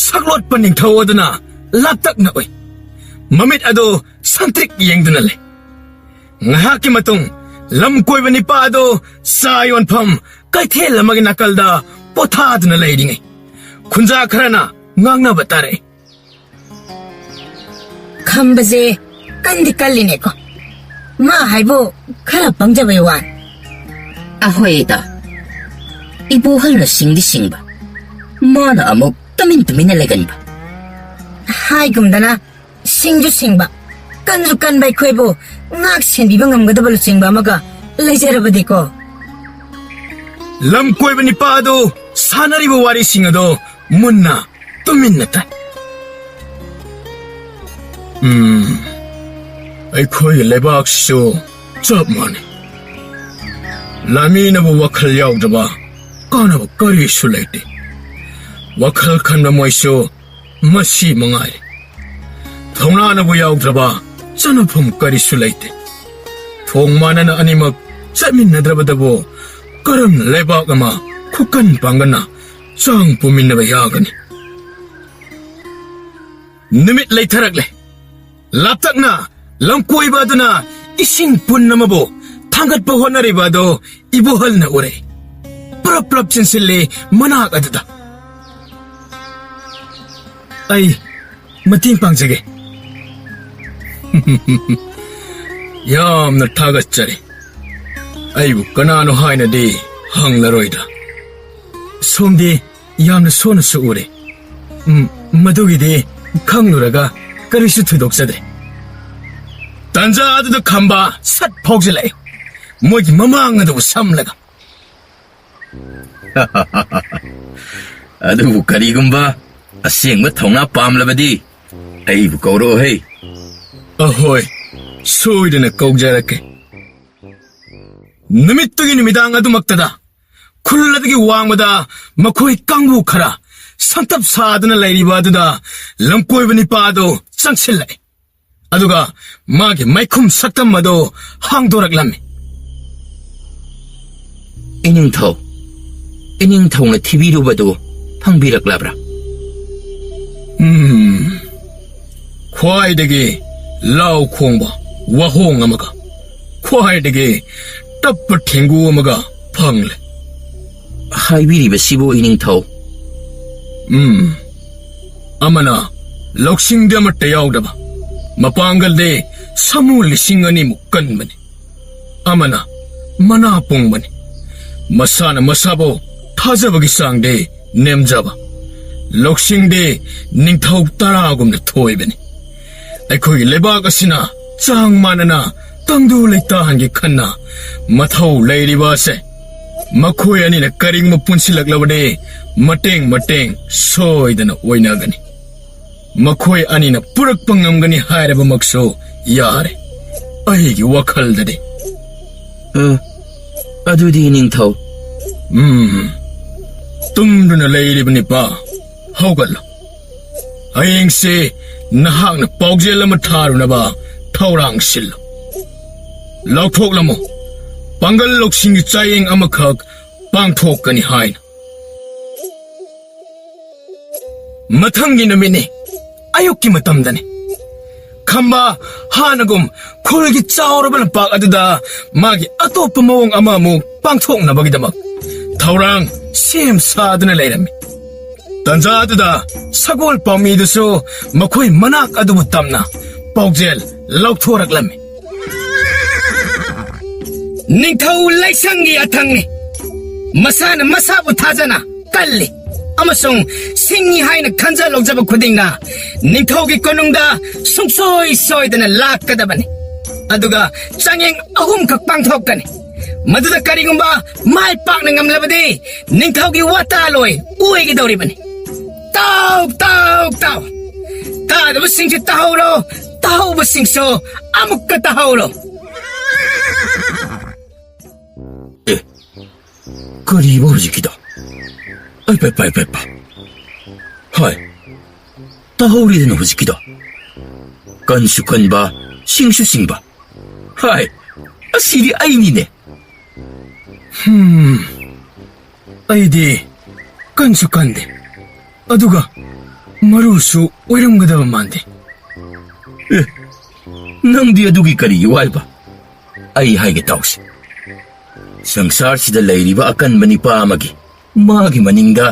ꯁꯛꯂꯣꯠꯄ ꯅꯤꯡꯊꯧ ꯑꯗꯨꯅ ꯂꯥꯞꯇꯛꯅ ꯎꯏ꯫ ꯃꯃꯤꯠ ꯑꯗꯨ ꯁꯪꯇ꯭ꯔꯤꯛ ꯌꯦꯡꯗꯨꯅ ꯂꯩ꯫ ꯉꯥꯏꯍꯥꯛꯀꯤ ꯃꯇꯨꯡ ꯂꯝ ꯀꯣꯏꯕ ꯅꯤꯄꯥ ꯑꯗꯨ ꯆꯥ ꯌꯣꯟꯐꯝ ꯀꯩꯊꯦꯜ ꯑꯃꯒꯤ ꯅꯥꯀꯜꯗ ꯄꯣꯊꯥꯗꯨꯅ ꯂꯩꯔꯤꯉꯩ ꯈꯨꯟꯖꯥ ꯈꯔꯅ ꯉꯥꯡꯅꯕ ꯇꯥꯔꯛꯏ꯫ ꯈꯝꯕꯁꯦ ꯀꯟꯗꯤ ꯀꯜꯂꯤꯅꯦꯀꯣ꯫ ꯃꯥ ꯍꯥꯏꯕꯨ ꯈꯔ ꯄꯪꯖꯕꯩ ꯋꯥꯅꯤ꯫ ꯑꯍꯣꯏꯗ, ꯏꯕꯣꯍꯜꯅ ꯁꯤꯡꯗꯤ ꯁꯤꯡꯕ, ꯃꯥꯅ ꯑꯃꯨꯛ ꯇꯨꯃꯤꯟ ꯇꯨꯃꯤꯟꯅ ꯂꯩꯒꯟꯕ꯫ ꯍꯥꯏꯒꯨꯝꯗꯅ, ꯁꯤꯡꯁꯨ ꯁꯤꯡꯕ, ꯀꯟꯁꯨ ꯀꯟꯕ ꯑꯩꯈꯣꯏꯕꯨ ꯉꯥꯛ ꯁꯦꯟꯕꯤꯕ ꯉꯝꯒꯗꯕ ꯂꯨꯆꯤꯡꯕ ꯑꯃꯒ ꯂꯩꯖꯔꯕꯗꯤꯀꯣ꯫ ꯂꯝ ꯀꯣꯏꯕ ꯅꯤꯄꯥ ꯑꯗꯨ ꯁꯥꯟꯅꯔꯤꯕ ꯋꯥꯔꯤꯁꯤꯡ ꯑꯗꯨ ꯃꯨꯟꯅ ꯇꯨꯃꯤꯟꯅ ꯇꯥꯏ꯫ ꯎꯝ, ꯑꯩꯈꯣꯏꯒꯤ ꯂꯩꯕꯥꯛꯁꯤꯁꯨ ꯆꯞ ꯃꯥꯟꯅꯩ꯫ ꯂꯥꯃꯤꯅꯕꯨ ꯋꯥꯈꯜ ꯌꯥꯎꯗ꯭ꯔꯕ ꯀꯥꯟꯅꯕ ꯀꯔꯤꯁꯨ ꯂꯩꯇꯦ꯫ ꯋꯥꯈꯜ ꯈꯟꯕ ꯃꯣꯏꯁꯨ ꯃꯁꯤ ꯃꯉꯥꯏꯔꯦ꯫ ꯊꯧꯅꯥꯅꯕꯨ ꯌꯥꯎꯗ꯭ꯔꯕ ꯆꯠꯅꯐꯝ ꯀꯔꯤꯁꯨ ꯂꯩꯇꯦ꯫ ꯊꯣꯡ ꯃꯥꯟꯅꯅ ꯑꯅꯤꯃꯛ ꯆꯠꯃꯤꯟꯅꯗ꯭ꯔꯕꯗꯕꯨ ꯀꯔꯝꯅ ꯂꯩꯕꯥꯛ ꯑꯃ ꯈꯨꯀꯟ ꯄꯥꯡꯒꯟꯅ ꯆꯥꯡ ꯄꯨꯃꯤꯟꯅꯕ ꯌꯥꯒꯅꯤ? ꯅꯨꯃꯤꯠ ꯂꯩꯊꯔꯛꯂꯦ꯫ ꯂꯥꯞꯇꯛꯅ ꯂꯝꯀꯣꯏꯕ ꯑꯗꯨꯅ ꯏꯁꯤꯡ ꯄꯨꯟ ꯑꯃꯕꯨ ꯊꯥꯡꯒꯠꯄ ꯍꯣꯠꯅꯔꯤꯕ ꯑꯗꯣ ꯏꯕꯣꯍꯜꯅ ꯎꯔꯦ꯫ ꯄ꯭ꯔꯞ ꯄ꯭ꯔꯞ ꯆꯦꯟꯁꯤꯜꯂꯦ ꯃꯅꯥꯛ ꯑꯗꯨꯗ꯫ ꯑꯩ ꯃꯇꯦꯡ ꯄꯥꯡꯖꯒꯦ꯫ ꯌꯥꯝꯅ ꯊꯥꯒꯠꯆꯔꯤ꯫ ꯑꯩꯕꯨ ꯀꯅꯥꯅꯣ ꯍꯥꯏꯅꯗꯤ ꯍꯪꯂꯔꯣꯏꯗ꯫ ꯁꯣꯝꯗꯤ ꯌꯥꯝꯅ ꯁꯣꯟꯅꯁꯨ ꯎꯔꯦ꯫ ꯎꯝ, ꯃꯗꯨꯒꯤꯗꯤ ꯈꯪꯂꯨꯔꯒ ꯀꯔꯤꯁꯨ ꯊꯣꯏꯗꯣꯛꯆꯗ꯭ꯔꯦ꯫ ꯇꯥꯟꯖꯥ ꯑꯗꯨꯗ ꯈꯝꯕ ꯁꯠ ꯐꯥꯎꯖꯤꯜꯂꯛꯑꯦ, ꯃꯣꯏꯒꯤ ꯃꯃꯥꯡ ꯑꯗꯨꯕꯨ ꯁꯝꯂꯒ꯫ ꯑꯗꯨꯕꯨ ꯀꯔꯤꯒꯨꯝꯕ ꯑꯁꯦꯡꯕ ꯊꯧꯅꯥ ꯄꯥꯝꯂꯕꯗꯤ ꯑꯩꯕꯨ ꯀꯧꯔꯛꯑꯣꯍꯦ꯫ ꯑꯍꯣꯏ, ꯁꯣꯏꯗꯅ ꯀꯧꯖꯔꯛꯀꯦ꯫ ꯅꯨꯃꯤꯠꯇꯨꯒꯤ ꯅꯨꯃꯤꯗꯥꯡ ꯑꯗꯨꯃꯛꯇꯗ ꯈꯨꯜ ꯑꯗꯨꯒꯤ ꯋꯥꯡꯃꯗ ꯃꯈꯣꯏ ꯀꯥꯡꯕꯨ ꯈꯔ ꯁꯪꯇꯞ ꯁꯥꯗꯨꯅ ꯂꯩꯔꯤꯕ ꯑꯗꯨꯗ ꯂꯝꯀꯣꯏꯕ ꯅꯤꯄꯥ ꯑꯗꯨ ꯆꯪꯁꯤꯜꯂꯛꯏ꯫ ꯑꯗꯨꯒ ꯃꯥꯒꯤ ꯃꯩꯈꯨꯝ ꯁꯛꯇꯝ ꯑꯗꯨ ꯍꯥꯡꯗꯣꯔꯛꯂꯝꯃꯤ꯫ ꯏꯅꯤꯡꯊꯧ, ꯏꯅꯤꯡꯊꯧꯅ ꯊꯤꯕꯤꯔꯨꯕꯗꯨ ꯐꯪꯕꯤꯔꯛꯂꯕ꯭ꯔꯥ? ꯎꯝ, ꯈ꯭ꯋꯥꯏꯗꯒꯤ ꯂꯥꯎ ꯈꯣꯡꯕ ꯋꯥꯍꯣꯡ ꯑꯃꯒ ꯈ꯭ꯋꯥꯏꯗꯒꯤ ꯇꯞꯄ ꯊꯦꯡꯒꯨ ꯑꯃꯒ ꯐꯪꯂꯦ꯫ ꯍꯥꯏꯕꯤꯔꯤꯕꯁꯤꯕꯨ ꯏꯅꯤꯡꯊꯧ? ꯎꯝ, ꯑꯃꯅ ꯂꯧꯁꯤꯡꯗꯤ ꯑꯃꯠꯇ ꯌꯥꯎꯗꯕ, ꯃꯄꯥꯡꯒꯜꯗꯤ ꯁꯥꯃꯨ ꯂꯤꯁꯤꯡ ꯑꯅꯤꯃꯨꯛ ꯀꯟꯕꯅꯤ꯫ ꯑꯃꯅ ꯃꯅꯥ ꯄꯨꯡꯕꯅꯤ꯫ ꯃꯁꯥꯅ ꯃꯁꯥꯕꯨ ꯊꯥꯖꯕꯒꯤ ꯆꯥꯡꯗꯤ ꯅꯦꯝꯖꯕ, ꯂꯧꯁꯤꯡꯗꯤ ꯅꯤꯡꯊꯧ ꯇꯔꯥꯒꯨꯝꯅ ꯊꯣꯏꯕꯅꯤ꯫ ꯑꯩꯈꯣꯏꯒꯤ ꯂꯩꯕꯥꯛ ꯑꯁꯤꯅ ꯆꯥꯡ ꯃꯥꯟꯅꯅ ꯇꯪꯗꯨ ꯂꯩꯇꯥꯍꯟꯒꯦ ꯈꯟꯅ ꯃꯊꯧ ꯂꯩꯔꯤꯕ ꯑꯁꯦ, ꯃꯈꯣꯏ ꯑꯅꯤꯅ ꯀꯔꯤꯒꯨꯝꯕ ꯄꯨꯟꯁꯤꯜꯂꯛꯂꯕꯗꯤ ꯃꯇꯦꯡ ꯃꯇꯦꯡ ꯁꯣꯏꯗꯅ ꯑꯣꯏꯅꯒꯅꯤ꯫ ꯃꯈꯣꯏ ꯑꯅꯤꯅ ꯄꯨꯔꯛꯄ ꯉꯝꯒꯅꯤ ꯍꯥꯏꯔꯕꯃꯛꯁꯨ ꯌꯥꯔꯦ, ꯑꯩꯒꯤ ꯋꯥꯈꯜꯗꯗꯤ꯫ ꯑ, ꯑꯗꯨꯗꯤ ꯅꯤꯡꯊꯧ꯫ ꯎꯝ, ꯇꯨꯝꯗꯨꯅ ꯂꯩꯔꯤꯕ ꯅꯤꯄꯥ, ꯍꯧꯒꯠꯂꯣ꯫ ꯍꯌꯦꯡꯁꯦ ꯅꯍꯥꯛꯅ ꯄꯥꯎꯖꯦꯜ ꯑꯃ ꯊꯥꯔꯨꯅꯕ ꯊꯧꯔꯥꯡ ꯁꯤꯜꯂꯨ꯫ ꯂꯥꯎꯊꯣꯛꯂꯝꯃꯨ, ꯄꯥꯡꯒꯜ ꯂꯧꯁꯤꯡꯒꯤ ꯆꯥꯌꯦꯡ ꯑꯃꯈꯛ ꯄꯥꯡꯊꯣꯛꯀꯅꯤ ꯍꯥꯏꯅ꯫ ꯃꯊꯪꯒꯤ ꯅꯨꯃꯤꯠꯅꯤ, ꯑꯌꯨꯛꯀꯤ ꯃꯇꯝꯗꯅꯤ꯫ ꯈꯝꯕ ꯍꯥꯟꯅꯒꯨꯝ ꯈꯨꯜꯒꯤ ꯆꯥꯎꯔꯕ ꯂꯝꯄꯥꯛ ꯑꯗꯨꯗ ꯃꯥꯒꯤ ꯑꯇꯣꯞꯄ ꯃꯑꯣꯡ ꯑꯃꯃꯨꯛ ꯄꯥꯡꯊꯣꯛꯅꯕꯒꯤꯗꯃꯛ ꯊꯧꯔꯥꯡ ꯁꯦꯝ ꯁꯥꯗꯨꯅ ꯂꯩꯔꯝꯃꯤ꯫ ꯇꯟꯖꯥ ꯑꯗꯨꯗ ꯁꯒꯣꯜ ꯄꯥꯝꯃꯤꯗꯨꯁꯨ ꯃꯈꯣꯏ ꯃꯅꯥꯛ ꯑꯗꯨꯕꯨ ꯇꯝꯅ ꯄꯥꯎꯖꯦꯜ ꯂꯧꯊꯣꯔꯛꯂꯝꯃꯤ꯫ ꯅꯤꯡꯊꯧ ꯂꯩꯁꯪꯒꯤ ꯑꯊꯪꯅꯤ꯫ ꯃꯁꯥꯅ ꯃꯁꯥꯕꯨ ꯊꯥꯖꯅ ꯀꯜꯂꯤ ꯑꯃꯁꯨꯡ ꯁꯤꯡꯉꯤ ꯍꯥꯏꯅ ꯈꯟꯖ ꯂꯧꯖꯕ ꯈꯨꯗꯤꯡꯅ ꯅꯤꯡꯊꯧꯒꯤ ꯀꯣꯅꯨꯡꯗ ꯁꯨꯡꯁꯣꯏ ꯁꯣꯏꯗꯅ ꯂꯥꯛꯀꯗꯕꯅꯤ꯫ ꯑꯗꯨꯒ ꯆꯥꯡꯌꯦꯡ ꯑꯍꯨꯝꯈꯛ ꯄꯥꯡꯊꯣꯛꯀꯅꯤ꯫ ꯃꯗꯨꯗ ꯀꯔꯤꯒꯨꯝꯕ ꯃꯥꯏ ꯄꯥꯛꯅ ꯉꯝꯂꯕꯗꯤ ꯅꯤꯡꯊꯧꯒꯤ ꯋꯥꯇꯥꯂꯣꯏ ꯑꯣꯏꯒꯗꯧꯔꯤꯕꯅꯤ꯫ ꯇꯥꯎ, ꯇꯥꯎ, ꯇꯥꯎ꯫ ꯇꯥꯗꯕꯁꯤꯡꯁꯨ ꯇꯥꯍꯧꯔꯣ, ꯇꯥꯍꯧꯕꯁꯤꯡꯁꯨ ꯑꯃꯨꯛꯀ ꯇꯥꯍꯧꯔꯣ꯫ ꯑꯦ, ꯀꯔꯤꯕ ꯍꯧꯖꯤꯛꯀꯤꯗꯣ? ꯑꯩ ꯄꯥꯏ, ꯄꯥꯏ, ꯄꯥꯏ, ꯄꯥꯏ꯫ ꯍꯣꯏ, ꯇꯥꯍꯧꯔꯤꯗꯅ ꯍꯧꯖꯤꯛꯀꯤꯗꯣ꯫ ꯀꯟꯁꯨ ꯀꯟꯕ, ꯁꯤꯡꯁꯨ ꯁꯤꯡꯕ꯫ ꯍꯣꯏ, ꯑꯁꯤꯗꯤ ꯑꯩꯅꯤꯅꯦ꯫ ꯍꯝ, ꯑꯩꯗꯤ ꯀꯟꯁꯨ ꯀꯟꯗꯦ, ꯑꯗꯨꯒ ꯃꯔꯨꯁꯨ ꯑꯣꯏꯔꯝꯒꯗꯕ ꯃꯥꯟꯗꯦ꯫ ꯑꯦ, ꯅꯪꯗꯤ ꯑꯗꯨꯒꯤ ꯀꯔꯤꯒꯤ ꯋꯥꯏꯕ? ꯑꯩ ꯍꯥꯏꯒꯦ ꯇꯥꯎꯁꯦ꯫ ꯁꯪꯁꯥꯔꯁꯤꯗ ꯂꯩꯔꯤꯕ ꯑꯀꯟꯕ ꯅꯤꯄꯥ ꯑꯃꯒꯤ, ꯃꯥꯒꯤ ꯃꯅꯤꯡꯗ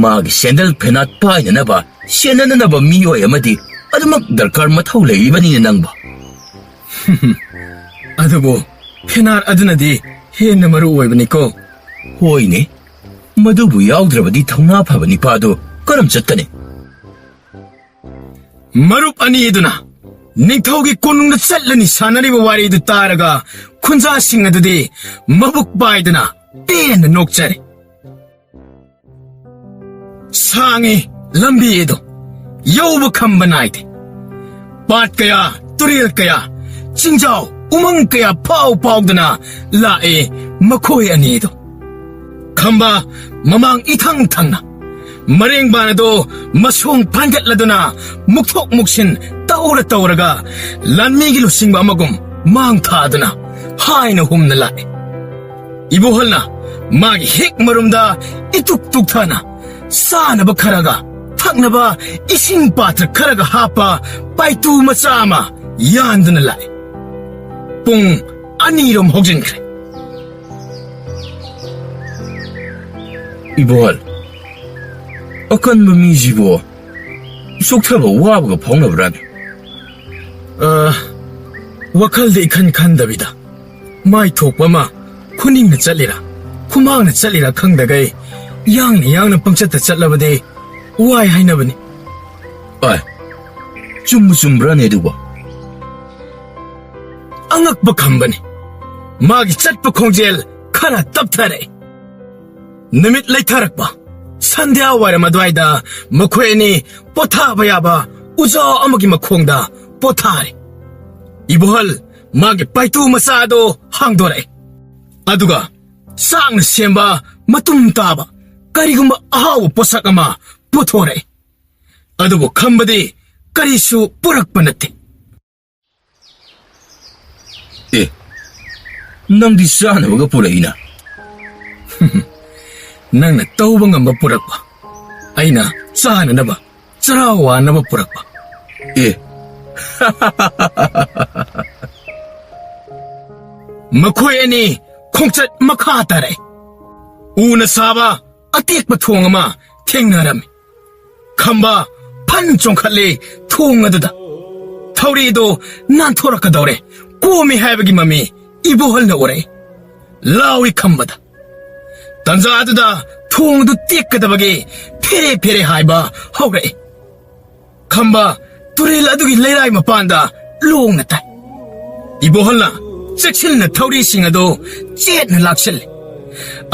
ꯃꯥꯒꯤ ꯁꯦꯟꯗꯜ ꯐꯦꯅꯥꯠ ꯄꯥꯏꯅꯅꯕ, ꯁꯦꯟꯅꯅꯅꯕ ꯃꯤꯑꯣꯏ ꯑꯃꯗꯤ ꯑꯗꯨꯃꯛ ꯗꯔꯀꯥꯔ ꯃꯊꯧ ꯂꯩꯔꯤꯕꯅꯤꯅꯦ ꯅꯪꯕꯣ꯫ ꯑꯗꯨꯕꯨ ꯐꯦꯅꯥꯠ ꯑꯗꯨꯅꯗꯤ ꯍꯦꯟꯅ ꯃꯔꯨ ꯑꯣꯏꯕꯅꯤꯀꯣ꯫ ꯍꯣꯏꯅꯦ, ꯃꯗꯨꯕꯨ ꯌꯥꯎꯗ꯭ꯔꯕꯗꯤ ꯊꯧꯅꯥ ꯐꯕ ꯅꯤꯄꯥꯗꯨ ꯀꯔꯝ ꯆꯠꯀꯅꯤ? ꯃꯔꯨꯞ ꯑꯅꯤ ꯑꯗꯨꯅ ꯅꯤꯡꯊꯧꯒꯤ ꯀꯣꯅꯨꯡꯗ ꯆꯠꯂꯅꯤ ꯁꯥꯟꯅꯔꯤꯕ ꯋꯥꯔꯤꯗꯨ ꯇꯥꯔꯒ ꯈꯨꯟꯖꯥꯁꯤꯡ ꯑꯗꯨꯗꯤ ꯃꯕꯨꯛ ꯄꯥꯏꯗꯅ ꯄꯦꯟꯅ ꯅꯣꯛꯆꯔꯦ꯫ ꯁꯥꯡꯉꯤ ꯂꯝꯕꯤ ꯑꯗꯨ ꯌꯧꯕ ꯈꯝꯕ ꯅꯥꯏꯗꯦ꯫ ꯄꯥꯠ ꯀꯌꯥ, ꯇꯨꯔꯦꯜ ꯀꯌꯥ, ꯆꯤꯡꯖꯥꯎ, ꯎꯃꯪ ꯀꯌꯥ ꯐꯥꯎ ꯐꯥꯎꯗꯨꯅ ꯂꯥꯛꯑꯦ ꯃꯈꯣꯏ ꯑꯅꯤꯗꯨ꯫ ꯈꯝꯕ ꯃꯃꯥꯡ ꯏꯊꯪ ꯊꯪꯅ, ꯃꯔꯦꯡꯕꯥꯟ ꯑꯗꯨ ꯃꯁꯣꯡ ꯐꯥꯟꯒꯠꯂꯗꯨꯅ ꯃꯨꯛꯊꯣꯛ ꯃꯨꯛꯁꯤꯟ ꯇꯧꯔ ꯇꯧꯔꯒ ꯂꯥꯟꯃꯤꯒꯤ ꯂꯨꯆꯤꯡꯕ ꯑꯃꯒꯨꯝ ꯃꯥꯡ ꯊꯥꯗꯨꯅ ꯍꯥꯏꯅ ꯍꯨꯝꯅ ꯂꯥꯛꯑꯦ꯫ ꯏꯕꯣꯍꯜꯅ ꯃꯥꯒꯤ ꯍꯦꯛ ꯃꯔꯨꯝꯗ ꯏꯇꯨꯛ ꯇꯨꯛꯊꯅ ꯆꯥꯅꯕ ꯈꯔꯒ ꯊꯛꯅꯕ ꯏꯁꯤꯡ ꯄꯥꯇ꯭ꯔ ꯈꯔꯒ ꯍꯥꯞꯄ ꯄꯥꯏꯇꯨ ꯃꯆꯥ ꯑꯃ ꯌꯥꯟꯗꯨꯅ ꯂꯥꯛꯏ꯫ ꯄꯨꯡ ꯑꯅꯤꯔꯣꯝ ꯍꯧꯖꯤꯟꯈ꯭ꯔꯦ꯫ ꯏꯕꯣꯍꯜ, ꯑꯀꯟꯕ ꯃꯤꯁꯤꯕꯨ ꯆꯣꯛꯊꯕ ꯋꯥꯕꯒ ꯐꯥꯎꯅꯕ꯭ꯔꯥꯅꯦ? ꯑ, ꯋꯥꯈꯜꯗ ꯏꯈꯟ ꯈꯟꯗꯕꯤꯗ ꯃꯥꯏ ꯊꯣꯛꯄ ꯑꯃ ꯈꯨꯅꯤꯡꯅ ꯆꯠꯂꯤꯔꯥ, ꯈꯨꯃꯥꯡꯅ ꯆꯠꯂꯤꯔꯥ ꯈꯪꯗꯒꯩ ꯌꯥꯡꯅ ꯌꯥꯡꯅ ꯄꯪꯆꯠꯇ ꯆꯠꯂꯕꯗꯤ ꯋꯥꯏ ꯍꯥꯏꯅꯕꯅꯤ꯫ ꯑꯥꯏ, ꯆꯨꯝꯕꯨ ꯆꯨꯝꯕ꯭ꯔꯥꯅꯦ ꯑꯗꯨꯕꯣ? ꯑꯉꯛꯄ ꯈꯝꯕꯅꯤ꯫ ꯃꯥꯒꯤ ꯆꯠꯄ ꯈꯣꯡꯖꯦꯜ ꯈꯔ ꯇꯞꯊꯔꯛꯏ꯫ ꯅꯨꯃꯤꯠ ꯂꯩꯊꯔꯛꯄ ꯁꯟꯙ꯭ꯌꯥ ꯋꯥꯏꯔꯝ ꯑꯗꯨꯋꯥꯏꯗ ꯃꯈꯣꯏ ꯑꯅꯤ ꯄꯣꯊꯥꯕ ꯌꯥꯕ ꯎꯖꯥꯎ ꯑꯃꯒꯤ ꯃꯈꯣꯡꯗ ꯄꯣꯊꯥꯔꯦ꯫ ꯏꯕꯣꯍꯜ ꯃꯥꯒꯤ ꯄꯥꯏꯇꯨ ꯃꯆꯥ ꯑꯗꯨ ꯍꯥꯡꯗꯣꯔꯛꯑꯦ꯫ ꯑꯗꯨꯒ ꯆꯥꯛꯅ ꯁꯦꯝꯕ ꯃꯇꯨꯝ ꯇꯥꯕ ꯀꯔꯤꯒꯨꯝꯕ ꯑꯍꯥꯎꯕ ꯄꯣꯠꯁꯛ ꯑꯃ ꯄꯨꯊꯣꯔꯛꯑꯦ꯫ ꯑꯗꯨꯕꯨ ꯈꯝꯕꯗꯤ ꯀꯔꯤꯁꯨ ꯄꯨꯔꯛꯄ ꯅꯠꯇꯦ꯫ ꯑꯦ, ꯅꯪꯗꯤ ꯆꯥꯅꯕꯒ ꯄꯨꯔꯛꯏꯅ? ꯅꯪꯅ ꯇꯧꯕ ꯉꯝꯕ ꯄꯨꯔꯛꯄ, ꯑꯩꯅ ꯆꯥꯅꯅꯕ, ꯆꯔꯥ ꯋꯥꯅꯕ ꯄꯨꯔꯛꯄ꯫ ꯑꯦ꯫ ꯃꯈꯣꯏ ꯑꯅꯤ ꯈꯣꯡꯆꯠ ꯃꯈꯥ ꯇꯥꯔꯛꯏ꯫ ꯎꯅ ꯁꯥꯕ ꯑꯇꯦꯛꯄ ꯊꯣꯡ ꯑꯃ ꯊꯦꯡꯅꯔꯝꯃꯤ꯫ ꯈꯝꯕ ꯐꯟ ꯆꯣꯡꯈꯠꯂꯦ ꯊꯣꯡ ꯑꯗꯨꯗ꯫ ꯊꯧꯔꯤꯗꯨ ꯅꯥꯟꯊꯣꯔꯛꯀꯗꯧꯔꯦ꯫ ꯀꯣꯝꯃꯤ ꯍꯥꯏꯕꯒꯤ ꯃꯃꯤ ꯏꯕꯣꯍꯜꯅ ꯎꯔꯛꯏ꯫ ꯂꯥꯎꯏ ꯈꯝꯕꯗ꯫ ꯇꯟꯖꯥ ꯑꯗꯨꯗ ꯊꯣꯡ ꯑꯗꯨ ꯇꯦꯛꯀꯗꯕꯒꯤ ꯐꯦꯔꯦ ꯐꯦꯔꯦ ꯍꯥꯏꯕ ꯍꯧꯔꯛꯏ꯫ ꯈꯝꯕ ꯇꯨꯔꯦꯜ ꯑꯗꯨꯒꯤ ꯂꯩꯔꯥꯏ ꯃꯄꯥꯟꯗ ꯂꯣꯡꯅ ꯇꯥꯏ꯫ ꯏꯕꯣꯍꯜꯅ ꯆꯦꯛꯁꯤꯟꯅ ꯊꯧꯔꯤꯁꯤꯡ ꯑꯗꯨ ꯆꯦꯠꯅ ꯂꯥꯛꯁꯤꯜꯂꯤ꯫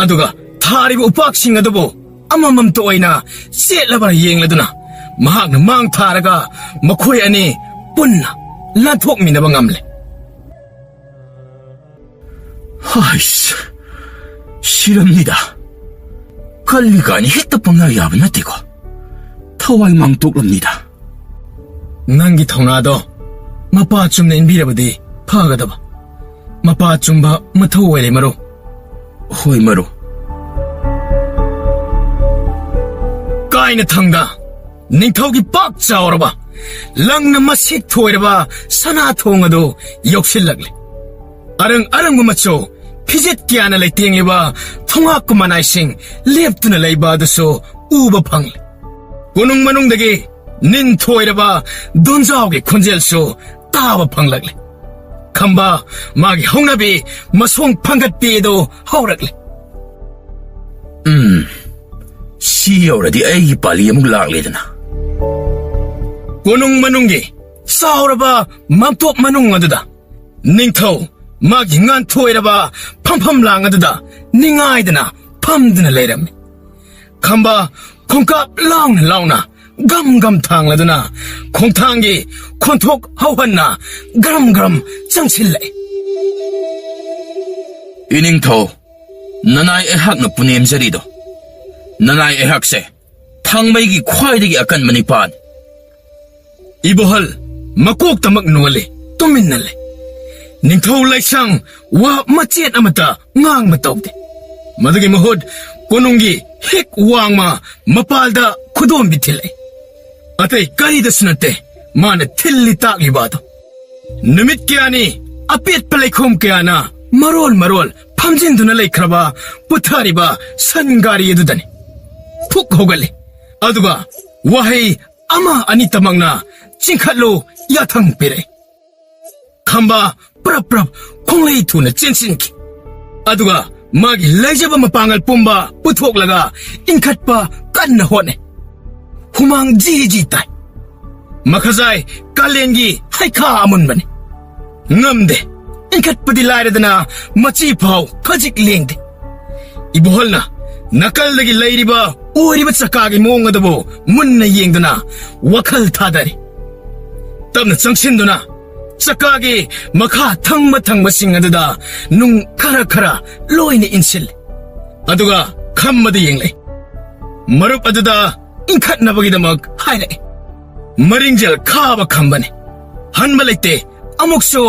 ꯑꯗꯨꯒ ꯊꯥꯔꯤꯕ ꯎꯄꯥꯛꯁꯤꯡ ꯑꯗꯨꯕꯨ ꯑꯃꯃꯝꯇ ꯑꯣꯏꯅ ꯆꯦꯠꯂꯕ ꯌꯦꯡꯂꯗꯨꯅ ꯃꯍꯥꯛꯅ ꯃꯥꯡ ꯊꯥꯔꯒ ꯃꯈꯣꯏ ꯑꯅꯤ ꯄꯨꯟꯅ ꯂꯥꯟꯊꯣꯛꯃꯤꯟꯅꯕ ꯉꯝꯂꯦ꯫ ꯍꯥꯏꯁ, ꯁꯤꯔꯝꯅꯤꯗ꯫ ꯀꯜꯂꯤ ꯀꯥꯏꯅ ꯍꯦꯛꯇ ꯄꯪꯌꯥ ꯌꯥꯕ ꯅꯠꯇꯦꯀꯣ꯫ ꯊꯋꯥꯏ ꯃꯥꯡꯇꯣꯛꯂꯝꯅꯤꯗ꯫ ꯅꯪꯒꯤ ꯊꯧꯅꯥꯗꯣ ꯃꯄꯥ ꯆꯨꯝꯅ ꯏꯟꯕꯤꯔꯕꯗꯤ ꯐꯒꯗꯕ꯫ ꯃꯄꯥ ꯆꯨꯝꯕ ꯃꯊꯧ ꯑꯣꯏꯔꯦ, ꯃꯔꯨꯞ꯫ ꯍꯣꯏ, ꯃꯔꯨꯞ꯫ ꯀꯥꯏꯅ ꯊꯪꯗ ꯅꯤꯡꯊꯧꯒꯤ ꯄꯥꯛ ꯆꯥꯎꯔꯕ, ꯂꯪꯅ ꯃꯁꯤꯛ ꯊꯣꯏꯔꯕ ꯁꯅꯥ ꯊꯣꯡ ꯑꯗꯨ ꯌꯧꯁꯤꯜꯂꯛꯂꯦ꯫ ꯑꯔꯪ ꯑꯔꯪꯕ ꯃꯆꯨ, ꯐꯤꯖꯦꯠ ꯀꯌꯥꯅ ꯂꯩꯇꯦꯡꯂꯤꯕ ꯊꯣꯡꯍꯥꯛꯀ ꯃꯅꯥꯏꯁꯤꯡ ꯂꯦꯞꯇꯨꯅ ꯂꯩꯕ ꯑꯗꯨꯁꯨ ꯎꯕ ꯐꯪꯂꯦ꯫ ꯀꯣꯅꯨꯡ ꯃꯅꯨꯡꯗꯒꯤ ꯅꯤꯟ ꯊꯣꯏꯔꯕ ꯗꯣꯟꯖꯥꯎꯒꯤ ꯈꯣꯟꯖꯦꯜꯁꯨ ꯇꯥꯕ ꯐꯪꯂꯛꯂꯦ꯫ ꯈꯝꯕ ꯃꯥꯒꯤ ꯍꯧꯅꯕꯤ ꯃꯁꯣꯡ ꯐꯪꯒꯠꯄꯤ ꯑꯗꯨ ꯍꯧꯔꯛꯂꯦ꯫ ꯎꯝ, ꯁꯤ ꯌꯧꯔꯗꯤ ꯑꯩꯒꯤ ꯄꯥꯂꯤ ꯑꯃꯨꯛ ꯂꯥꯛꯂꯦꯗꯅ꯫ ꯀꯣꯅꯨꯡ ꯃꯅꯨꯡꯒꯤ ꯆꯥꯎꯔꯕ ꯃꯥꯡꯇꯣꯞ ꯃꯅꯨꯡ ꯑꯗꯨꯗ ꯅꯤꯡꯊꯧ ꯃꯥꯒꯤ ꯉꯥꯟꯊꯣꯏꯔꯕ ꯐꯝꯐꯝ ꯂꯥꯡ ꯑꯗꯨꯗ ꯅꯤꯡꯉꯥꯏꯗꯅ ꯐꯝꯗꯨꯅ ꯂꯩꯔꯝꯃꯤ꯫ ꯈꯝꯕ ꯈꯣꯡꯀꯥꯞ ꯂꯥꯎꯅ ꯂꯥꯎꯅ ꯒꯝ ꯒꯝ ꯊꯥꯡꯂꯗꯨꯅ ꯈꯣꯡꯊꯥꯡꯒꯤ ꯈꯣꯟꯊꯣꯛ ꯍꯧꯍꯟꯅ ꯒ꯭ꯔꯝ ꯒ꯭ꯔꯝ ꯆꯪꯁꯤꯜꯂꯛꯏ꯫ ꯏꯅꯤꯡꯊꯧ, ꯅꯅꯥꯏ ꯑꯩꯍꯥꯛꯅ ꯄꯨꯅꯦꯝꯖꯔꯤꯗꯣ, ꯅꯅꯥꯏ ꯑꯩꯍꯥꯛꯁꯦ ꯊꯥꯡꯃꯩꯒꯤ ꯈ꯭ꯋꯥꯏꯗꯒꯤ ꯑꯀꯟꯕ ꯅꯤꯄꯥꯅꯤ꯫ ꯏꯕꯣꯍꯜ ꯃꯀꯣꯛꯇꯃꯛ ꯅꯣꯜꯂꯤ, ꯇꯨꯃꯤꯟꯅ ꯂꯩ꯫ ꯅꯤꯡꯊꯧ ꯂꯩꯁꯥꯡ ꯋꯥ ꯃꯆꯦꯠ ꯑꯃꯠꯇ ꯉꯥꯡꯕ ꯇꯧꯗꯦ꯫ ꯃꯗꯨꯒꯤ ꯃꯍꯨꯠ ꯀꯣꯅꯨꯡꯒꯤ ꯍꯦꯛ ꯋꯥꯡꯃ ꯃꯄꯥꯜꯗ ꯈꯨꯗꯣꯝꯕꯤ ꯊꯤꯜꯂꯛꯏ꯫ ꯑꯇꯩ ꯀꯔꯤꯗꯁꯨ ꯅꯠꯇꯦ ꯃꯥꯅ ꯊꯤꯜꯂꯤ ꯇꯥꯛꯂꯤꯕ ꯑꯗꯨ꯫ ꯅꯨꯃꯤꯠ ꯀꯌꯥꯅꯤ ꯑꯄꯦꯠꯄ ꯂꯩꯈꯣꯝ ꯀꯌꯥꯅ ꯃꯔꯣꯜ ꯃꯔꯣꯜ ꯐꯝꯖꯤꯟꯗꯨꯅ ꯂꯩꯈ꯭ꯔꯕ ꯄꯨꯊꯔꯤꯕ ꯁꯟ ꯒꯥꯔꯤ ꯑꯗꯨꯗꯅꯤ꯫ ꯐꯨꯛ ꯍꯧꯒꯠꯂꯤ꯫ ꯑꯗꯨꯒ ꯋꯥꯍꯩ ꯑꯃ ꯑꯅꯤꯇꯃꯛꯅ "ꯆꯤꯡꯈꯠꯂꯨ" ꯌꯥꯊꯪ ꯄꯤꯔꯛꯏ꯫ ꯈꯝꯕ ꯄ꯭ꯔꯞ ꯄ꯭ꯔꯞ ꯈꯣꯡꯂꯩ ꯊꯨꯅ ꯆꯦꯟꯁꯤꯟꯈꯤ꯫ ꯑꯗꯨꯒ ꯃꯥꯒꯤ ꯂꯩꯖꯕ ꯃꯄꯥꯡꯒꯜ ꯄꯨꯝꯕ ꯄꯨꯊꯣꯛꯂꯒ ꯏꯟꯈꯠꯄ ꯀꯟꯅ ꯍꯣꯠꯅꯩ꯫ ꯍꯨꯃꯥꯡ ꯖꯤ ꯖꯤ ꯇꯥꯏ꯫ ꯃꯈꯖꯥꯏ ꯀꯥꯂꯦꯟꯒꯤ ꯍꯩꯈꯥ ꯑꯃꯨꯟꯕꯅꯤ꯫ ꯉꯝꯗꯦ꯫ ꯏꯟꯈꯠꯄꯗꯤ ꯂꯥꯏꯔꯗꯅ ꯃꯆꯤ ꯐꯥꯎ ꯈꯖꯤꯛ ꯂꯦꯡꯗꯦ꯫ ꯏꯕꯣꯍꯜꯅ ꯅꯥꯀꯜꯗꯒꯤ ꯂꯩꯔꯤꯕ ꯑꯣꯏꯔꯤꯕ ꯆꯀꯥꯒꯤ ꯃꯑꯣꯡ ꯑꯗꯨꯕꯨ ꯃꯨꯟꯅ ꯌꯦꯡꯗꯨꯅ ꯋꯥꯈꯜ ꯊꯥꯗꯔꯤ꯫ ꯇꯞꯅ ꯆꯪꯁꯤꯟꯗꯨꯅ ꯆꯀꯥꯒꯤ ꯃꯈꯥ ꯊꯪꯕ ꯊꯪꯕꯁꯤꯡ ꯑꯗꯨꯗ ꯅꯨꯡ ꯈꯔ ꯈꯔ ꯂꯣꯏꯅ ꯏꯟꯁꯤꯜꯂꯤ꯫ ꯑꯗꯨꯒ ꯈꯝꯕꯗ ꯌꯦꯡꯂꯛꯏ꯫ ꯃꯔꯨꯞ ꯑꯗꯨꯗ ꯏꯟꯈꯠꯅꯕꯒꯤꯗꯃꯛ ꯍꯥꯏꯔꯛꯏ꯫ ꯃꯔꯤꯡꯖꯦꯜ ꯈꯥꯕ ꯈꯝꯕꯅꯤ꯫ ꯍꯟꯕ ꯂꯩꯇꯦ꯫ ꯑꯃꯨꯛꯁꯨ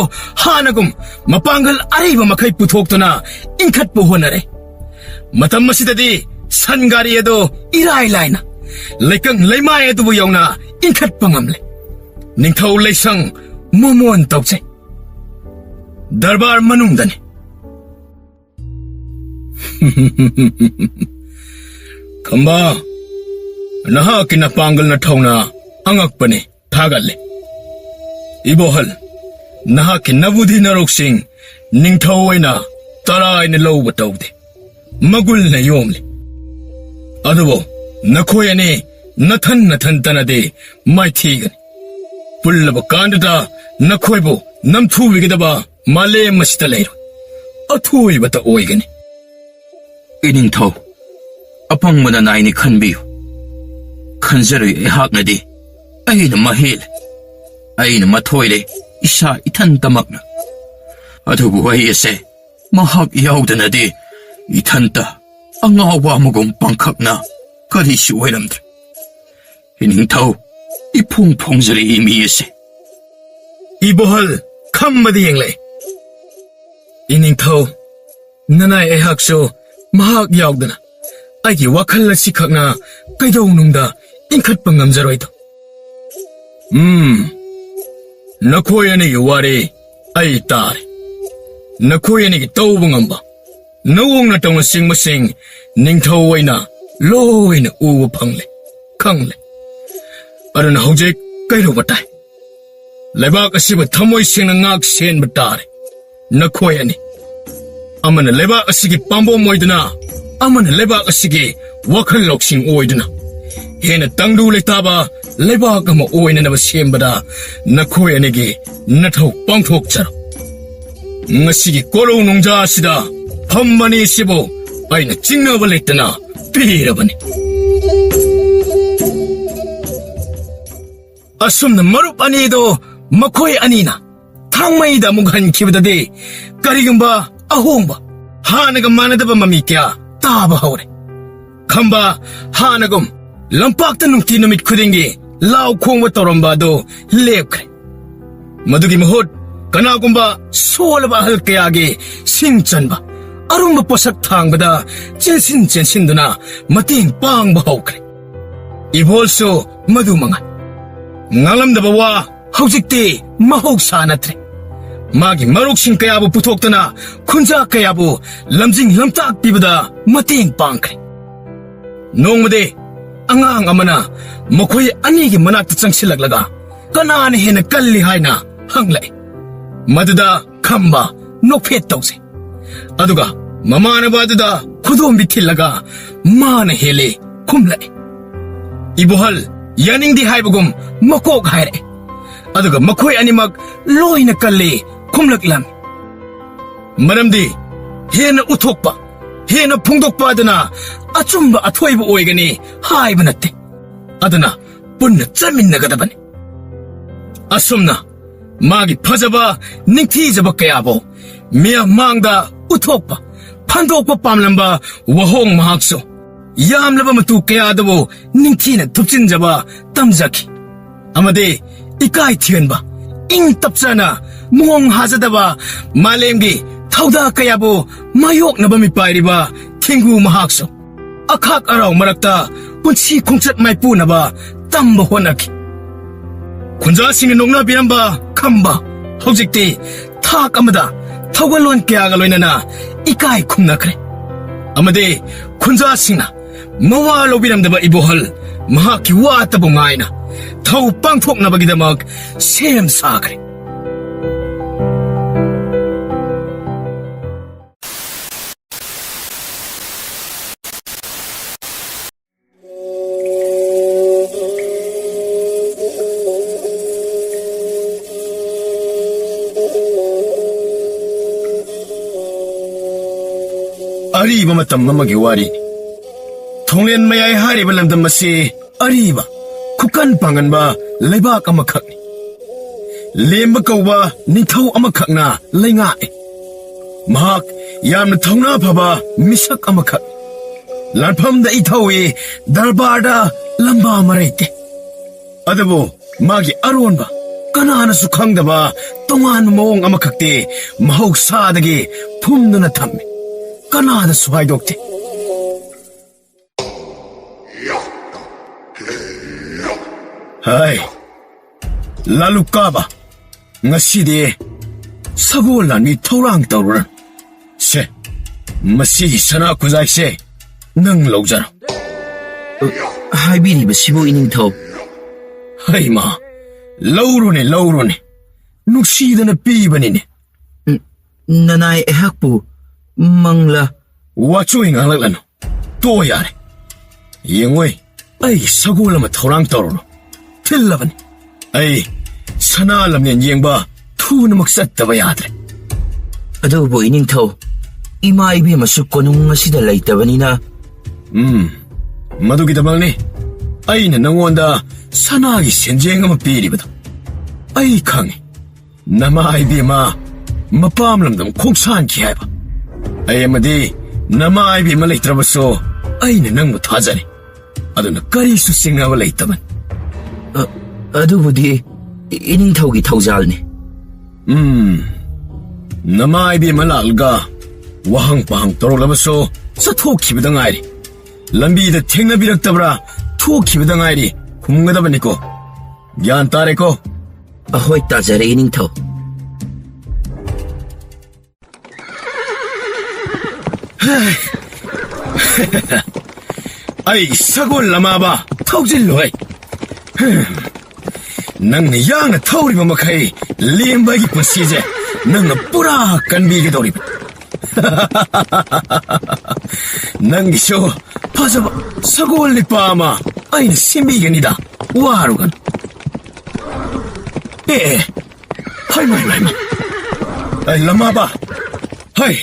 ꯍꯥꯟꯅꯒꯨꯝ ꯃꯄꯥꯡꯒꯜ ꯑꯔꯩꯕ ꯃꯈꯩ ꯄꯨꯊꯣꯛꯇꯨꯅ ꯏꯟꯈꯠꯄ ꯍꯣꯠꯅꯔꯦ꯫ ꯃꯇꯝ ꯑꯁꯤꯗꯗꯤ ꯁꯟ ꯒꯥꯔꯤ ꯑꯗꯨ ꯏꯔꯥꯏ ꯂꯥꯏꯅ ꯂꯩꯀꯪ ꯂꯩꯃꯥꯏ ꯑꯗꯨꯕꯨ ꯌꯧꯅ ꯏꯟꯈꯠꯄ ꯉꯝꯂꯦ꯫ ꯅꯤꯡꯊꯧ ꯂꯩꯁꯪ ꯃꯣꯃꯣꯟ ꯇꯧꯖꯩ꯫ ꯗꯔꯕꯥꯔ ꯃꯅꯨꯡꯗꯅꯤ꯫ ꯈꯝꯕ, ꯅꯍꯥꯛꯀꯤ ꯅꯄꯥꯡꯒꯜ ꯅꯊꯧꯅ ꯑꯉꯛꯄꯅꯤ, ꯊꯥꯒꯠꯂꯤ꯫ ꯏꯕꯣꯍꯜ, ꯅꯍꯥꯛꯀꯤ ꯅꯕꯨꯙꯤ ꯅꯔꯧꯁꯤꯡ ꯅꯤꯡꯊꯧ ꯑꯣꯏꯅ ꯇꯔꯥꯏꯅ ꯂꯧꯕ ꯇꯧꯗꯦ, ꯃꯒꯨꯜꯅ ꯌꯣꯝꯂꯤ꯫ ꯑꯗꯨꯕꯨ ꯅꯈꯣꯏ ꯑꯅꯤ ꯅꯊꯟ ꯅꯊꯟꯇꯅꯗꯤ ꯃꯥꯏꯊꯤꯒꯅꯤ꯫ ꯄꯨꯜꯂꯕ ꯀꯥꯟꯗꯨꯗ ꯅꯈꯣꯏꯕꯨ ꯅꯝꯊꯨꯕꯤꯒꯗꯕ ꯃꯥꯂꯦꯝ ꯑꯁꯤꯗ ꯂꯩꯔꯣꯏ꯫ ꯑꯊꯣꯏꯕꯇ ꯑꯣꯏꯒꯅꯤ꯫ ꯏꯅꯤꯡꯊꯧ, ꯑꯄꯪꯕꯅ ꯅꯥꯏꯅꯤ ꯈꯟꯕꯤꯌꯨ꯫ ꯈꯟꯖꯔꯨꯏ ꯑꯩꯍꯥꯛꯅꯗꯤ ꯑꯩꯅ ꯃꯍꯦꯜꯂꯦ, ꯑꯩꯅ ꯃꯊꯣꯏꯔꯦ, ꯏꯁꯥ ꯏꯊꯟꯇꯃꯛꯅ꯫ ꯑꯗꯨꯕꯨ ꯑꯩ ꯑꯁꯦ ꯃꯍꯥꯛ ꯌꯥꯎꯗꯅꯗꯤ ꯏꯊꯟꯇ ꯑꯉꯥꯎꯕ ꯑꯃꯒꯨꯝ ꯄꯪꯈꯛꯅ ꯀꯔꯤꯁꯨ ꯑꯣꯏꯔꯝꯗ꯭ꯔꯦ꯫ ꯏꯅꯤꯡꯊꯧ, ꯏꯐꯣꯡ ꯐꯣꯡꯖꯔꯛꯏ ꯃꯤ ꯑꯁꯦ꯫ ꯏꯕꯣꯍꯜ ꯈꯝꯕꯗ ꯌꯦꯡꯂꯛꯏ꯫ ꯏꯅꯤꯡꯊꯧ, ꯅꯅꯥꯏ ꯑꯩꯍꯥꯛꯁꯨ ꯃꯍꯥꯛ ꯌꯥꯎꯗꯅ ꯑꯩꯒꯤ ꯋꯥꯈꯜ ꯑꯁꯤꯈꯛꯅ ꯀꯩꯗꯧꯅꯨꯡꯗ ꯏꯟꯈꯠꯄ ꯉꯝꯖꯔꯣꯏꯗꯣ꯫ ꯎꯝ, ꯅꯈꯣꯏ ꯑꯅꯤꯒꯤ ꯋꯥꯔꯤ ꯑꯩ ꯇꯥꯔꯦ꯫ ꯅꯈꯣꯏ ꯑꯅꯤꯒꯤ ꯇꯧꯕ ꯉꯝꯕ ꯅꯧꯑꯣꯡ ꯅꯇꯧꯅꯆꯤꯡꯕꯁꯤꯡ ꯅꯤꯡꯊꯧ ꯑꯣꯏꯅ ꯂꯣꯏꯅ ꯎꯕ ꯐꯪꯂꯦ, ꯈꯪꯂꯦ꯫ ꯑꯗꯨꯅ ꯍꯧꯖꯤꯛ ꯀꯩꯗꯧꯕ ꯇꯥꯏ? ꯂꯩꯕꯥꯛ ꯑꯁꯤꯕꯨ ꯊꯃꯣꯏ ꯁꯦꯡꯅ ꯉꯥꯛ ꯁꯦꯟꯕ ꯇꯥꯔꯦ꯫ ꯅꯈꯣꯏ ꯑꯅꯤ, ꯑꯃꯅ ꯂꯩꯕꯥꯛ ꯑꯁꯤꯒꯤ ꯄꯥꯝꯕꯣꯝ ꯑꯣꯏꯗꯨꯅ, ꯑꯃꯅ ꯂꯩꯕꯥꯛ ꯑꯁꯤꯒꯤ ꯋꯥꯈꯜ ꯂꯧꯁꯤꯡ ꯑꯣꯏꯗꯨꯅ, ꯍꯦꯟꯅ ꯇꯪꯗꯨ ꯂꯩꯇꯥꯕ ꯂꯩꯕꯥꯛ ꯑꯃ ꯑꯣꯏꯅꯅꯕ ꯁꯦꯝꯕꯗ ꯅꯈꯣꯏ ꯑꯅꯤꯒꯤ ꯅꯊꯧ ꯄꯥꯡꯊꯣꯛꯆꯔꯣ꯫ ꯉꯁꯤꯒꯤ ꯀꯣꯂꯧ ꯅꯨꯡꯖꯥ ꯑꯁꯤꯗ ꯐꯝꯕꯅꯤ ꯑꯁꯤꯕꯨ ꯑꯩꯅ ꯆꯤꯡꯅꯕ ꯂꯩꯇꯅ ꯄꯤꯔꯕꯅꯤ꯫ ꯑꯁꯨꯝꯅ ꯃꯔꯨꯞ ꯑꯅꯤꯗꯣ ꯃꯈꯣꯏ ꯑꯅꯤꯅ ꯊꯥꯡꯃꯩꯗ ꯑꯃꯨꯛ ꯍꯟꯈꯤꯕꯗꯗꯤ ꯀꯔꯤꯒꯨꯝꯕ ꯑꯍꯣꯡꯕ, ꯍꯥꯟꯅꯒ ꯃꯥꯟꯅꯗꯕ ꯃꯃꯤ ꯀꯌꯥ ꯇꯥꯕ ꯍꯧꯔꯦ꯫ ꯈꯝꯕ ꯍꯥꯟꯅꯒꯨꯝ ꯂꯝꯄꯥꯛꯇ ꯅꯨꯡꯇꯤ ꯅꯨꯃꯤꯠ ꯈꯨꯗꯤꯡꯒꯤ ꯂꯥꯎ ꯈꯣꯡꯕ ꯇꯧꯔꯝꯕ ꯑꯗꯨ ꯂꯦꯞꯈ꯭ꯔꯦ꯫ ꯃꯗꯨꯒꯤ ꯃꯍꯨꯠ ꯀꯅꯥꯒꯨꯝꯕ ꯁꯣꯜꯂꯕ ꯑꯍꯜ ꯀꯌꯥꯒꯤ ꯁꯤꯡ ꯆꯟꯕ, ꯑꯔꯨꯝꯕ ꯄꯣꯠꯁꯛ ꯊꯥꯡꯕꯗ ꯆꯦꯟꯁꯤꯟ ꯆꯦꯟꯁꯤꯟꯗꯨꯅ ꯃꯇꯦꯡ ꯄꯥꯡꯕ ꯍꯧꯈ꯭ꯔꯦ꯫ ꯏꯕꯣꯜꯁꯨ ꯃꯗꯨ ꯃꯉꯥꯏ꯫ ꯉꯥꯡꯂꯝꯗꯕ ꯋꯥ ꯍꯧꯖꯤꯛꯇꯤ ꯃꯍꯧꯁꯥ ꯅꯠꯇ꯭ꯔꯦ꯫ ꯃꯥꯒꯤ ꯃꯔꯨꯞꯁꯤꯡ ꯀꯌꯥꯕꯨ ꯄꯨꯊꯣꯛꯇꯅ ꯈꯨꯟꯖꯥ ꯀꯌꯥꯕꯨ ꯂꯝꯖꯤꯡ ꯂꯝꯇꯥꯛ ꯄꯤꯕꯗ ꯃꯇꯦꯡ ꯄꯥꯡꯈ꯭ꯔꯦ꯫ ꯅꯣꯡꯃꯗꯤ ꯑꯉꯥꯡ ꯑꯃꯅ ꯃꯈꯣꯏ ꯑꯅꯤꯒꯤ ꯃꯅꯥꯛꯇ ꯆꯪꯁꯤꯜꯂꯛꯂꯒ ꯀꯅꯥꯅ ꯍꯦꯟꯅ ꯀꯜꯂꯤ ꯍꯥꯏꯅ ꯍꯪꯂꯛꯏ꯫ ꯃꯗꯨꯗ ꯈꯝꯕ ꯅꯣꯛꯐꯦꯠ ꯇꯧꯖꯩ꯫ ꯑꯗꯨꯒ ꯃꯃꯥꯟꯅꯕ ꯑꯗꯨꯗ ꯈꯨꯗꯣꯝꯕꯤ ꯊꯤꯜꯂꯒ ꯃꯥꯅ ꯍꯦꯜꯂꯤ ꯈꯨꯝꯂꯛꯏ꯫ ꯏꯕꯣꯍꯜ ꯌꯥꯅꯤꯡꯗꯦ ꯍꯥꯏꯕꯒꯨꯝ ꯃꯀꯣꯛ ꯍꯥꯏꯔꯛꯏ꯫ ꯑꯗꯨꯒ ꯃꯈꯣꯏ ꯑꯅꯤꯃꯛ ꯂꯣꯏꯅ ꯀꯜꯂꯤ ꯈꯨꯝꯂꯛꯂꯝꯃꯤ꯫ ꯃꯔꯝꯗꯤ ꯍꯦꯟꯅ ꯎꯠꯊꯣꯛꯄ, ꯍꯦꯟꯅ ꯐꯣꯡꯗꯣꯛꯄ ꯑꯗꯨꯅ ꯑꯆꯨꯝꯕ ꯑꯊꯣꯏꯕ ꯑꯣꯏꯒꯅꯤ ꯍꯥꯏꯕ ꯅꯠꯇꯦ꯫ ꯑꯗꯨꯅ ꯄꯨꯟꯅ ꯆꯠꯃꯤꯟꯅꯒꯗꯕꯅꯤ꯫ ꯑꯁꯨꯝꯅ ꯃꯥꯒꯤ ꯐꯖꯕ, ꯅꯤꯡꯊꯤꯖꯕ ꯀꯌꯥꯕꯨ ꯃꯤꯌꯥꯝ ꯃꯥꯡꯗ ꯎꯠꯊꯣꯛꯄ, ꯐꯟꯗꯣꯛꯄ ꯄꯥꯝꯂꯝꯕ ꯋꯥꯍꯣꯡ ꯃꯍꯥꯛꯁꯨ ꯌꯥꯝꯂꯕ ꯃꯇꯨ ꯀꯌꯥꯗꯕꯨ ꯅꯤꯡꯊꯤꯅ ꯊꯨꯞꯆꯤꯟꯖꯕ ꯇꯝꯖꯈꯤ꯫ ꯑꯃꯗꯤ ꯏꯀꯥꯏ ꯊꯤꯒꯟꯕ, ꯏꯪ ꯇꯞꯆꯅ ꯃꯑꯣꯡ ꯍꯥꯖꯗꯕ ꯃꯥꯂꯦꯝꯒꯤ ꯊꯧꯗꯥ ꯀꯌꯥꯕꯨ ꯃꯥꯌꯣꯛꯅꯕ ꯃꯤꯄꯥꯏꯔꯤꯕ ꯊꯦꯡꯒꯨ ꯃꯍꯥꯛꯁꯨ ꯑꯈꯥꯛ ꯑꯔꯥꯎ ꯃꯔꯛꯇ ꯄꯨꯟꯁꯤ ꯈꯣꯡꯆꯠ ꯃꯥꯏꯄꯨꯅꯕ ꯇꯝꯕ ꯍꯣꯠꯅꯈꯤ꯫ ꯈꯨꯟꯖꯥꯁꯤꯡꯅ ꯅꯣꯛꯅꯕꯤꯔꯝꯕ ꯈꯝꯕ ꯍꯧꯖꯤꯛꯇꯤ ꯊꯥꯛ ꯑꯃꯗ ꯊꯧꯒꯜꯂꯣꯟ ꯀꯌꯥꯒ ꯂꯣꯏꯅꯅ ꯏꯀꯥꯏ ꯈꯨꯝꯅꯈ꯭ꯔꯦ꯫ ꯑꯃꯗꯤ ꯈꯨꯟꯖꯥꯁꯤꯡꯅ ꯃꯋꯥ ꯂꯧꯕꯤꯔꯝꯗꯕ ꯏꯕꯣꯍꯜ ꯃꯍꯥꯛꯀꯤ ꯋꯥꯇꯕꯨ ꯉꯥꯏꯅ ꯊꯧ ꯄꯥꯡꯊꯣꯛꯅꯕꯒꯤꯗꯃꯛ ꯁꯦꯝ ꯁꯥꯈ꯭ꯔꯦ꯫ ꯑꯔꯤꯕ ꯃꯇꯝ ꯑꯃꯒꯤ ꯋꯥꯔꯤ꯫ ꯊꯣꯡꯂꯦꯟ ꯃꯌꯥꯏ ꯍꯥꯏꯔꯤꯕ ꯂꯝꯗꯝ ꯑꯁꯤ ꯑꯔꯤꯕ, ꯈꯨꯀꯟ ꯄꯥꯡꯒꯟꯕ ꯂꯩꯕꯥꯛ ꯑꯃꯈꯛꯅꯤ꯫ ꯂꯦꯝꯕ ꯀꯧꯕ ꯅꯤꯡꯊꯧ ꯑꯃꯈꯛꯅ ꯂꯩꯉꯥꯛꯏ꯫ ꯃꯍꯥꯛ ꯌꯥꯝꯅ ꯊꯧꯅꯥ ꯐꯕ ꯃꯤꯁꯛ ꯑꯃꯈꯛ꯫ ꯂꯥꯟꯐꯝꯗ ꯏꯊꯧꯏ, ꯗꯔꯕꯥꯔꯗ ꯂꯝꯕꯥ ꯃꯔꯩꯇꯦ꯫ ꯑꯗꯨꯕꯨ ꯃꯥꯒꯤ ꯑꯔꯣꯟꯕ, ꯀꯅꯥꯅꯁꯨ ꯈꯪꯗꯕ ꯇꯣꯉꯥꯟꯕ ꯃꯑꯣꯡ ꯑꯃꯈꯛꯇꯤ ꯃꯍꯧꯁꯥꯗꯒꯤ ꯐꯨꯝꯗꯨꯅ ꯊꯝꯃꯤ꯫ ꯀꯅꯥꯗꯁꯨ ꯍꯥꯏꯗꯣꯛꯇꯦ꯫ ꯑꯩ, ꯂꯥꯂꯨꯛ ꯀꯥꯕ, ꯉꯁꯤꯗꯤ ꯁꯒꯣꯜ ꯂꯥꯟꯃꯤ ꯊꯧꯔꯥꯡ ꯇꯧꯔꯨꯔ꯫ ꯁꯦ, ꯃꯁꯤꯒꯤ ꯁꯅꯥ ꯈꯨꯖꯥꯏꯁꯦ ꯅꯪ ꯂꯧꯖꯔꯣ꯫ ꯑ, ꯍꯥꯏꯕꯤꯔꯤꯕꯁꯤꯕꯨ, ꯏꯅꯤꯡꯊꯧ? ꯍꯩꯃꯥ, ꯂꯧꯔꯨꯅꯦ, ꯂꯧꯔꯨꯅꯦ꯫ ꯅꯨꯡꯁꯤꯗꯅ ꯄꯤꯕꯅꯤꯅꯦ꯫ ꯎꯝ, ꯅꯅꯥꯏ ꯑꯩꯍꯥꯛꯄꯨ ꯃꯪꯂꯥ꯫ ꯋꯥꯆꯣꯏ ꯉꯥꯡꯂꯛꯂꯅꯨ꯫ ꯇꯣ ꯌꯥꯔꯦ꯫ ꯌꯦꯡꯉꯣꯏ, ꯑꯩꯒꯤ ꯁꯒꯣꯜ ꯑꯃ ꯊꯧꯔꯥꯡ ꯇꯧꯔꯨꯔꯣ꯫ ꯊꯤꯜꯂꯕꯅꯤ꯫ ꯑꯩ ꯁꯅꯥ ꯂꯝꯖꯦꯟ ꯌꯦꯡꯕ ꯊꯨꯅꯃꯛ ꯆꯠꯇꯕ ꯌꯥꯗ꯭ꯔꯦ꯫ ꯑꯗꯨꯕꯨ ꯏꯅꯤꯡꯊꯧ, ꯏꯃꯥ ꯏꯕꯦꯝꯃꯁꯨ ꯀꯣꯅꯨꯡ ꯑꯁꯤꯗ ꯂꯩꯇꯕꯅꯤꯅ꯫ ꯎꯝ, ꯃꯗꯨꯒꯤꯗꯃꯛꯅꯤ ꯑꯩꯅ ꯅꯪꯉꯣꯟꯗ ꯁꯅꯥꯒꯤ ꯁꯦꯟꯖꯦꯡ ꯑꯃ ꯄꯤꯔꯤꯕꯗꯣ꯫ ꯑꯩ ꯈꯪꯉꯤ, ꯅꯃꯥ ꯏꯕꯦꯝꯃ ꯃꯄꯥꯝ ꯂꯝꯗꯝ ꯈꯣꯡꯁꯥꯟꯈꯤ ꯍꯥꯏꯕ꯫ ꯑꯩ ꯑꯃꯗꯤ ꯅꯃꯥ ꯏꯕꯦꯝꯃ ꯂꯩꯇ꯭ꯔꯕꯁꯨ ꯑꯩꯅ ꯅꯪꯕꯨ ꯊꯥꯖꯔꯤ꯫ ꯑꯗꯨꯅ ꯀꯔꯤꯁꯨ ꯆꯤꯡꯅꯕ ꯂꯩꯇꯕꯅꯤ꯫ ꯑ, ꯑꯗꯨꯕꯨꯗꯤ ꯏ-, ꯏꯅꯤꯡꯊꯧꯒꯤ ꯊꯧꯖꯥꯜꯅꯤ꯫ ꯎꯝ, ꯅꯃꯥ ꯏꯕꯦꯝꯃ ꯂꯥꯛꯂꯒ ꯋꯥꯍꯪ ꯄꯥꯍꯪ ꯇꯧꯔꯛꯂꯕꯁꯨ ꯆꯠꯊꯣꯛꯈꯤꯕꯗ ꯉꯥꯏꯔꯤ꯫ ꯂꯝꯕꯤꯗ ꯊꯦꯡꯅꯕꯤꯔꯛꯇꯕ꯭ꯔꯥ ꯊꯣꯛꯈꯤꯕꯗ ꯉꯥꯏꯔꯤ ꯈꯨꯝꯒꯗꯕꯅꯤꯀꯣ꯫ ꯒ꯭ꯌꯥꯟ ꯇꯥꯔꯦꯀꯣ? ꯑꯍꯣꯏ, ꯇꯥꯖꯔꯦ, ꯏꯅꯤꯡꯊꯧ꯫ ꯑꯩ ꯁꯒꯣꯜ ꯂꯃꯥꯕ ꯊꯧꯖꯤꯜꯂꯣꯏ꯫ ꯅꯪꯅ ꯌꯥꯡꯅ ꯊꯧꯔꯤꯕ ꯃꯈꯩ ꯂꯦꯝꯕ ꯑꯩꯒꯤ ꯄꯨꯟꯁꯤꯁꯦ ꯅꯪꯅ ꯄꯨꯔꯥ ꯀꯟꯕꯤꯒꯗꯧꯔꯤꯕ꯫ ꯅꯪꯒꯤꯁꯨ ꯐꯖꯕ ꯁꯒꯣꯜ ꯅꯤꯄꯥ ꯑꯃ ꯑꯩꯅ ꯁꯦꯝꯕꯤꯒꯅꯤꯗ, ꯋꯥꯔꯨꯒꯅꯨ꯫ ꯑꯦ, ꯑꯦ, ꯍꯩꯃ, ꯍꯩꯃ, ꯍꯩꯃ꯫ ꯑꯩ ꯂꯃꯥꯕ, ꯍꯩ,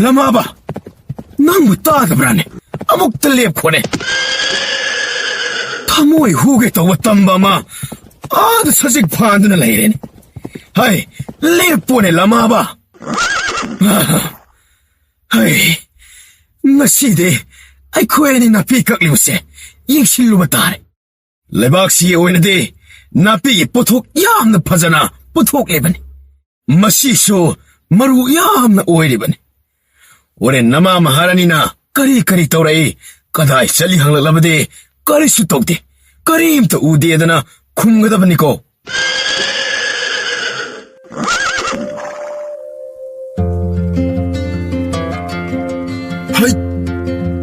ꯂꯃꯥꯕ, ꯅꯪꯕꯨ ꯇꯥꯗꯕ꯭ꯔꯥꯅꯦ? ꯑꯃꯨꯛꯇ ꯂꯦꯞꯈꯣꯅꯦ꯫ ꯊꯃꯣꯏ ꯍꯨꯒꯦ ꯇꯧꯕ ꯇꯝꯕ ꯑꯃ ꯑꯥꯗ ꯁꯖꯤꯛ ꯐꯥꯟꯗꯨꯅ ꯂꯩꯔꯦꯅꯦ꯫ ꯍꯩ, ꯂꯦꯞꯄꯣꯅꯦ, ꯂꯃꯥꯕ꯫ ꯍꯩ, ꯉꯁꯤꯗꯤ ꯑꯩꯈꯣꯏ ꯑꯅꯤ ꯅꯥꯄꯤ ꯀꯛꯂꯤꯕꯁꯦ ꯌꯦꯡꯁꯤꯜꯂꯨꯕ ꯇꯥꯔꯦ꯫ ꯂꯩꯕꯥꯛꯁꯤꯒꯤ ꯑꯣꯏꯅꯗꯤ ꯅꯥꯄꯤꯒꯤ ꯄꯣꯠꯊꯣꯛ ꯌꯥꯝꯅ ꯐꯖꯅ ꯄꯨꯊꯣꯛꯂꯤꯕꯅꯤ꯫ ꯃꯁꯤꯁꯨ ꯃꯔꯨ ꯌꯥꯝꯅ ꯑꯣꯏꯔꯤꯕꯅꯤ꯫ ꯍꯣꯔꯦꯟ ꯅꯃꯥ ꯃꯍꯥꯔꯥꯅꯤꯅ ꯀꯔꯤ ꯀꯔꯤ ꯇꯧꯔꯛꯏ, ꯀꯗꯥꯏ ꯆꯠꯂꯤ ꯍꯪꯂꯛꯂꯕꯗꯤ ꯀꯔꯤꯁꯨ ꯇꯧꯗꯦ꯫ ꯀꯔꯤꯝꯇ ꯎꯗꯦꯗꯅ ꯈꯨꯝꯒꯗꯕꯅꯤꯀꯣ꯫ ꯍꯩꯠ!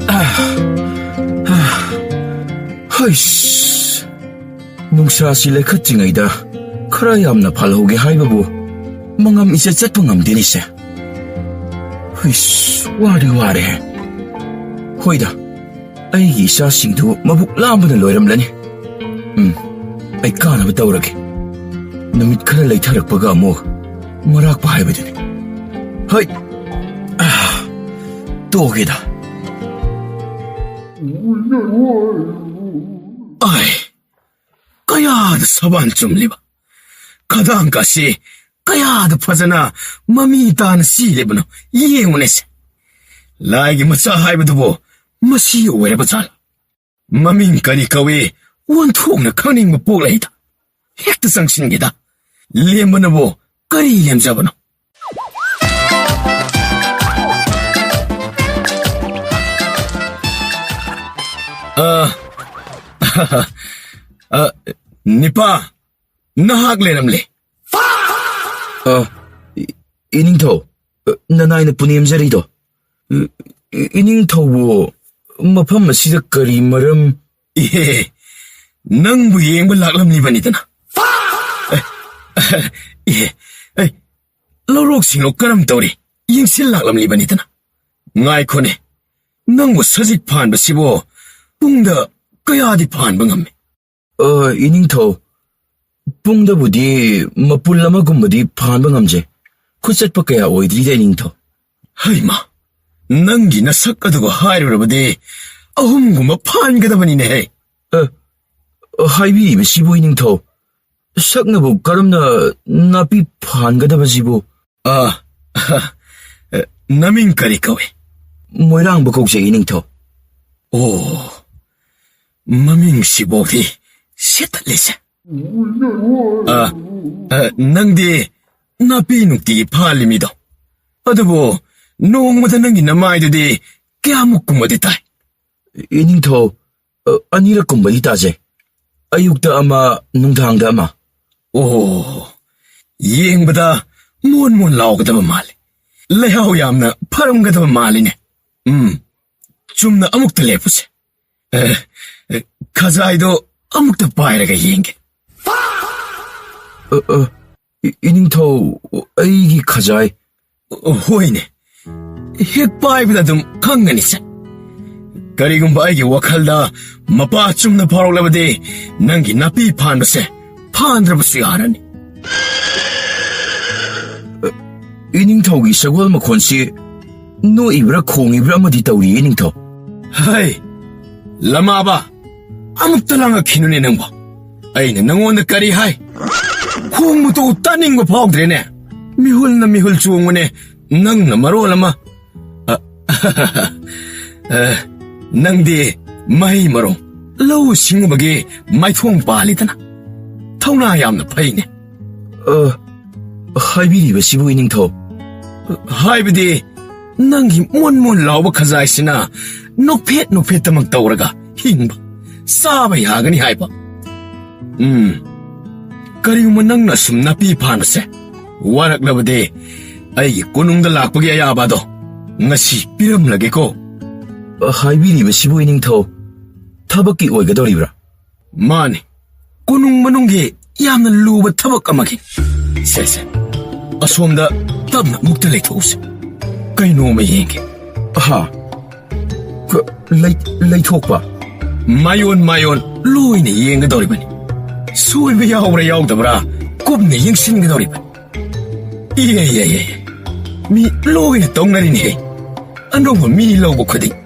ꯑꯥ! ꯑꯥ! ꯍꯩꯁ! ꯅꯨꯡꯁꯥꯁꯤ ꯂꯩꯈꯠꯇ꯭ꯔꯤꯉꯩꯗ ꯈꯔ ꯌꯥꯝꯅ ꯐꯥꯜꯍꯧꯒꯦ ꯍꯥꯏꯕꯕꯨ ꯃꯉꯝ ꯏꯆꯠ ꯆꯠꯄ ꯉꯝꯗꯦꯅꯦꯁꯦ꯫ ꯍꯨꯏꯁ, ꯋꯥꯗꯤ ꯋꯥꯔꯦꯍꯦ꯫ ꯍꯣꯏꯗ, ꯑꯩꯒꯤ ꯏꯆꯥꯁꯤꯡꯗꯨ ꯃꯕꯨꯛ ꯂꯥꯝꯕꯅ ꯂꯣꯏꯔꯝꯂꯅꯤ꯫ ꯎꯝ, ꯑꯩ ꯀꯥꯅꯕ ꯇꯧꯔꯒꯦ꯫ ꯅꯨꯃꯤꯠ ꯈꯔ ꯂꯩꯊꯔꯛꯄꯒ ꯑꯃꯨꯛ ꯃꯔꯥꯛꯄ ꯍꯥꯏꯕꯗꯨꯅꯤ꯫ ꯍꯣꯏ, ꯑꯥ, ꯇꯣꯛꯑꯒꯦꯗ꯫ ꯑꯥꯏ, ꯀꯌꯥꯗ ꯁꯕꯥꯟ ꯆꯨꯝꯂꯤꯕ! ꯈꯗꯥꯡꯒꯁꯤ ꯀꯌꯥꯗ ꯐꯖꯅ ꯃꯃꯤ ꯇꯥꯅ ꯆꯦꯜꯂꯤꯕꯅꯣ ꯌꯦꯡꯉꯨꯅꯦꯁꯦ꯫ ꯂꯥꯏꯒꯤ ꯃꯆꯥ ꯍꯥꯏꯕꯗꯨꯕꯨ ꯃꯁꯤ ꯑꯣꯏꯔꯕ ꯖꯥꯠꯂ? ꯃꯃꯤꯡ ꯀꯔꯤ ꯀꯧꯏ? ꯑꯣꯟꯊꯣꯛꯅ ꯈꯪꯅꯤꯡꯕ ꯄꯣꯛꯂꯛꯏꯗ꯫ ꯍꯦꯛꯇ ꯆꯪꯁꯤꯟꯒꯦꯗ꯫ ꯂꯦꯝꯕꯅꯕꯨ ꯀꯔꯤ ꯂꯦꯝꯖꯕꯅꯣ? ꯑ, ꯑ, ꯅꯤꯄꯥ, ꯅꯍꯥꯛ ꯂꯩꯔꯝꯂꯦ꯫ ꯑ, ꯏ-, ꯏꯅꯤꯡꯊꯧ, ꯑ, ꯅꯅꯥꯏꯅ ꯄꯨꯅꯦꯝꯖꯔꯤꯗꯣ꯫ ꯏ-, ꯏ-, ꯏꯅꯤꯡꯊꯧꯕꯨ ꯃꯐꯝ ꯑꯁꯤꯗ ꯀꯔꯤ ꯃꯔꯝ? ꯏꯍꯦ, ꯅꯪꯕꯨ ꯌꯦꯡꯕ ꯂꯥꯛꯂꯝꯂꯤꯕꯅꯤꯗꯅ꯫ ꯑꯦ, ꯏꯍꯦ, ꯑꯦ, ꯂꯧꯔꯣꯛꯁꯤꯡꯂꯣ ꯀꯔꯝ ꯇꯧꯔꯤ? ꯌꯦꯡꯁꯤꯜ ꯂꯥꯛꯂꯝꯂꯤꯕꯅꯤꯗꯅ꯫ ꯉꯥꯏꯈꯣꯅꯦ, ꯅꯪꯕꯨ ꯁꯖꯤꯛ ꯐꯥꯟꯕꯁꯤꯕꯨ ꯄꯨꯡꯗ ꯀꯌꯥꯗꯤ ꯐꯥꯟꯕ ꯉꯝꯃꯤ? ꯑ, ꯏꯅꯤꯡꯊꯧ, ꯄꯨꯡꯗꯕꯨꯗꯤ ꯃꯄꯨꯜ ꯑꯃꯒꯨꯝꯕꯗꯤ ꯐꯥꯟꯕ ꯉꯝꯖꯩ꯫ ꯈꯨꯠ ꯆꯠꯄ ꯀꯌꯥ ꯑꯣꯏꯗ꯭ꯔꯤꯗ, ꯏꯅꯤꯡꯊꯧ꯫ ꯍꯩꯃꯥ, ꯅꯪꯒꯤ ꯅꯁꯛ ꯑꯗꯨꯒ ꯍꯥꯏꯔꯨꯔꯕꯗꯤ ꯑꯍꯨꯝꯒꯨꯝꯕ ꯐꯥꯟꯒꯗꯕꯅꯤꯅꯦꯍꯦ꯫ ꯑ, ꯍꯥꯏꯕꯤꯔꯤꯕꯁꯤꯕꯨ, ꯏꯅꯤꯡꯊꯧ, ꯁꯛꯅꯕꯨ ꯀꯔꯝꯅ ꯅꯥꯄꯤ ꯐꯥꯟꯒꯗꯕꯁꯤꯕꯨ? ꯑ, ꯅꯃꯤꯡ ꯀꯔꯤ ꯀꯧꯏ? ꯃꯣꯏꯔꯥꯡꯕ ꯀꯧꯖꯩ, ꯏꯅꯤꯡꯊꯧ꯫ ꯑꯣ, ꯃꯃꯤꯡꯁꯤꯐꯥꯎꯗꯤ ꯁꯦꯠꯇꯠꯂꯤꯁꯦ꯫ ꯑ, ꯑ, ꯅꯪꯗꯤ ꯅꯥꯄꯤ ꯅꯨꯡꯇꯤꯒꯤ ꯐꯥꯜꯂꯤ ꯃꯤꯗꯣ꯫ ꯑꯗꯨꯕꯨ ꯅꯣꯡꯃꯗ ꯅꯪꯒꯤ ꯅꯃꯥꯏꯗꯨꯗꯤ ꯀꯌꯥꯃꯨꯛ ꯀꯨꯝꯕꯗꯤ ꯇꯥꯏ? ꯏꯅꯤꯡꯊꯧ, ꯑ, ꯑꯅꯤꯔꯛ ꯀꯨꯝꯕꯗꯤ ꯇꯥꯖꯩ꯫ ꯑꯌꯨꯛꯇ ꯑꯃ, ꯅꯨꯡꯗꯥꯡꯗ ꯑꯃ꯫ ꯑꯣ, ꯌꯦꯡꯕꯗ ꯃꯣꯟ ꯃꯣꯟ ꯂꯥꯎꯒꯗꯕ ꯃꯥꯜꯂꯤ꯫ ꯂꯩꯍꯥꯎ ꯌꯥꯝꯅ ꯐꯔꯝꯒꯗꯕ ꯃꯥꯜꯂꯤꯅꯦ꯫ ꯎꯝ, ꯆꯨꯝꯅ ꯑꯃꯨꯛꯇ ꯂꯦꯞꯄꯨꯁꯦ꯫ ꯑꯦ, ꯑꯦ, ꯈꯖꯥꯏꯗꯣ ꯑꯃꯨꯛꯇ ꯄꯥꯏꯔꯒ ꯌꯦꯡꯒꯦ꯫ ꯑ, ꯑ, ꯏ-, ꯏꯅꯤꯡꯊꯧ, ꯑꯩꯒꯤ ꯈꯖꯥꯏ꯫ ꯍꯣꯏꯅꯦ, ꯍꯦꯛ ꯄꯥꯏꯕꯗ ꯑꯗꯨꯝ ꯈꯪꯒꯅꯤꯁꯦ꯫ ꯀꯔꯤꯒꯨꯝꯕ ꯑꯩꯒꯤ ꯋꯥꯈꯜꯗ ꯃꯄꯥ ꯆꯨꯝꯅ ꯐꯥꯎꯔꯛꯂꯕꯗꯤ, ꯅꯪꯒꯤ ꯅꯥꯄꯤ ꯐꯥꯟꯕꯁꯦ ꯐꯥꯟꯗ꯭ꯔꯕꯁꯨ ꯌꯥꯔꯅꯤ꯫ ꯏꯅꯤꯡꯊꯧꯒꯤ ꯁꯒꯣꯜ ꯃꯈꯣꯟꯁꯤ ꯅꯣꯛꯏꯕ꯭ꯔꯥ ꯈꯣꯡꯉꯤꯕ꯭ꯔꯥ ꯑꯃꯗꯤ ꯇꯧꯔꯤꯌꯦ, ꯏꯅꯤꯡꯊꯧ꯫ ꯍꯩ, ꯂꯃꯥꯕ, ꯑꯃꯨꯛꯇ ꯂꯥꯡꯉꯛꯈꯤꯅꯨꯅꯦ ꯅꯪꯕꯣ꯫ ꯑꯩꯅ ꯅꯪꯉꯣꯟꯗ ꯀꯔꯤ ꯍꯥꯏ? ꯈꯣꯡꯕꯗꯨ ꯇꯥꯅꯤꯡꯕ ꯐꯥꯎꯗ꯭ꯔꯦꯅꯦ꯫ ꯃꯤꯍꯨꯜꯅ ꯃꯤꯍꯨꯜ ꯆꯣꯡꯉꯨꯅꯦ, ꯅꯪꯅ ꯃꯔꯣꯜ ꯑꯃ꯫ ꯑ, ꯑ, ꯅꯪꯗꯤ ꯃꯍꯩ ꯃꯔꯣꯡ, ꯂꯧꯎ ꯁꯤꯡꯎꯕꯒꯤ ꯃꯥꯏꯊꯣꯡ ꯄꯥꯜꯂꯤꯗꯅ꯫ ꯊꯧꯅꯥ ꯌꯥꯝꯅ ꯐꯩꯅꯦ꯫ ꯑ, ꯍꯥꯏꯕꯤꯔꯤꯕꯁꯤꯕꯨ, ꯏꯅꯤꯡꯊꯧ? ꯍꯥꯏꯕꯗꯤ, ꯅꯪꯒꯤ ꯃꯣꯟ ꯃꯣꯟ ꯂꯥꯎꯕ ꯈꯖꯥꯏꯁꯤꯅ ꯅꯣꯛꯐꯦꯠ ꯅꯣꯛꯐꯦꯠꯇꯃꯛ ꯇꯧꯔꯒ ꯍꯤꯡꯕ, ꯆꯥꯕ ꯌꯥꯒꯅꯤ ꯍꯥꯏꯕ꯫ ꯎꯝ, ꯀꯔꯤꯒꯨꯝꯕ ꯅꯪꯅ ꯁꯨꯝ ꯅꯥꯄꯤ ꯐꯥꯟꯕꯁꯦ ꯋꯥꯔꯛꯂꯕꯗꯤ, ꯑꯩꯒꯤ ꯀꯣꯅꯨꯡꯗ ꯂꯥꯛꯄꯒꯤ ꯑꯌꯥꯕ ꯑꯗꯣ ꯉꯁꯤ ꯄꯤꯔꯝꯂꯒꯦꯀꯣ꯫ ꯍꯥꯏꯕꯤꯔꯤꯕꯁꯤꯕꯨ, ꯏꯅꯤꯡꯊꯧ, ꯊꯕꯛꯀꯤ ꯑꯣꯏꯒꯗꯧꯔꯤꯕ꯭ꯔꯥ? ꯃꯥꯅꯤ, ꯀꯣꯅꯨꯡ ꯃꯅꯨꯡꯒꯤ ꯌꯥꯝꯅ ꯂꯨꯕ ꯊꯕꯛ ꯑꯃꯒꯤ꯫ ꯁꯦ, ꯁꯦ, ꯑꯁꯣꯝꯗ ꯇꯞꯅ ꯑꯃꯨꯛꯇ ꯂꯩꯊꯣꯛꯎꯁꯦ, ꯀꯩꯅꯣꯝꯃ ꯌꯦꯡꯒꯦ꯫ ꯑꯍꯥ, ꯀ-, ꯂꯩ-, ꯂꯩꯊꯣꯛꯄ? ꯃꯥꯌꯣꯟ ꯃꯥꯌꯣꯟ ꯂꯣꯏꯅ ꯌꯦꯡꯒꯗꯧꯔꯤꯕꯅꯤ꯫ ꯁꯣꯏꯕ ꯌꯥꯎꯕ꯭ꯔꯥ ꯌꯥꯎꯗꯕ꯭ꯔꯥ ꯀꯨꯞꯅ ꯌꯦꯡꯁꯤꯟꯒꯗꯧꯔꯤꯕꯅꯤ꯫ ꯏꯌꯦ, ꯏꯌꯦ, ꯏꯌꯦ, ꯃꯤ ꯂꯣꯏꯅ ꯇꯧꯅꯔꯤꯅꯦꯍꯦ, ꯑꯅꯧꯕ ꯃꯤ ꯂꯧꯕ ꯈꯨꯗꯤꯡ꯫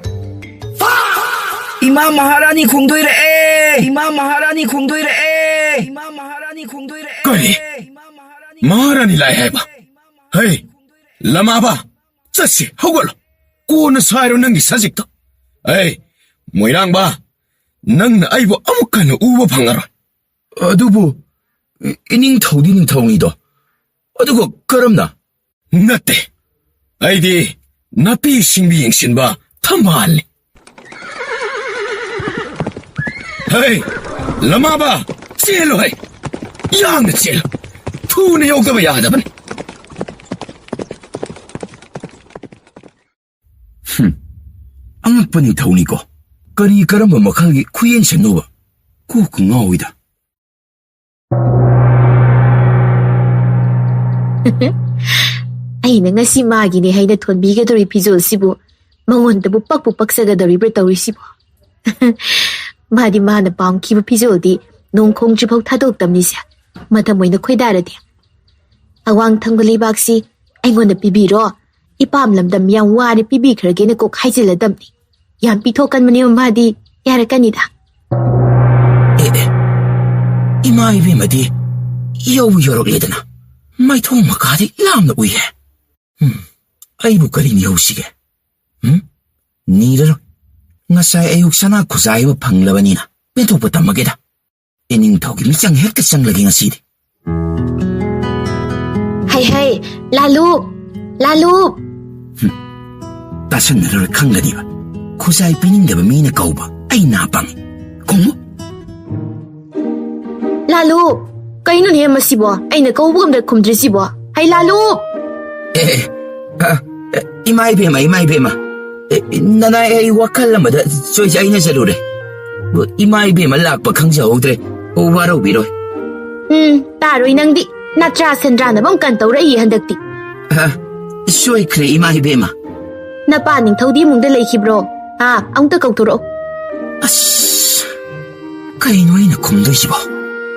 ꯏꯃꯥ ꯃꯍꯥꯔꯥꯅꯤ ꯈꯣꯡꯗꯣꯏꯔꯛꯑꯦ! ꯏꯃꯥ ꯃꯍꯥꯔꯥꯅꯤ ꯈꯣꯡꯗꯣꯏꯔꯛꯑꯦ! ꯏꯃꯥ ꯃꯍꯥꯔꯥꯅꯤ ꯈꯣꯡꯗꯣꯏꯔꯛꯑꯦ! ꯀꯔꯤ? ꯏꯃꯥ ꯃꯍꯥꯔꯥꯅꯤ ꯃꯍꯥꯔꯥꯅꯤ ꯈꯣꯡꯗꯣꯏꯔꯛꯑꯦ! ꯂꯥꯛꯑꯦ ꯍꯥꯏꯕ? ꯍꯩ, ꯂꯃꯥꯕ, ꯆꯠꯁꯤ, ꯍꯧꯒꯠꯂꯣ꯫ ꯀꯣꯟꯅ ꯁꯥꯏꯔꯣ ꯅꯪꯒꯤ ꯁꯖꯤꯛꯇꯣ꯫ ꯑꯩ, ꯃꯣꯏꯔꯥꯡꯕ, ꯅꯪꯅ ꯑꯩꯕꯨ ꯑꯃꯨꯛ ꯍꯟꯅ ꯎꯕ ꯐꯪꯉꯔꯣꯏ꯫ ꯑꯗꯨꯕꯨ, ꯏ-, ꯏꯅꯤꯡꯊꯧꯗꯤ ꯅꯤꯡꯊꯧꯅꯤꯗꯣ꯫ ꯑꯗꯨꯒ ꯀꯔꯝꯅ? ꯅꯠꯇꯦ꯫ ꯑꯩꯗꯤ ꯅꯥꯄꯤ ꯁꯤꯡꯕꯤ ꯌꯦꯡꯁꯤꯟꯕ ꯊꯝꯕꯥꯜꯅꯤ꯫ ꯍꯩ! ꯂꯃꯥꯕ, ꯆꯦꯜꯂꯨ ꯍꯩ! ꯌꯥꯡꯅ ꯆꯦꯜꯂꯨ! ꯊꯨꯅ ꯌꯧꯗꯕ ꯌꯥꯗꯕꯅꯤ꯫ ꯍꯨꯝ, ꯑꯉꯛꯄ ꯅꯤꯡꯊꯧꯅꯤꯀꯣ꯫ ꯀꯔꯤ ꯀꯔꯝꯕ ꯃꯈꯜꯒꯤ ꯈꯨꯌꯦꯡꯁꯟꯅꯣꯕ? ꯀꯣꯛꯀ ꯉꯥꯎꯏꯗ꯫ ꯑꯩꯅ ꯉꯁꯤ ꯃꯥꯒꯤꯅꯦ ꯍꯥꯏꯅ ꯊꯣꯟꯕꯤꯒꯗꯧꯔꯤ ꯐꯤꯖꯣꯜꯁꯤꯕꯨ ꯃꯉꯣꯟꯗꯕꯨ ꯄꯛꯄꯨ ꯄꯛꯆꯒꯗꯧꯔꯤꯕ꯭ꯔꯥ ꯇꯧꯔꯤꯁꯤꯕꯨ? ꯃꯥꯗꯤ ꯃꯥꯅ ꯄꯥꯝꯈꯤꯕ ꯐꯤꯖꯣꯜꯗꯤ ꯅꯣꯡ ꯈꯣꯡꯗ꯭ꯔꯤꯐꯥꯎ ꯊꯥꯗꯣꯛꯇꯕꯅꯤꯁꯦ꯫ ꯃꯇꯝ ꯑꯣꯏꯅ ꯈꯣꯏꯗꯥꯔꯗꯤ꯫ ꯑꯋꯥꯡ ꯊꯪꯕ ꯂꯩꯕꯥꯛꯁꯤ ꯑꯩꯉꯣꯟꯗ ꯄꯤꯕꯤꯔꯣ, ꯏꯄꯥꯝ ꯂꯝꯗꯝ ꯌꯥꯝ ꯋꯥꯔꯦ ꯄꯤꯕꯤꯈ꯭ꯔꯒꯦꯅ ꯀꯣꯛ ꯍꯥꯏꯖꯤꯜꯂꯗꯝꯅꯤ꯫ ꯌꯥꯝ ꯄꯤꯊꯣꯛꯀꯟꯕꯅꯦꯕ ꯃꯥꯗꯤ, ꯌꯥꯔꯛꯀꯅꯤꯗ꯫ ꯑꯦ, ꯑꯦ, ꯏꯃꯥ ꯏꯕꯦꯝꯃꯗꯤ ꯌꯧ ꯌꯧꯔꯛꯂꯦꯗꯅ, ꯃꯥꯏꯊꯣꯡ ꯃꯀꯥꯗꯤ ꯂꯥꯝꯅ ꯎꯏꯍꯦ꯫ ꯎꯝ, ꯑꯩꯕꯨ ꯀꯔꯤ ꯅꯤꯍꯧꯁꯤꯒꯦ? ꯎꯝ? ꯅꯤꯔꯔꯣꯏ꯫ ꯉꯁꯥꯏ ꯑꯌꯨꯛ ꯁꯅꯥ ꯈꯨꯖꯥꯏ ꯑꯃ ꯐꯪꯂꯕꯅꯤꯅ ꯄꯦꯟꯊꯣꯛꯄ ꯇꯝꯃꯒꯦꯗ꯫ ꯏꯅꯤꯡꯊꯧꯒꯤ ꯃꯤꯆꯪ ꯍꯦꯛꯇ ꯆꯪꯂꯒꯦ ꯉꯁꯤꯗꯤ꯫ ꯍꯩ ꯍꯩ, ꯂꯥꯂꯨ, ꯂꯥꯂꯨ꯫ ꯍꯨꯝ, ꯇꯥꯁꯟꯅꯔꯨꯔ ꯈꯪꯒꯅꯤꯕ꯫ ꯈꯨꯖꯥꯏ ꯄꯤꯅꯤꯡꯗꯕ ꯃꯤꯅ ꯀꯧꯕ ꯑꯩ ꯅꯥ ꯄꯪꯉꯤ꯫ ꯈꯨꯝꯃꯨ꯫ ꯂꯥꯂꯨ, ꯀꯩꯅꯣꯅꯦ ꯃꯁꯤꯕꯣ? ꯑꯩꯅ ꯀꯧꯕꯒ ꯑꯝꯇ ꯈꯨꯝꯗ꯭ꯔꯤꯁꯤꯕꯣ? ꯍꯩ ꯂꯥꯂꯨ! ꯑꯦ, ꯑꯦ, ꯑ, ꯑꯦ, ꯏꯃꯥ ꯏꯕꯦꯝꯃ, ꯏꯃꯥ ꯏꯕꯦꯝꯃ꯫ ꯑꯦ, ꯅꯅꯥꯏ ꯑꯩ ꯋꯥꯈꯜ ꯑꯃꯗ ꯆꯣꯏꯖꯥꯏꯅꯖꯔꯨꯔꯦ꯫ ꯏꯃꯥ ꯏꯕꯦꯝꯃ ꯂꯥꯛꯄ ꯈꯪꯖꯍꯧꯗ꯭ꯔꯦ꯫ ꯋꯥꯔꯧꯕꯤꯔꯣꯏ꯫ ꯎꯝ, ꯇꯥꯔꯣꯏ ꯅꯪꯗꯤ꯫ ꯅꯇ꯭ꯔꯥ ꯁꯦꯟꯗ꯭ꯔꯥꯅꯕ ꯑꯃ ꯀꯟ ꯇꯧꯔꯛꯏ ꯍꯟꯗꯛꯇꯤ꯫ ꯑ, ꯁꯣꯏꯈ꯭ꯔꯦ ꯏꯃꯥ ꯏꯕꯦꯝꯃ꯫ ꯅꯄꯥ ꯅꯤꯡꯊꯧꯗꯤ ꯏꯃꯨꯡꯗ ꯂꯩꯈꯤꯕ꯭ꯔꯣ? ꯑꯥ, ꯑꯃꯨꯛꯇ ꯀꯧꯊꯣꯔꯛꯑꯣ꯫ ꯑꯁ, ꯀꯩꯅꯣ ꯑꯩꯅ ꯈꯨꯝꯗꯣꯏꯁꯤꯕꯣ?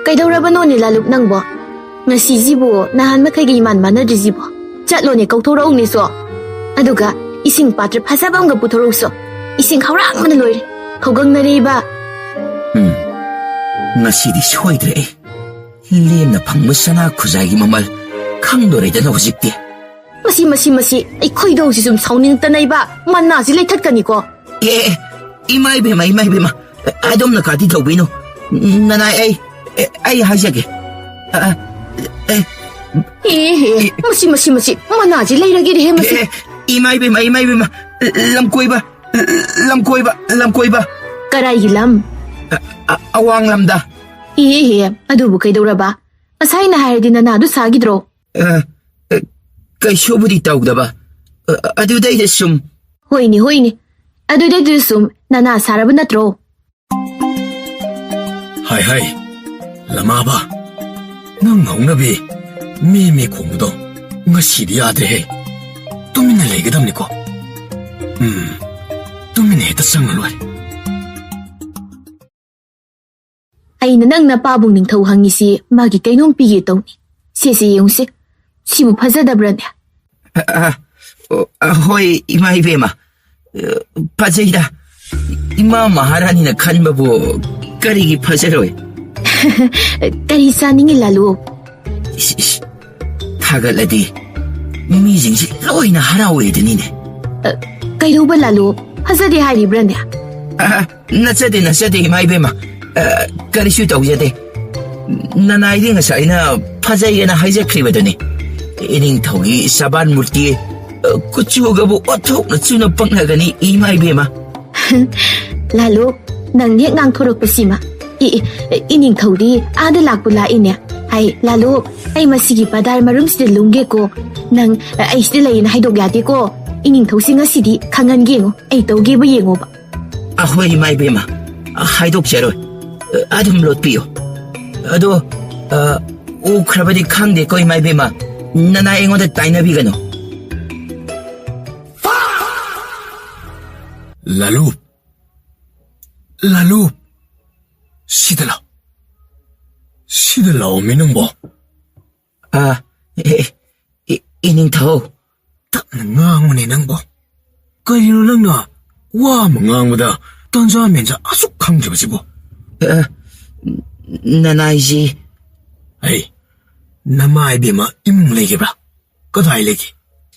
ꯀꯩꯗꯧꯔꯕꯅꯣꯅꯦ ꯂꯥꯂꯨꯞ ꯅꯪꯕꯣ? ꯉꯁꯤꯁꯤꯕꯨ ꯅꯍꯥꯟ ꯃꯈꯩꯒ ꯏꯃꯥꯟ ꯃꯥꯟꯅꯗ꯭ꯔꯤꯁꯤꯕꯣ? ꯆꯠꯂꯣꯅꯦ, ꯀꯧꯊꯣꯔꯛꯎꯅꯦ ꯁꯣ꯫ ꯑꯗꯨꯒ ꯏꯁꯤꯡ ꯄꯥꯇ꯭ꯔ ꯐꯖꯕ ꯑꯃꯒ ꯄꯨꯊꯣꯔꯛꯎꯁꯣ꯫ ꯏꯁꯤꯡ ꯈꯧꯔꯥꯡꯕꯅ ꯂꯣꯏꯔꯦ꯫ ꯈꯧꯒꯪꯅꯔꯦ ꯏꯕꯥ꯫ ꯎꯝ, ꯉꯁꯤꯗꯤ ꯁꯣꯏꯗ꯭ꯔꯦ ꯑꯩ꯫ ꯂꯦꯝꯅ ꯐꯪꯕ ꯁꯅꯥ ꯈꯨꯖꯥꯏꯒꯤ ꯃꯃꯜ ꯈꯪꯗꯣꯔꯦꯗꯅ ꯍꯧꯖꯤꯛꯇꯤ꯫ ꯃꯁꯤ, ꯃꯁꯤ, ꯃꯁꯤ, ꯑꯩ ꯈꯣꯏꯗꯧꯁꯤ ꯁꯨꯝ ꯁꯥꯎꯅꯤꯡꯉꯛꯇꯅ ꯏꯕꯥ, ꯃꯅꯥꯁꯤ ꯂꯩꯊꯠꯀꯅꯤꯀꯣ꯫ ꯑꯦ, ꯑꯦ, ꯏꯃꯥ ꯏꯕꯦꯝꯃ, ꯏꯃꯥ ꯏꯕꯦꯝꯃ, ꯑꯗꯣꯝꯅ ꯀꯥꯗꯤ ꯇꯧꯕꯤꯅꯨ꯫ ꯅꯅꯥꯏ, ꯑꯩ, ꯑꯦ, ꯑꯩ ꯍꯥꯏꯖꯒꯦ꯫ ꯑ, ꯑ, ꯑꯦ, ꯑꯦ, ꯑꯦ, ꯑꯦ, ꯃꯁꯤ, ꯃꯁꯤ, ꯃꯁꯤ, ꯃꯅꯥꯁꯤ ꯂꯩꯔꯒꯦꯅꯦꯍꯦ ꯃꯁꯤ꯫ ꯑꯦ, ꯑꯦ, ꯏꯃꯥ ꯏꯕꯦꯝꯃ, ꯏꯃꯥ ꯏꯕꯦꯝꯃ, ꯂꯝꯀꯣꯏꯕ, ꯂꯝꯀꯣꯏꯕ, ꯂꯝꯀꯣꯏꯕ꯫ ꯀꯔꯥꯏꯒꯤ ꯂꯝ? ꯑ, ꯑ, ꯑꯋꯥꯡ ꯂꯝꯗ꯫ ꯏꯍꯦ, ꯏꯍꯦ, ꯑꯗꯨꯕꯨ ꯀꯩꯗꯧꯔꯕ? ꯉꯁꯥꯏꯅ ꯍꯥꯏꯔꯗꯤ ꯅꯅꯥꯗꯨ ꯁꯥꯈꯤꯗ꯭ꯔꯣ? ꯑ, ꯑ, ꯀꯩꯁꯨꯕꯨꯗꯤ ꯇꯧꯗꯕ꯫ ꯑ, ꯑꯗꯨꯗꯩꯗ ꯁꯨꯝ꯫ ꯍꯣꯏꯅꯦ, ꯍꯣꯏꯅꯦ꯫ ꯑꯗꯨꯗꯩꯗꯨ ꯁꯨꯝ ꯅꯅꯥ ꯁꯥꯔꯕ ꯅꯠꯇ꯭ꯔꯣ? ꯍꯥꯏ, ꯍꯥꯏ, ꯂꯃꯥꯕ, ꯅꯪ ꯍꯧꯅꯕꯤ ꯃꯦ ꯃꯦ ꯈꯣꯡꯕꯗꯣ ꯉꯁꯤꯗꯤ ꯌꯥꯗ꯭ꯔꯦꯍꯦ꯫ ꯇꯨꯃꯤꯟꯅ ꯂꯩꯒꯗꯕꯅꯤꯀꯣ꯫ ꯎꯝ, ꯇꯨꯃꯤꯟꯅ ꯍꯦꯛꯇ ꯆꯪꯉ ꯂꯣꯏꯔꯦ꯫ ꯑꯩꯅ ꯅꯪ ꯅꯄꯥꯕꯨꯡ ꯅꯤꯡꯊꯧ ꯍꯪꯉꯤꯁꯤ ꯃꯥꯒꯤ ꯀꯩꯅꯣꯝ ꯄꯤꯒꯦ ꯇꯧꯅꯤ꯫ ꯁꯦ, ꯁꯦ, ꯌꯦꯡꯉꯨꯁꯦ꯫ ꯁꯤꯕꯨ ꯐꯖꯗꯕ꯭ꯔꯅꯦ? ꯑ, ꯑ, ꯑꯣ, ꯑ, ꯍꯣꯏ, ꯏꯃꯥ ꯏꯕꯦꯝꯃ꯫ ꯑ, ꯐꯖꯩꯗ꯫ ꯏꯃꯥ ꯃꯍꯥꯔꯥꯅꯤꯅ ꯈꯟꯕꯕꯨ ꯀꯔꯤꯒꯤ ꯐꯖꯔꯣꯏ? ꯀꯔꯤ ꯆꯥꯅꯤꯡꯉꯤ, ꯂꯥꯂꯨ? ꯏꯁ, ꯏꯁ, ꯊꯥꯒꯠꯂꯗꯤ ꯃꯤꯁꯤꯡꯁꯤ ꯂꯣꯏꯅ ꯍꯔꯥꯎꯋꯦꯗꯨꯅꯤꯅꯦ꯫ ꯑ, ꯀꯩꯗꯧꯕ, ꯂꯥꯂꯨ? ꯐꯖꯗꯦ ꯍꯥꯏꯔꯤꯕ꯭ꯔꯅꯦ? ꯑ, ꯅꯠꯆꯗꯦ, ꯅꯠꯆꯗꯦ, ꯏꯃꯥ ꯏꯕꯦꯝꯃ꯫ ꯑ, ꯀꯔꯤꯁꯨ ꯇꯧꯖꯗꯦ꯫ ꯅꯅꯥꯏꯗꯤ ꯉꯁꯥꯏꯅ ꯐꯖꯩꯌꯦꯅ ꯍꯥꯏꯖꯈ꯭ꯔꯤꯕꯗꯨꯅꯤ꯫ ꯏꯅꯤꯡꯊꯧꯒꯤ ꯁꯕꯥꯟ ꯃꯨꯔꯇꯤ, ꯑ, ꯀꯨꯆꯨꯒꯕꯨ ꯑꯣꯟꯊꯣꯛꯅ ꯆꯨꯅ ꯄꯛꯅꯒꯅꯤ, ꯏꯃꯥ ꯏꯕꯦꯝꯃ꯫ ꯂꯥꯂꯨ, ꯅꯪ ꯍꯦꯛ ꯉꯥꯡꯊꯣꯔꯛꯄꯁꯤꯃ꯫ ꯏ, ꯏ, ꯏꯅꯤꯡꯊꯧꯗꯤ ꯑꯥꯗ ꯂꯥꯛꯄꯨ ꯂꯥꯛꯏꯅꯦ꯫ ꯍꯥꯏ, ꯂꯥꯂꯨ, ꯑꯩ ꯃꯁꯤꯒꯤ ꯄꯗꯥꯔ ꯃꯔꯨꯝꯁꯤꯗ ꯂꯨꯝꯒꯦꯀꯣ꯫ ꯅꯪ, ꯑ, ꯑꯩ ꯁꯤꯗ ꯂꯩꯌꯦꯅ ꯍꯥꯏꯗꯣꯛ ꯌꯥꯗꯦꯀꯣ꯫ ꯏꯅꯤꯡꯊꯧꯁꯤ ꯉꯁꯤꯗꯤ ꯈꯪꯍꯟꯒꯦ ꯌꯦꯡꯉꯣ꯫ ꯑꯩ ꯇꯧꯒꯦꯕꯨ ꯌꯦꯡꯉꯣꯕ꯫ ꯑꯍꯣꯏ, ꯏꯃꯥ ꯏꯕꯦꯝꯃ, ꯍꯥꯏꯗꯣꯛꯆꯔꯣꯏ꯫ ꯑꯗꯨꯝ ꯂꯣꯠꯄꯤꯌꯨ꯫ ꯑꯗꯣ, ꯑ, ꯎꯈ꯭ꯔꯕꯗꯤ ꯈꯪꯗꯦꯀꯣ, ꯏꯃꯥ ꯏꯕꯦꯝꯃ, ꯅꯅꯥꯏ ꯑꯩꯉꯣꯟꯗ ꯇꯥꯏꯅꯕꯤꯒꯅꯨ꯫ ꯂꯥꯂꯨ! ꯂꯥꯂꯨ! ꯁꯤꯗ ꯂꯥꯎ꯫ ꯁꯤꯗ ꯂꯥꯎꯃꯤ ꯅꯪꯕꯣ꯫ ꯑ, ꯑꯦ, ꯑꯦ, ꯏ-, ꯏꯅꯤꯡꯊꯧ꯫ ꯇꯞꯅ ꯉꯥꯡꯉꯨꯅꯦ ꯅꯪꯕꯣ꯫ ꯀꯔꯤꯅꯣ ꯅꯪꯅ ꯋꯥ ꯑꯃ ꯉꯥꯡꯕꯗ ꯇꯟꯖꯥ ꯃꯦꯟꯖꯥ ꯑꯁꯨꯛ ꯈꯪꯗ꯭ꯔꯤꯕꯁꯤꯕꯣ? ꯑ, ꯅꯅꯥꯏꯁꯤ꯫ ꯍꯩ, ꯅꯃꯥ ꯏꯕꯦꯝꯃ ꯏꯃꯨꯡ ꯂꯩꯈꯤꯕ꯭ꯔꯥ? ꯀꯗꯥꯏ ꯂꯩꯒꯦ?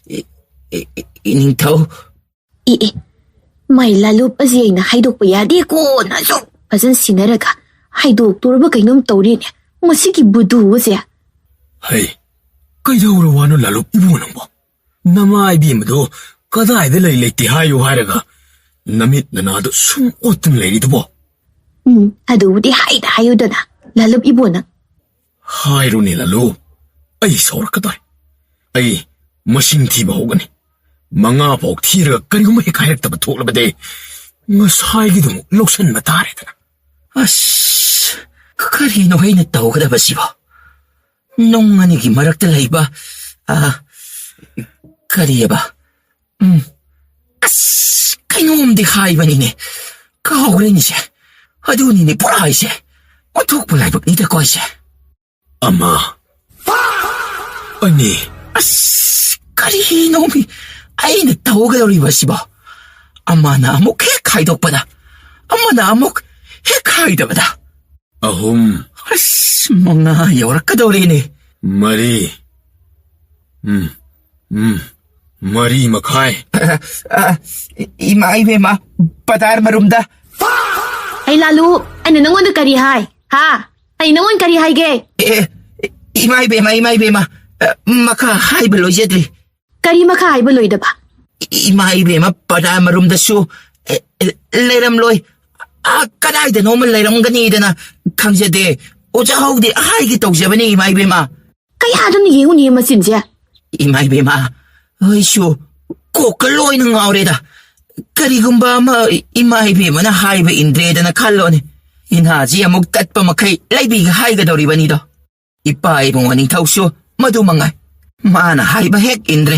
E-, E-, E-, ꯏꯅꯤꯡꯊꯧ꯫ E, E, ꯃꯥꯏ ꯂꯥꯂꯨꯞ ꯑꯁꯤ ꯑꯩꯅ ꯍꯥꯏꯗꯣꯛꯄ ꯌꯥꯗꯦꯀꯣꯅ ꯑꯁꯨꯛ ꯐꯖꯅ ꯁꯤꯟꯅꯔꯒ ꯍꯥꯏꯗꯣꯛꯇꯣꯔꯕ ꯀꯩꯅꯣꯝ ꯇꯧꯔꯤꯅꯦ ꯃꯁꯤꯒꯤ ꯕꯨꯙꯨ ꯑꯁꯦ꯫ ꯍꯩ, ꯀꯩꯗꯧꯔ ꯋꯥꯅꯣ ꯂꯥꯂꯨꯞ ꯏꯕꯨꯡꯉꯣ ꯅꯪꯕꯣ? ꯅꯃꯥ ꯏꯕꯦꯝꯃꯗꯣ ꯀꯗꯥꯏꯗ ꯂꯩ ꯂꯩꯇꯦ ꯍꯥꯏꯌꯨ ꯍꯥꯏꯔꯒ ꯅꯃꯤꯠ ꯅꯅꯥꯗꯣ ꯁꯨꯝ ꯑꯣꯠꯇꯨꯅ ꯂꯩꯔꯤꯗꯨꯕꯣ? ꯎꯝ, ꯑꯗꯨꯕꯨꯗꯤ ꯍꯥꯏꯗ ꯍꯥꯏꯌꯨꯗꯅ, ꯂꯥꯂꯨꯞ ꯏꯕꯣ ꯅꯪ꯫ ꯍꯥꯏꯔꯨꯅꯦ ꯂꯥꯂꯨ, ꯑꯩ ꯁꯥꯎꯔꯛꯀꯗꯧꯔꯦ꯫ ꯑꯩ ꯃꯁꯤꯡ ꯊꯤꯕ ꯍꯧꯒꯅꯤ꯫ ꯃꯉꯥ ꯐꯥꯎ ꯊꯤꯔꯒ ꯀꯔꯤꯒꯨꯝꯕ ꯍꯦꯛ ꯍꯥꯏꯔꯛꯇꯕ ꯊꯣꯛꯂꯕꯗꯤ ꯉꯁꯥꯏꯒꯤꯗꯨꯃꯨꯛ ꯂꯧꯁꯟꯕ ꯇꯥꯔꯦꯗꯅ꯫ ꯑꯁ, ꯀꯔꯤꯅꯣ ꯑꯩꯅ ꯇꯧꯒꯗꯕꯁꯤꯕꯣ? ꯅꯨꯡ ꯑꯅꯤꯒꯤ ꯃꯔꯛꯇ ꯂꯩꯕ, ꯑ, ꯀꯔꯤꯑꯕ? ꯎꯝ꯫ ꯑꯁ, ꯀꯩꯅꯣꯝꯗꯤ ꯍꯥꯏꯕꯅꯤꯅꯦ꯫ ꯀꯥꯎꯈ꯭ꯔꯦꯅꯦꯁꯦ꯫ ꯑꯗꯨꯅꯤꯅꯦ ꯄꯨꯔꯥ ꯑꯩꯁꯦ꯫ ꯑꯣꯟꯊꯣꯛꯄ ꯂꯥꯏꯕꯛꯅꯤꯗꯀꯣ ꯑꯩꯁꯦ꯫ ꯑꯃ꯫ ꯑꯅꯤ꯫ ꯑꯁ, ꯀꯔꯤꯅꯣꯃꯤ ꯑꯩꯅ ꯇꯧꯒꯗꯧꯔꯤꯕꯁꯤꯕꯣ? ꯑꯃꯅ ꯑꯃꯨꯛ ꯍꯦꯛ ꯍꯥꯏꯗꯣꯛꯄꯗ, ꯑꯃꯅ ꯑꯃꯨꯛ ꯍꯦꯛ ꯍꯥꯏꯗꯕꯗ꯫ ꯑꯍꯨꯝ꯫ ꯑꯁ, ꯃꯉꯥ ꯌꯧꯔꯛꯀꯗꯧꯔꯦꯅꯦ꯫ ꯃꯔꯤ꯫ ꯎꯝ, ꯎꯝ, ꯃꯔꯤ ꯃꯈꯥꯏ꯫ ꯑ, ꯑ, ꯏꯃꯥ ꯏꯕꯦꯝꯃ, ꯕꯖꯥꯔ ꯃꯔꯨꯝꯗ꯫ ꯑꯩ ꯂꯥꯂꯨ, ꯑꯩꯅ ꯅꯪꯉꯣꯟꯗ ꯀꯔꯤ ꯍꯥꯏ? ꯍꯥ? ꯑꯩ ꯅꯪꯉꯣꯟꯗ ꯀꯔꯤ ꯍꯥꯏꯒꯦ? ꯑꯦ, ꯏꯃꯥ ꯏꯕꯦꯝꯃ, ꯏꯃꯥ ꯏꯕꯦꯝꯃ, ꯑ, ꯃꯈꯥ ꯍꯥꯏꯕ ꯂꯣꯏꯖꯗ꯭ꯔꯤ꯫ ꯀꯔꯤ ꯃꯈꯥ ꯍꯥꯏꯕ ꯂꯣꯏꯗꯕ? ꯏꯃꯥ ꯏꯕꯦꯝꯃ, ꯕꯖꯥꯔ ꯃꯔꯨꯝꯗꯁꯨ, ꯑꯦ, ꯑꯦ, ꯂꯩꯔꯝꯂꯣꯏ꯫ ꯑꯥ, ꯀꯗꯥꯏꯗꯅꯣꯃ ꯂꯩꯔꯝꯒꯅꯤꯗꯅ ꯈꯪꯖꯗꯦ꯫ ꯑꯣꯖꯥ ꯍꯧꯗꯤ ꯍꯥꯏꯒꯦ ꯇꯧꯖꯕꯅꯤ, ꯏꯃꯥ ꯏꯕꯦꯝꯃ꯫ ꯀꯌꯥꯗꯅ ꯌꯦꯡꯉꯨꯅꯦ ꯃꯆꯤꯟꯁꯦ? ꯏꯃꯥ ꯏꯕꯦꯝꯃ, ꯑꯩꯁꯨ ꯀꯣꯛꯀ ꯂꯣꯏꯅ ꯉꯥꯎꯔꯦꯗ꯫ ꯀꯔꯤꯒꯨꯝꯕ ꯑꯃ ꯏꯃꯥ ꯏꯕꯦꯝꯃꯅ ꯍꯥꯏꯕ ꯏꯟꯗ꯭ꯔꯦꯗꯅ ꯈꯜꯂꯣꯅꯦ꯫ ꯏꯅꯥꯁꯤ ꯑꯃꯨꯛ ꯇꯠꯄ ꯃꯈꯩ ꯂꯩꯕꯤꯒ ꯍꯥꯏꯒꯗꯧꯔꯤꯕꯅꯤꯗꯣ꯫ ꯏꯄꯥ ꯏꯕꯨꯡꯉꯣ ꯅꯤꯡꯊꯧꯁꯨ ꯃꯗꯨ ꯃꯉꯥꯏ꯫ ꯃꯥꯅ ꯍꯥꯏꯕ ꯍꯦꯛ ꯏꯟꯗ꯭ꯔꯦ꯫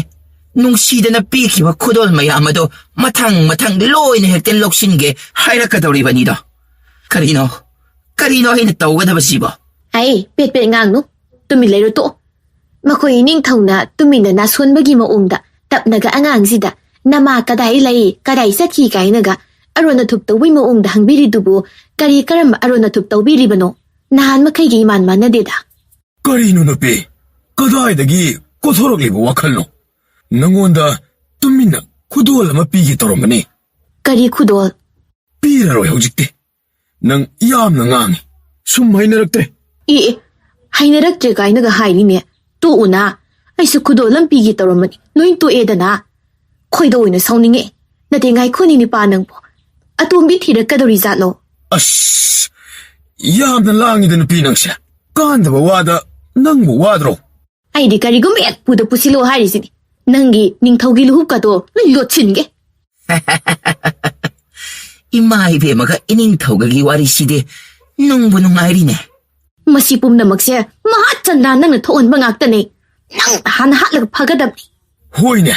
ꯅꯨꯡꯁꯤꯗꯅ ꯄꯤꯈꯤꯕ ꯈꯨꯗꯣꯜ ꯃꯌꯥꯝ ꯑꯗꯣ ꯃꯊꯪ ꯃꯊꯪ ꯂꯣꯏꯅ ꯍꯦꯛꯇ ꯂꯧꯁꯤꯟꯒꯦ ꯍꯥꯏꯔꯛꯀꯗꯧꯔꯤꯕꯅꯤꯗꯣ꯫ ꯀꯔꯤꯅꯣ? ꯀꯔꯤꯅꯣ ꯑꯩꯅ ꯇꯧꯒꯗꯕꯁꯤꯕꯣ? ꯑꯩ ꯄꯦꯠ ꯄꯦꯠ ꯉꯥꯡꯅꯨ꯫ ꯇꯨꯃꯤꯟ ꯂꯩꯔꯣ ꯇꯣꯛꯑꯣ꯫ ꯃꯈꯣꯏ ꯅꯤꯡꯊꯧꯅ ꯇꯨꯃꯤꯟꯅ ꯅꯥꯁꯣꯟꯕꯒꯤ ꯃꯑꯣꯡꯗ ꯇꯞꯅꯒ ꯑꯉꯥꯡꯁꯤꯗ "ꯅꯃꯥ ꯀꯗꯥꯏ ꯂꯩ, ꯀꯗꯥꯏ ꯆꯠꯈꯤ?" ꯀꯥꯏꯅꯒ ꯑꯔꯣꯟ ꯑꯊꯨꯞ ꯇꯧꯕꯩ ꯃꯑꯣꯡꯗ ꯍꯪꯕꯤꯔꯤꯗꯨꯕꯨ ꯀꯔꯤ ꯀꯔꯝꯕ ꯑꯔꯣꯟ ꯑꯊꯨꯞ ꯇꯧꯕꯤꯔꯤꯕꯅꯣ? ꯅꯍꯥꯟ ꯃꯈꯩꯒ ꯏꯃꯥꯟ ꯃꯥꯟꯅꯗꯦꯗ꯫ ꯀꯔꯤꯅꯣ ꯅꯨꯄꯤ? ꯀꯗꯥꯏꯗꯒꯤ ꯀꯣꯊꯣꯔꯛꯂꯤꯕ ꯋꯥꯈꯜꯅꯣ? ꯅꯉꯣꯟꯗ ꯇꯨꯃꯤꯟꯅ ꯈꯨꯗꯣꯜ ꯑꯃ ꯄꯤꯒꯦ ꯇꯧꯔꯝꯕꯅꯤ꯫ ꯀꯔꯤ ꯈꯨꯗꯣꯜ? ꯄꯤꯔꯔꯣꯏ ꯍꯧꯖꯤꯛꯇꯤ꯫ ꯅꯪ ꯌꯥꯝꯅ ꯉꯥꯡꯉꯤ꯫ ꯁꯨꯝ ꯍꯩꯅꯔꯛꯇ꯭ꯔꯦ꯫ ꯑꯦ, ꯑꯦ, ꯍꯩꯅꯔꯛꯇ꯭ꯔꯦ ꯀꯥꯏꯅꯒ ꯍꯥꯏꯔꯤꯅꯦ꯫ ꯇꯣꯛꯎꯅ꯫ ꯑꯩꯁꯨ ꯈꯨꯗꯣꯜ ꯑꯃ ꯄꯤꯒꯦ ꯇꯧꯔꯝꯕꯅꯤ꯫ ꯂꯣꯏ ꯇꯣꯛꯑꯦꯗꯅ꯫ ꯈꯣꯏꯗ ꯑꯣꯏꯅ ꯁꯥꯎꯅꯤꯡꯉꯦ꯫ ꯅꯠꯇꯦ, ꯉꯥꯏꯈꯣꯅꯦ ꯅꯨꯄꯥ ꯅꯪꯕꯨ꯫ ꯑꯇꯣꯝꯕꯤ ꯊꯤꯔꯛꯀꯗꯧꯔꯤ ꯖꯥꯠꯂꯣ? ꯑꯁ, ꯌꯥꯝꯅ ꯂꯥꯡꯉꯤꯗ ꯅꯨꯄꯤ ꯅꯪꯁꯦ꯫ ꯀꯥꯟꯗꯕ ꯋꯥꯗ ꯅꯪꯕꯨ ꯋꯥꯗ꯭ꯔꯣ? ꯑꯩꯗꯤ ꯀꯔꯤꯒꯨꯝꯕ ꯍꯦꯛ ꯄꯨꯗ ꯄꯨꯁꯤꯜꯂꯣ ꯍꯥꯏꯔꯤꯁꯤꯅꯤ꯫ ꯅꯪꯒꯤ ꯅꯤꯡꯊꯧꯒꯤ ꯂꯨꯍꯨꯞꯀꯗꯣ ꯂꯣꯏ ꯂꯣꯠꯁꯤꯟꯒꯦ꯫ ꯏꯃꯥ ꯏꯕꯦꯝꯃꯒ ꯏꯅꯤꯡꯊꯧꯒꯒꯤ ꯋꯥꯔꯤꯁꯤꯗꯤ ꯅꯨꯡꯕꯨ ꯅꯨꯡꯉꯥꯏꯔꯤꯅꯦ꯫ ꯃꯁꯤ ꯄꯨꯝꯅꯃꯛꯁꯦ ꯃꯍꯥꯆꯟꯗ꯭ꯔ ꯅꯪꯅ ꯊꯣꯛꯍꯟꯕ ꯉꯥꯛꯇꯅꯦ꯫ ꯅꯪ ꯍꯥꯟꯅ ꯍꯥꯠꯂꯒ ꯐꯒꯗꯕꯅꯤ꯫ ꯍꯣꯏꯅꯦ,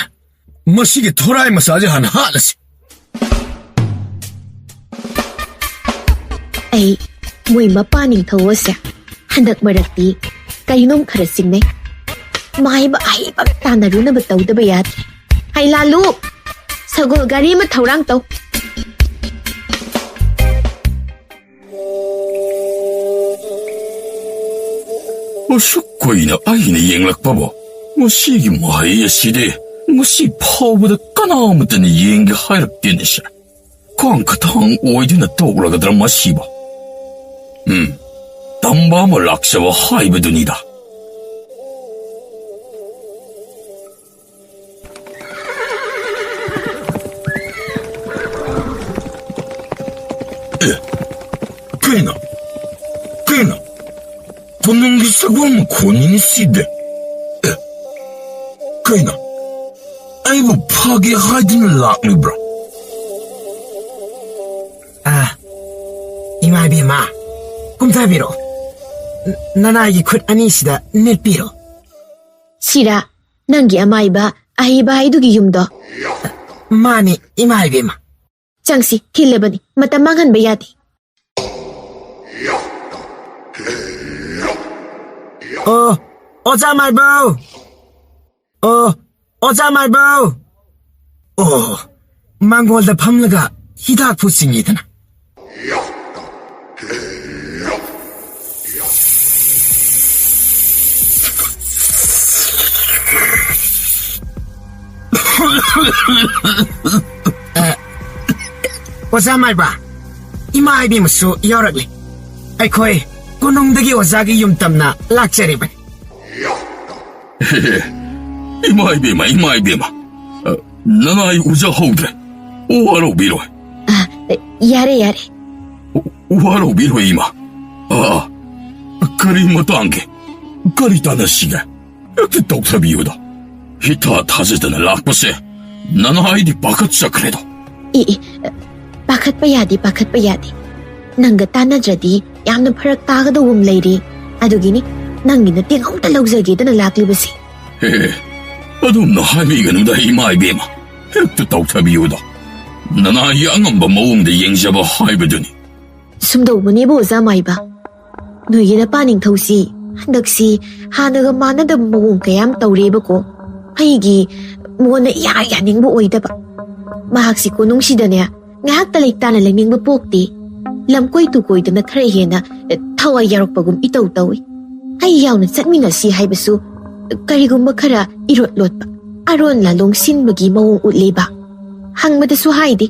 ꯃꯁꯤꯒꯤ ꯊꯣꯔꯥꯏ ꯃꯆꯥꯁꯦ ꯍꯥꯟꯅ ꯍꯥꯠꯂꯁꯤ꯫ ꯑꯩ ꯃꯣꯏ ꯃꯄꯥ ꯅꯤꯡꯊꯧ ꯑꯁꯦ ꯍꯟꯗꯛ ꯃꯔꯛꯇꯤ ꯀꯩꯅꯣꯝ ꯈꯔ ꯆꯤꯡꯅꯩ꯫ ꯃꯥꯏꯕ ꯑꯍꯩꯕ ꯇꯥꯟꯅꯔꯨꯅꯕ ꯇꯧꯗꯕ ꯌꯥꯗ꯭ꯔꯦ꯫ ꯍꯩ ꯂꯥꯂꯨ, ꯁꯒꯣꯜ ꯒꯥꯔꯤ ꯑꯃ ꯊꯧꯔꯥꯡ ꯇꯧ꯫ ꯑꯁꯨꯛ ꯀꯨꯏꯅ ꯑꯩꯅ ꯌꯦꯡꯂꯛꯄꯕꯨ ꯃꯁꯤꯒꯤ ꯃꯍꯩ ꯑꯁꯤꯗꯤ ꯉꯁꯤ ꯐꯥꯎꯕꯗ ꯀꯅꯥꯃꯠꯇꯅ ꯌꯦꯡꯒꯦ ꯍꯥꯏꯔꯛꯇꯦꯅꯦ ꯁꯦ꯫ ꯀꯥꯡ ꯈꯇꯥꯡ ꯑꯣꯏꯗꯨꯅ ꯇꯣꯛꯂꯒꯗ꯭ꯔꯥ ꯃꯁꯤꯕꯨ? ꯎꯝ, ꯇꯝꯕ ꯑꯃ ꯂꯥꯛꯆꯕ ꯍꯥꯏꯕꯗꯨꯅꯤꯗ꯫ ꯑꯦ, ꯀꯩꯅꯣ? ꯀꯩꯅꯣ? ꯀꯣꯅꯨꯡꯒꯤ ꯁꯒꯣꯜ ꯃꯈꯣꯟꯅꯤꯅꯦ ꯁꯤꯗꯤ꯫ ꯑꯦ, ꯀꯩꯅꯣ? ꯑꯩꯕꯨ ꯐꯥꯒꯦ ꯍꯥꯏꯗꯨꯅ ꯂꯥꯛꯂꯤꯕ꯭ꯔꯥ? ꯑꯥ, ꯏꯃꯥ ꯏꯕꯦꯝꯃ, ꯀꯨꯝꯊꯕꯤꯔꯣ꯫ ꯅ-, ꯅꯅꯥꯏꯒꯤ ꯈꯨꯠ ꯑꯅꯤꯁꯤꯗ ꯅꯦꯠꯄꯤꯔꯣ꯫ ꯁꯤꯔꯥ, ꯅꯪꯒꯤ ꯑꯃꯥꯏꯕ ꯑꯍꯩꯕ ꯍꯥꯏꯗꯨꯒꯤ ꯌꯨꯝꯗꯣ? ꯃꯥꯅꯤ, ꯏꯃꯥ ꯏꯕꯦꯝꯃ꯫ ꯆꯪꯁꯤ, ꯊꯤꯜꯂꯕꯅꯤ, ꯃꯇꯝ ꯃꯥꯡꯍꯟꯕ ꯌꯥꯗꯦ꯫ ꯑꯣ, ꯑꯣꯖꯥ ꯃꯥꯏꯕꯧ! ꯑꯣ, ꯑꯣꯖꯥ ꯃꯥꯏꯕꯧ! ꯑꯣ, ꯃꯥꯡꯒꯣꯜꯗ ꯐꯝꯂꯒ ꯍꯤꯗꯥꯛꯄꯨ ꯆꯤꯡꯉꯤꯗꯅ꯫ ꯑ, ꯑꯣꯖꯥ ꯃꯥꯏꯕ, ꯏꯃꯥ ꯏꯕꯦꯝꯃꯁꯨ ꯌꯥꯎꯔꯛꯂꯤ꯫ ꯑꯩꯈꯣꯏ ꯀꯣꯅꯨꯡꯗꯒꯤ ꯑꯣꯖꯥꯒꯤ ꯌꯨꯝ ꯇꯝꯅ ꯂꯥꯛꯆꯔꯤꯕꯅꯤ꯫ ꯏꯃꯥ ꯏꯕꯦꯝꯃ, ꯏꯃꯥ ꯏꯕꯦꯝꯃ, ꯑ, ꯅꯅꯥꯏ ꯎꯖꯍꯧꯗ꯭ꯔꯦ꯫ ꯋꯥꯔꯧꯕꯤꯔꯣꯏ꯫ ꯑ, ꯌꯥꯔꯦ, ꯌꯥꯔꯦ꯫ ꯋꯥꯔꯧꯕꯤꯔꯣꯏ, ꯏꯃꯥ꯫ ꯑꯥ, ꯀꯔꯤ ꯃꯇꯥꯡꯒꯤ? ꯀꯔꯤ ꯇꯥꯟꯅꯁꯤꯒꯦ? ꯍꯦꯛꯇ ꯇꯧꯊꯕꯤꯌꯨꯗ꯫ ꯏꯊꯥ ꯊꯥꯖꯗꯅ ꯂꯥꯛꯄꯁꯦ ꯅꯅꯥꯏꯗꯤ ꯄꯥꯈꯠꯆꯈ꯭ꯔꯦꯗꯣ꯫ ꯑꯦ, ꯑꯦ, ꯄꯥꯈꯠꯄ ꯌꯥꯗꯦ, ꯄꯥꯈꯠꯄ ꯌꯥꯗꯦ꯫ ꯅꯪꯒ ꯇꯥꯟꯅꯗ꯭ꯔꯗꯤ ꯌꯥꯝꯅ ꯐꯔꯛ ꯇꯥꯒꯗꯧꯕ ꯑꯃ ꯂꯩꯔꯦ꯫ ꯑꯗꯨꯒꯤꯅꯤ ꯅꯪꯒꯤ ꯃꯇꯦꯡ ꯑꯃꯇ ꯂꯧꯖꯒꯦꯗꯅ ꯂꯥꯛꯂꯤꯕꯁꯦ꯫ ꯍꯦ, ꯑꯗꯨꯝꯅ ꯍꯥꯏꯕꯤꯒꯅꯨꯗ, ꯏꯃꯥ ꯏꯕꯦꯝꯃ꯫ ꯍꯦꯛꯇ ꯇꯧꯊꯕꯤꯌꯨꯗ꯫ ꯅꯅꯥꯏꯒꯤ ꯑꯉꯝꯕ ꯃꯑꯣꯡꯗ ꯌꯦꯡꯖꯕ ꯍꯥꯏꯕꯗꯨꯅꯤ꯫ ꯁꯨꯝꯗꯧꯕꯅꯦꯕꯨ, ꯑꯣꯖꯥ ꯃꯥꯏꯕ꯫ ꯅꯣꯏꯒꯤ ꯅꯄꯥ ꯅꯤꯡꯊꯧꯁꯤ ꯍꯟꯗꯛꯁꯤ ꯍꯥꯟꯅꯒ ꯃꯥꯟꯅꯗꯕ ꯃꯑꯣꯡ ꯀꯌꯥ ꯑꯃ ꯇꯧꯔꯦꯕꯀꯣ꯫ ꯑꯩꯒꯤ ꯃꯣꯟꯅ ꯏꯌꯥ ꯌꯥꯅꯤꯡꯕ ꯑꯣꯏꯗꯕ꯫ ꯃꯍꯥꯛꯁꯤ ꯀꯣꯅꯨꯡꯁꯤꯗꯅꯦ ꯉꯥꯏꯍꯥꯛꯇ ꯂꯩꯇꯥꯅ ꯂꯩꯅꯤꯡꯕ ꯄꯣꯛꯇꯦ꯫ ꯂꯝꯀꯣꯏ ꯇꯨꯀꯣꯏꯗꯅ ꯈꯔ ꯍꯦꯟꯅ ꯊꯋꯥꯏ ꯌꯥꯎꯔꯛꯄꯒꯨꯝ ꯏꯇꯧ ꯇꯧꯏ꯫ ꯑꯩ ꯌꯥꯎꯅ ꯆꯠꯃꯤꯟꯅꯁꯤ ꯍꯥꯏꯕꯁꯨ ꯀꯔꯤꯒꯨꯝꯕ ꯈꯔ ꯏꯔꯣꯠ ꯂꯣꯠꯄ, ꯑꯔꯣꯟ ꯂꯥꯂꯣꯡ ꯁꯤꯟꯕꯒꯤ ꯃꯑꯣꯡ ꯎꯠꯂꯦꯕ꯫ ꯍꯪꯕꯗꯁꯨ ꯍꯥꯏꯗꯦ꯫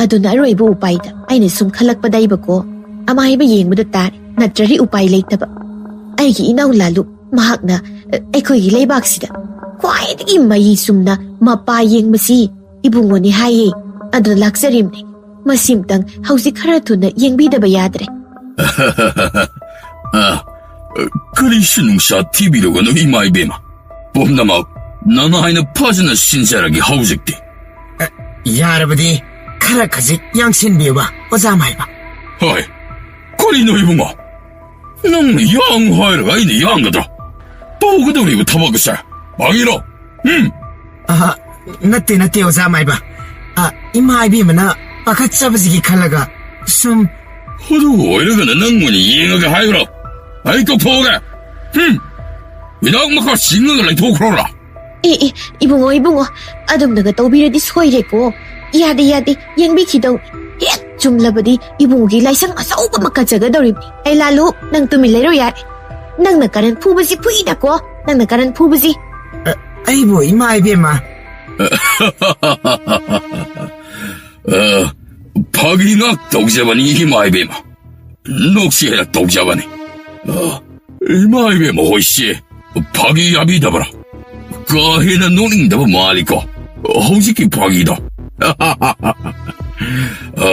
ꯑꯗꯨꯅ ꯑꯔꯣꯏꯕ ꯎꯄꯥꯏꯗ ꯑꯩꯅ ꯁꯨꯝ ꯈꯜꯂꯛꯄꯗꯩꯕꯀꯣ, ꯑꯃꯥꯏꯕ ꯌꯦꯡꯕꯗ ꯇꯥꯔꯦ, ꯅꯠꯇ꯭ꯔꯗꯤ ꯎꯄꯥꯏ ꯂꯩꯇꯕ꯫ ꯑꯩꯒꯤ ꯏꯅꯥꯎ ꯂꯥꯂꯨ, ꯃꯍꯥꯛꯅ, ꯑ, ꯑꯩꯈꯣꯏꯒꯤ ꯂꯩꯕꯥꯛꯁꯤꯗ ꯈ꯭ꯋꯥꯏꯗꯒꯤ ꯃꯌꯤ ꯆꯨꯝꯅ ꯃꯄꯥ ꯌꯦꯡꯕꯁꯤ ꯏꯕꯨꯡꯉꯣꯅꯤ ꯍꯥꯏꯌꯦ꯫ ꯑꯗꯨꯅ ꯂꯥꯛꯆꯔꯤꯕꯅꯤ꯫ ꯃꯁꯤꯝꯇꯪ ꯍꯧꯖꯤꯛ ꯈꯔ ꯊꯨꯅ ꯌꯦꯡꯕꯤꯗꯕ ꯌꯥꯗ꯭ꯔꯦ꯫ ꯑ, ꯀꯔꯤꯁꯨ ꯅꯨꯡꯁꯥ ꯊꯤꯕꯤꯔꯨꯒꯅꯨ, ꯏꯃꯥ ꯏꯕꯦꯝꯃ꯫ ꯄꯨꯝꯅꯃꯛ ꯅꯅꯥꯏꯅ ꯐꯖꯅ ꯁꯤꯟꯖꯔꯒꯦ ꯍꯧꯖꯤꯛꯇꯤ꯫ ꯑ, ꯌꯥꯔꯕꯗꯤ ꯈꯔ ꯈꯖꯤꯛ ꯌꯥꯡꯁꯤꯟꯕꯤꯌꯨꯕ, ꯑꯣꯖꯥ ꯃꯥꯏꯕ꯫ ꯍꯣꯏ, ꯀꯔꯤꯅꯣ ꯏꯕꯨꯡꯉꯣ? ꯅꯪꯅ ꯌꯥꯡꯉꯨ ꯍꯥꯏꯔꯒ ꯑꯩꯅ ꯌꯥꯡꯒꯗ꯭ꯔꯥ? ꯇꯧꯒꯗꯧꯔꯤꯕ ꯊꯕꯛ ꯑꯁꯦ ꯐꯥꯒꯤꯔꯣ? ꯎꯝ? ꯑꯍ, ꯅꯠꯇꯦ, ꯅꯠꯇꯦ, ꯑꯣꯖꯥ ꯃꯥꯏꯕ꯫ ꯑ, ꯏꯃꯥ ꯏꯕꯦꯝꯃꯅ ꯄꯥꯈꯠꯆꯕꯁꯤꯒꯤ ꯈꯜꯂꯒ ꯁꯨꯝ꯫ ꯑꯗꯨ ꯑꯣꯏꯔꯒꯅ ꯅꯪ ꯑꯣꯏꯅ ꯌꯦꯡꯉꯒ ꯍꯥꯏꯕ꯭ꯔꯣ? ꯑꯩ ꯇꯧꯊꯣꯛꯑꯒꯦ꯫ ꯎꯝ? ꯍꯤꯗꯥꯛ ꯃꯈꯥ ꯆꯤꯡꯉꯒ ꯂꯩꯊꯣꯛꯈ꯭ꯔꯣꯔꯥ? ꯑꯦ, ꯑꯦ, ꯏꯕꯨꯡꯉꯣ, ꯏꯕꯨꯡꯉꯣ, ꯑꯗꯨꯝꯅꯒ ꯇꯧꯕꯤꯔꯗꯤ ꯁꯣꯏꯔꯦꯀꯣ꯫ ꯌꯥꯗꯦ, ꯌꯥꯗꯦ, ꯌꯦꯡꯕꯤꯈꯤꯗꯧ꯫ ꯍꯦꯛ ꯆꯨꯝꯂꯕꯗꯤ ꯏꯕꯨꯡꯉꯣꯒꯤ ꯂꯥꯏꯁꯪ ꯑꯆꯧꯕ ꯑꯃ ꯀꯠꯆꯒꯗꯧꯔꯤꯕꯅꯤ꯫ ꯑꯩ ꯂꯥꯂꯨ, ꯅꯪ ꯇꯨꯃꯤꯟ ꯂꯩꯔꯣ ꯌꯥꯔꯦ꯫ ꯅꯪꯅ ꯀꯔꯟ ꯐꯨꯕꯁꯤ ꯐꯨꯏꯗꯀꯣ, ꯅꯪꯅ ꯀꯔꯟ ꯐꯨꯕꯁꯤ꯫ ꯑ, ꯑꯩꯕꯨ ꯏꯃꯥ ꯏꯕꯦꯝꯃ꯫ ꯑ, ꯐꯥꯒꯤ ꯉꯥꯛ ꯇꯧꯖꯕꯅꯤ, ꯏꯃꯥ ꯏꯕꯦꯝꯃ꯫ ꯅꯣꯛꯁꯤ ꯍꯦꯛ ꯇꯧꯖꯕꯅꯤ꯫ ꯑ, ꯏꯃꯥ ꯏꯕꯦꯝꯃ ꯍꯣꯏꯁꯦ ꯐꯥꯒꯤ ꯌꯥꯕꯤꯗꯕ꯭ꯔꯥ? ꯀꯥ ꯍꯦꯟꯅ ꯅꯣꯛꯅꯤꯡꯗꯕ ꯃꯥꯜꯂꯤꯀꯣ ꯍꯧꯖꯤꯛꯀꯤ ꯐꯥꯒꯤꯗꯣ꯫ ꯑ,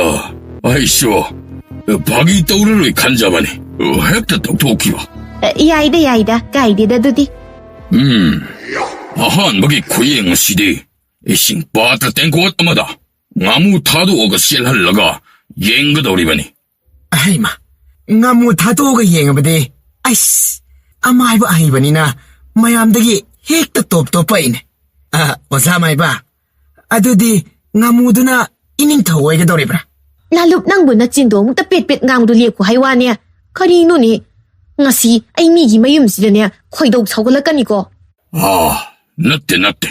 ꯑꯩꯁꯨ ꯐꯥꯒꯤ ꯇꯧꯔꯔꯣꯏ ꯈꯟꯖꯕꯅꯤ꯫ ꯍꯦꯛꯇ ꯇꯧꯊꯣꯛꯈꯤꯕ꯫ ꯑ, ꯌꯥꯏꯗ, ꯌꯥꯏꯗ, ꯀꯥꯏꯗꯦꯗ ꯑꯗꯨꯗꯤ꯫ ꯎꯝ, ꯑꯍꯥꯟꯕꯒꯤ ꯈꯨꯌꯦꯡ ꯑꯁꯤꯗꯤ ꯏꯁꯤꯡ ꯄꯥꯇ꯭ꯔ ꯇꯦꯡꯀꯣꯠ ꯑꯃꯗ ꯉꯥꯃꯨ ꯊꯥꯗꯣꯛꯑꯒ ꯆꯦꯜꯍꯜꯂꯒ ꯌꯦꯡꯒꯗꯧꯔꯤꯕꯅꯤ꯫ ꯑꯍꯩꯃ, ꯉꯥꯃꯨ ꯊꯥꯗꯣꯛꯑꯒ ꯌꯦꯡꯉꯕꯗꯤ, ꯑꯩꯁ, ꯑꯃꯥꯏꯕ ꯑꯍꯩꯕꯅꯤꯅ ꯃꯌꯥꯝꯗꯒꯤ ꯍꯦꯛꯇ ꯇꯣꯞ ꯇꯣꯞꯄ ꯑꯩꯅꯦ꯫ ꯑ, ꯑꯣꯖꯥ ꯃꯥꯏꯕ, ꯑꯗꯨꯗꯤ ꯉꯥꯃꯨꯗꯨꯅ ꯏꯅꯤꯡꯊꯧ ꯑꯣꯏꯒꯗꯧꯔꯤꯕ꯭ꯔꯥ? ꯂꯥꯂꯨꯞ, ꯅꯪꯕꯨ ꯅꯆꯤꯟꯗꯣ ꯑꯃꯨꯛꯇ ꯄꯦꯠ ꯄꯦꯠ ꯉꯥꯡꯗꯨ ꯂꯦꯞꯄꯨ ꯍꯥꯏ ꯋꯥꯅꯦ꯫ ꯀꯔꯤꯅꯣꯅꯦ? ꯉꯁꯤ ꯑꯩ ꯃꯤꯒꯤ ꯃꯌꯨꯝꯁꯤꯗꯅꯦ ꯈꯣꯏꯗꯧ ꯁꯥꯎꯒꯠꯂꯛꯀꯅꯤꯀꯣ꯫ ꯑꯥ, ꯅꯠꯇꯦ, ꯅꯠꯇꯦ꯫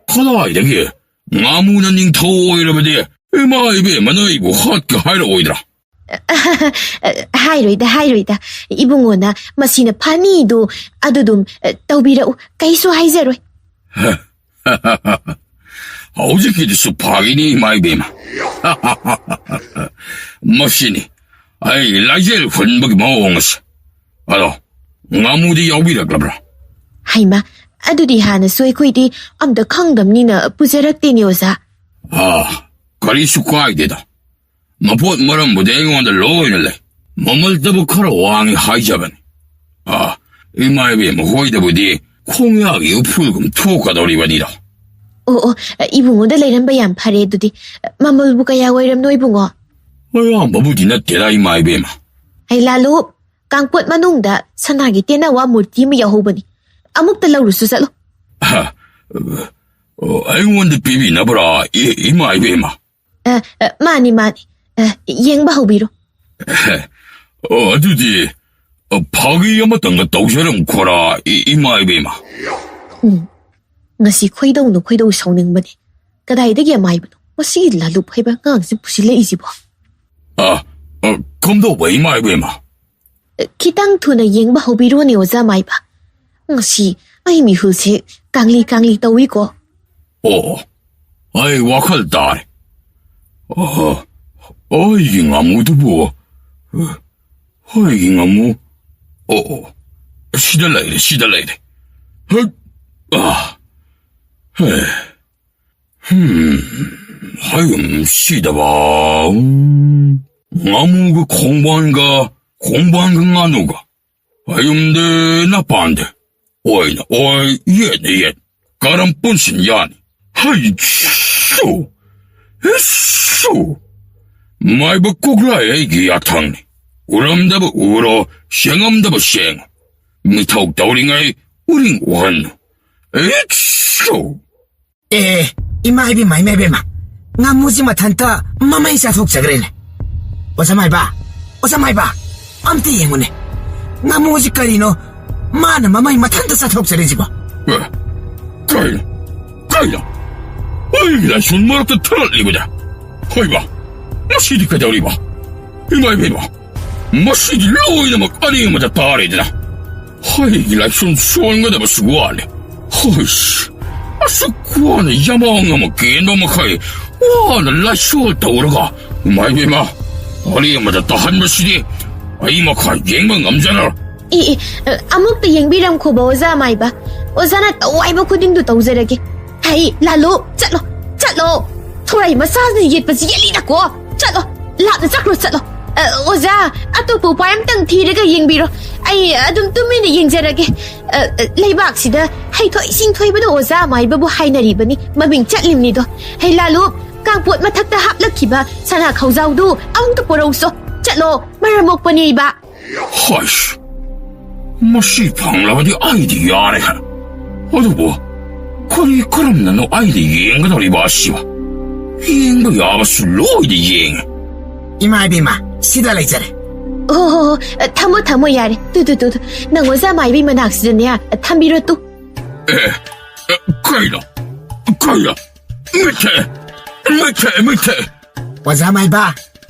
ꯀꯗꯥꯏꯗꯒꯤ ꯉꯥꯃꯨꯅ ꯅꯤꯡꯊꯧ ꯑꯣꯏꯔꯕꯗꯤ ꯏꯃꯥ ꯏꯕꯦꯝꯃꯅ ꯑꯩꯕꯨ ꯍꯥꯠꯀꯦ ꯍꯥꯏꯔꯛꯑꯣꯏꯗ꯭ꯔꯥ? ꯍꯥꯏꯔꯣꯏꯗ, ꯍꯥꯏꯔꯣꯏꯗ꯫ ꯏꯕꯨꯡꯉꯣꯅ ꯃꯁꯤꯅ ꯐꯅꯤꯗꯨ ꯑꯗꯨꯗꯨꯝ, ꯑ, ꯇꯧꯕꯤꯔꯛꯎ꯫ ꯀꯩꯁꯨ ꯍꯥꯏꯖꯔꯣꯏ꯫ ꯍꯧꯖꯤꯛꯀꯤꯗꯨꯁꯨ ꯐꯥꯒꯤꯅꯤ, ꯏꯃꯥ ꯏꯕꯦꯝꯃ꯫ ꯃꯁꯤꯅꯤ ꯑꯩ ꯂꯥꯏꯖꯦꯜ ꯍꯨꯟꯕꯒꯤ ꯃꯑꯣꯡ ꯑꯁꯦ꯫ ꯑꯗꯣ, ꯉꯥꯃꯨꯗꯤ ꯌꯥꯎꯕꯤꯔꯛꯂꯕ꯭ꯔꯥ? ꯍꯩꯃ, ꯑꯗꯨꯗꯤ ꯍꯥꯟꯅꯁꯨ ꯑꯩꯈꯣꯏꯗꯤ ꯑꯝꯇ ꯈꯪꯗꯕꯅꯤꯅ ꯄꯨꯖꯔꯛꯇꯦꯅꯦ, ꯑꯣꯖꯥ꯫ ꯑꯥ, ꯀꯔꯤꯁꯨ ꯀꯥꯏꯗꯦꯗ꯫ ꯃꯄꯣꯠ ꯃꯔꯝꯕꯨꯗꯤ ꯑꯩꯉꯣꯟꯗ ꯂꯣꯏꯅ ꯂꯩ꯫ ꯃꯃꯜꯇꯕꯨ ꯈꯔ ꯋꯥꯡꯉꯤ ꯍꯥꯏꯖꯕꯅꯤ꯫ ꯑꯥ, ꯏꯃꯥ ꯏꯕꯦꯝꯃ ꯍꯣꯏꯗꯕꯨꯗꯤ ꯈꯣꯡꯌꯥꯒꯤ ꯎꯐꯨꯜꯒꯨꯝ ꯊꯣꯛꯀꯗꯧꯔꯤꯕꯅꯤꯗꯣ꯫ ꯑꯣ, ꯑꯣ, ꯏꯕꯨꯡꯉꯣꯗ ꯂꯩꯔꯝꯕ ꯌꯥꯝ ꯐꯔꯦ ꯑꯗꯨꯗꯤ꯫ ꯃꯃꯜꯕꯨ ꯀꯌꯥ ꯑꯣꯏꯔꯝꯅꯣ, ꯏꯕꯨꯡꯉꯣ? ꯑꯌꯥꯝꯕꯕꯨꯗꯤ ꯅꯠꯇꯦꯗ, ꯏꯃꯥ ꯏꯕꯦꯝꯃ꯫ ꯑꯩ ꯂꯥꯂꯨ, ꯀꯥꯡꯄꯣꯠ ꯃꯅꯨꯡꯗ ꯁꯅꯥꯒꯤ ꯇꯦꯟꯅꯋꯥ ꯃꯨꯔꯇꯤ ꯑꯃ ꯌꯥꯎꯍꯧꯕꯅꯤ꯫ ꯑꯃꯨꯛꯇ ꯂꯧꯔꯨꯁꯨ ꯆꯠꯂꯨ꯫ ꯍꯥ? ꯑꯣ, ꯑꯩꯉꯣꯟꯗ ꯄꯤꯕꯤꯅꯕ꯭ꯔꯥ, ꯏ-, ꯏꯃꯥ ꯏꯕꯦꯝꯃ? ꯑ, ꯑ, ꯃꯥꯅꯤ, ꯃꯥꯅꯤ꯫ ꯑ, ꯌꯦꯡꯕ ꯍꯧꯕꯤꯔꯣ꯫ ꯑꯣ, ꯑꯗꯨꯗꯤ, ꯑ, ꯐꯥꯒꯤ ꯑꯃꯇꯪꯒ ꯇꯧꯖꯔꯝꯈꯣꯔꯥ, ꯏ-, ꯏꯃꯥ ꯏꯕꯦꯝꯃ? ꯎꯝ, ꯉꯁꯤ ꯈꯣꯏꯗꯧꯅ ꯈꯣꯏꯗꯧ ꯁꯥꯎꯅꯤꯡꯕꯅꯤ꯫ ꯀꯗꯥꯏꯗꯒꯤ ꯑꯃꯥꯏꯕꯅꯣ ꯃꯁꯤꯒꯤ ꯂꯥꯂꯨꯞ ꯍꯥꯏꯕ ꯑꯉꯥꯡꯁꯤ ꯄꯨꯁꯤꯜꯂꯛꯏꯁꯤꯕꯣ? ꯑ, ꯑ, ꯀꯝꯗꯧꯕ, ꯏꯃꯥ ꯏꯕꯦꯝꯃ? ꯈꯤꯇꯪ ꯊꯨꯅ ꯌꯦꯡꯕ ꯍꯧꯕꯤꯔꯣꯅꯦ, ꯑꯣꯖꯥ ꯃꯥꯏꯕ꯫ ꯉꯁꯤ ꯑꯩ ꯃꯤꯍꯨꯜꯁꯦ ꯀꯥꯡꯂꯤ ꯀꯥꯡꯂꯤ ꯇꯧꯏꯀꯣ꯫ ꯑꯣ, ꯑꯩ ꯋꯥꯈꯜ ꯇꯥꯔꯦ꯫ ꯑꯣ, ꯑꯩꯒꯤ ꯉꯥꯃꯨꯗꯨꯕꯨ, ꯑꯩꯒꯤ ꯉꯥꯃꯨ꯫ ꯑꯣ, ꯑꯣ, ꯁꯤꯗ ꯂꯩꯔꯦ, ꯁꯤꯗ ꯂꯩꯔꯦ꯫ ꯍꯠ! ꯑꯥ! ꯍꯦ! ꯍꯝ, ꯍꯌꯨꯝ ꯁꯤꯗꯕ꯫ ꯎꯝ꯫ ꯉꯥꯃꯨꯒ ꯈꯣꯡꯕꯥꯟꯒ, ꯈꯣꯡꯕꯥꯟꯒ ꯉꯥꯅꯨꯒ꯫ ꯑꯌꯨꯝꯗ ꯅꯄꯥꯟꯗ꯫ ꯑꯣꯏꯅ ꯑꯣꯏ, ꯌꯦꯠꯅ ꯌꯦꯠ꯫ ꯀꯔꯝ ꯄꯨꯟꯁꯤꯟ ꯌꯥꯅꯤ? ꯍꯩ ꯁꯨ! ꯍꯤꯁꯁꯨ! ꯃꯥꯏꯕ ꯀꯣꯛꯂꯥꯏ ꯑꯩꯒꯤ ꯌꯥꯊꯪꯅꯤ꯫ ꯎꯔꯝꯗꯕ ꯎꯔꯣ, ꯁꯦꯡꯉꯝꯗꯕ ꯁꯦꯡꯉꯣ꯫ ꯃꯤꯊꯧ ꯇꯧꯔꯤꯉꯩ ꯎꯔꯤꯡ ꯎꯍꯟꯅꯨ꯫ ꯍꯤꯠꯁꯨ! ꯑꯦ, ꯏꯃꯥ ꯏꯕꯦꯝꯃ, ꯏꯃꯥ ꯏꯕꯦꯝꯃ, ꯉꯥꯃꯨꯁꯤ ꯃꯊꯟꯇ ꯃꯃꯩ ꯆꯥꯊꯣꯛꯆꯈ꯭ꯔꯦꯅꯦ꯫ ꯑꯣꯖꯥ ꯃꯥꯏꯕ, ꯑꯣꯖꯥ ꯃꯥꯏꯕ, ꯑꯝꯇ ꯌꯦꯡꯉꯨꯅꯦ꯫ ꯉꯥꯃꯨꯁꯤ ꯀꯔꯤꯅꯣ ꯃꯥꯅ ꯃꯃꯩ ꯃꯊꯟꯇ ꯆꯥꯊꯣꯛꯆꯔꯤꯁꯤꯕꯣ? ꯑꯦ, ꯀꯩꯅꯣ? ꯀꯩꯅꯣ? ꯑꯩꯒꯤ ꯂꯥꯏꯁꯣꯟ ꯃꯔꯛꯇ ꯊꯥꯔꯠꯂꯤꯕꯗ? ꯍꯣꯏꯕ, ꯃꯁꯤꯗꯤ ꯀꯩꯗꯧꯔꯤꯕ? ꯏꯃꯥ ꯏꯕꯦꯝꯃ, ꯃꯁꯤꯗꯤ ꯂꯣꯏꯅꯃꯛ ꯑꯔꯦꯝꯕꯗ ꯇꯥꯔꯦꯗꯅ꯫ ꯑꯩꯒꯤ ꯂꯥꯏꯁꯣꯟ ꯁꯣꯟꯒꯗꯕꯁꯨ ꯋꯥꯠꯂꯦ꯫ ꯍꯣꯏꯁ, ꯑꯁꯨꯛ ꯋꯥꯅ ꯌꯥꯃꯥꯡ ꯑꯃ ꯀꯦꯟꯕ ꯃꯈꯩ ꯋꯥꯅ ꯂꯥꯏꯁꯣꯟ ꯇꯧꯔꯒ, ꯏꯃꯥ ꯏꯕꯦꯝꯃ, ꯑꯔꯦꯝꯕꯗ ꯇꯥꯍꯟꯕꯁꯤꯗꯤ ꯑꯩ ꯃꯈꯥ ꯌꯦꯡꯕ ꯉꯝꯖꯔꯔꯣꯏ꯫ ꯑꯦ, ꯑꯦ, ꯑꯃꯨꯛꯇ ꯌꯦꯡꯕꯤꯔꯝꯈꯣꯕ, ꯑꯣꯖꯥ ꯃꯥꯏꯕ꯫ ꯑꯣꯖꯥꯅ ꯇꯧ ꯍꯥꯏꯕ ꯈꯨꯗꯤꯡꯗꯨ ꯇꯧꯖꯔꯒꯦ꯫ ꯍꯩ, ꯂꯥꯂꯨ, ꯆꯠꯂꯣ, ꯆꯠꯂꯣ꯫ ꯊꯣꯔꯥꯏ ꯃꯆꯥꯁꯤꯅ ꯌꯦꯠꯄꯁꯤ ꯌꯦꯠꯂꯤꯗꯀꯣ꯫ ꯆꯠꯂꯣ, ꯂꯥꯞꯅ ꯆꯠꯈ꯭ꯔꯣ, ꯆꯠꯂꯣ꯫ ꯑ, ꯑꯣꯖꯥ, ꯑꯇꯣꯞꯄ ꯎꯄꯥꯏ ꯑꯝꯇꯪ ꯊꯤꯔꯒ ꯌꯦꯡꯕꯤꯔꯣ꯫ ꯑꯩ ꯑꯗꯨꯝ ꯇꯨꯃꯤꯟꯅ ꯌꯦꯡꯖꯔꯒꯦ꯫ ꯑ, ꯑ, ꯂꯩꯕꯥꯛꯁꯤꯗ ꯍꯩꯊꯣꯏ ꯁꯤꯡꯊꯣꯏꯕꯗꯣ ꯑꯣꯖꯥ ꯃꯥꯏꯕꯕꯨ ꯍꯥꯏꯅꯔꯤꯕꯅꯤ꯫ ꯃꯃꯤꯡ ꯆꯠꯂꯤꯕꯅꯤꯗꯣ꯫ ꯍꯩ, ꯂꯥꯂꯨ, ꯀꯥꯡꯄꯣꯠ ꯃꯊꯛꯇ ꯍꯥꯞꯂꯛꯈꯤꯕ ꯁꯅꯥ ꯈꯧꯖꯥꯎꯗꯨ ꯑꯃꯨꯛꯇ ꯄꯨꯔꯛꯎꯁꯣ꯫ ꯆꯠꯂꯣ, ꯃꯔꯝ ꯃꯣꯛꯄꯅꯦ ꯏꯕ꯫ ꯍꯣꯏꯁ, ꯃꯁꯤ ꯐꯪꯂꯕꯗꯤ ꯑꯩꯗꯤ ꯌꯥꯔꯦ꯫ ꯑꯗꯨꯕꯨ ꯀꯔꯤ ꯀꯔꯝꯅꯅꯣ ꯑꯩꯗꯤ ꯌꯦꯡꯒꯗꯧꯔꯤꯕ ꯑꯁꯤꯕꯨ? ꯌꯦꯡꯕ ꯌꯥꯕꯁꯨ ꯂꯣꯏꯅ ꯌꯦꯡꯉꯦ꯫ ꯏꯃꯥ ꯏꯕꯦꯝꯃ, ꯁꯤꯗ ꯂꯩꯖꯔꯦ꯫ ꯑꯣ, ꯍꯣ, ꯍꯣ, ꯊꯝꯃꯣ, ꯊꯝꯃꯣ, ꯌꯥꯔꯦ꯫ Two, two, two, two. ꯅꯪ ꯑꯣꯖꯥ ꯃꯥꯏꯕꯤ ꯃꯅꯥꯛꯁꯤꯗꯅꯦ, ꯊꯝꯕꯤꯔꯣ ꯇꯨ꯫ ꯑꯦ, ꯑꯦ, ꯀꯩꯅꯣ? ꯀꯩꯅꯣ? ꯃꯤꯠꯊꯦ! ꯃꯤꯠꯊꯦ! ꯃꯤꯠꯊꯦ! ꯑꯣꯖꯥ ꯃꯥꯏꯕ,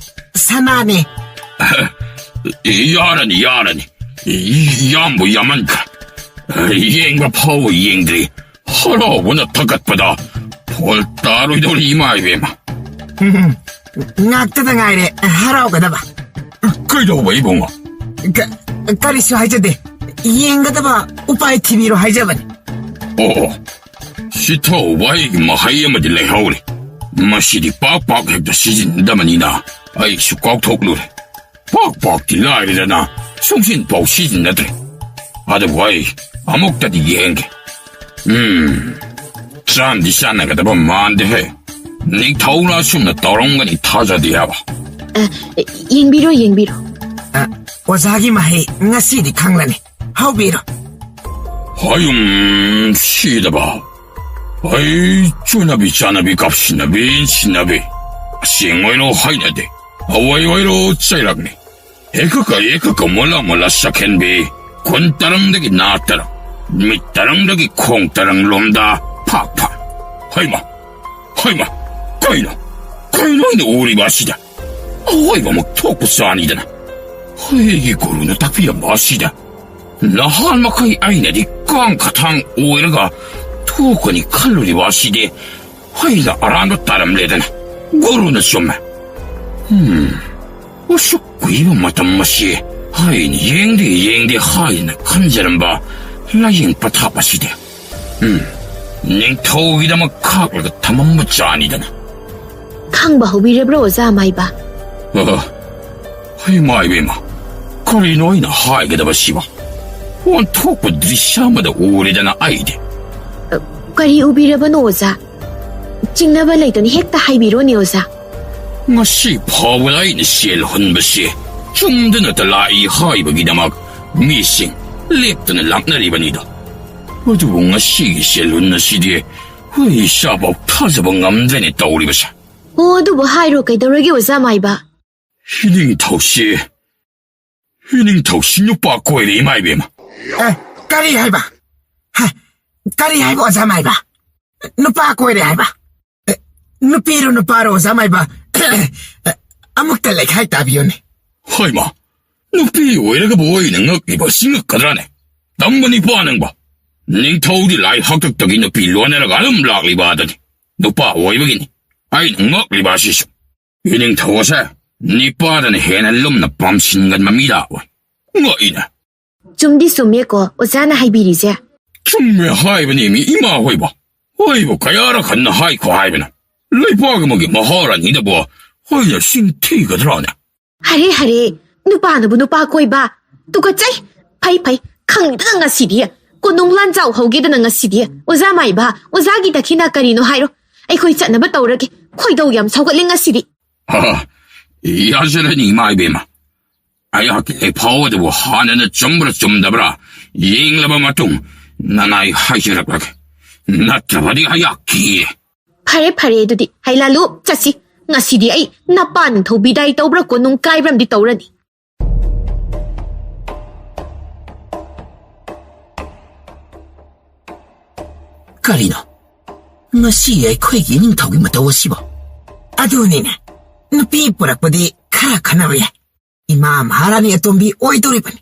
ꯁꯅꯥꯅꯦ꯫ ꯌꯥꯔꯅꯤ, ꯌꯥꯔꯅꯤ꯫ ꯌꯥꯝꯕꯨ ꯌꯥꯝꯃꯟꯈ꯭ꯔꯦ꯫ ꯌꯦꯡꯕ ꯐꯥꯎꯕ ꯌꯦꯡꯗ꯭ꯔꯤ꯫ ꯍꯔꯥꯎꯕꯅ ꯊꯛꯀꯠꯄꯗ ꯐꯣꯜ ꯇꯥꯔꯣꯏꯗꯧꯔꯤ, ꯏꯃꯥ ꯏꯕꯦꯝꯃ꯫ ꯎꯝ, ꯉꯥꯛꯇꯗ ꯉꯥꯏꯔꯦ ꯍꯔꯥꯎꯒꯗꯕ꯫ ꯀꯩꯗꯧꯕ, ꯏꯕꯨꯡꯉꯣ? ꯀ-, ꯀꯔꯤꯁꯨ ꯍꯥꯏꯖꯗꯦ꯫ ꯌꯦꯡꯒꯗꯕ ꯎꯄꯥꯏ ꯊꯤꯕꯤꯔꯣ ꯍꯥꯏꯖꯕꯅꯤ꯫ ꯑꯣ, ꯁꯤꯊꯧꯕ ꯑꯩꯒꯤ ꯃꯍꯩ ꯑꯃꯗꯤ ꯂꯩꯍꯧꯔꯤ꯫ ꯃꯁꯤꯗꯤ ꯄꯥꯛ ꯄꯥꯛ ꯍꯦꯛꯇ ꯁꯤꯖꯤꯟꯅꯗꯕꯅꯤꯅ꯫ ꯑꯩꯁꯨ ꯀꯥꯎꯊꯣꯛꯂꯨꯔꯦ꯫ ꯄꯥꯛ ꯄꯥꯛꯇꯤ ꯂꯥꯏꯔꯗꯅ ꯁꯨꯡꯁꯤꯟ ꯄꯥꯎ ꯁꯤꯖꯤꯟꯅꯗ꯭ꯔꯦ꯫ ꯑꯗꯨꯕꯨ ꯑꯩ ꯑꯃꯨꯛꯇꯗꯤ ꯌꯦꯡꯒꯦ꯫ ꯎꯝ, ꯆꯥꯟꯗꯤ ꯆꯥꯟꯅꯒꯗꯕ ꯃꯥꯟꯗꯦꯍꯦ꯫ ꯅꯤꯡꯊꯧꯅ ꯑꯁꯨꯝꯅ ꯇꯧꯔꯝꯒꯅꯤ ꯊꯥꯖꯗꯦ ꯍꯥꯏꯕ꯫ ꯑ, ꯌꯦꯡꯕꯤꯔꯣ, ꯌꯦꯡꯕꯤꯔꯣ꯫ ꯑ, ꯑꯣꯖꯥꯒꯤ ꯃꯍꯩ ꯉꯁꯤꯗꯤ ꯈꯪꯂꯅꯤ꯫ ꯍꯧꯕꯤꯔꯣ꯫ ꯍꯌꯨꯝ ꯁꯤꯗꯕ꯫ ꯑꯩ ꯆꯨꯅꯕꯤ ꯆꯥꯅꯕꯤ ꯀꯥꯞꯁꯤꯟꯅꯕꯤ ꯏꯟꯁꯤꯟꯅꯕꯤ꯫ ꯑꯁꯦꯡ ꯑꯣꯏꯔꯣ ꯍꯩꯅꯗꯦ꯫ ꯑꯋꯣꯏ ꯑꯣꯏꯔꯣ ꯆꯩꯔꯛꯅꯤ꯫ ꯑꯦꯀꯀ ꯑꯦꯀꯀ ꯃꯣꯂꯥ ꯃꯣꯂꯥ ꯁꯛꯍꯦꯟꯕꯤ꯫ ꯈꯨꯟ ꯇꯔꯪꯗꯒꯤ ꯅꯥ ꯇꯔꯪ꯫ ꯃꯤꯠ ꯇꯔꯪꯗꯒꯤ ꯈꯣꯡ ꯇꯔꯪ ꯂꯣꯝꯗ ꯐꯥꯛ ꯐꯥꯛ꯫ ꯍꯩꯃ! ꯍꯩꯃ! ꯀꯩꯅꯣ? ꯀꯩꯅꯣ ꯑꯩꯅ ꯎꯔꯤꯕ ꯑꯁꯤꯗ? ꯑꯋꯣꯏꯕꯃꯛ ꯊꯣꯛꯄ ꯆꯥꯅꯤꯗꯅ꯫ ꯑꯩꯒꯤ ꯒꯨꯔꯨꯅ ꯇꯥꯛꯄꯤꯔꯝꯕ ꯑꯁꯤꯗ ꯅꯍꯥꯟ ꯃꯈꯩ ꯑꯩꯅꯗꯤ ꯀꯥꯡ ꯈꯊꯥꯡ ꯑꯣꯏꯔꯒ ꯊꯣꯛꯀꯅꯤ ꯈꯜꯂꯨꯔꯤꯕ ꯑꯁꯤꯗꯤ ꯑꯩꯅ ꯑꯔꯥꯟꯕ ꯇꯥꯔꯝꯂꯦꯗꯅ꯫ ꯒꯨꯔꯨꯅ ꯆꯨꯝꯃꯦ꯫ ꯎꯁꯨꯛ ꯀꯨꯏꯕ ꯃꯇꯝ ꯑꯁꯤ ꯑꯩꯅ ꯌꯦꯡꯗꯦ ꯌꯦꯡꯗꯦ ꯍꯥꯏꯅ ꯈꯟꯖꯔꯝꯕ ꯂꯥꯏꯌꯦꯡ ꯄꯊꯥꯞ ꯑꯁꯤꯗꯤ, ꯎꯝ, ꯅꯤꯡꯊꯧꯒꯤꯗꯃꯛ ꯈꯥꯛꯂꯒ ꯊꯝꯃꯝꯕ ꯖꯥꯅꯤꯗꯅ꯫ ꯈꯪꯕ ꯍꯧꯕꯤꯔꯕ꯭ꯔꯣ, ꯑꯣꯖꯥ ꯃꯥꯏꯕ? ꯑ, ꯍꯩꯃꯥ ꯏꯕꯦꯝꯃ, ꯀꯔꯤꯅꯣ ꯑꯩꯅ ꯍꯥꯏꯒꯗꯕꯁꯤꯕꯣ? ꯑꯣꯟꯊꯣꯛꯄ ꯗ꯭ꯔꯤꯁ꯭ꯌ ꯑꯃꯗ ꯎꯔꯦꯗꯅ ꯑꯩꯗꯤ꯫ ꯑ, ꯀꯔꯤ ꯎꯕꯤꯔꯕꯅꯣ, ꯑꯣꯖꯥ? ꯆꯤꯡꯅꯕ ꯂꯩꯇꯅ ꯍꯦꯛꯇ ꯍꯥꯏꯕꯤꯔꯣꯅꯦ, ꯑꯣꯖꯥ꯫ ꯉꯁꯤ ꯐꯥꯎꯕꯗ ꯑꯩꯅ ꯁꯦꯜ ꯍꯨꯟꯕꯁꯤ ꯆꯨꯝꯗꯅꯇ ꯂꯥꯛꯏ ꯍꯥꯏꯕꯒꯤꯗꯃꯛ ꯃꯤꯁꯤꯡ ꯂꯦꯞꯇꯅ ꯂꯥꯛꯅꯔꯤꯕꯅꯤꯗꯣ꯫ ꯑꯗꯨꯕꯨ ꯉꯁꯤꯒꯤ ꯁꯦꯜ ꯍꯨꯟ ꯑꯁꯤꯗꯤ ꯑꯩ ꯏꯁꯥꯐꯥꯎ ꯊꯥꯖꯕ ꯉꯝꯗ꯭ꯔꯦꯅꯦ ꯇꯧꯔꯤꯕꯁꯦ꯫ ꯑꯣ, ꯑꯗꯨꯕꯨ ꯍꯥꯏꯔꯣ ꯀꯩꯗꯧꯔꯒꯦ, ꯑꯣꯖꯥ ꯃꯥꯏꯕ? ꯏꯅꯤꯡꯊꯧꯁꯤ, ꯏꯅꯤꯡꯊꯧꯁꯤ ꯅꯨꯄꯥ ꯀꯣꯏꯔꯦ, ꯏꯃꯥ ꯏꯕꯦꯝꯃ꯫ ꯑꯦ, ꯀꯔꯤ ꯍꯥꯏꯕ? ꯍ, ꯀꯔꯤ ꯍꯥꯏꯕ, ꯑꯣꯖꯥ ꯃꯥꯏꯕ? ꯅꯨꯄꯥ ꯀꯣꯏꯔꯦ ꯍꯥꯏꯕ? ꯑꯦ, ꯅꯨꯄꯤꯔꯣ ꯅꯨꯄꯥꯔꯣ, ꯑꯣꯖꯥ ꯃꯥꯏꯕ? ꯑꯃꯨꯛꯇ ꯂꯩꯈꯥꯏ ꯇꯥꯕꯤꯌꯨꯅꯦ꯫ ꯍꯣꯏꯃ, ꯅꯨꯄꯤ ꯑꯣꯏꯔꯒꯕꯨ ꯑꯩꯅ ꯉꯛꯂꯤꯕ ꯑꯁꯤ ꯉꯛꯀꯗ꯭ꯔꯥꯅꯦ? ꯇꯝꯕ ꯅꯤꯄꯥ ꯅꯪꯕ꯫ ꯅꯤꯡꯊꯧꯗꯤ ꯂꯥꯏ ꯍꯥꯛꯇꯛꯇꯒꯤ ꯅꯨꯄꯤ ꯂꯣꯟꯅꯔꯒ ꯑꯗꯨꯝ ꯂꯥꯛꯂꯤꯕ ꯑꯗꯨꯅꯤ꯫ ꯅꯨꯄꯥ ꯑꯣꯏꯕꯒꯤꯅꯤ ꯑꯩꯅ ꯉꯛꯂꯤꯕ ꯑꯁꯤꯁꯨ꯫ ꯏꯅꯤꯡꯊꯧ ꯑꯁꯦ ꯅꯤꯄꯥꯗꯅ ꯍꯦꯟꯅ ꯂꯨꯝꯅ ꯄꯥꯝꯁꯤꯟꯒꯟꯕ ꯃꯤ ꯂꯥꯛꯑꯣꯏ꯫ ꯉꯛꯏꯅꯦ꯫ ꯆꯨꯝꯗꯤ ꯆꯨꯝꯃꯦꯀꯣ ꯑꯣꯖꯥꯅ ꯍꯥꯏꯕꯤꯔꯤꯁꯦ꯫ ꯆꯨꯝꯃꯦ ꯍꯥꯏꯕꯅꯦ ꯃꯤ ꯏꯃꯥ ꯍꯣꯏꯕ꯫ ꯍꯣꯏꯕꯨ ꯀꯌꯥꯔꯛ ꯍꯟꯅ ꯍꯥꯏꯈꯣ ꯍꯥꯏꯕꯅꯣ? ꯂꯩꯄꯥꯛ ꯑꯃꯒꯤ ꯃꯍꯥꯔꯥꯅꯤꯗꯕꯨ ꯑꯩꯅ ꯁꯤꯡ ꯊꯤꯒꯗ꯭ꯔꯥꯅꯦ? ꯍꯔꯦ, ꯍꯔꯦ, ꯅꯨꯄꯥꯅꯕꯨ ꯅꯨꯄꯥ ꯀꯣꯏꯕ꯫ ꯇꯨꯀꯠꯆꯩ꯫ ꯐꯩ, ꯐꯩ, ꯈꯪꯗꯅ ꯉꯁꯤꯗꯤ꯫ ꯀꯣꯅꯨꯡ ꯂꯥꯟꯖꯥꯎ ꯍꯧꯒꯦꯗꯅ ꯉꯁꯤꯗꯤ꯫ ꯑꯣꯖꯥ ꯃꯥꯏꯕ, ꯑꯣꯖꯥꯒꯤ ꯗꯈꯤꯅꯥ ꯀꯔꯤꯅꯣ ꯍꯥꯏꯔꯣ꯫ ꯑꯩꯈꯣꯏ ꯆꯠꯅꯕ ꯇꯧꯔꯒꯦ꯫ ꯈꯣꯏꯗꯧ ꯌꯥꯝ ꯁꯧꯒꯠꯂꯦ ꯉꯁꯤꯗꯤ꯫ ꯑ, ꯌꯥꯖꯔꯅꯤ, ꯏꯃꯥ ꯏꯕꯦꯝꯃ꯫ ꯑꯩꯍꯥꯛꯀꯤ ꯂꯩꯐꯥꯎ ꯑꯗꯨꯕꯨ ꯍꯥꯟꯅꯅ ꯆꯨꯝꯕ꯭ꯔꯥ ꯆꯨꯝꯗꯕ꯭ꯔꯥ ꯌꯦꯡꯂꯕ ꯃꯇꯨꯡ ꯅꯅꯥꯏ ꯍꯥꯏꯖꯔꯛꯂꯒꯦ꯫ ꯅꯠꯇ꯭ꯔꯕꯗꯤ ꯑꯩꯍꯥꯛ ꯀꯤꯌꯦ꯫ ꯐꯔꯦ, ꯐꯔꯦ, ꯑꯗꯨꯗꯤ ꯍꯩꯂꯥꯂꯨ, ꯆꯠꯁꯤ꯫ ꯉꯁꯤꯗꯤ ꯑꯩ ꯅꯄꯥ ꯅꯤꯡꯊꯧ ꯕꯤꯗꯥꯏ ꯇꯧꯕ꯭ꯔꯥ ꯀꯣꯅꯨꯡ ꯀꯥꯏꯕ꯭ꯔꯥ ꯑꯃꯗꯤ ꯇꯧꯔꯅꯤ꯫ ꯀꯔꯤꯅꯣ? ꯉꯁꯤ ꯑꯩꯈꯣꯏꯒꯤ ꯏꯅꯤꯡꯊꯧꯒꯤ ꯃꯇꯧ ꯑꯁꯤꯕꯣ? ꯑꯗꯨꯅꯤꯅꯦ꯫ ꯅꯨꯄꯤ ꯄꯨꯔꯛꯄꯗꯤ ꯈꯔ ꯈꯟꯅꯕ ꯌꯥꯏ꯫ ꯏꯃꯥ ꯃꯍꯥꯔꯥꯅꯤ ꯑꯇꯣꯝꯕꯤ ꯑꯣꯏꯗꯧꯔꯤꯕꯅꯤ꯫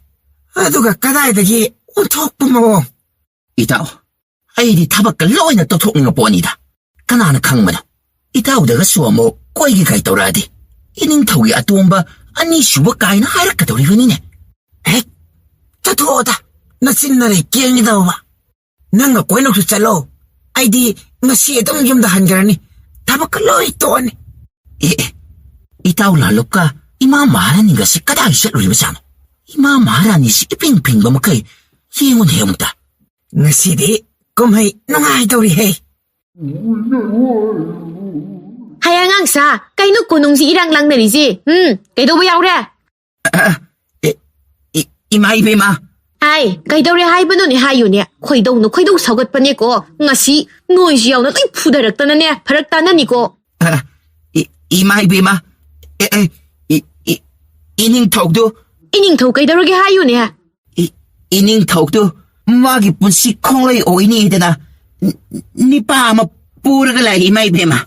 ꯑꯗꯨꯒ ꯀꯗꯥꯏꯗꯒꯤ ꯑꯣꯟꯊꯣꯛꯄ ꯃꯑꯣꯡ? ꯏꯇꯥꯎ, ꯑꯩꯗꯤ ꯊꯕꯛꯀ ꯂꯣꯏꯅ ꯇꯧꯊꯣꯛꯅꯤꯡꯉ ꯄꯣꯠꯅꯤꯗ꯫ ꯀꯅꯥꯅ ꯈꯪꯕꯅꯣ? ꯏꯇꯥꯎꯗꯒꯁꯨ ꯑꯃꯨꯛ ꯀꯣꯏꯒꯦ ꯀꯥꯏ ꯇꯧꯔꯛꯑꯗꯤ, ꯏꯅꯤꯡꯊꯧꯒꯤ ꯑꯇꯣꯝꯕ ꯑꯅꯤꯁꯨꯕ ꯀꯥꯏꯅ ꯍꯥꯏꯔꯛꯀꯗꯧꯔꯤꯕꯅꯤꯅꯦ꯫ ꯍꯦꯛ ꯆꯠꯊꯣꯛꯑꯣꯗ, ꯅꯆꯤꯟ ꯅꯔꯩ ꯀꯦꯡꯒꯦ ꯇꯧꯕ꯫ ꯅꯪꯒ ꯀꯣꯏꯅꯧꯁꯨ ꯆꯠꯂꯣ, ꯑꯩꯗꯤ ꯉꯁꯤ ꯑꯗꯨꯝ ꯌꯨꯝꯗ ꯍꯟꯈ꯭ꯔꯅꯤ꯫ ꯊꯕꯛꯀ ꯂꯣꯏ ꯇꯣꯛꯑꯅꯤ꯫ ꯑꯦ, ꯑꯦ, ꯏꯇꯥꯎ ꯂꯥꯂꯨꯞꯀ ꯏꯃꯥ ꯃꯍꯥꯔꯥꯅꯤꯒꯁꯤ ꯀꯗꯥꯏ ꯆꯠꯂꯨꯔꯤꯕꯖꯥꯠꯅꯣ? ꯏꯃꯥ ꯃꯍꯥꯔꯥꯅꯤꯁꯤ ꯏꯄꯤꯡ ꯄꯤꯡꯕ ꯃꯈꯩ꯫ ꯌꯦꯡꯉꯨꯅꯦ ꯑꯃꯨꯛꯇ꯫ ꯉꯁꯤꯗꯤ ꯀꯨꯝꯍꯩ ꯅꯨꯡꯉꯥꯏꯗꯧꯔꯤꯍꯦ꯫ ꯍꯩ ꯑꯉꯥꯡꯁꯥ, ꯀꯩꯅꯣ ꯀꯣꯅꯨꯡꯁꯤ ꯏꯔꯥꯡ ꯂꯥꯡꯅꯔꯤꯁꯦ? ꯎꯝ, ꯀꯩꯗꯧꯕ ꯌꯥꯎꯔꯦ? ꯑ, ꯑ, ꯏ-, ꯏꯃꯥ ꯏꯕꯦꯝꯃ꯫ ꯍꯥꯏ, ꯀꯩꯗꯧꯔꯦ ꯍꯥꯏꯕꯅꯣꯅꯦ, ꯍꯥꯏꯌꯨꯅꯦ꯫ ꯈꯣꯏꯗꯧꯅ ꯈꯣꯏꯗꯧ ꯁꯧꯒꯠꯄꯅꯦꯀꯣ꯫ ꯉꯁꯤ ꯅꯣꯏꯁꯨ ꯌꯥꯎꯅ ꯂꯣꯏ ꯐꯨꯗꯔꯛꯇꯅꯅꯦ, ꯐꯔꯛ ꯇꯥꯅꯅꯤꯀꯣ꯫ ꯑ, ꯏ-, ꯏꯃꯥ ꯏꯕꯦꯝꯃ꯫ ꯑꯦ, ꯑꯦ, ꯏ-, ꯏ-, ꯏꯅꯤꯡꯊꯧꯗꯨ꯫ ꯏꯅꯤꯡꯊꯧ ꯀꯩꯗꯧꯔꯒꯦ ꯍꯥꯏꯌꯨꯅꯦ? ꯏ-, ꯏꯅꯤꯡꯊꯧꯗꯨ ꯃꯥꯒꯤ ꯄꯨꯟꯁꯤ ꯈꯣꯡꯂꯩ ꯑꯣꯏꯅꯤꯗꯅ ꯅ-, ꯅꯤꯄꯥ ꯑꯃ ꯄꯨꯔꯒ ꯂꯥꯛꯏ, ꯏꯃꯥ ꯏꯕꯦꯝꯃ꯫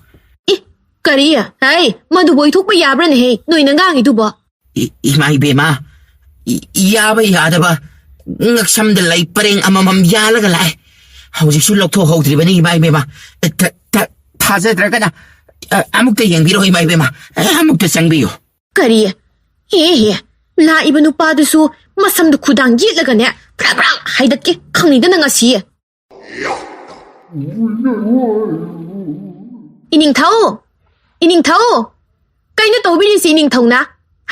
ꯏ, ꯀꯔꯤ? ꯍꯥꯏ, ꯃꯗꯨꯕꯨ ꯑꯣꯏꯊꯣꯛꯄ ꯌꯥꯕ꯭ꯔꯅꯦꯍꯦ, ꯅꯣꯏꯅ ꯉꯥꯡꯉꯤꯗꯨꯕꯣ? ꯏ-, ꯏꯃꯥ ꯏꯕꯦꯝꯃ, ꯏ-, ꯌꯥꯕ ꯌꯥꯗꯕ ꯉꯛꯁꯝꯗ ꯂꯩ ꯄꯔꯦꯡ ꯑꯃꯃꯝ ꯌꯥꯜꯂꯒ ꯂꯥꯛꯑꯦ꯫ ꯍꯧꯖꯤꯛꯁꯨ ꯂꯧꯊꯣꯛꯍꯧꯗ꯭ꯔꯤꯕꯅꯤ, ꯏꯃꯥ ꯏꯕꯦꯝꯃ꯫ ꯊ-, ꯊ-, ꯊꯥꯖꯗ꯭ꯔꯒꯅ, ꯑ, ꯑꯃꯨꯛꯇ ꯌꯦꯡꯕꯤꯔꯣ, ꯏꯃꯥ ꯏꯕꯦꯝꯃ꯫ ꯑ, ꯑꯃꯨꯛꯇ ꯆꯪꯕꯤꯌꯨ꯫ ꯀꯔꯤ? ꯑꯦ, ꯑꯦ, ꯂꯥꯛꯏꯕ ꯅꯨꯄꯥꯗꯨꯁꯨ ꯃꯁꯝꯗꯨ ꯈꯨꯗꯥꯡ ꯌꯦꯠꯂꯒꯅꯦ, ꯐ꯭ꯔꯥꯛ ꯐ꯭ꯔꯥꯛ ꯍꯥꯏꯗꯠꯀꯦ, ꯈꯪꯅꯤꯗꯅ ꯉꯁꯤ꯫ ꯏꯅꯤꯡꯊꯧ! ꯏꯅꯤꯡꯊꯧ! ꯀꯩꯅꯣ ꯇꯧꯕꯤꯔꯤꯁꯤ, ꯏꯅꯤꯡꯊꯧꯅ?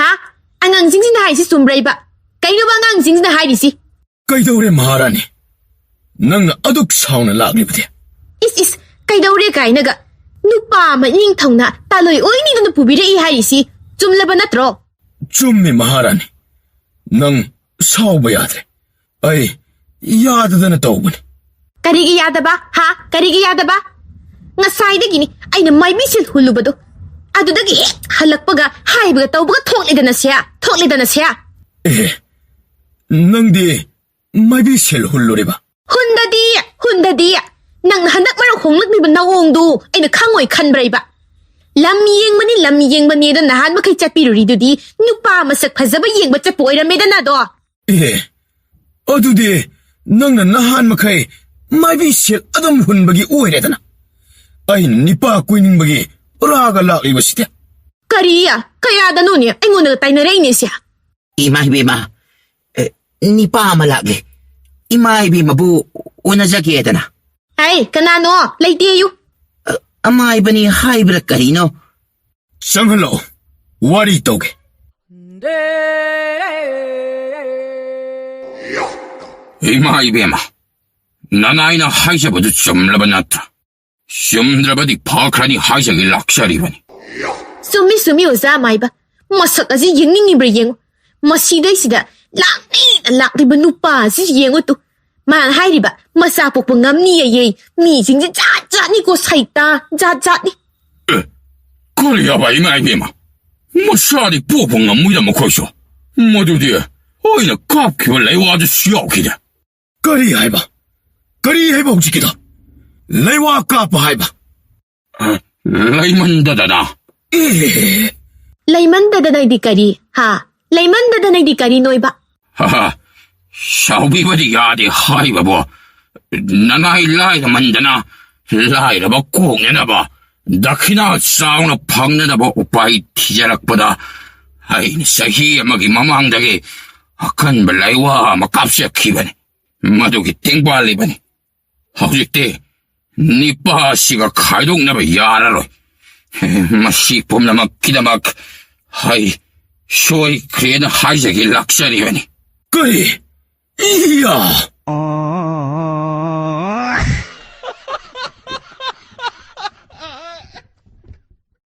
ꯍꯥ? ꯑꯉꯥꯡꯁꯤꯡꯁꯤꯅ ꯍꯥꯏꯔꯤꯁꯤ ꯆꯨꯝꯕ꯭ꯔꯩꯕ? ꯀꯩꯅꯣꯕ ꯑꯉꯥꯡꯁꯤꯡꯁꯤꯅ ꯍꯥꯏꯔꯤꯁꯤ? ꯀꯩꯗꯧꯔꯦ, ꯃꯍꯥꯔꯥꯅꯤ? ꯅꯪꯅ ꯑꯗꯨꯛ ꯁꯥꯎꯅ ꯂꯥꯛꯂꯤꯕꯗꯤ? ꯏꯁ, ꯏꯁ, ꯀꯩꯗꯧꯔꯦ ꯀꯥꯏꯅꯒ? ꯅꯨꯄꯥ ꯑꯃ ꯏꯅꯤꯡꯊꯧꯅ ꯇꯥꯂꯣꯏ ꯑꯣꯏꯅꯤꯗꯅ ꯄꯨꯕꯤꯔꯛꯏ ꯍꯥꯏꯔꯤꯁꯤ ꯆꯨꯝꯂꯕ ꯅꯠꯇ꯭ꯔꯣ? ꯆꯨꯝꯃꯤ, ꯃꯍꯥꯔꯥꯅꯤ꯫ ꯅꯪ ꯁꯥꯎꯕ ꯌꯥꯗ꯭ꯔꯦ꯫ ꯑꯩ ꯌꯥꯗꯗꯅ ꯇꯧꯕꯅꯤ꯫ ꯀꯔꯤꯒꯤ ꯌꯥꯗꯕ? ꯍꯥ? ꯀꯔꯤꯒꯤ ꯌꯥꯗꯕ? ꯉꯁꯥꯏꯗꯒꯤꯅꯤ ꯑꯩꯅ ꯃꯥꯏꯕꯤꯁꯤꯜ ꯍꯨꯜꯂꯨꯕꯗꯣ꯫ ꯑꯗꯨꯗꯒꯤ ꯍꯦꯛ ꯍꯜꯂꯛꯄꯒ ꯍꯥꯏꯕꯒ ꯇꯧꯕꯒ ꯊꯣꯛꯂꯦꯗꯅ ꯁꯦ, ꯊꯣꯛꯂꯦꯗꯅ ꯁꯦ꯫ ꯑꯦ, ꯅꯪꯗꯤ ꯃꯥꯏꯕꯤꯁꯤꯜ ꯍꯨꯜꯂꯨꯔꯤꯕ? ꯍꯨꯟꯗꯗꯤ, ꯍꯨꯟꯗꯗꯤ꯫ ꯅꯪꯅ ꯍꯟꯗꯛ ꯃꯔꯛ ꯍꯣꯡꯂꯛꯂꯤꯕ ꯅꯑꯣꯡꯗꯨ ꯑꯩꯅ ꯈꯪꯉꯣꯏ ꯈꯟꯕ꯭ꯔꯩꯕ? ꯂꯝ ꯌꯦꯡꯕꯅꯤ, ꯂꯝ ꯌꯦꯡꯕꯅꯦꯗ ꯅꯍꯥꯟ ꯃꯈꯩ ꯆꯠꯄꯤꯔꯨꯔꯤꯗꯨꯗꯤ ꯅꯨꯄꯥ ꯃꯁꯛ ꯐꯖꯕ ꯌꯦꯡꯕ ꯆꯠꯄ ꯑꯣꯏꯔꯝꯃꯦꯗꯅ ꯑꯗꯣ꯫ ꯑꯦ, ꯑꯗꯨꯗꯤ ꯅꯪꯅ ꯅꯍꯥꯟ ꯃꯈꯩ ꯃꯥꯏꯕꯤ ꯁꯦꯜ ꯑꯗꯨꯝ ꯍꯨꯟꯕꯒꯤ ꯑꯣꯏꯔꯦꯗꯅ꯫ ꯑꯩꯅ ꯅꯤꯄꯥ ꯀꯣꯏꯅꯤꯡꯕꯒꯤ ꯔꯥꯒ ꯂꯥꯛꯂꯤꯕꯁꯤꯗꯤ꯫ ꯀꯔꯤ? ꯀꯌꯥꯗꯅꯣꯅꯦ ꯑꯩꯉꯣꯟꯗꯒ ꯇꯥꯏꯅꯔꯛꯏꯅꯦ ꯁꯦ? ꯏꯃꯥ ꯏꯕꯦꯝꯃ, ꯑꯦ, ꯅꯤꯄꯥ ꯑꯃ ꯂꯥꯛꯂꯦ꯫ ꯏꯃꯥ ꯏꯕꯦꯝꯃꯕꯨ ꯎꯅꯖꯒꯦꯗꯅ꯫ ꯍꯩ, ꯀꯅꯥꯅꯣ? ꯂꯩꯇꯦꯌꯨ꯫ ꯑ, ꯑꯃꯥꯏꯕꯅꯤ ꯍꯥꯏꯕ꯭ꯔꯥ ꯀꯔꯤꯅꯣ? ꯆꯪꯍꯜꯂꯛꯑꯣ, ꯋꯥꯔꯤ ꯇꯧꯒꯦ꯫ ꯏꯃꯥ ꯏꯕꯦꯝꯃ, ꯅꯅꯥꯏꯅ ꯍꯥꯏꯖꯕꯗꯨ ꯆꯨꯝꯂꯕ ꯅꯠꯇ꯭ꯔꯥ? ꯆꯨꯝꯗ꯭ꯔꯕꯗꯤ ꯐꯈ꯭ꯔꯅꯤ ꯍꯥꯏꯖꯒꯦ ꯂꯥꯛꯆꯔꯤꯕꯅꯤ꯫ ꯆꯨꯝꯃꯤ, ꯆꯨꯝꯃꯤ, ꯑꯣꯖꯥ ꯑꯃꯥꯏꯕ꯫ ꯃꯁꯛ ꯑꯁꯤ ꯌꯦꯡꯅꯤꯡꯉꯤꯕ꯭ꯔꯥ ꯌꯦꯡꯉꯨ꯫ ꯃꯁꯤꯗꯩꯁꯤꯗ ꯂꯥꯛꯅꯤꯡꯅ ꯂꯥꯛꯂꯤꯕ ꯅꯨꯄꯥ ꯑꯁꯤ ꯌꯦꯡꯉꯨ ꯇꯨ꯫ ꯃꯥꯅ ꯍꯥꯏꯔꯤꯕ, "ꯃꯆꯥ ꯄꯣꯛꯄ ꯉꯝꯅꯤ ꯑꯌꯦ, ꯃꯤꯁꯤꯡꯁꯤ ꯖꯥꯠ ꯖꯥꯠꯅꯤꯀꯣ ꯁꯩꯇꯥ, ꯖꯥꯠ ꯖꯥꯠꯅꯤ"꯫ ꯑꯦ, ꯀꯔꯤ ꯍꯥꯏꯕ, ꯏꯃꯥ ꯏꯕꯦꯝꯃ? ꯃꯆꯥꯗꯤ ꯄꯣꯛꯄ ꯉꯝꯃꯣꯏꯗ ꯃꯈꯣꯏꯁꯨ꯫ ꯃꯗꯨꯗꯤ ꯑꯩꯅ ꯀꯥꯞꯈꯤꯕ ꯂꯩꯋꯥꯗꯨꯁꯨ ꯌꯥꯎꯈꯤꯗ꯫ ꯀꯔꯤ ꯍꯥꯏꯕ? ꯀꯔꯤ ꯍꯥꯏꯕ ꯍꯧꯖꯤꯛꯀꯤꯗꯣ? ꯂꯩꯋꯥ ꯀꯥꯞꯄ ꯍꯥꯏꯕ? ꯑ, ꯂꯩꯃꯟꯗꯗꯅ꯫ ꯑꯦ꯫ ꯂꯩꯃꯟꯗꯗꯅꯗꯤ ꯀꯔꯤ? ꯍꯥ? ꯂꯩꯃꯟꯗꯗꯅꯗꯤ ꯀꯔꯤ ꯅꯣꯏꯕ? ꯍꯥ, ꯁꯥꯎꯕꯤꯕꯗꯤ ꯌꯥꯗꯦ ꯍꯥꯏꯕꯕꯨ, ꯅꯅꯥꯏ ꯂꯥꯏꯔꯃꯟꯗꯅ ꯂꯥꯏꯔꯕ ꯀꯣꯛꯅꯅꯕ, ꯗꯈꯤꯅꯥ ꯆꯥꯎꯅ ꯐꯪꯅꯅꯕ ꯎꯄꯥꯏ ꯊꯤꯖꯔꯛꯄꯗ, ꯑꯩꯅ ꯆꯍꯤ ꯑꯃꯒꯤ ꯃꯃꯥꯡꯗꯒꯤ ꯑꯀꯟꯕ ꯂꯩꯋꯥ ꯑꯃ ꯀꯥꯞꯆꯈꯤꯕꯅꯤ꯫ ꯃꯗꯨꯒꯤ ꯇꯦꯡꯕꯥꯜꯂꯤꯕꯅꯤ꯫ ꯍꯧꯖꯤꯛꯇꯤ ꯅꯤꯄꯥꯁꯤꯒ ꯈꯥꯏꯗꯣꯛꯅꯕ ꯌꯥꯔꯔꯣꯏ꯫ ꯃꯁꯤ ꯄꯨꯝꯅꯃꯛꯀꯤꯗꯃꯛ ꯑꯩ ꯁꯣꯏꯈ꯭ꯔꯦꯅ ꯍꯥꯏꯖꯒꯦ ꯂꯥꯛꯆꯔꯤꯕꯅꯤ꯫ ꯀꯔꯤ? ꯏꯌꯥ!